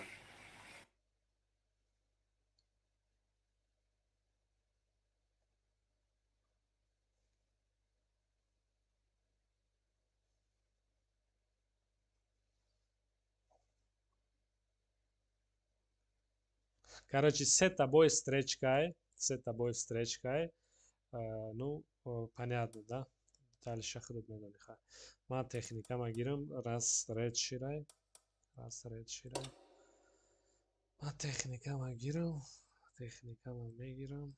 Короче, сета бой встречкай, сета бой встречкай. Ну, понятно, да? Дальше худат медони, хай. Ман техникама гирам, раз ред ширай, раз ред ширай. Ман техникама гирам, техникама мегирам.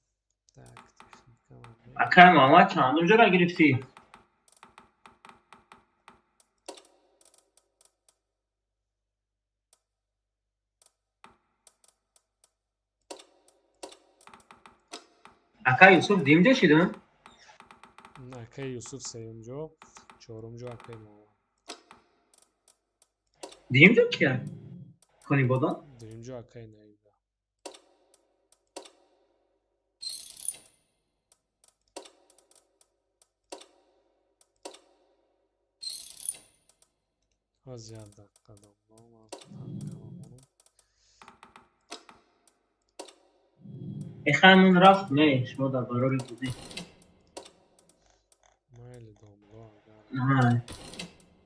Так, техникама мегирам. Акай Муҳаммад, чандум ҷора гирифтӣ? Акай Юсуф димҷо шида? Акай Юсуф сеюмҷо, чорумҷо акай Муҳаммад. Димҷо кия? Конибодон? Дуюмҷо акай Наида. Ҳозир як дақиқа домло, ман танкама монам. Эхамон рафт, не, шумо дар барори будӣ. Майли домло, агар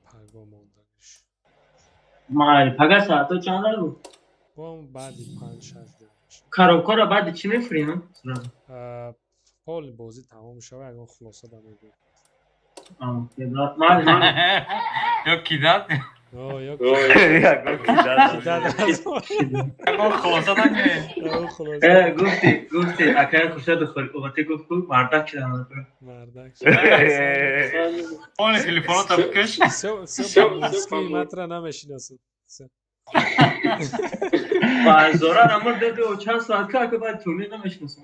паго мондагиш. Майли, пага соато чанд буд? Бом баъди 5-6 ҷо мешавад. Коробкаро баъди чӣ мефурем? Сразу. Ҳоли бозӣ тамом шава, ягон хулоса да мегӯем. Майли, майли. Ё кидат? О, ё Ягон кидат. Ягон хулоса нагӯем. Ягон хулоса. Э, гуфти, гуфти, акай Хуршед Оти гуфт, ку мардак шудам. Мардак. Оне телефонота бикаш. Всё, всё, по-мужски матра намешинасад. Всё. Базора намур деди, о чанд соат ка ака баъд турнир намешинасам.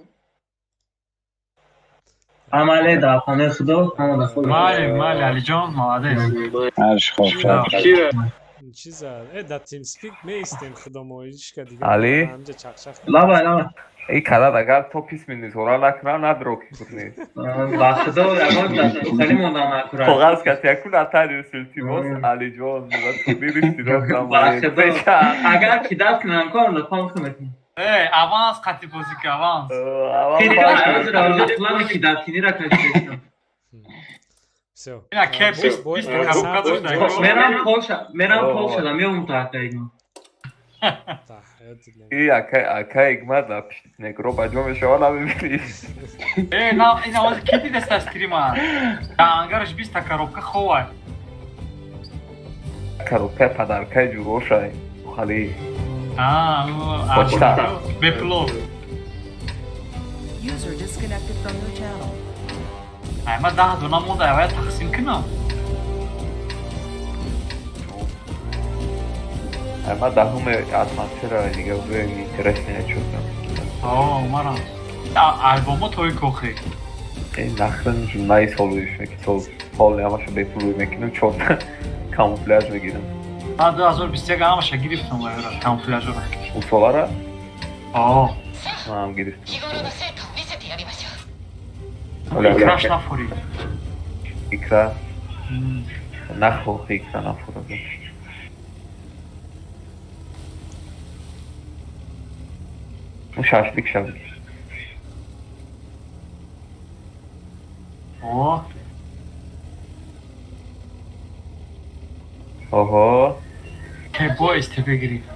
Амале дар хонаи худо, ҳама дар худо. Майли, майли, Алиҷон, молодец. Ҳарш хоб шуд. Чиза, э, дар TeamSpeak меистем худомо, ҳичка дигар Али? ҳамҷа чақчақ. Лабай, лабай. И калад агар то письменный зора накунам, надро ки турнир. Ба худо, ягон хали мондам акурат. Коғаз кати якун нотариус, илтимос, Алиҷон, ва турнир иштирок Ба намоед. худо, агар кидат кунам, кор лопам мекунам. Э, аванс қати бозӣ ки, аванс. Плани кидаткинира кашидам. Всё. Ина кеп бист коробка дошт. Мерам Полша, мерам Полша, да меом то акайгон. И акай, акай Ҳикмат на пишти негро ба ҷо мешава, намебинӣ. Э, на, ина ҳозир ки дидаст аз стрима? Дар ангараш 20 та коробка ховай. Коробкаи падаркаи ҷурошай. Хали. А, Почта. Бепло. User disconnected from your channel. Ай, ма 10 дона монда, ай, тақсим кунам. Ай, ма даҳуми атмосфера дига уже интересно чудам. О, марам. Альбомо тои кохи. Э, нахрен журнали солуиш меки, сол ҳоли ҳамаша бепулуй мекунам, чорта камуфляж мегирам. Ман 2021 ҳамаша гирифтам вайра, камуфляжора. Усолара? О. Манам гирифтам. 日頃の成果を見せてやりましょう。Икраш нафурӣ. Икра? Нахо, икра нафурад. Ну шашлик шавик. О. Ого. Те бо СТБ гирифт.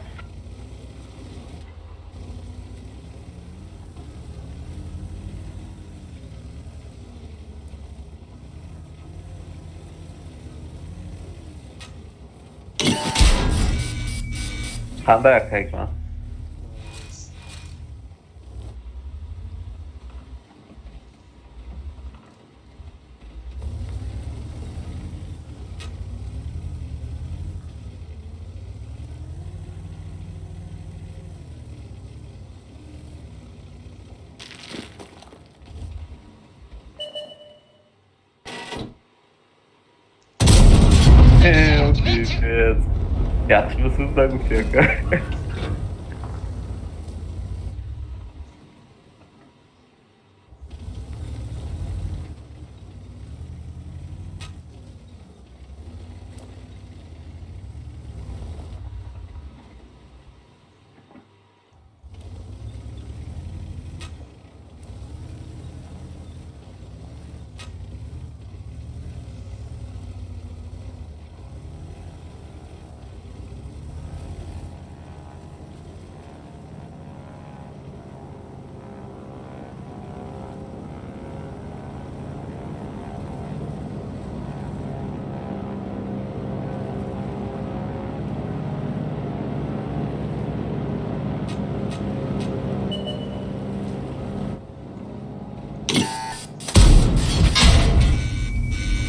Ханда якайкма. Пипец. Ятмасыз да гуфтяка.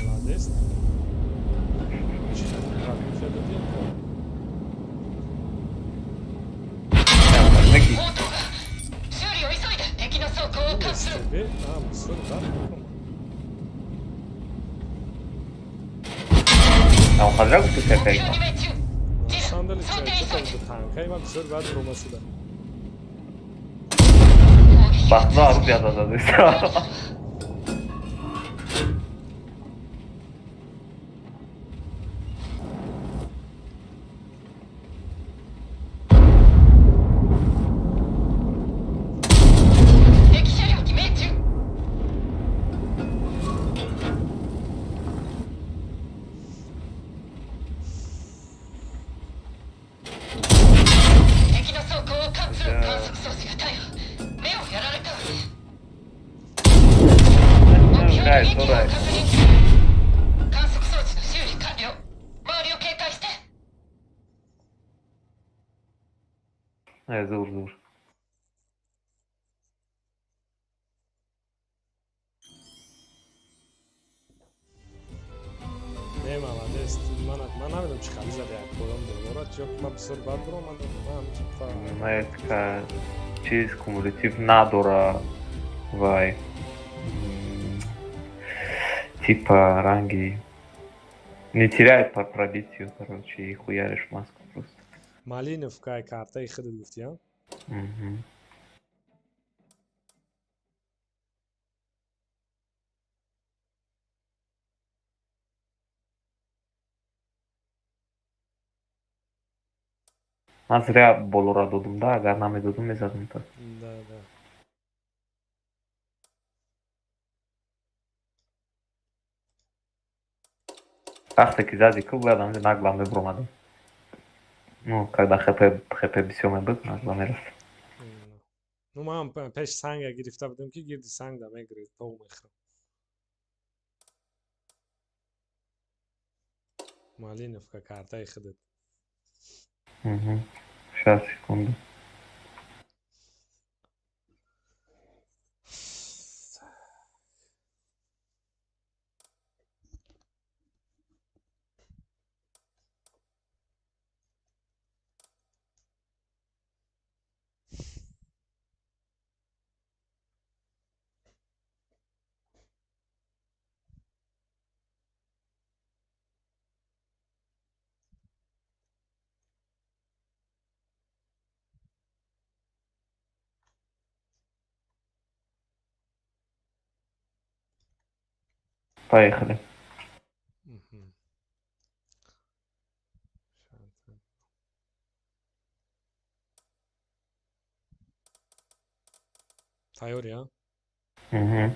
Молодец. Хазра гуфту шакайкма. На самом деле, что-то танкай ма бисёр бад рома шуда. Бахно аруб язада. Зур, зур. Не, молодец. Ман намедонам чӣ хали зада як поён доллара, ё ки ман бисёр бад баромадам, ман типа Не, чиз кумулятив надора вай. Типа ранги не теряет по пробитию, короче, и хуяришь маску просто. Малиновка картаи худат гуфтӣ, а? Мгм. Ман зря болора додум, да, агар намедодум мезадум то. Да, да. Вақте ки зади ку бояд ҳамҷо наглам мебуромадам. Ну, когда ХП, ХП бисёр мебуд, нагло мерафт. Ну, ман пеш санга гирифта будам, ки гирди санг да мегирид, тог мехӯрам. Малиновка картаи худат. Угу. Сейчас, секунду. Поехали. Тайёрӣ, а? Угу.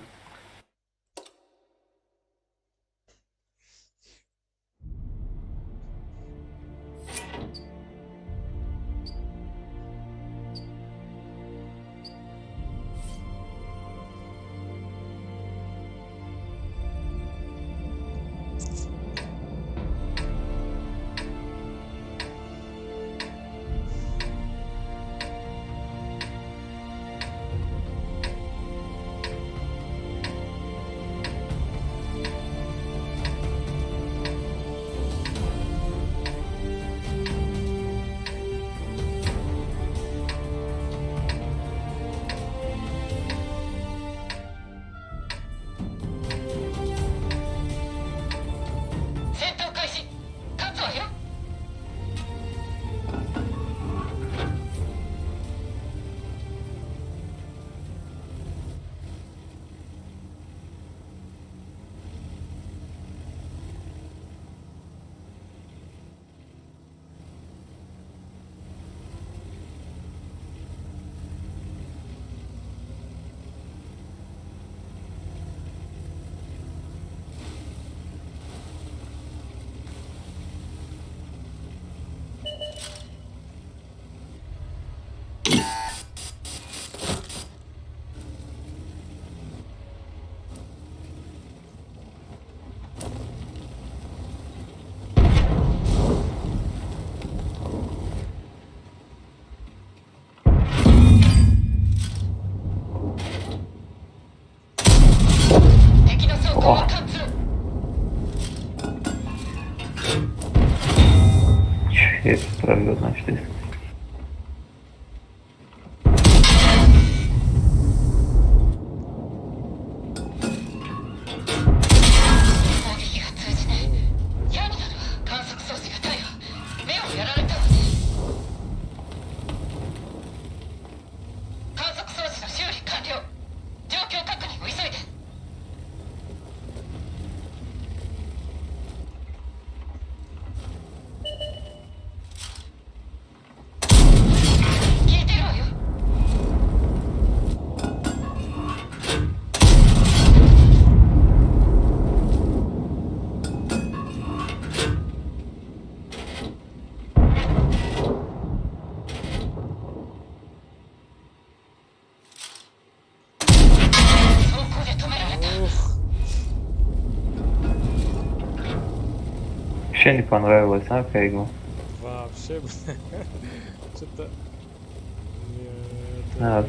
О. Че пролет, значит, Вообще не понравилось, а, Кайгу? Вообще, что-то... А,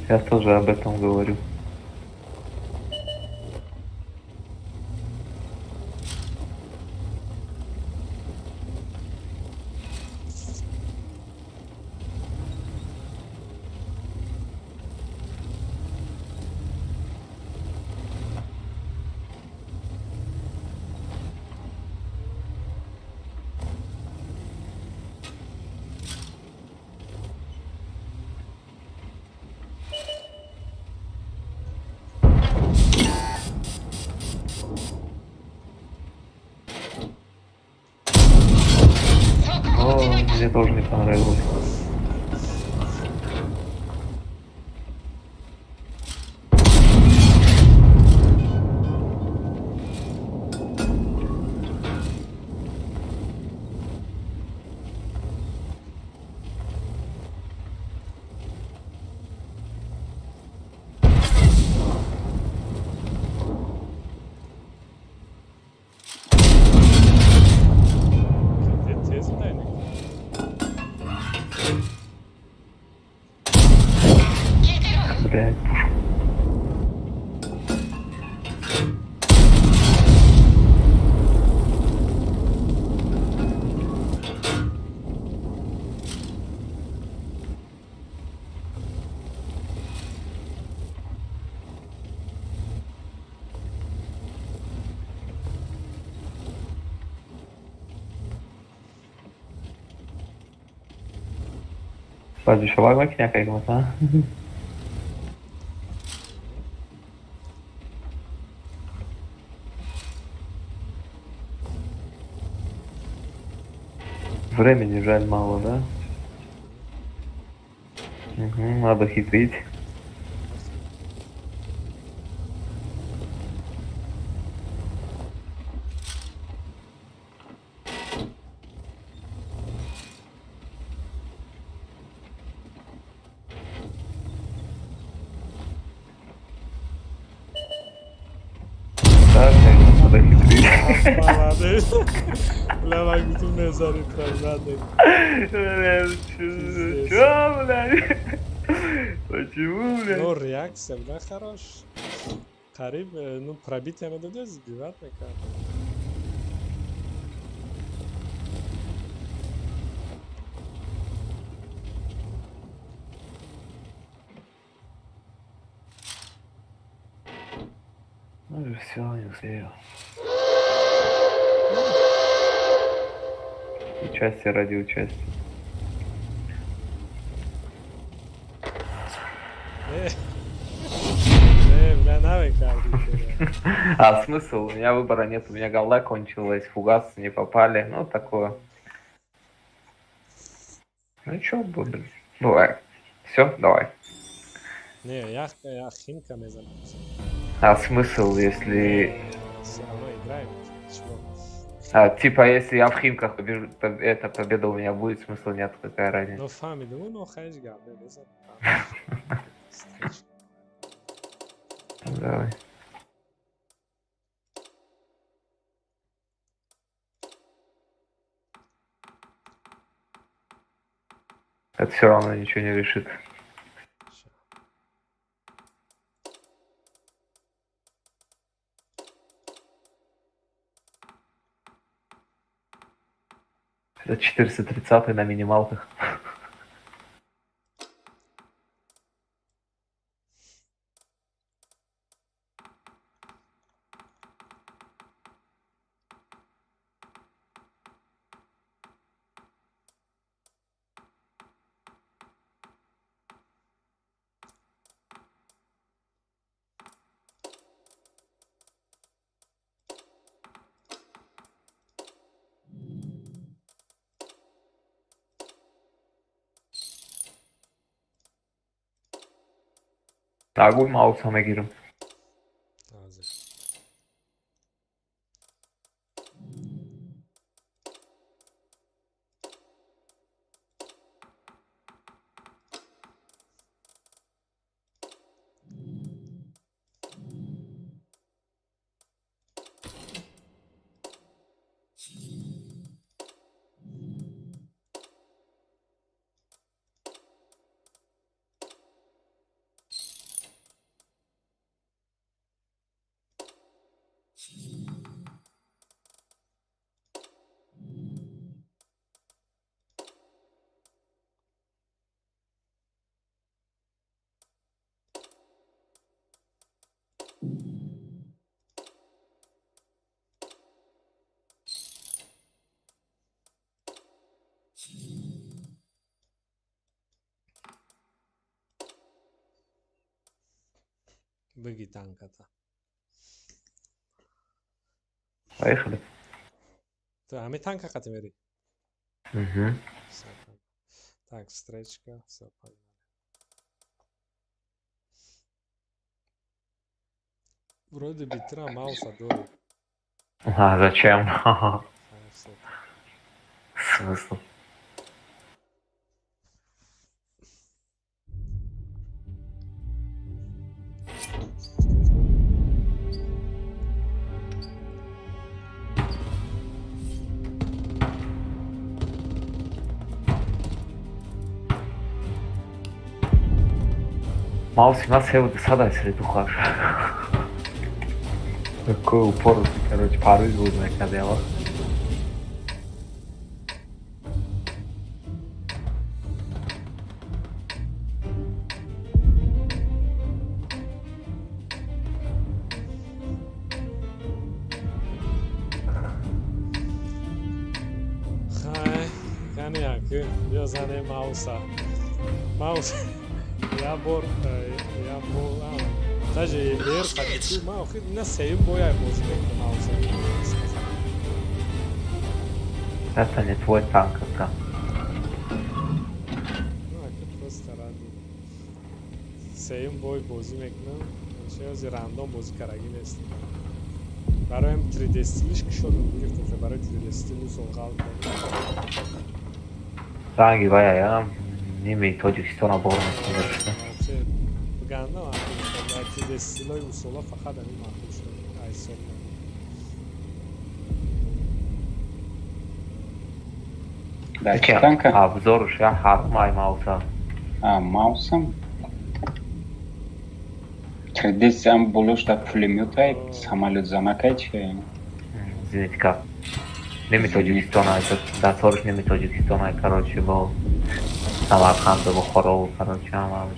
я тоже об этом говорю. Мне тоже не понравилось. Блядь, пушку. Баъди шовак мекунӣ, акайгу, масалан? Времени жаль мало, да? Угу, надо хитрить. Да, конечно, надо хитрить. Молодец. Бля, ман гуфтум мезанӣ прям. Чё, блядь? Почему, блядь? Ну, реакция, бля, хорош. Қариб, ну, пробитие медоди, сбивать мекард. Ну все, не успею. Участие ради участия. Не, бля, намекарди. А смысл? У меня выбора нет, у меня голда кончилась, фугасы не попали, ну такое. Ну чё, блин, бывает. Все, давай. Не, я Химка мезанам. А смысл, если... Все равно играем. Чего? А, типа, если я в Химках побежу, эта победа у меня будет, смысла нет, какая разница. Ну, фамилию, ну, хайш гап, мезанам. Давай. Это все равно ничего не решит. Это 430 на минималках. Нагуй мауса мегирам. Быги танката. Поехали. Ту ҳами танка қати мери? Угу. Так, встречка, все, погнали. Вроде бы тра мауса дори. А зачем? Смысл? Маус у нас севу десада средухаш. Такой упоротый, короче, пару был на кадела. Хай, кани аки, биё занем мауса. Маус. Я бор, я бор, даже вер қати ма охир на сеюм боя бозӣ мекунам мауса. Это не твой танк, это. Ну, ака просто ради. Сеюм бой бозӣ мекунам. Шояд рандом бозӣ карагӣ нест. Бароям 3D стилиш кушодам, гирифтам, барои 3D стил усол ғалт кардам. Ранги вая, я ними Тоҷикистона бор мекунам. Вообще, ганда маъқул шуд. Дар 3D стилҳои усола фақат ҳамин маъқул шуд. Ай сол. Дар чӣ танка? Обзорш я ҳаром ай мауса. А, маусам? 3D ам болош да пулемётай, самолётзанакай чи? Зенитка. Ними Тоҷикистона, дастворш ними Тоҷикистона, короче, бо Самарқанду Бухорову, короче, ҳама.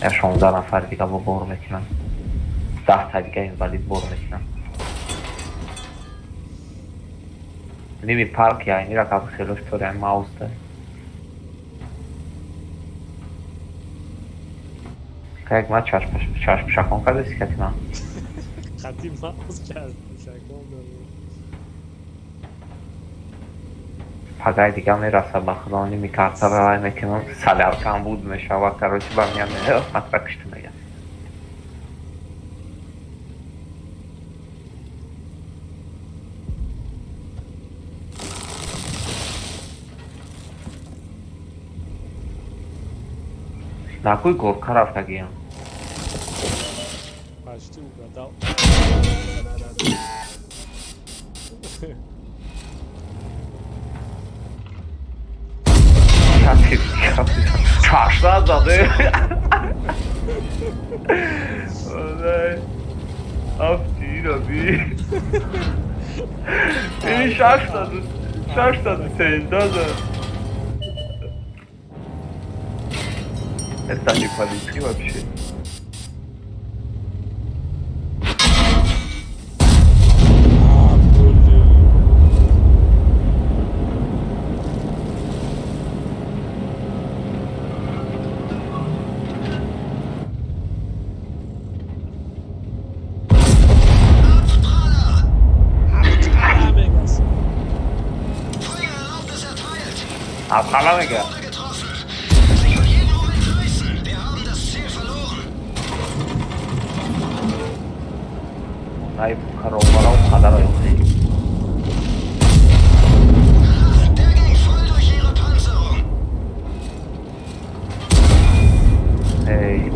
Я 16 нафар дига бо бор мекунам. 10 та дига инвалид бор мекунам. Ними парк я, ини ракаб хелош тори маус да. Как ма чашм шакон кардеси кати ман? Қати маус чашм шакон дорем. Пагай дига мераса, ба худо, ними картара вай мекунам, саляркам буд мешава, короче, ба миям матра кишти мега. Нагӯй горка рафтагиям. Почти угадал. Чашна заде. Афтираби. Ини шаштаду сенда да. Это не по вообще. Абхала мега. Най Бухаро падаро ёфтӣ. Эй.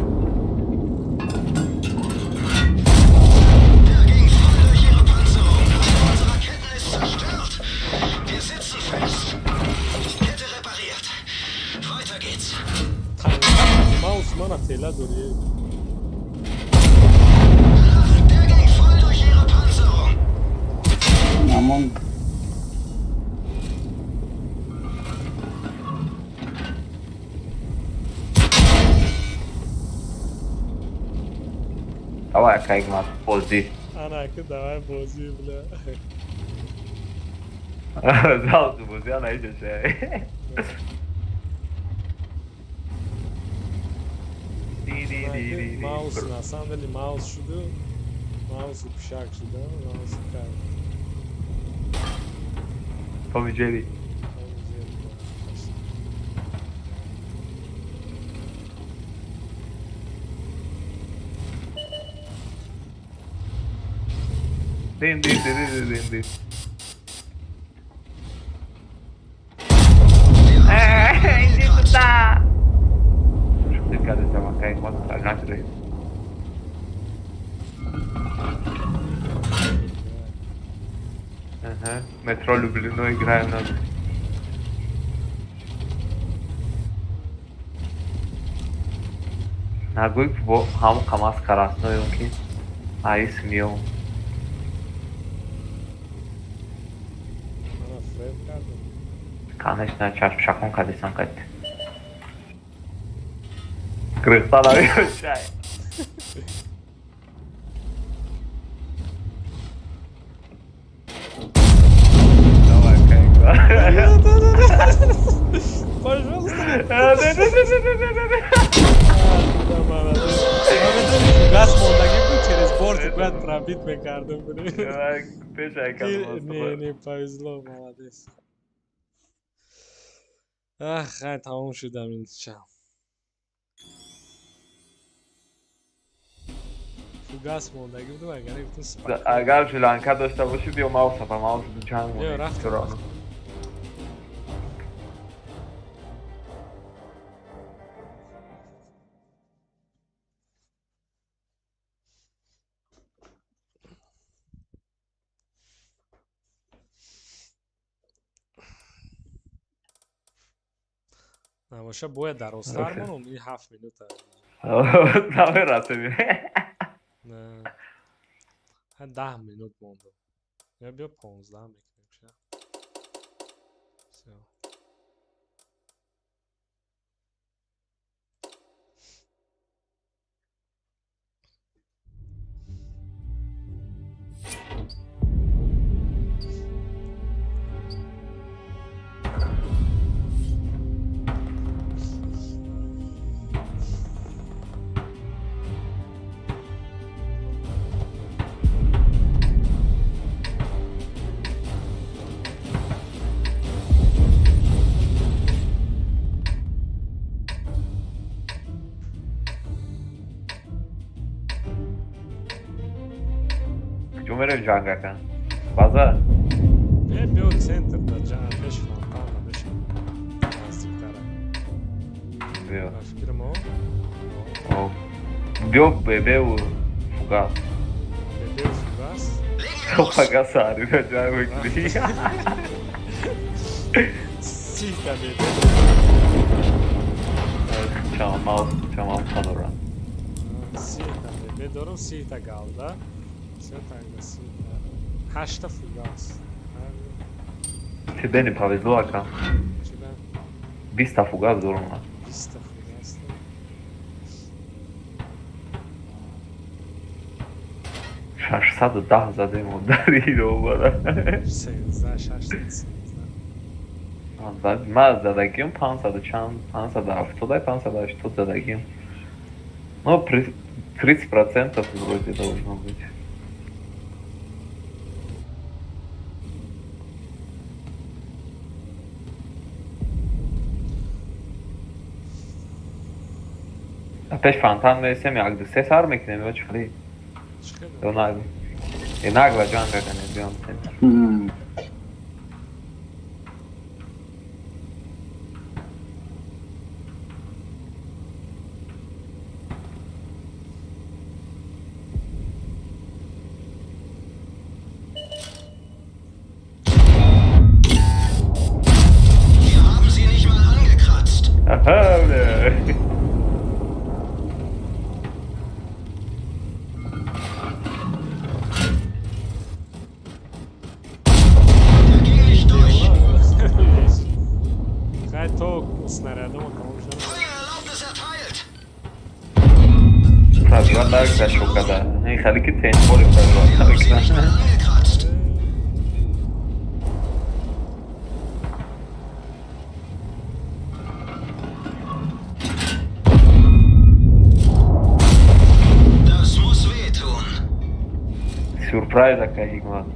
Маус мана тела дори. Амон Давай, акай, бозӣ. Ана, ки давай бозӣ, бля. Завтра бозӣ, ана иҷоша. Маус, на самом деле, маус шуду, маусу пишак шуда, маусу кар. Том и Джерри. Том и Джерри, да. Дин, дин, дин, дин, дин, дин. Иди сюда! Что ты кажется, макай, можно согнать. Ага, метро Люблино играем надо. Нагӯй бо ҳамон қамаз карасноём ки аис миём. Мана фреб кардам. Конечно, чашмшакон кардисан кад. Грехта намешай. Давай, кайф. Пожалуйста. Газ мондагӣ буд, через бор. Борт бояд пробить мекардам. Пеш. Не, не повезло, молодец. Ах, хай, тамом шудам ин ча. Фугас мондагӣ будам, агар гуфтам спокойно. Агар жиланка дошта бошӣ, биё мауса ба маус ҷанг. Биё, рафтем. Набоша, бояд дарозтар монам, ин 7 минута. Намерасем. Не, 10 минут мондам. Ё биё, 15 мекунем ша. Всё. Куҷо мерем ҷанга кан? База? Э, биё центр да пеш фонтан бешем. Наздиктара. Биё. Ба фикрам, о? О. Биё бебеу фугас. Бебеу фугас? Фугас арида ҷанг мекунӣ. 30 та бебе. Чама маус, чама дорам. 30 та бебе дорам, 30 та галда. Всё тогда 30 та. Ҳашта фугас. Тебе не повезло, ака. Чиба? 20 та фугас дорам ман. 20 та фугас. 610 задем дари робара. 13, 613. Ман задагиам 500 чанд, 570, 580 задагиам. Ну, 30% вроде должно быть. Пеш фонтан мересем, як ду се сар мекунем ё чӣ хеле? Ё наг е нагла ҷанга канем, биём центр. Wir haben sie nicht mal angekratzt. Аҳа, бля. Der ging nicht durch. Хай, то снарядома тамом шуда. Feuererlaubnis erteilt. Пробива нагла шокада. Ин хеле ки тенболи пробива Wir haben sie nicht мекунад. mal angekratzt. Das muss wehtun. Сюрприз, ака Ҳикмат.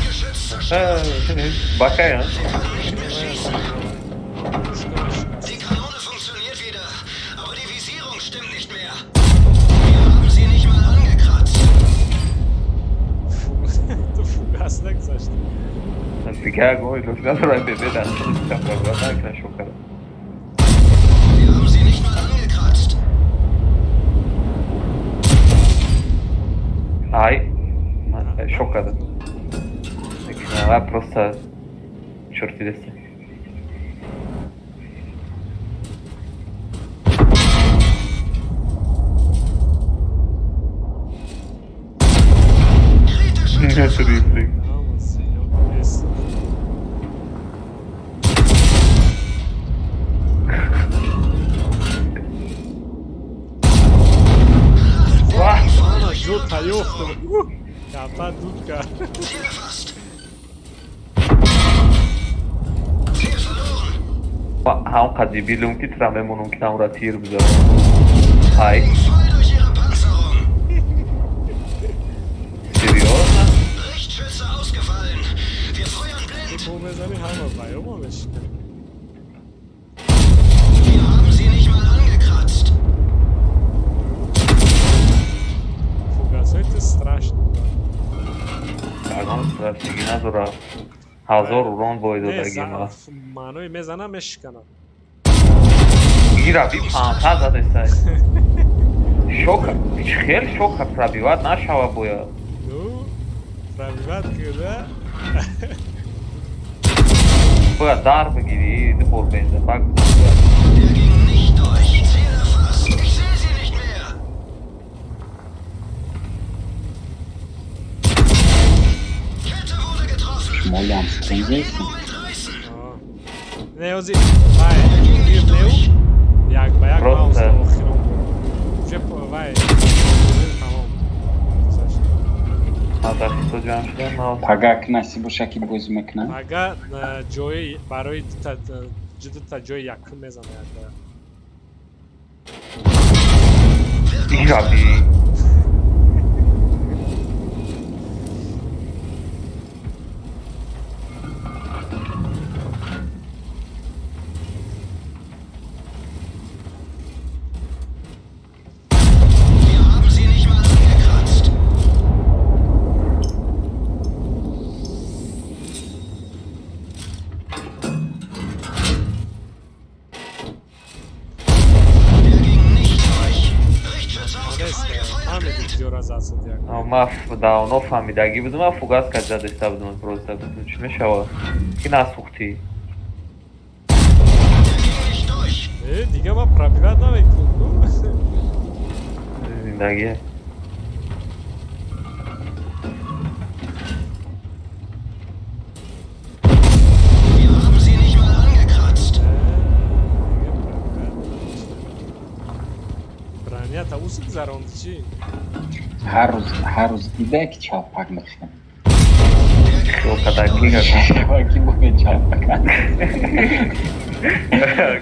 Geschütz zerstört. Бакая. Sie können nicht mehr schießen. Die Kanone funktioniert wieder, aber die Visierung stimmt nicht mehr. Wir haben sie nicht mal angekratzt. Ту фугас нагзашти. Дигар ягон илоҷ надорам, бебе дар пробива накна шокада. Wir haben sie nicht mal angekratzt. Ай, шокада. Ва просто чортидеста. Kritischer Treffer. Дриблинг. Тамом, силё. Der ging voll durch Ҷо ihre таёфтам. Panzerung. Капа дуд кард. Ziel erfasst. Ziel verloren. Ҳам қад дебилум ки тура мемонам ки тамра тир бизанам. Ай. Серьёзно? Richtschütze ausgefallen. Wir feuern blind. Бо мезани ҳама вайома мешикани. Wir haben sie nicht mal angekratzt. Фугасҳои ту страшно. Ягон страшнигӣ надорад. 1000 урон бой додагӣ ма. Маънои мезанам, мешиканам. Ира би 500 задесай. Шока, хел шока пробивать нашава бояд. Ну, пробивать куда? Бояд дар бигирӣ, ду бор бензопак. Der ging nicht durch. Ziel erfasst. Ich sehe sie nicht mehr. Kette wurde getroffen. Шумолиам стрим зестем. Entreißen. Не, ози, вай, турнир неу, як ба як Просто. маус охирон буд. Уже вай, турнир тамом. Гузашт. Дар ҷамъ шудам маус. Пага ки насиб боша, ки бозӣ мекунам. Ага, ҷои барои дута ҷои якум мезана як ба як. Ира би. Wir haben sie nicht mal angekratzt. Der ging nicht durch. Richtschütze ausgefallen. Wir feuern Фаҳмиди blind. киёра зад як. Ма давно фаҳмидагӣ будам, ма фугас кад задеста будам, просто гуфтам, чӣ мешавад? Ки насӯхтӣ? Der ging nicht durch. Э, дига ма пробивать намекунам. Зиндагӣ. Wir haben sie nicht mal angekratzt. Дига пробивать бронята усик заронди чӣ? Ҳар рӯз, ҳар рӯз дида ки чалпак мехӯрам. Der ging Хел nicht кадагӣ durch. Ки бояд чалпака.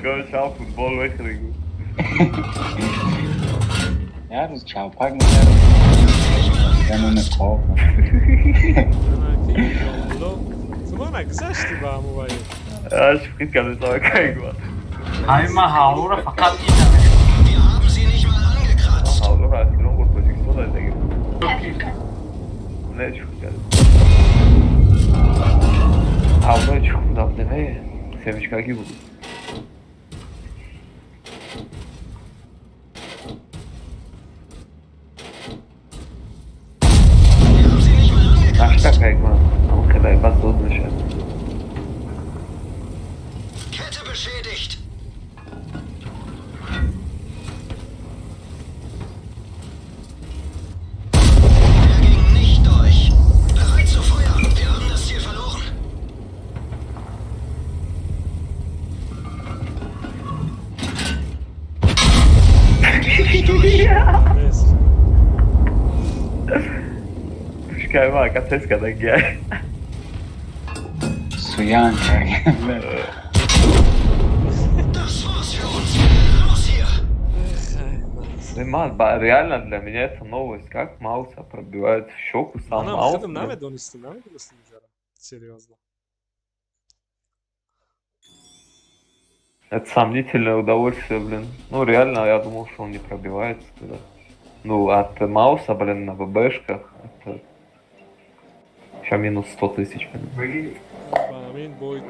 Го шав футбол мехӯрӣ. Ҳар рӯз чалпак мехӯрам. Януна ков. Ана ки Ҷомулло. Ту мана гузашти ба ҳаму вай. Шӯхӣ кардам, кай гуфт. Ҳамин ман ҳавлуро фақат ида. Wir haben sie nicht mal angekratzt. Ҳавлоро охирон бор Тоҷикистон дадагӣ. Не, шӯхӣ кардам. Ҳавлои чӣ хурда будем, э? Семечкагӣ буд. Wir haben sie nicht mal angekratzt. Нашта кай гуфт. Ҳамон хелай бас дод мешавад. Kette beschädigt. Der ging nicht durch. Bereit zu feuern. Wir haben das Ziel verloren. Der ging nicht durch. Нест. Шукай ма, ака тез кадагӣ. Суян кард. Das war's für uns. Raus hier. Ман, реально для меня это новость. Как Мауса пробивает в щеку сам Манам Маус? худам намедонистам, намедонистам ҷара. Серьёзно. Это сомнительное удовольствие, блин. Ну, реально, я думал, что он не пробивается туда. Ну, от Мауса, блин, на ББшках, это... Сейчас минус 100 тысяч, блин. Ба ҳамин бой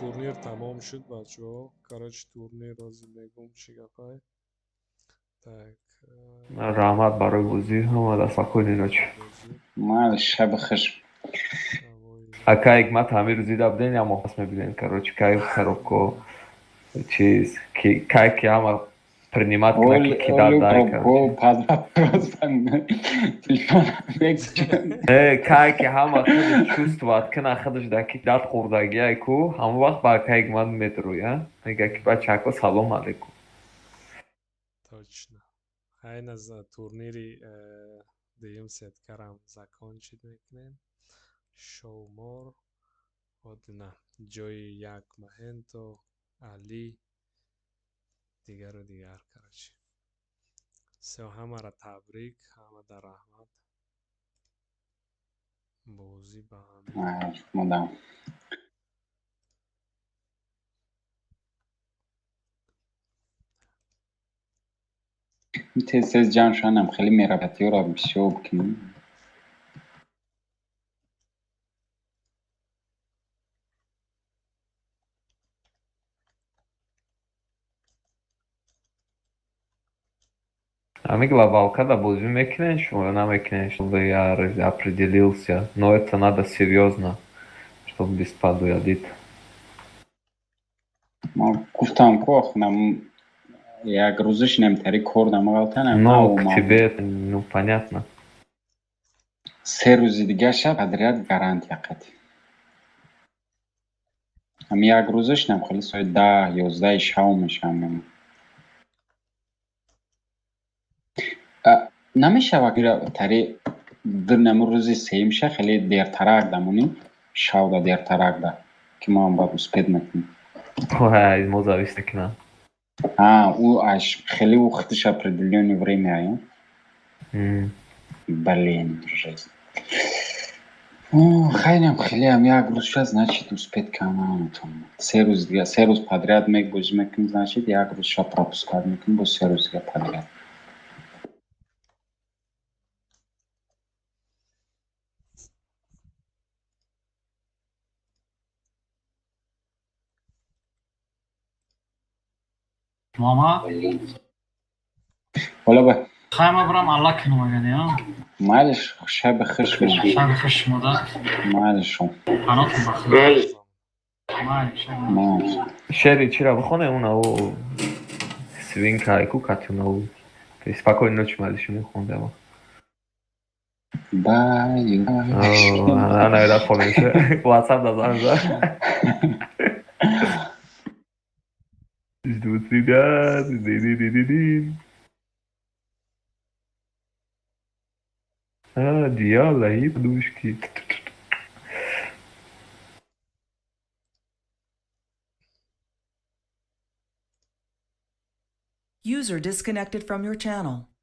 турнир тамом шуд, бачаҳо. Короче, турнир ҳозир мегӯм чӣ гапай. Так. Раҳмат барои бозӣ, ҳама спокойной ночи. Майли, шаби хуш. Ака Ҳикмат, ҳамин рӯз дида будем, як моҳ пас мебинем, короче, кай коробко чиз, кай ки ҳама принимать кунад, ки кидать дай, короче. Под вопросом телефон. Э, кай ки ҳама худаш чувствовать кунад, худаш да ки дад хӯрдагиай ку, ҳамон вақт ба ака Ҳикмат метрӯй, а? Мега ки бачако, салом алейкум. Точно. Айна за турнири дуюм сеткарам закончить мекунем. Show more. Одна. Ҷои як Маҳенто. Алӣ, дигару дигар, короче. Всё, ҳамаро табрик, ҳамада раҳмат. Бозӣ ба ҳамин. Мудам. Тез тез ҷамъ шаванам, хеле мероприятиёро бисёр бикунем. Ами глобалка да бозӣ мекунем шумо ё намекунем, чтобы я определился. Но это надо серьезно, чтобы без подуядит. Ма гуфтам ку охна як рӯзиш немтари кор намағалтанам. Ну, к тебе, ну, понятно. 3 рӯзи дигаша подряд гарантия қатӣ. Ами як рӯзиш нам хеле соати 10, 11 шав мешавам. Намешава тари дирнаму рӯзи сеюмша хеле дертарак дамонӣ, шавда дертарак да, ки мо ҳам баъд успеть мекунем. Ой, мо завис мекунам. А, ӯ аш хеле ӯ худаш определённое время, ая? Блин, жесть. Хайнам хелеам як рӯз ша, значит, успеть кам наметавонам. 3 рӯз дига, 3 рӯз подряд мебозӣ мекунем, значит, як рӯз ша пропускать мекунем, бо 3 рӯз дига подряд. Мама? Ҳола ба. Хай, ма брам, аллах кунам агане, а? Майлиш, шаби хуш. Шаби хуш шумода. Майлиш. Панотон ба Худо. Майлиш. Майлиш. Шери чира бихоне, уна у свинка ку катюна у. Спокойной ночи, малиш мехондема. Бай. Ана ра хонеше. WhatsApp да занг за. Жду тебя. Ди-ди-ди-ди-ди. А, одеяло и подушки. User disconnected from your channel.